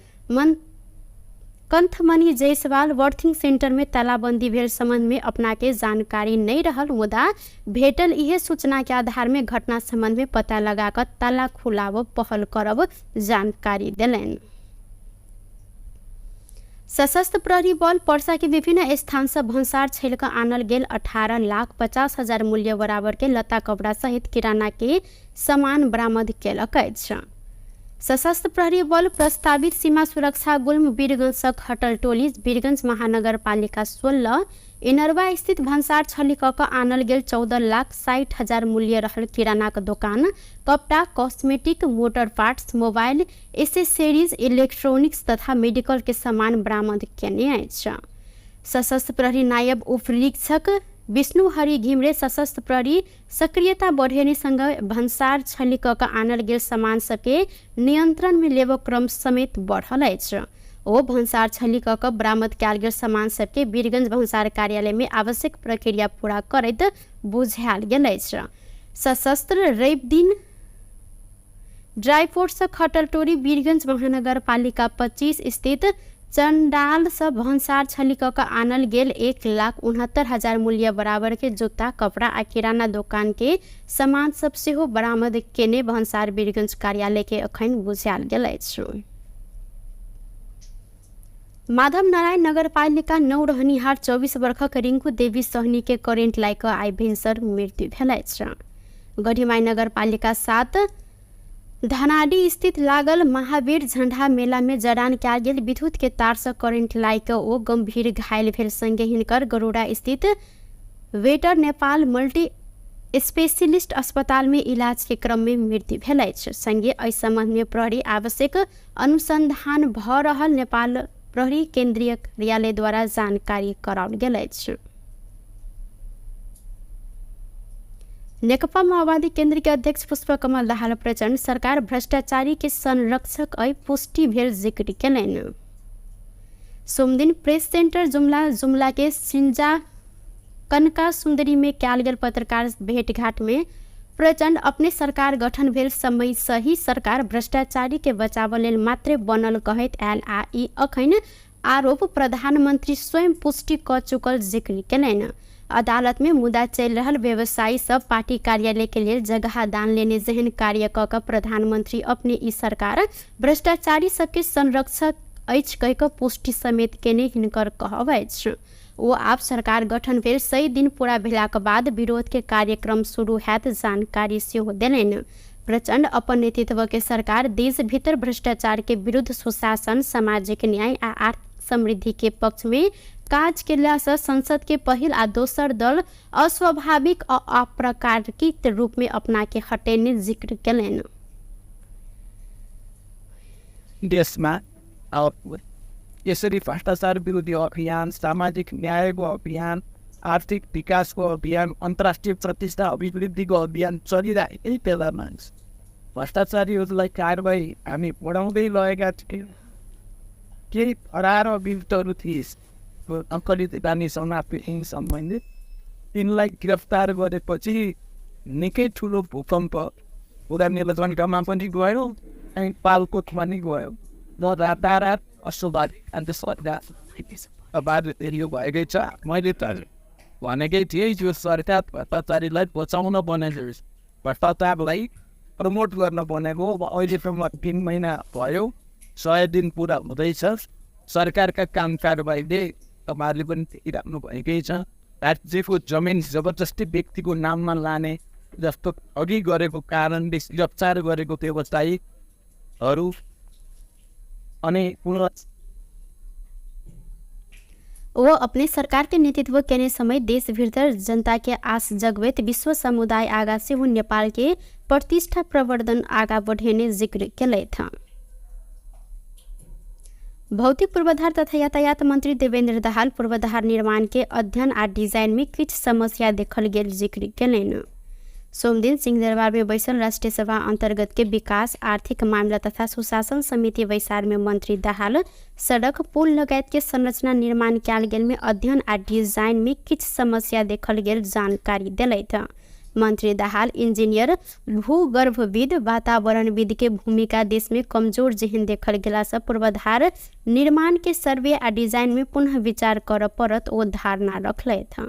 कंथमणि जायसवाल बर्थिंग सेंटर में तालाबंदी भेल संबंध में अपना के जानकारी नहीं रहल, मुदा भेटल इहे सूचना के आधार में घटना संबंध में पता लगा कऽ ताला खुलाब पहल करब जानकारी देलनि। सशस्त्र प्रहरी बल पर्सा के विभिन्न स्थान से भन्सार छैल कऽ आनल गेल 18,50,000 मूल्य बराबर के लत्ता कपड़ा सहित किराना के सामान बरामद केलक अछि। सशस्त्र प्रहरी बल प्रस्तावित सीमा सुरक्षा गुल्म वीरगंज सँ खटल टोली वीरगंज महानगरपालिका 16 इनरवा स्थित भन्सार छली कऽ कऽ आनल गेल 14,60,000 मूल्य रहल किरानाक दोकान, कपड़ा, cosmetic, motor parts, mobile accessories, electronics तथा मेडिकल के सामान बरामद केने अछि। सशस्त्र प्रहरी नायब उपनिरीक्षक विष्णु हरि घिमरे सशस्त्र प्रहरी सक्रियता बढ़ेने सँग भन्सार छली कऽ कऽ आनल गेल सामान सबके नियंत्रण में लेबऽ क्रम समेत बढ़ल अछि। ओ भन्सार छली कऽ कऽ बरामद कयल गेल सामान सबके वीरगंज भन्सार कार्यालय में आवश्यक प्रक्रिया पूरा करैत बुझायल गेल अछि। सशस्त्र रवि दिन ड्राईपोर्ट से खटल टोरी वीरगंज महानगरपालिका 25 स्थित चंडाल से भन्सार छली कऽ कऽ आनल गेल 1,69,000 मूल्य बराबर के जूता, कपड़ा आ किराना दोकान के सामान सब सेहो बरामद केने भन्सार वीरगंज कार्यालय के अखन बुझायल गेल अछि। माधव नारायण नगरपालिका 9 रहनिहार 24 वर्षक रिंकू देवी सहनी के करेंट लागि कऽ आइ भिनसर मृत्यु भेल अछि। गढ़ीमाई नगरपालिका 7 धनाडी स्थित लागल महावीर झंडा मेला में जड़ान कयल गेल विद्युत के तार से करेंट लागि कऽ ओ गंभीर घायल भेल संगे हिनकर गरुड़ा स्थित वेटर नेपाल मल्टी स्पेशलिस्ट अस्पताल में इलाज के क्रम में मृत्यु भेल अछि। संगे एहि संबंध में प्रहरी आवश्यक अनुसंधान भऽ रहल नेपाल प्रहरी केंद्रीय कार्यालय द्वारा जानकारी कराओल गेल अछि। नेकपा माओवादी केंद्र के अध्यक्ष पुष्पकमल दाहाल प्रचण्ड सरकार भ्रष्टाचारी के संरक्षक अइ पुष्टि भेल जिक्र केलनि। सोमदिन प्रेस सेंटर जुमला जुमला के सिंजा कनका सुंदरी में कयल गेल पत्रकार भेंटघाट में प्रचण्ड अपने सरकार गठन भेल समय सही सरकार भ्रष्टाचारी के बचाव लेल मात्रे बनल कहैत आयल आ ई अखन आरोप प्रधानमंत्री स्वयं पुष्टि कऽ चुकल जिक्र केलनि। अदालत में मुद्दा चलि रहल व्यवसायी सब पार्टी कार्यालय के लेल जगह दान लेने जेहन कार्य कऽ कऽ प्रधानमंत्री अपने ई सरकार भ्रष्टाचारी सबके संरक्षक अछि कहि कऽ पुष्टि समेत केने हिनकर कहब अछि। ओ आब सरकार गठन भेल 100 दिन पूरा भेलाक बाद विरोध के कार्यक्रम शुरू हैत जानकारी सेहो देलनि। प्रचण्ड अपन नेतृत्व के सरकार देश भीतर भ्रष्टाचार के विरुद्ध सुशासन, सामाजिक न्याय आ आर्थिक समृद्धि के पक्ष में काज केला से संसद के पहिल आ दोसर दल अस्वाभाविक आ अप्राकृतिक रूप में अपना के हटेने जिक्र केलनि। देशमा यसरी भ्रष्टाचार विरोधी अभियान, सामाजिक न्यायको अभियान, आर्थिक विकासको अभियान, अन्तर्राष्ट्रिय प्रतिष्ठा अभिवृद्धिको अभियान चलिरहेकै बेलामा भ्रष्टाचारीहरूलाई कारवाही हामी बढाउँदै लगेका थियौँ। केही फरार अभियुक्तहरू थिए नक्कली दानी समाप्ति सम्बन्धित, तिनलाई गिरफ्तार गरेपछि निकै ठुलो भूकम्प उता नीलकण्ठमा पनि गयो अनि पालकोटमा पनि गयो। रातारात अस्वाभाविक अन्त सरकार यो भएकै छ। मैले त भनेकै थिएँ यो सरकार भ्रष्टाचारीलाई बचाउन बनेको, भ्रष्टाचारलाई प्रमोट गर्न बनेको। अब अहिलेसम्म 3 महिना भयो, 100 दिन पुरा हुँदैछ। सरकारका काम कारबाहीले तपाईँहरूले पनि देखिराख्नु भएकै छ। राज्यको जमिन जबरजस्ती व्यक्तिको नाममा लाने जस्तो अघि गरेको कारणले गिरफ्तार गरेको व्यवसायीहरू अनि पुनः वो अपने सरकार के नेतृत्व केने समय देश भीतर जनता के आस जगबैत विश्व समुदाय आगा सेहो नेपाल के प्रतिष्ठा प्रवर्धन आगा बढ़ेने जिक्र केलथि। भौतिक पूर्वाधार तथा यातायात मंत्री देवेन्द्र दाहाल पूर्वाधार निर्माण के अध्ययन आ डिजाइन में किछु समस्या देखल गेल जिक्र केलनि। सोमदिन सिंहदरबार में बैसल राष्ट्रिय सभा अंतर्गत के विकास आर्थिक मामला तथा सुशासन समिति बैसार में मंत्री दाहाल सड़क पुल लगायत के संरचना निर्माण कयल गेल में अध्ययन आ डिजाइन में किछु समस्या देखल गेल जानकारी देलथि। मंत्री दाहाल इंजीनियर भूगर्भविद वातावरणविद के भूमिका देश में कमजोर जेहन देखल गेला से पूर्वाधार निर्माण के सर्वे आ डिजाइन में पुनः विचार करऽ पड़त ओ धारणा रखलथि।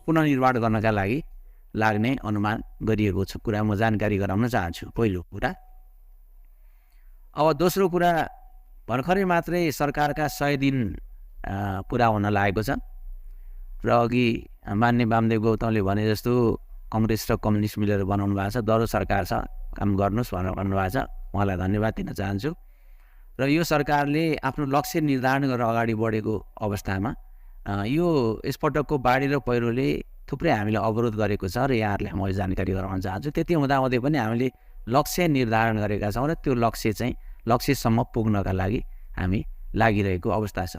पुनर्निर्माण गर्नका लागि लाग्ने अनुमान गरिएको छ कुरा म जानकारी गराउन चाहन्छु, पहिलो कुरा। अब दोस्रो कुरा, भर्खरै मात्रै सरकारका 100 दिन पुरा हुन लागेको छ र अघि मान्य वामदेव गौतमले भने जस्तो कङ्ग्रेस र कम्युनिस्ट मिलेर बनाउनु भएको छ, दह्रो सरकार छ, काम गर्नुहोस् भनेर भन्नुभएको छ, उहाँलाई धन्यवाद दिन चाहन्छु। र यो सरकारले आफ्नो लक्ष्य निर्धारण गरेर अगाडि बढेको अवस्थामा यो यसपटकको बाढी र पहिरोले थुप्रै हामीलाई अवरोध गरेको छ र यहाँहरूलाई म जानकारी गराउन चाहन्छु। त्यति हुँदाहुँदै पनि हामीले लक्ष्य निर्धारण गरेका छौँ र त्यो लक्ष्य चाहिँ लक्ष्यसम्म पुग्नका लागि हामी लागिरहेको अवस्था छ।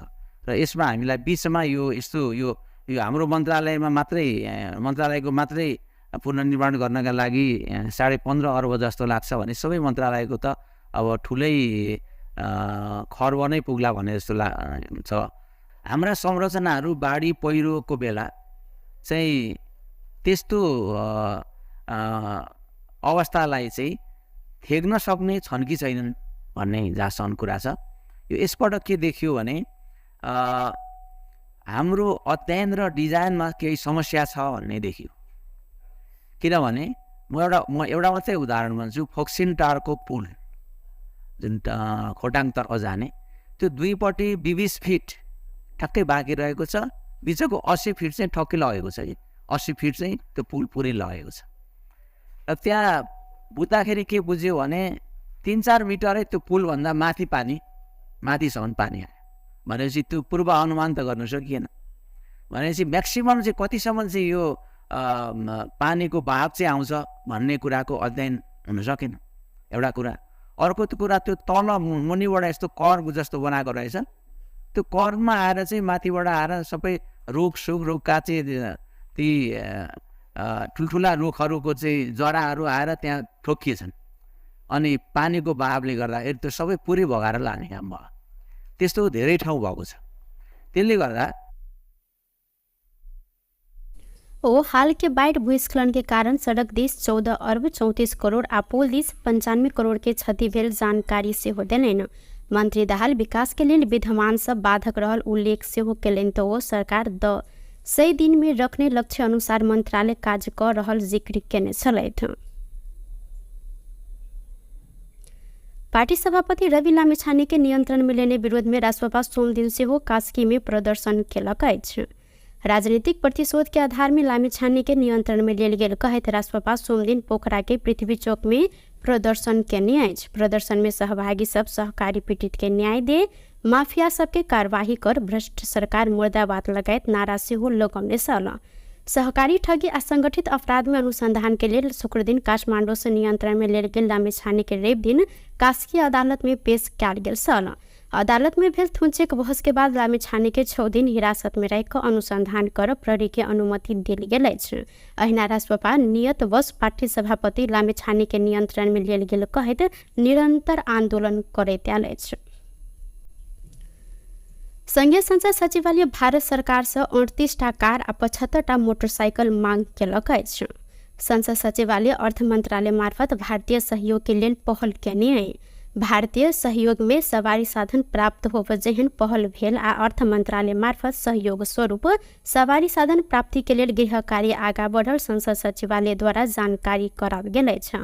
र यसमा हामीलाई बिचमा यो यस्तो यो यो हाम्रो मन्त्रालयमा मात्रै मन्त्रालयको मात्रै पुनर्निर्माण गर्नका लागि 15.5 अर्ब जस्तो लाग्छ भने सबै मन्त्रालयको त अब ठुलै खर्ब नै पुग्ला भन्ने जस्तो छ। हाम्रा संरचनाहरू बाढी पहिरोको बेला चाहिँ त्यस्तो अवस्थालाई चाहिँ थेग्न सक्ने छन् कि छैनन् भन्ने जहाँसम्म कुरा छ। यो यसपटक के देखियो भने हाम्रो अध्ययन र डिजाइनमा केही समस्या छ भन्ने देखियो। किनभने म एउटा मात्रै उदाहरण भन्छु, फोक्सिन टारको पुल जुन खोटाङतर्फ जाने त्यो दुईपट्टि 20 फिट ठ्याक्कै बाँकी रहेको छ, बिचको 80 फिट चाहिँ ठक्कै लगेको छ कि 80 फिट चाहिँ त्यो पुल पुरै लगेको छ। र त्यहाँ बुझ्दाखेरि के बुझ्यो भने 3-4 मिटरै त्यो पुलभन्दा माथि पानी माथिसम्म पानी आयो भनेपछि त्यो पूर्वानुमान त गर्नु सकिएन। भनेपछि म्याक्सिमम् चाहिँ कतिसम्म चाहिँ यो पानीको बहाव चाहिँ आउँछ भन्ने कुराको अध्ययन हुन सकेन, एउटा कुरा। अर्को कुरा त्यो तल मुनिबाट यस्तो कर्व जस्तो बनाएको रहेछ, त्यो कर्वमा आएर चाहिँ माथिबाट आएर सबै रुख सुख रुखका चाहिँ ती ठुल्ठुला रुखहरूको चाहिँ जराहरू आएर त्यहाँ ठोकिएछन् अनि पानीको बहावले गर्दाखेरि त्यो सबै पुरै भगाएर लाने काम भयो। त्यस्तो धेरै ठाउँ भएको छ। त्यसले गर्दा ओ हाल के बाढ़ भूस्खलन के कारण सड़क this 14 अर्ब 34 करोड़ आ पुल this 95 crore के क्षति भेल जानकारी सेहो देलनि। मंत्री दाहाल विकास के लेल विद्यमान सब बाधक रहल उल्लेख सेहो केलनि त ओ सरकार 100 दिन में रखने लक्ष्य अनुसार मंत्रालय कार्य क रहल जिक्र केने छलथि। पार्टी सभापति रवि लामिछाने के नियंत्रण में लेने विरोध में रासपा सोमदिन सेहो कास्की में प्रदर्शन केलक अछि। राजनीतिक प्रतिशोध के आधार में लामिछाने के नियंत्रण में लेल गेल कहैत रासपा सोमदिन पोखरा के पृथ्वी चौक में प्रदर्शन केने अछि। प्रदर्शन में सहभागी सब सहकारी पीड़ित के न्याय दे, माफिया सबके कार्यवाही कर, भ्रष्ट सरकार मुर्दाबाद लगायत नारा सेहो लगौने छल। सहकारी ठगी आ संगठित अपराध में अनुसंधान के लेल शुक्रदिन काठमाडौँ से नियंत्रण में लेल गेल लामिछाने के रवि दिन कास्की अदालत में पेश कयल गेल छल। अदालत में भेल थुनचेक बहस के बाद लामिछाने के 6 दिन हिरासत में राखि कऽ अनुसंधान कर प्रहरी के अनुमति देल गेल अछि। अहिना रासपा नियतवश पार्टी सभापति लामिछाने के नियंत्रण में लेल गेल कहैत निरंतर आंदोलन करैत आयल अछि। संघीय संसद सचिवालय भारत सरकार से 38 टा कार आ 75 टा मोटरसाइकिल मांग केलक अछि। संसद सचिवालय अर्थ मंत्रालय मार्फत भारतीय सहयोग के लेल पहल केने अछि। भारतीय सहयोग में सवारी साधन प्राप्त होब जेहन पहल भेल आ अर्थ मंत्रालय मार्फत सहयोग स्वरूप सवारी साधन प्राप्ति के लेल गृह कार्य आगा बढ़ल संसद सचिवालय द्वारा जानकारी कराओल गेल अछि।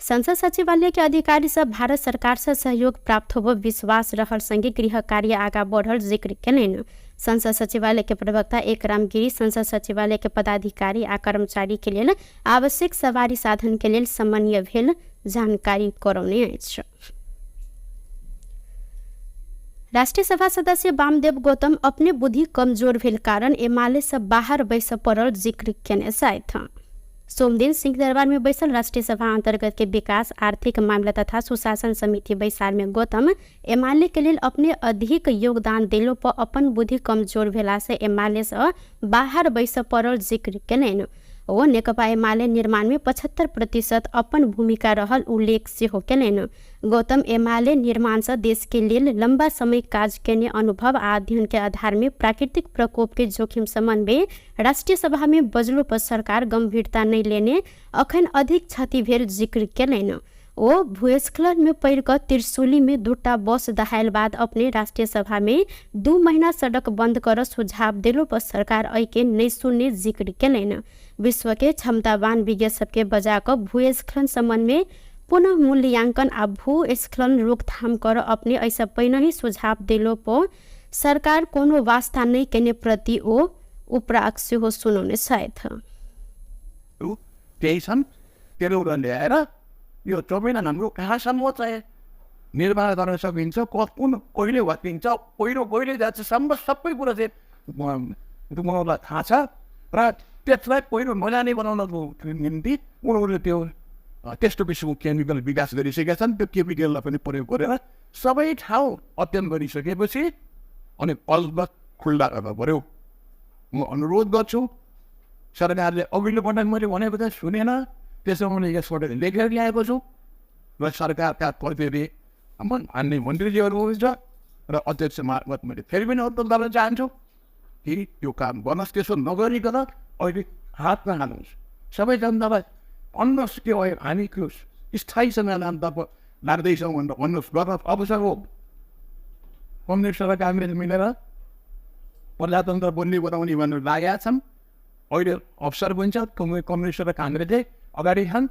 संसद सचिवालय के अधिकारी सब भारत सरकार से सहयोग प्राप्त होबो विश्वास रहल संगे गृह कार्य आगा बढ़ल जिक्र केलनि। संसद सचिवालय के प्रवक्ता एकराम गिरी संसद सचिवालय के पदाधिकारी आ कर्मचारी के लेल आवश्यक सवारी साधन के लेल समन्वय भेल जानकारी करौने अछि। राष्ट्रिय सभा सदस्य वामदेव गौतम अपने बुद्धि कमजोर भेल कारण एमाले से बाहर बैस पड़ल जिक्र केने छथि। सोमदिन सिंहदरबार में बैसल राष्ट्रिय सभा अंतर्गत के विकास, आर्थिक मामला तथा सुशासन समिति बैसार में गौतम एमाले के लेल अपने अधिक योगदान देलो पर अपन बुद्धि कमजोर भेला से एमाले से बाहर बैस पड़ल जिक्र केलनि। ओ नेकपा एमाले निर्माण में 75% अपन भूमिका रहल उल्लेख सेहो केलनि। गौतम एमाले निर्माण से देश के लेल लंबा समय काज केने अनुभव आ अध्ययन के आधार में प्राकृतिक प्रकोप के जोखिम संबंध में राष्ट्रिय सभा में बजलो पर सरकार गंभीरता नहीं लेने अखन अधिक क्षति भेल जिक्र केलनि। ओ भूस्खलन में पड़ि कऽ त्रिशूली में 2टा बस दहायल बाद अपने राष्ट्रिय सभा में 2 महीना सड़क बंद कर सुझाव देलो पर सरकार एहि के नहीं सुनने जिक्र केलनि। विश्व के क्षमतावान विज्ञ सबके बजा कऽ भूस्खलन संबंध में पुनः मूल्यांकन आ भूस्खलन रोकथाम कर अपने एहिसँ पहिने ही सुझाव देलो पर सरकार कोनो वास्ता नहीं केने प्रति ओ उपराग सेहो सुनौने छथि। त्यही छन्, त्यसले ल्याएर यो जमिन हाम्रो कहाँसम्म चाहिँ निर्माण गर्न सकिन्छ, कुन कहिले भत्किन्छ, पहिरो कहिले जान्छ, सम्म सबै कुरा चाहिँ उनीहरूलाई थाहा छ र त्यसलाई पहिरो नजाने बनाउनको निम्ति उनीहरूले त्यो त्यस्तो किसिमको केमिकल विकास गरिसकेका छन्। त्यो केमिकललाई पनि प्रयोग गरेर सबै ठाउँ अध्ययन गरिसकेपछि अनि बल्ब खुल्ला गर्नु पऱ्यो। म अनुरोध गर्छु, सरकारले अघिल्लो पटक मैले भनेको त सुनेन, त्यसो मैले यसपल्ट लेखेर ल्याएको छु र सरकारका प्रतिनिधि मान्य मन्त्रीजीहरू हुनुहुन्छ र अध्यक्ष मार्फत मैले फेरि पनि अनुरोध गर्न चाहन्छु कि यो काम गर्नुहोस्। त्यसो नगरिकन अहिले हातमा हाल्नुहोस्, सबै जनतालाई भन्नुहोस् के भयो, हामी स्थायी समाधानतर्फ लाग्दैछौँ भनेर भन्नुहोस्। गर्न अवसर हो। कम्युनिस्ट र काङ्ग्रेस मिलेर प्रजातन्त्र बन्ने बनाउने भनेर लागेका छन्। अहिले अवसर पनि छ, कम्युनिस्ट र काङ्ग्रेसले अगाडि छन्।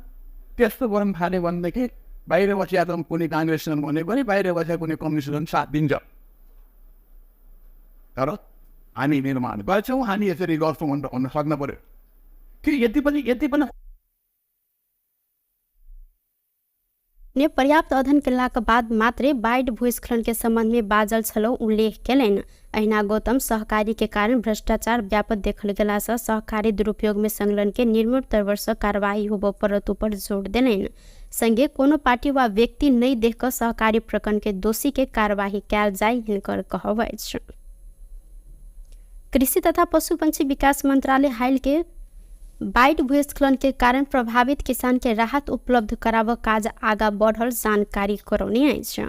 त्यस्तो गर्न थाल्यो भनेदेखि बाहिर बसिया त कुनै काङ्ग्रेससँग भने पनि बाहिर बसेको कुनै कम्युनिस्टसँग साथ दिन्छ। तर हामी निर्माण गर्छौँ, हामी यसरी गर्छौँ भनेर भन्न सक्नु पऱ्यो। कि यति पनि ने पर्याप्त अध्ययन केलाक बाद मात्रै बाढ़ि भूस्खलन के संबंध में बाजल छलौ उल्लेख केलनि। अहिना गौतम सहकारी के कारण भ्रष्टाचार व्यापक देखल गेला से सहकारी दुरुपयोग में संलग्न के निर्मूल तौर से कार्रवाई होबय पड़त ऊपर जोर देलनि। संगे कोनो पार्टी वा व्यक्ति नहीं देख कऽ सहकारी प्रकरण के दोषी के कार्रवाई कयल जाय हिनकर कहब अछि। कृषि तथा पशु पंक्षी विकास मंत्रालय हाल के बाढ़ि भूस्खलन के कारण प्रभावित किसान के राहत उपलब्ध कराबऽ काज आगा बढ़ल जानकारी करौने अछि।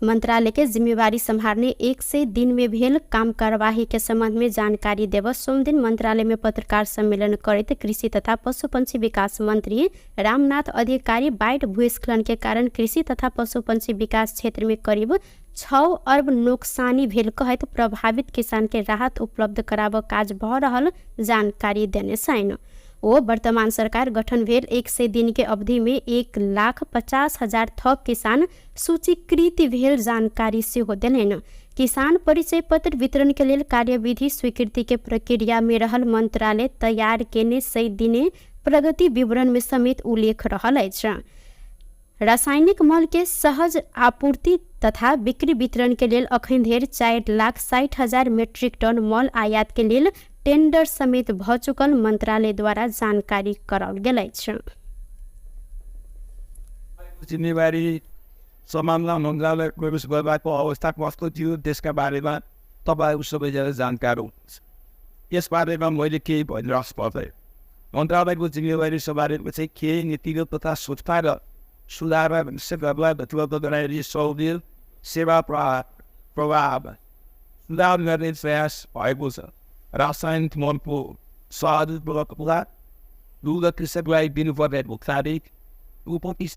मंत्रालय के जिम्मेवारी सम्हारने 100 दिन में भेल काम कार्यवाही के संबंध में जानकारी देव सोमदिन मंत्रालय में पत्रकार सम्मेलन करैत कृषि तथा पशु पंक्षी विकास मंत्री रामनाथ अधिकारी बाढ़ि भूस्खलन के कारण कृषि तथा पशु पंक्षी विकास क्षेत्र में करीब 6 अर्ब नोकसानी भेल कहैत प्रभावित किसान के राहत उपलब्ध कराबऽ काज भऽ रहल जानकारी देने छनि। ओ वर्तमान सरकार गठन भेल 100 दिन के अवधि में 1,50,000 थप किसान सूचीकृत भेल जानकारी सेहो देलनि। किसान परिचय पत्र वितरण के लेल कार्यविधि स्वीकृति के प्रक्रिया में रहल मंत्रालय तैयार केने 100 दिने प्रगति विवरण में समेत उल्लेख रहल अछि। रासायनिक मल के सहज आपूर्ति तथा बिक्री वितरण के लेल अखन धरि 4,60,000 मेट्रिक टन मल आयात के लेल टेंडर समेत भ चुकल मंत्रालय द्वारा जानकारी कराओल गेल अछि। जिम्मेवारी सम्हाल्न मन्त्रालय प्रवेश गर्दाको अवस्था कस्तो थियो त्यसका बारेमा तपाईँहरू सबैजना जानकार हुनुहुन्छ। यसबारेमा मैले केही भनिराख्नु पर्दैन। मन्त्रालयको जिम्मेवारी सम्हालेपछि केही नीतिगत तथा संस्थागत सुधार उपलब्ध गराइने सहुलियत सेवा प्रवाह सुधार गर्ने प्रयास भएको छ। रासायनिक मलको सहज उपलब्धता, दुध कृषकलाई दिनुपर्ने भुक्तानी, उपकृषि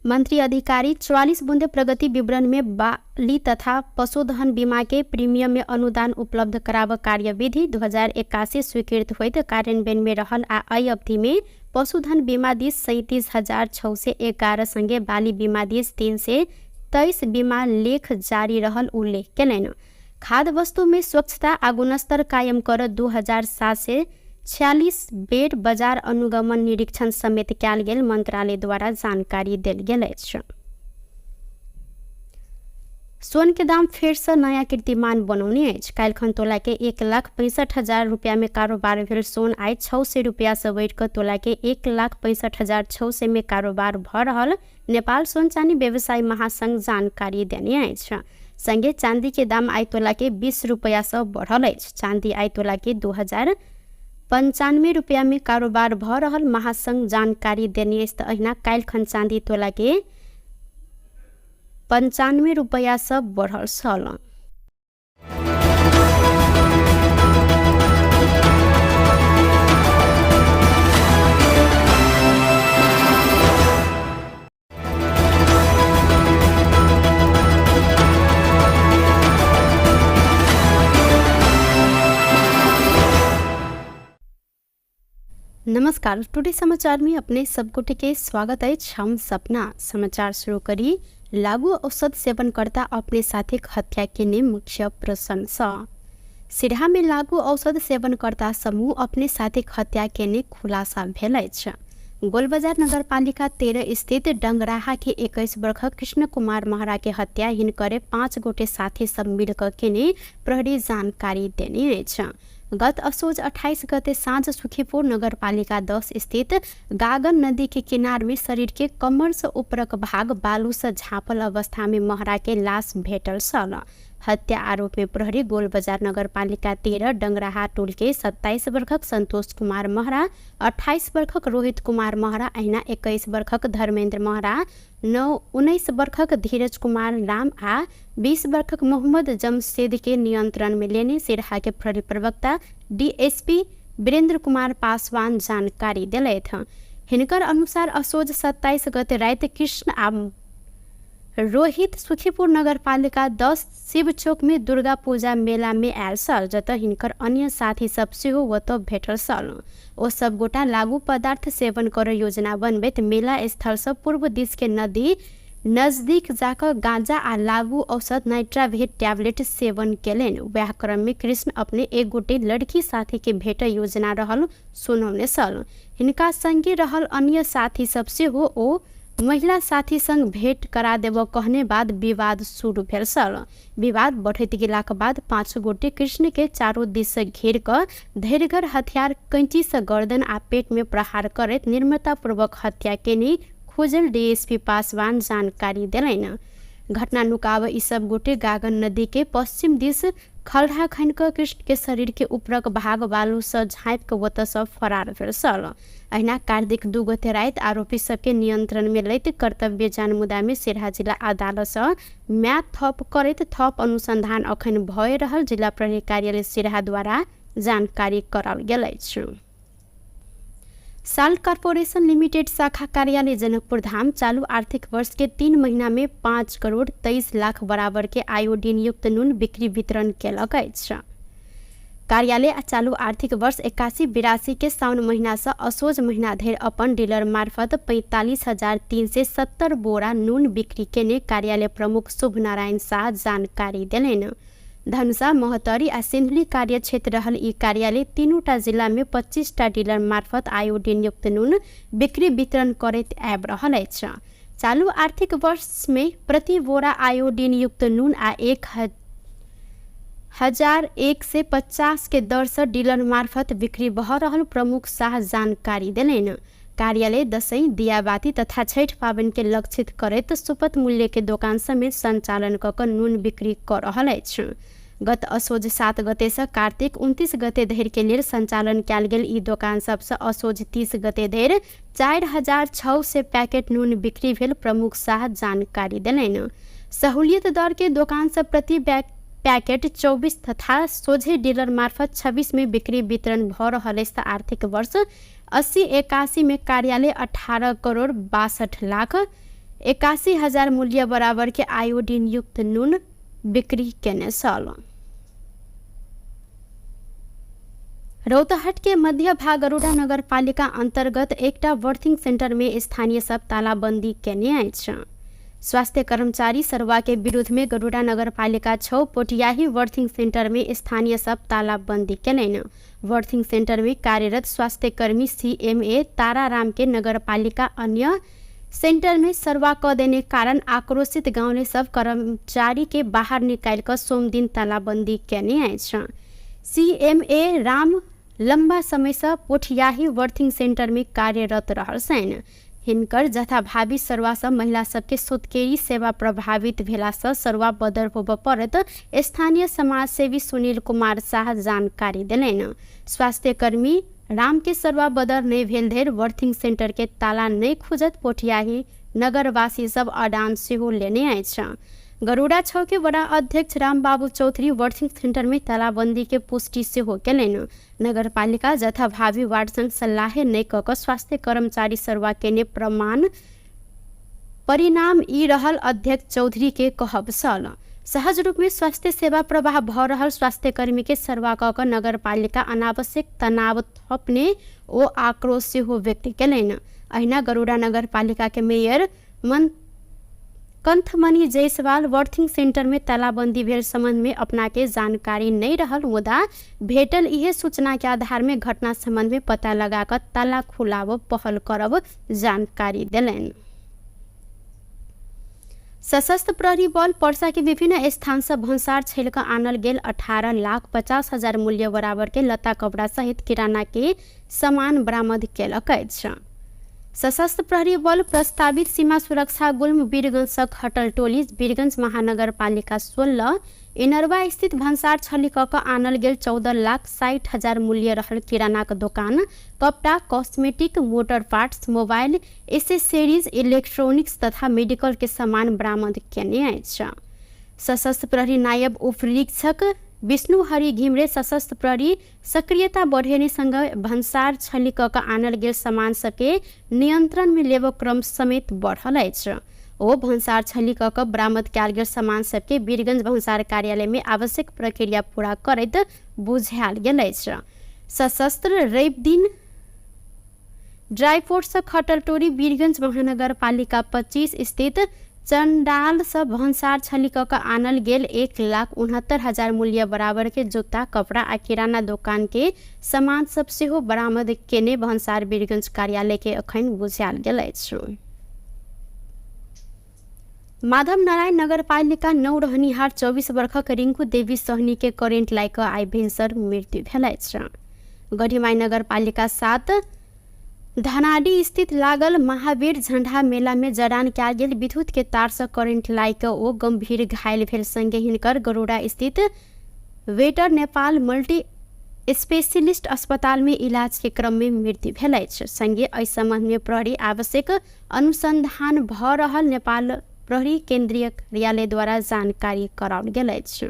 मंत्री अधिकारी 44 बुंदे प्रगति विवरण में बाली तथा पशुधन बीमा के प्रीमियम में अनुदान उपलब्ध कराब कार्यविधि 2081 स्वीकृत होइत कार्यान्वयन में रहल आ एहि अवधि में पशुधन बीमा this 37,611 सँगे बाली बीमा this 323 बीमा लेख जारी रहल उल्लेख केलनि। खाद्य वस्तु में स्वच्छता आ गुणस्तर कायम कर 2746 बेर बजार अनुगमन निरीक्षण समेत कयल गेल मंत्रालय द्वारा जानकारी देल गेल अछि। सोन के दाम फेर से नया कीर्तिमान बनौने अछि। काल्हिखन तोला के 1,65,000 रुपया में कारोबार भेल सोन आइ 600 रुपया से बढ़ि कऽ तोला के 1,65,600 में कारोबार भऽ रहल नेपाल सोन चानी व्यवसायी महासंघ जानकारी देने अछि। संगे चांदी के दाम आइ तोला के 20 रुपया से बढ़ल अछि। चांदी आइ तोला के 2,095 रुपया में कारोबार भऽ रहल महासंघ जानकारी देने अछि। तऽ अहिना काल्हिखन चांदी तोला के 95 रुपया से बढ़ल छल। नमस्कार, टुडे समाचार में अपने सब गोटे के स्वागत अछि। हम सपना। समाचार शुरू करी लागू औषध सेवनकर्ता अपने साथीक हत्या केने मुख्य प्रसंग सँ। सिरहा में लागू औषध सेवनकर्ता समूह अपने साथीक हत्या केने खुलासा भेल अछि। गोलबजार नगरपालिका 13 स्थित डंगराहा के 21 वर्षक कृष्ण कुमार महरा के हत्या हिनकरे 5 गोटे साथी सब मिलकर केने प्रहरी जानकारी देने अछि। गत असोज 28 गते साँझ सुखीपुर नगरपालिका 10 स्थित गागन नदी के किनार में शरीर के कमर से ऊपरक भाग बालू से झाँपल अवस्था में महरा के लाश भेटल छल। हत्या आरोप में प्रहरी गोलबजार नगरपालिका 13 डंगराहा टोल के 27 वर्षक संतोष कुमार महरा, 28 वर्षक रोहित कुमार महरा, अहिना 21 वर्षक धर्मेंद्र महरा, 19 वर्षक धीरज कुमार राम आ 20 वर्षक मोहम्मद जमशेद के नियंत्रण में लेने सिरहा के प्रहरी प्रवक्ता डीएसपी वीरेंद्र कुमार पासवान जानकारी दिलथि। हिनकर अनुसार असोज 27 गते राति कृष्ण आ रोहित सुखीपुर नगरपालिका 10 शिव चौक में दुर्गा पूजा मेला में आयल छल, जतऽ हिनकर अन्य साथी सब सेहो ओतऽ भेटल छल। ओ सब गोटा लागू पदार्थ सेवन कर योजना बनबैत मेला स्थल से पूर्व दिस के नदी नजदीक जाकऽ गांजा आ लागू औषध नाइट्रावेट टैबलेट सेवन केलनि। वएह क्रम में कृष्ण अपने एक गोटे लड़की साथी के भेट योजना रहल सुनौने छल। हिनका संगे रहल अन्य साथी सब सेहो ओ महिला साथी संग भेंट करा देबऽ कहने बाद विवाद शुरू भेल छल। विवाद बढ़ैत गेलाक बाद 5 गोटे कृष्ण के चारू दिस से घेर कऽ धैर्यगर हथियार कैंची से गर्दन आ पेट में प्रहार करैत निर्ममतापूर्वक हत्या केने खोजल डीएसपी पासवान जानकारी देलनि। घटना नुकाब ई सब गोटे गागन नदी के पश्चिम दिस खलढ़ा खनि कऽ कृष्ण के शरीर के ऊपरक भाग बालू से झाँपि कऽ ओतऽ से फरार भेल छल। अहिना कार्तिक 2 गते राति आरोपी सबके नियंत्रण में लैत कर्तव्य जान मुद्दा में सिरहा जिला अदालत से म्याद थप करैत थप अनुसंधान अखन भए रहल जिला प्रहरी कार्यालय सिरहा द्वारा जानकारी कराओल गेल अछि। साल्ट कॉर्पोरेशन लिमिटेड शाखा कार्यालय जनकपुर धाम चालू आर्थिक वर्ष के 3 महीना में 5 करोड़ 23 लाख बराबर के आयोडीन युक्त नून बिक्री वितरण केलक अछि। कार्यालय चालू आर्थिक वर्ष 81-82 के साउन महीना से असोज महीना धरि अपन डीलर मार्फत 45,370 बोरा नून बिक्री केने कार्यालय प्रमुख शुभ नारायण शाह जानकारी देलनि। धनुषा, महोत्तरी आ सिन्धुली कार्यक्षेत्र रहल ई कार्यालय 3टा जिला में 25टा डीलर मार्फत आयोडीन युक्त नून बिक्री वितरण करैत आबि रहल अछि। चालू आर्थिक वर्ष में प्रति बोरा आयोडीन युक्त नून आ 1,150 के दर से डीलर मार्फत बिक्री भऽ रहल प्रमुख शाह जानकारी देलनि। कार्यालय दसैँ, दियाबाती तथा छठि पाबनि के लक्षित करैत सुपथ मूल्य के दोकान समेत संचालन कऽ कऽ नून बिक्री कऽ रहल अछि। गत असोज 7 गते से कार्तिक 29 गते धरि के लेल संचालन कयल गेल ई दोकान सबसँ असोज 30 गते धरि 4,600 पैकेट नून बिक्री भेल प्रमुख शाह जानकारी देलनि। सहूलियत दर के दोकान सब प्रति पैकेट 24 तथा सोझे डीलर मार्फत 26 में बिक्री वितरण भऽ रहल अछि। तऽ आर्थिक वर्ष 80-81 में कार्यालय 18 करोड़ 62 लाख 81 हजार मूल्य बराबर के आयोडीन युक्त नून बिक्री केने छल। रौतहट के मध्य भाग गरुडा नगरपालिका अन्तर्गत एकटा बर्थिंग सेंटर में स्थानीय सब तालाबंदी केने अछि। स्वास्थ्य कर्मचारी सरवा के विरुद्ध में गरुडा नगरपालिका 6 पोटियाही बर्थिंग सेंटर में स्थानीय सब तालाबंदी केलनि। बर्थिंग सेंटर में कार्यरत स्वास्थ्य कर्मी CMA Tararam के नगरपालिका अन्य सेंटर में सरवा क देने कारण आक्रोशित गाँवले सब कर्मचारी के बाहर निकालि कऽ सोमदिन तालाबंदी केने अछि। CMA Ram लम्बा समय से पोठियाही बर्थिंग सेंटर में कार्यरत रहल छनि। हिनकर जथाभावी सरवा सँ महिला सबके सोतकेरी सेवा प्रभावित भेला सँ सरवा बदर होबऽ पड़त स्थानीय समाजसेवी सुनील कुमार शाह जानकारी देलनि। स्वास्थ्यकर्मी राम के सरवा बदर नहि भेल धरि बर्थिंग सेंटर के ताला नहि खुजत पोठियाही नगरवासी सब अडान सेहो लेने अछि। गरुड़ा 6 के वडा अध्यक्ष रामबाबू चौधरी बर्थिंग सेंटर में तालाबंदी के पुष्टि सेहो केलनि। नगरपालिका जथाभावी वार्ड संग सल्लाहे नहि कऽ कऽ स्वास्थ्य कर्मचारी सरवा केने प्रमाण परिणाम ई रहल अध्यक्ष चौधरी के कहब छल। सहज रूप में स्वास्थ्य सेवा प्रवाह भऽ रहल स्वास्थ्यकर्मी के सरवा कऽ कऽ नगरपालिका अनावश्यक तनाव थपने ओ आक्रोश सेहो व्यक्त केलनि। अहिना गरुड़ा नगरपालिका के मेयर कंथमणि जायसवाल बर्थिंग सेंटर में तालाबंदी भेल संबंध में अपना के जानकारी नहीं रहल, मुदा भेटल इहे सूचना के आधार में घटना संबंध में पता लगा कर ताला खुलाव पहल करब जानकारी देलनि। सशस्त्र प्रहरी बल पर्सा के विभिन्न स्थान से भन्सार छेल कऽ आनल गेल 18,50,000 मूल्य बराबर के लत्ता कपड़ा सहित किराना के सामान बरामद केलक अछि। सशस्त्र प्रहरी बल प्रस्तावित सीमा सुरक्षा गुल्म वीरगंज सँ खटल टोली वीरगंज महानगरपालिका 16 इनरवा स्थित भन्सार छली कऽ कऽ आनल गेल 14,60,000 मूल्य रहल किरानाक दोकान, कपड़ा, cosmetic, motor parts, mobile accessories, electronics तथा मेडिकल के सामान बरामद केने अछि। सशस्त्र प्रहरी नायब उपनिरीक्षक विष्णु हरि घिमरे सशस्त्र प्रहरी सक्रियता बढ़ेने सँग भन्सार छली कऽ कऽ आनल गेल सामान सबके नियंत्रण में लेबऽ क्रम समेत बढ़ल अछि। ओ भन्सार छली कऽ कऽ बरामद कयल गेल सामान सबके वीरगंज भन्सार कार्यालय में आवश्यक प्रक्रिया पूरा करैत बुझायल गेल अछि। सशस्त्र रवि दिन ड्राईपोर्ट से खटल टोरी वीरगंज महानगरपालिका 25 स्थित चंडाल से भन्सार छली कऽ कऽ आनल गेल 1,69,000 मूल्य बराबर के जूता, कपड़ा आ किराना दोकान के सामान सब सेहो बरामद केने भन्सार वीरगंज कार्यालय के अखन बुझायल गेल अछि। माधव नारायण नगरपालिका 9 रहनिहार 24 वर्षक रिंकू देवी सहनी के करेंट लागि कऽ आइ भिनसर मृत्यु भेल अछि। गढ़ीमाई नगरपालिका 7 धनाडी स्थित लागल महावीर झंडा मेला में जड़ान कयल गेल विद्युत के तार से करेंट लागि कऽ ओ गंभीर घायल भेल संगे हिनकर गरुड़ा स्थित वेटर नेपाल मल्टी स्पेशलिस्ट अस्पताल में इलाज के क्रम में मृत्यु भेल अछि। संगे एहि संबंध में प्रहरी आवश्यक अनुसंधान भऽ रहल नेपाल प्रहरी केंद्रीय कार्यालय द्वारा जानकारी कराओल गेल अछि।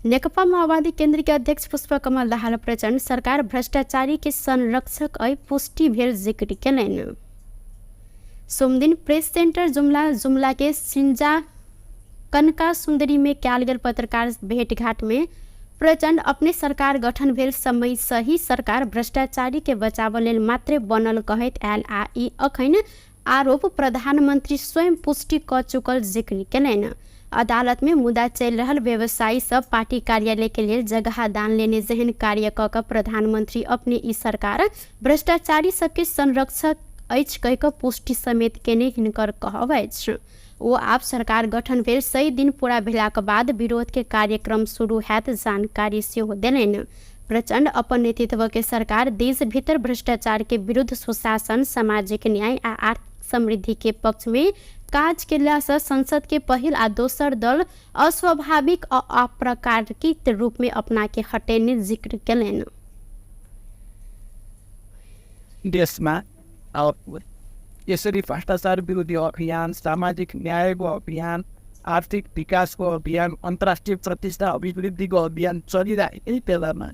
नेकपा माओवादी केंद्र के अध्यक्ष पुष्पकमल दाहाल प्रचण्ड सरकार भ्रष्टाचारी के संरक्षक अइ पुष्टि भेल जिक्र केलनि। सोमदिन प्रेस सेंटर जुमला जुमला के सिंजा कनका सुंदरी में कयल गेल पत्रकार भेंटघाट में प्रचण्ड अपने सरकार गठन भेल समय सही सरकार भ्रष्टाचारी के बचाव लेल मात्रे बनल कहैत आयल आ ई अखन आरोप प्रधानमंत्री स्वयं पुष्टि कऽ चुकल जिक्र केलनि। अदालत में मुद्दा चलि रहल व्यवसायी सब पार्टी कार्यालय के लेल जगह दान लेने जेहन कार्य कऽ कऽ प्रधानमंत्री अपने ई सरकार भ्रष्टाचारी सबके संरक्षक अछि कहि कऽ पुष्टि समेत केने हिनकर कहब अछि। ओ आब सरकार गठन भेल 100 दिन पूरा भेलाक बाद विरोध के कार्यक्रम शुरू हैत जानकारी सेहो देलनि। प्रचण्ड अपन नेतृत्व के सरकार देश भीतर भ्रष्टाचार के विरुद्ध सुशासन, सामाजिक न्याय आ आर्थिक समृद्धि के पक्ष में काज केला से संसद के पहिल आ दोसर दल अस्वाभाविक आ अप्राकृतिक रूप में अपना के हटेने जिक्र केलनि। देशमा यसरी भ्रष्टाचार विरोधी अभियान, सामाजिक न्यायको अभियान, आर्थिक विकासको अभियान, अन्तर्राष्ट्रिय प्रतिष्ठा अभिवृद्धिको अभियान चलिरहेकै बेलामा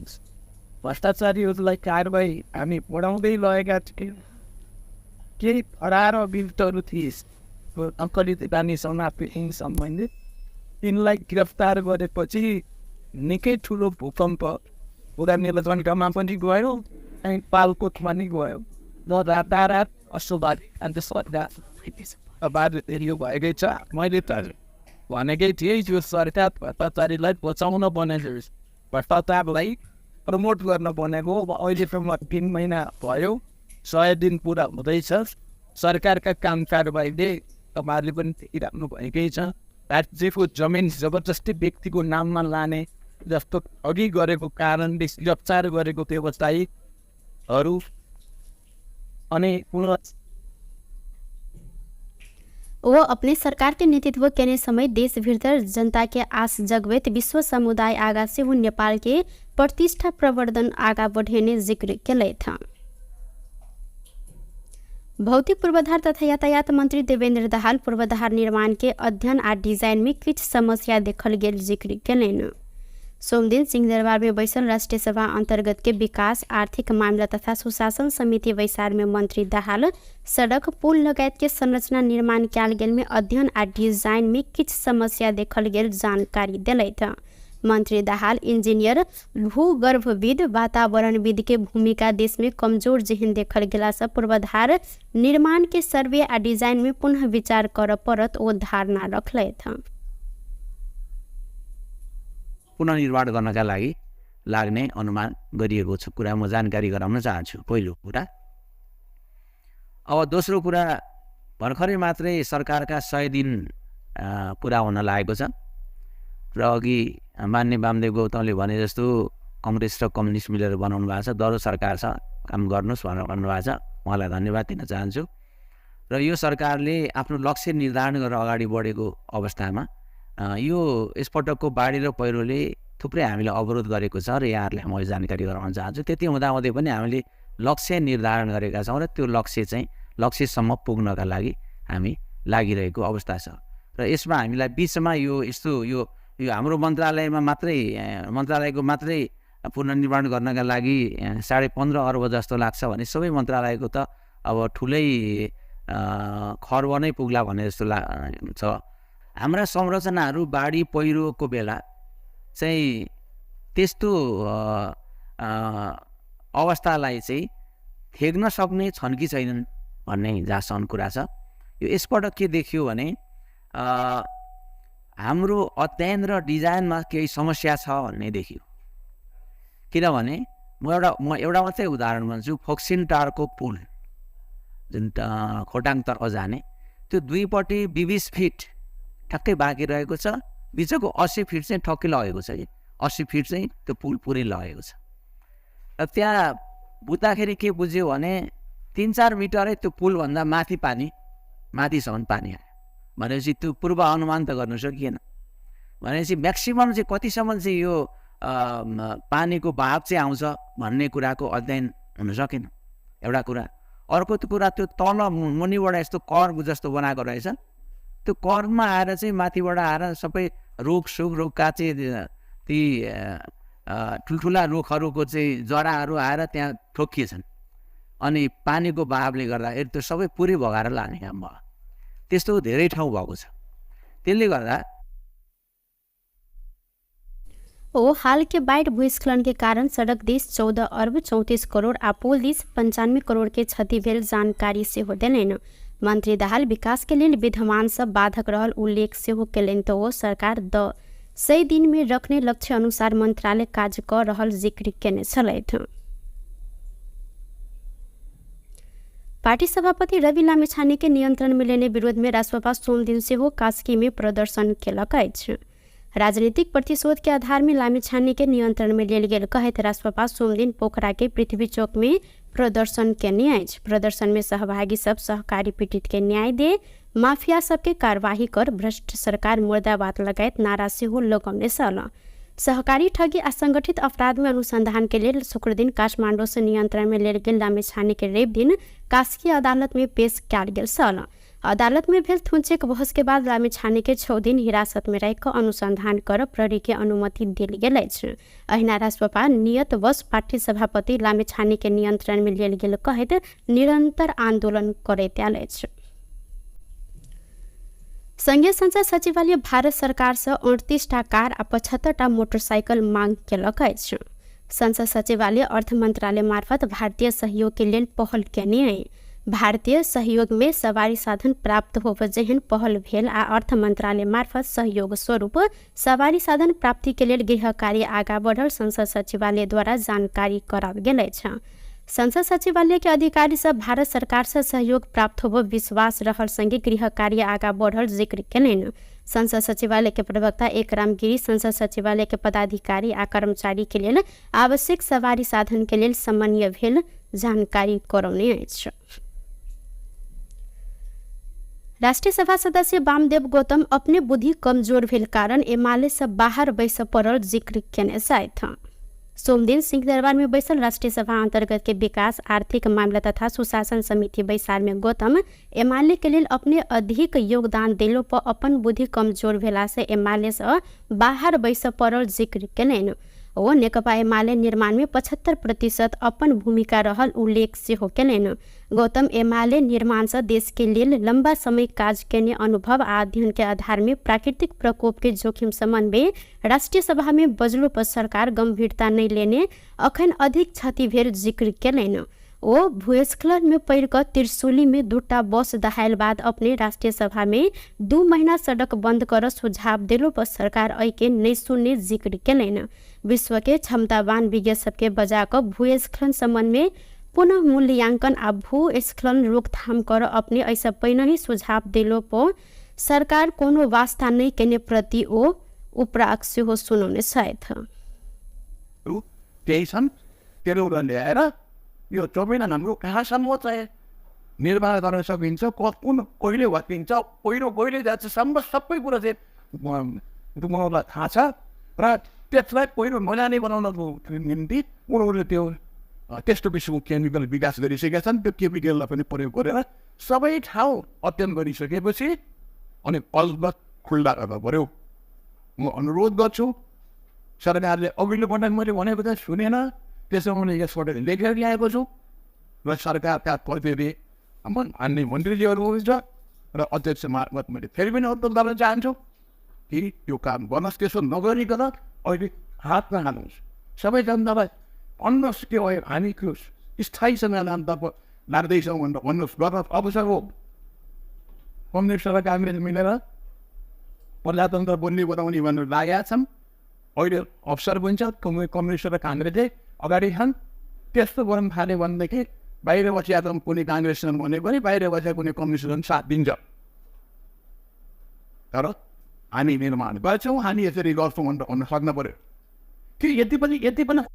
भ्रष्टाचारीहरूलाई कारवाही हामी बढाउँदै लगेका थियौँ। केही फरार अभियुक्तहरू थिए अङ्कलित बानी समाप्ति सम्बन्धित, तिनलाई गिरफ्तार गरेपछि निकै ठुलो भूकम्प पुरा नीलकण्ठमा पनि गयो अनि पालकोटमा पनि गयो र रातारात अस्वाभाविक अन्त यो भएकै छ। मैले त भनेकै थिएँ यो सरकार भ्रष्टाचारीलाई बचाउन बनेको, भ्रष्टाचारलाई प्रमोट गर्न बनेको। अब अहिलेसम्म 3 महिना भयो, 100 दिन पुरा हुँदैछ। सरकारका काम कारबाहीले तपाईँहरूले पनि देखिराख्नु भएकै छ। राज्यको जमिन जबरजस्ती व्यक्तिको नाममा लाने जस्तो अघि गरेको कारणले गिरफ्तार गरेको व्यवसायीहरू अनि पुनः वो अपने सरकार के नेतृत्व केने समय देश भीतर जनता के आस जगबैत विश्व समुदाय आगा से वो नेपाल के प्रतिष्ठा प्रवर्धन आगा बढ़ेने जिक्र केलथि। भौतिक पूर्वाधार तथा यातायात मंत्री देवेंद्र दाहाल पूर्वाधार निर्माण के अध्ययन आ डिजाइन में किछ समस्या देखल गेल जिक्र केलनि। सोमदिन सिंहदरबार में बैसल राष्ट्रिय सभा अंतर्गत के विकास आर्थिक मामला तथा सुशासन समिति बैसार में मंत्री दाहाल सड़क पुल लगायत के संरचना निर्माण कयल गेल में अध्ययन आ डिजाइन में किछ समस्या देखल गेल जानकारी देलथि। मंत्री दाहाल इंजीनियर भूगर्भविद वातावरणविद के भूमिका देश में कमजोर जेहन देखल गेला से पूर्वाधार निर्माण के सर्वे आ डिजाइन में पुनः विचार करऽ पड़त ओ धारणा रखलथि। पुनर्निर्माण गर्नका लागि लाग्ने अनुमान गरिएको छ कुरा म जानकारी गराउन चाहन्छु, पहिलो कुरा। अब दोस्रो कुरा, भर्खरै मात्रै सरकारका 100 दिन पुरा हुन लागेको छ र अघि मान्य वामदेव गौतमले भने जस्तो कङ्ग्रेस र कम्युनिस्ट मिलेर बनाउनु भएको छ, दह्रो सरकार छ, काम गर्नुहोस् भनेर भन्नुभएको छ, उहाँलाई धन्यवाद दिन चाहन्छु। र यो सरकारले आफ्नो लक्ष्य निर्धारण गरेर अगाडि बढेको अवस्थामा यो यसपटकको बाढी र पहिरोले थुप्रै हामीलाई अवरोध गरेको छ र यहाँहरूलाई म जानकारी गराउन चाहन्छु। त्यति हुँदाहुँदै पनि हामीले लक्ष्य निर्धारण गरेका छौँ र त्यो लक्ष्य चाहिँ लक्ष्यसम्म पुग्नका लागि हामी लागिरहेको अवस्था छ। र यसमा हामीलाई बिचमा यो यस्तो यो यो हाम्रो मन्त्रालयमा मात्रै मन्त्रालयको मात्रै पुनर्निर्माण गर्नका लागि 15.5 अर्ब जस्तो लाग्छ भने सबै मन्त्रालयको त अब ठुलै खर्ब नै पुग्ला भन्ने जस्तो छ। हाम्रा संरचनाहरू बाढी पहिरोको बेला चाहिँ त्यस्तो अवस्थालाई चाहिँ थेग्न सक्ने छन् कि छैनन् भन्ने जहाँसम्म कुरा छ। यो यसपटक के देखियो भने हाम्रो अध्ययन र डिजाइनमा केही समस्या छ भन्ने देखियो। किनभने म एउटा मात्रै उदाहरण भन्छु, फोक्सिन टारको पुल जुन खोटाङतर्फ जाने त्यो दुईपट्टि 20 फिट ठ्याक्कै बाँकी रहेको छ, बिचको 80 फिट चाहिँ ठक्कै लगेको छ कि 80 फिट चाहिँ त्यो पुल पुरै लगेको छ। र त्यहाँ बुझ्दाखेरि के बुझ्यो भने 3-4 मिटरै त्यो पुलभन्दा माथि पानी माथिसम्म पानी आयो भनेपछि त्यो पूर्वानुमान त गर्नु सकिएन। भनेपछि म्याक्सिमम् चाहिँ कतिसम्म चाहिँ यो पानीको बहाव चाहिँ आउँछ भन्ने कुराको अध्ययन हुन सकेन, एउटा कुरा। अर्को कुरा त्यो तल मुनिबाट यस्तो कर्व जस्तो बनाएको रहेछ, त्यो कर्वमा आएर चाहिँ माथिबाट आएर सबै रुख सुख रुखका चाहिँ ती ठुल्ठुला रुखहरूको चाहिँ जराहरू आएर त्यहाँ ठोकिएछन् अनि पानीको बहावले गर्दा त्यो सबै पुरै भगाएर लाने काम भयो। त्यस्तो धेरै ठाउँ भएको छ। त्यसले गर्दा ओ हाल के बाढ़ भूस्खलन के कारण सड़क this 14 अर्ब 34 करोड़ आ पुल this 95 crore के क्षति भेल जानकारी सेहो देलनि। मंत्री दाहाल विकास के लेल विद्यमान सब बाधक रहल उल्लेख सेहो केलनि त ओ सरकार 100 दिन में रखने लक्ष्य अनुसार मंत्रालय कार्य क रहल जिक्र केने छलथि। पार्टी सभापति रवि लामिछाने के नियंत्रण में लेने विरोध में रासपा सोमदिन सेहो कास्की में प्रदर्शन केलक अछि। राजनीतिक प्रतिशोध के आधार में लामिछाने के नियंत्रण में लेल गेल कहैत रासपा सोमदिन पोखरा के पृथ्वी चौक में प्रदर्शन केने अछि। प्रदर्शन में सहभागी सब सहकारी पीड़ित के न्याय दे, माफिया सबके कार्यवाही कर, भ्रष्ट सरकार मुर्दाबाद लगायत नारा सेहो लगौने छल। सहकारी ठगी आ संगठित अपराध में अनुसंधान के लेल शुक्रदिन काठमाडौँ से नियंत्रण में लेल गेल लामिछाने के रवि दिन कास्की अदालत में पेश कयल गेल छल। अदालत में भेल थुनचेक बहस के बाद लामिछाने के 6 दिन हिरासत में राखि कऽ अनुसंधान कर प्रहरी के अनुमति देल गेल अछि। अहिना रासपा नियतवश पार्टी सभापति लामिछाने के नियंत्रण में लेल गेल कहैत निरंतर आंदोलन करैत आयल अछि। संघीय संसद सचिवालय भारत सरकार से 38 टा कार आ 75 टा मोटरसाइकिल मांग केलक अछि। संसद सचिवालय अर्थ मंत्रालय मार्फत भारतीय सहयोग के लेल पहल केने अछि। भारतीय सहयोग में सवारी साधन प्राप्त होब जेहन पहल भेल आ अर्थ मंत्रालय मार्फत सहयोग स्वरूप सवारी साधन प्राप्ति के लेल गृह कार्य आगा बढ़ल संसद सचिवालय द्वारा जानकारी कराओल गेल अछि। संसद सचिवालय के अधिकारी सब भारत सरकार से सहयोग प्राप्त होब विश्वास रहल संगे गृह कार्य आगा बढ़ल जिक्र केलनि। संसद सचिवालय के प्रवक्ता एकराम गिरी संसद सचिवालय के पदाधिकारी आ कर्मचारी के लेल आवश्यक सवारी साधन के लेल समन्वय भेल जानकारी करौने अछि। राष्ट्रिय सभा सदस्य वामदेव गौतम अपने बुद्धि कमजोर भेल कारण एमाले से बाहर बैस पड़ल जिक्र केने छथि। सोमदिन सिंहदरबार में बैसल राष्ट्रिय सभा अंतर्गत के विकास, आर्थिक मामला तथा सुशासन समिति बैसार में गौतम एमाले के लेल अपने अधिक योगदान देलो पर अपन बुद्धि कमजोर भेला से एमाले से बाहर बैस पड़ल जिक्र केलनि। ओ नेकपा एमाले निर्माण में 75% अपन भूमिका रहल उल्लेख सेहो केलनि। गौतम एमाले निर्माण से देश के लेल लंबा समय काज केने अनुभव आ अध्ययन के आधार में प्राकृतिक प्रकोप के जोखिम समन्वय राष्ट्रिय सभा में बजलो पर सरकार गंभीरता नहीं लेने अखन अधिक क्षति भेल जिक्र केलनि। ओ भूस्खलन में पड़ि कऽ त्रिशूली में 2 बस दहायल बाद अपने राष्ट्रिय सभा में 2 महीना सड़क बंद कर सुझाव देलो पर सरकार एहि के नहीं सुनने जिक्र केलनि। विश्व के क्षमतावान विज्ञ सबके बजा कऽ भूस्खलन संबंध में पुनः मूल्यांकन आ भूस्खलन रोकथाम कर अपने एहिसँ पहिने ही सुझाव देलो पर सरकार कोनो वास्ता नहीं केने प्रति ओ उपराग सेहो सुनौने छथि। त्यही छन्, त्यसले ल्याएर यो जमिन हाम्रो कहाँसम्म चाहिँ निर्माण गर्न सकिन्छ, कुन कहिले भत्किन्छ, पहिरो कहिले जान्छ, सम्म सबै कुरा चाहिँ उनीहरूलाई थाहा छ र त्यसलाई पहिरो नजाने बनाउनको निम्ति उनीहरूले त्यो त्यस्तो किसिमको केमिकल विकास गरिसकेका छन्। त्यो केमिकललाई पनि प्रयोग गरेर सबै ठाउँ अध्ययन गरिसकेपछि अनि बल्ब खुल्ला गर्नु पऱ्यो। म अनुरोध गर्छु, सरकारले अघिल्लो पटक मैले भनेको त सुनेन, त्यसो मैले यसपटक लेखेर ल्याएको छु र सरकारका प्रतिनिधि मान्य मन्त्रीजीहरू हुनुहुन्छ र अध्यक्ष मार्फत मैले फेरि पनि अनुरोध गर्न चाहन्छु कि यो काम गर्नुहोस्। त्यसो नगरिकन अहिले हात नहाल्नुहोस्, सबै जनतालाई भन्नुहोस् के भयो, हामी स्थायी समाधानतर्फ लाग्दैछौँ भनेर भन्नुहोस्। गर्न अवसर हो। कम्युनिस्ट र काङ्ग्रेस मिलेर प्रजातन्त्र बन्ने बनाउने भनेर लागेका छन्। अहिले अवसर पनि छ, कम्युनिस्ट र काङ्ग्रेसले अगाडि छन्। त्यस्तो गर्न थाल्यो भनेदेखि बाहिर बसिया त कुनै काङ्ग्रेससँग भने पनि बाहिर बसेर कुनै कम्युनिस्टसँग साथ दिन्छ। तर हामी निर्माण गर्छौँ, हामी यसरी गर्छौँ भनेर भन्न सक्नु पऱ्यो। कि यति पनि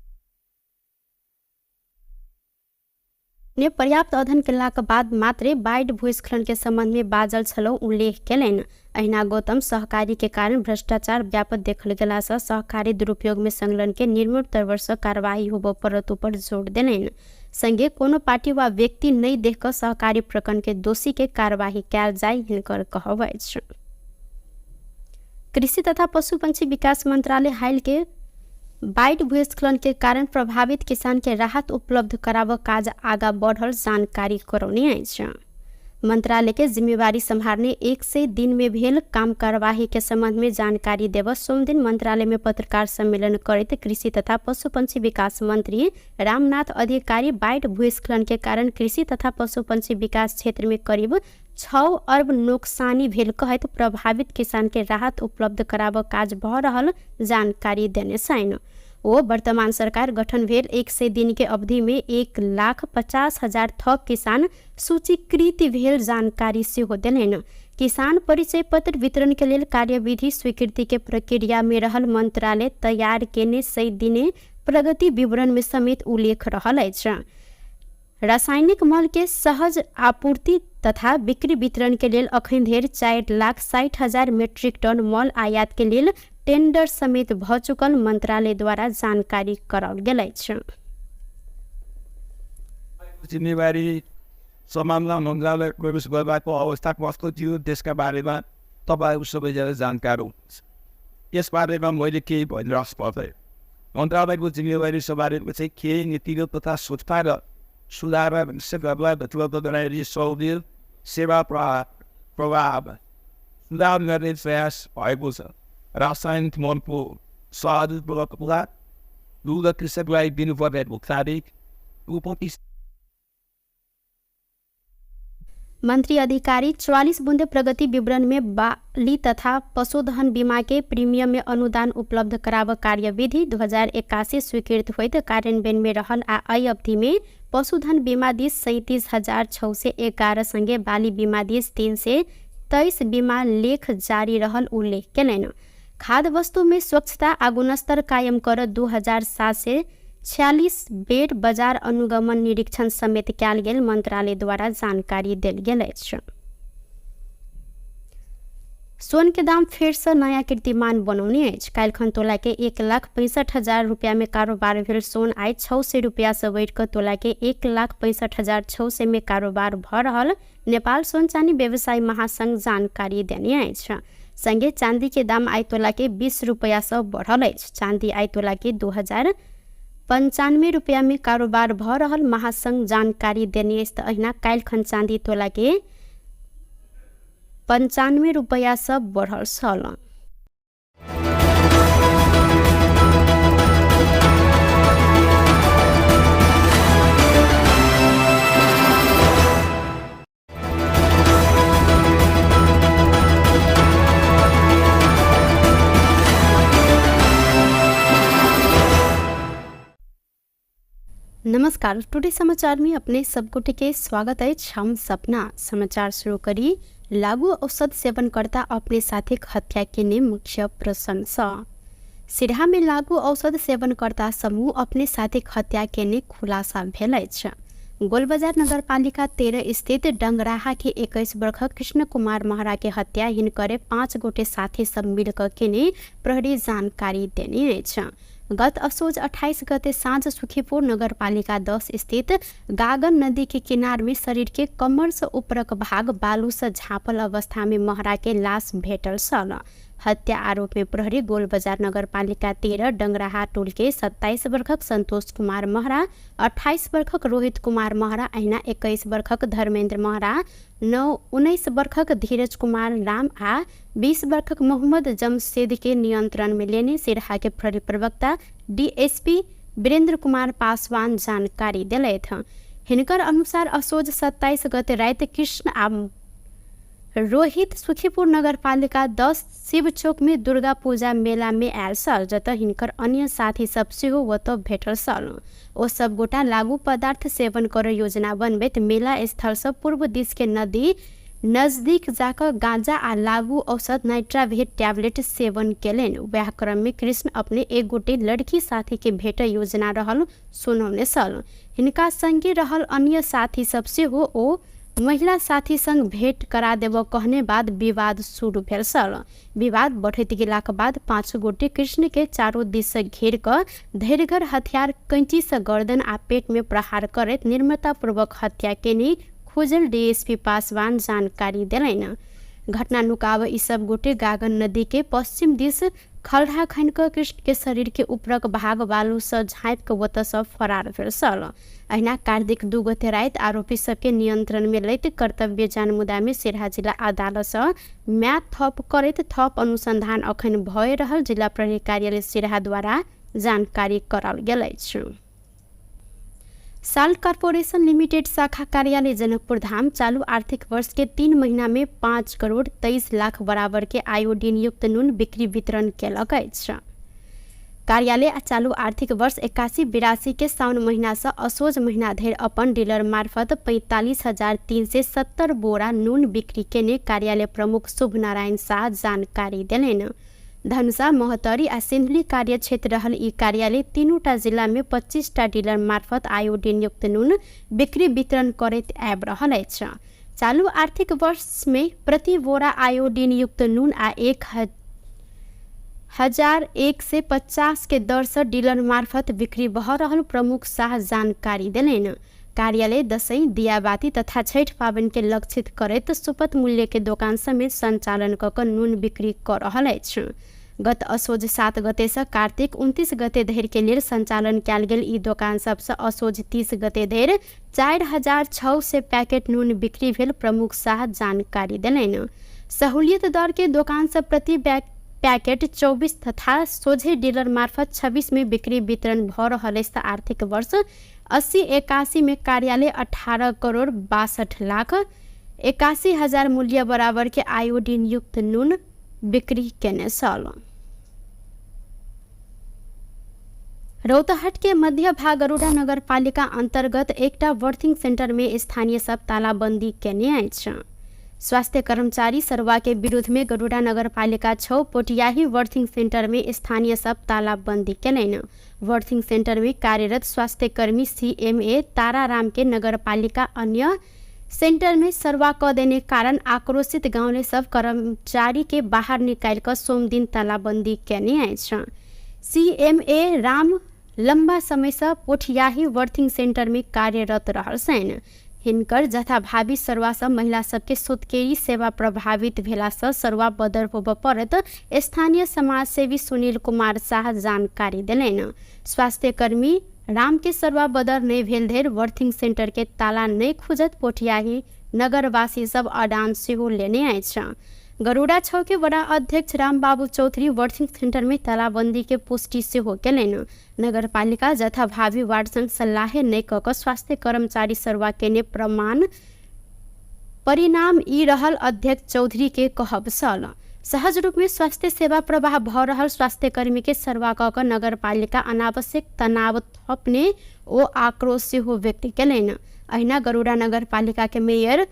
ने पर्याप्त अध्ययन केलाक बाद मात्रै बाढ़ि भूस्खलन के संबंध में बाजल छलौ उल्लेख केलनि। अहिना गौतम सहकारी के कारण भ्रष्टाचार व्यापक देखल गेला से सहकारी दुरुपयोग में संलग्न के निर्मूल तौर से कार्रवाई होबय पड़त ऊपर जोर देलनि। संगे कोनो पार्टी वा व्यक्ति नहीं देख कऽ सहकारी प्रकरण के दोषी के कार्रवाई कयल जाय हिनकर कहब अछि। कृषि तथा पशु पंछी विकास मंत्रालय हाल के बाढ़ि भूस्खलन के कारण प्रभावित किसान के राहत उपलब्ध कराबऽ काज आगा बढ़ल जानकारी करौने अछि। मंत्रालय के जिम्मेवारी सम्हारने 100 दिन में भेल काम कार्यवाही के संबंध में जानकारी देव सोमदिन मंत्रालय में पत्रकार सम्मेलन करैत कृषि तथा पशु पंछी विकास मंत्री रामनाथ अधिकारी बाढ़ि भूस्खलन के कारण कृषि तथा पशु पंछी विकास क्षेत्र में करीब 6 अर्ब नोकसानी भेल कहैत प्रभावित किसान के राहत उपलब्ध कराबऽ काज भऽ रहल जानकारी देने छनि। ओ वर्तमान सरकार गठन भेल 100 दिन के अवधि में 1,50,000 थप किसान सूचीकृत भेल जानकारी सेहो देलनि। किसान परिचय पत्र वितरण के लेल कार्यविधि स्वीकृति के प्रक्रिया में रहल मंत्रालय तैयार केने 100 दिने प्रगति विवरण में समेत उल्लेख रहल अछि। रासायनिक मल के सहज आपूर्ति तथा बिक्री वितरण के लेल अखन धरि 4,60,000 मेट्रिक टन मल आयात के लेल टेंडर समेत भ चुकल मंत्रालय द्वारा जानकारी कराओल गेल अछि। जिम्मेवारी सम्हाल्न मन्त्रालय प्रवेश गर्दाको अवस्था कस्तो थियो त्यसका बारेमा तपाईँहरू सबैजना जानकार हुनुहुन्छ। यसबारेमा मैले केही भनिराख्नु पर्दैन। मन्त्रालयको जिम्मेवारी सम्हालेपछि केही नीतिगत तथा संस्थागत सुधार सेवा प्रभाव सुधार गर्ने प्रयास भएको छ। रासायनिक मलको सहज दुध कृषकलाई दिनुपर्ने भुक्तानी उपति। मंत्री अधिकारी 44 बुंदे प्रगति विवरण में बाली तथा पशुधन बीमा के प्रीमियम में अनुदान उपलब्ध कराब कार्यविधि 2081 स्वीकृत होइत कार्यान्वयन में रहल आ एहि अवधि में पशुधन बीमा this 37,611 संगे बाली बीमा this 323 बीमा लेख जारी रहल उल्लेख केलनि। खाद्य वस्तु में स्वच्छता आ गुणस्तर कायम कर 2746 बेर बजार अनुगमन निरीक्षण समेत कयल गेल मंत्रालय द्वारा जानकारी देल गेल अछि। सोन के दाम फेर से नया कीर्तिमान बनौने अछि। काल्हिखन तोला के 1,65,000 रुपया में कारोबार भेल सोन आइ 600 रुपया से बढ़ि कऽ तोला के 1,65,600 में कारोबार भऽ रहल नेपाल सोन चानी व्यवसायी महासंघ जानकारी देने अछि। संगे चांदी के दाम आइ तोला के 20 रुपया से बढ़ल अछि। चांदी आइ तोला के 2,095 रुपया में कारोबार भऽ रहल महासंघ जानकारी देने अछि। तऽ अहिना काल्हिखन चांदी तोला के 95 रुपया से बढ़ल छल। नमस्कार, टुडे समाचार में अपने सबगोटे के स्वागत अछि। हम सपना। समाचार शुरू करी लागू औषध सेवनकर्ता अपने साथीक हत्या केने मुख्य प्रसंग सँ। सिरहा में लागू औषध सेवनकर्ता समूह अपने साथीक हत्या केने खुलासा भेल अछि। गोलबजार नगरपालिका 13 स्थित डंगराहा के 21 वर्षक कृष्ण कुमार महरा के हत्या हिनकरे 5 गोटे साथी सब मिलकर केने प्रहरी जानकारी देने अछि। गत असोज 28 गते साँझ सुखीपुर नगरपालिका 10 स्थित गागन नदी के किनार में शरीर के कमर से ऊपरक भाग बालू से झाँपल अवस्था में महरा के लाश भेटल छल। हत्या आरोप में प्रहरी गोलबजार नगरपालिका 13 डंगराहा टोल के 27 वर्षक संतोष कुमार महरा, 28 वर्षक रोहित कुमार महरा, अहिना 21 वर्षक धर्मेंद्र महरा, 19 वर्षक धीरज कुमार राम आ 20 वर्षक मोहम्मद जमशेद के नियंत्रण में लेने सिरहा के प्रहरी प्रवक्ता डीएसपी वीरेंद्र कुमार पासवान जानकारी दिलथि। हिनकर अनुसार असोज 27 गते राति कृष्ण आ रोहित सुखीपुर नगरपालिका 10 शिव चौक में दुर्गा पूजा मेला में आयल छल, जतऽ हिनकर अन्य साथी सब सेहो ओतऽ भेटल छल। ओ सब गोटा लागू पदार्थ सेवन कर योजना बनबैत मेला स्थल से पूर्व दिश के नदी नजदीक जाकऽ गांजा आ लागू औषध नाइट्रावेट टैबलेट सेवन केलनि। वएह क्रम में कृष्ण अपने एक गोटे लड़की साथी के भेट योजना रहल सुनौने छल। हिनका संगे रहल अन्य साथी सब सेहो ओ महिला साथी संग भेंट करा देबऽ कहने बाद विवाद शुरू भेल छल। विवाद बढ़ैत गेलाक बाद 5 गोटे कृष्ण के चारो दिस से घेर कऽ धैर्यगर हथियार कैंची से गर्दन आ पेट में प्रहार करैत निर्ममतापूर्वक हत्या केने खोजल डीएसपी पासवान जानकारी देलनि। घटना नुकाब ई सब गोटे गागन नदी के पश्चिम दिस खलढ़ा खनि कऽ कृष्ण के शरीर के ऊपरक भाग बालू से झाँपि कऽ ओतऽ से फरार भेल छल। अहिना कार्तिक 2 गते राति आरोपी सबके नियंत्रण में लैत कर्तव्य जान मुद्दा में सिरहा जिला अदालत से म्याद थप करैत थप अनुसंधान अखन भए रहल जिला प्रहरी कार्यालय सिरहा द्वारा जानकारी कराओल गेल अछि। साल्ट कॉर्पोरेशन लिमिटेड शाखा कार्यालय जनकपुर धाम चालू आर्थिक वर्ष के 3 महीना में 5 करोड़ 23 लाख बराबर के आयोडीन युक्त नून बिक्री वितरण केलक अछि। कार्यालय चालू आर्थिक वर्ष 81-82 के साउन महीना से असोज महीना धरि अपन डीलर मार्फत 45,370 बोरा नून बिक्री केने कार्यालय प्रमुख शुभ नारायण शाह जानकारी देलनि। धनुषा, महोत्तरी आ सिन्धुली कार्यक्षेत्र रहल ई कार्यालय 3टा जिला में 25टा डीलर मार्फत आयोडीन युक्त नून बिक्री वितरण करैत आबि रहल अछि। चालू आर्थिक वर्ष में प्रति बोरा आयोडीन युक्त नून आ 1,150 के दर से डीलर मार्फत बिक्री भऽ रहल प्रमुख शाह जानकारी देलनि। कार्यालय दसैँ, दियाबाती तथा छठि पाबनि के लक्षित करैत सुपथ मूल्य के दोकान समेत संचालन कऽ कऽ नून बिक्री कऽ रहल अछि। गत असोज 7 गते से कार्तिक 29 गते धरि के लेल संचालन कयल गेल ई दोकान सबसँ असोज 30 गते धरि 4,600 पैकेट नून बिक्री भेल प्रमुख शाह जानकारी देलनि। सहूलियत दर के दोकान सब प्रति पैकेट 24 तथा सोझे डीलर मार्फत 26 में बिक्री वितरण भ रहल अछि। त आर्थिक वर्ष 80-81 में कार्यालय 18 करोड़ 62 लाख 81 हजार मूल्य बराबर के आयोडीन युक्त नून बिक्री केने छल। रौतहट के मध्य भाग गरुडा नगरपालिका अन्तर्गत एकटा बर्थिंग सेंटर में स्थानीय सब तालाबंदी केने अछि। स्वास्थ्य कर्मचारी सरवा के विरुद्ध में गरुडा नगरपालिका 6 पोटियाही बर्थिंग सेंटर में स्थानीय सब तालाबंदी केलनि। बर्थिंग सेंटर में कार्यरत स्वास्थ्य कर्मी CMA Tararam के नगरपालिका अन्य सेंटर में सरवा क देने कारण आक्रोशित गाउँले सब कर्मचारी के बाहर निकालि कऽ सोमदिन तालाबंदी केने अछि। CMA Ram लम्बा समय से पोठियाही बर्थिंग सेंटर में कार्यरत रहल छनि। हिनकर जथाभावी सरुआ सँ महिला सबके सुतकेरी सेवा प्रभावित भेला सँ सरुआ बदर होबऽ पड़त स्थानीय समाजसेवी सुनील कुमार शाह जानकारी देलनि। स्वास्थ्यकर्मी राम के सरुआ बदर नहि भेल धरि बर्थिंग सेंटर के ताला नहि खुजत पोठियाही नगरवासी सब अडान सेहो लेने अछि। गरुड़ा 6 के वडा अध्यक्ष रामबाबू चौधरी बर्थिंग सेंटर में तालाबंदी के पुष्टि सेहो केलनि। नगरपालिका जथाभावी वार्ड संग सल्लाहे नहि कऽ कऽ स्वास्थ्य कर्मचारी सरुआ केने प्रमाण परिणाम ई रहल अध्यक्ष चौधरी के कहब छल। सहज रूप में स्वास्थ्य सेवा प्रवाह भऽ रहल स्वास्थ्यकर्मी के सरुआ कऽ कऽ नगरपालिका अनावश्यक तनाव थपने ओ आक्रोश सेहो व्यक्त केलनि। अहिना गरुड़ा नगरपालिका के मेयर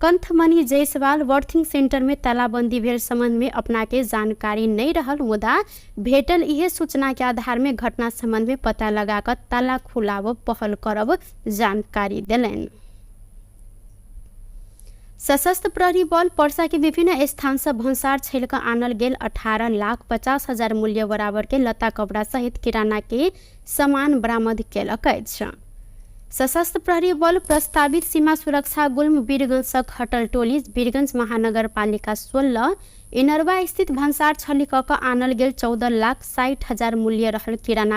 कंथमणि जायसवाल बर्थिंग सेंटर में तालाबंदी भेल संबंध में अपना के जानकारी नहीं रहल, मुदा भेटल इहे सूचना के आधार में घटना संबंध में पता लगा कर ताला खुलाव पहल करब जानकारी देलनि। सशस्त्र प्रहरी बल पर्सा के विभिन्न स्थान से भन्सार छैल कऽ आनल गेल 18,50,000 मूल्य बराबर के लत्ता कपड़ा सहित किराना के सामान बरामद केलक अछि। सशस्त्र प्रहरी बल प्रस्तावित सीमा सुरक्षा गुल्म वीरगंजक हटल टोली वीरगंज महानगरपालिका 16 इनरवा स्थित भन्सार छली कऽ आनल गेल 14,60,000 मूल्य रहल किराना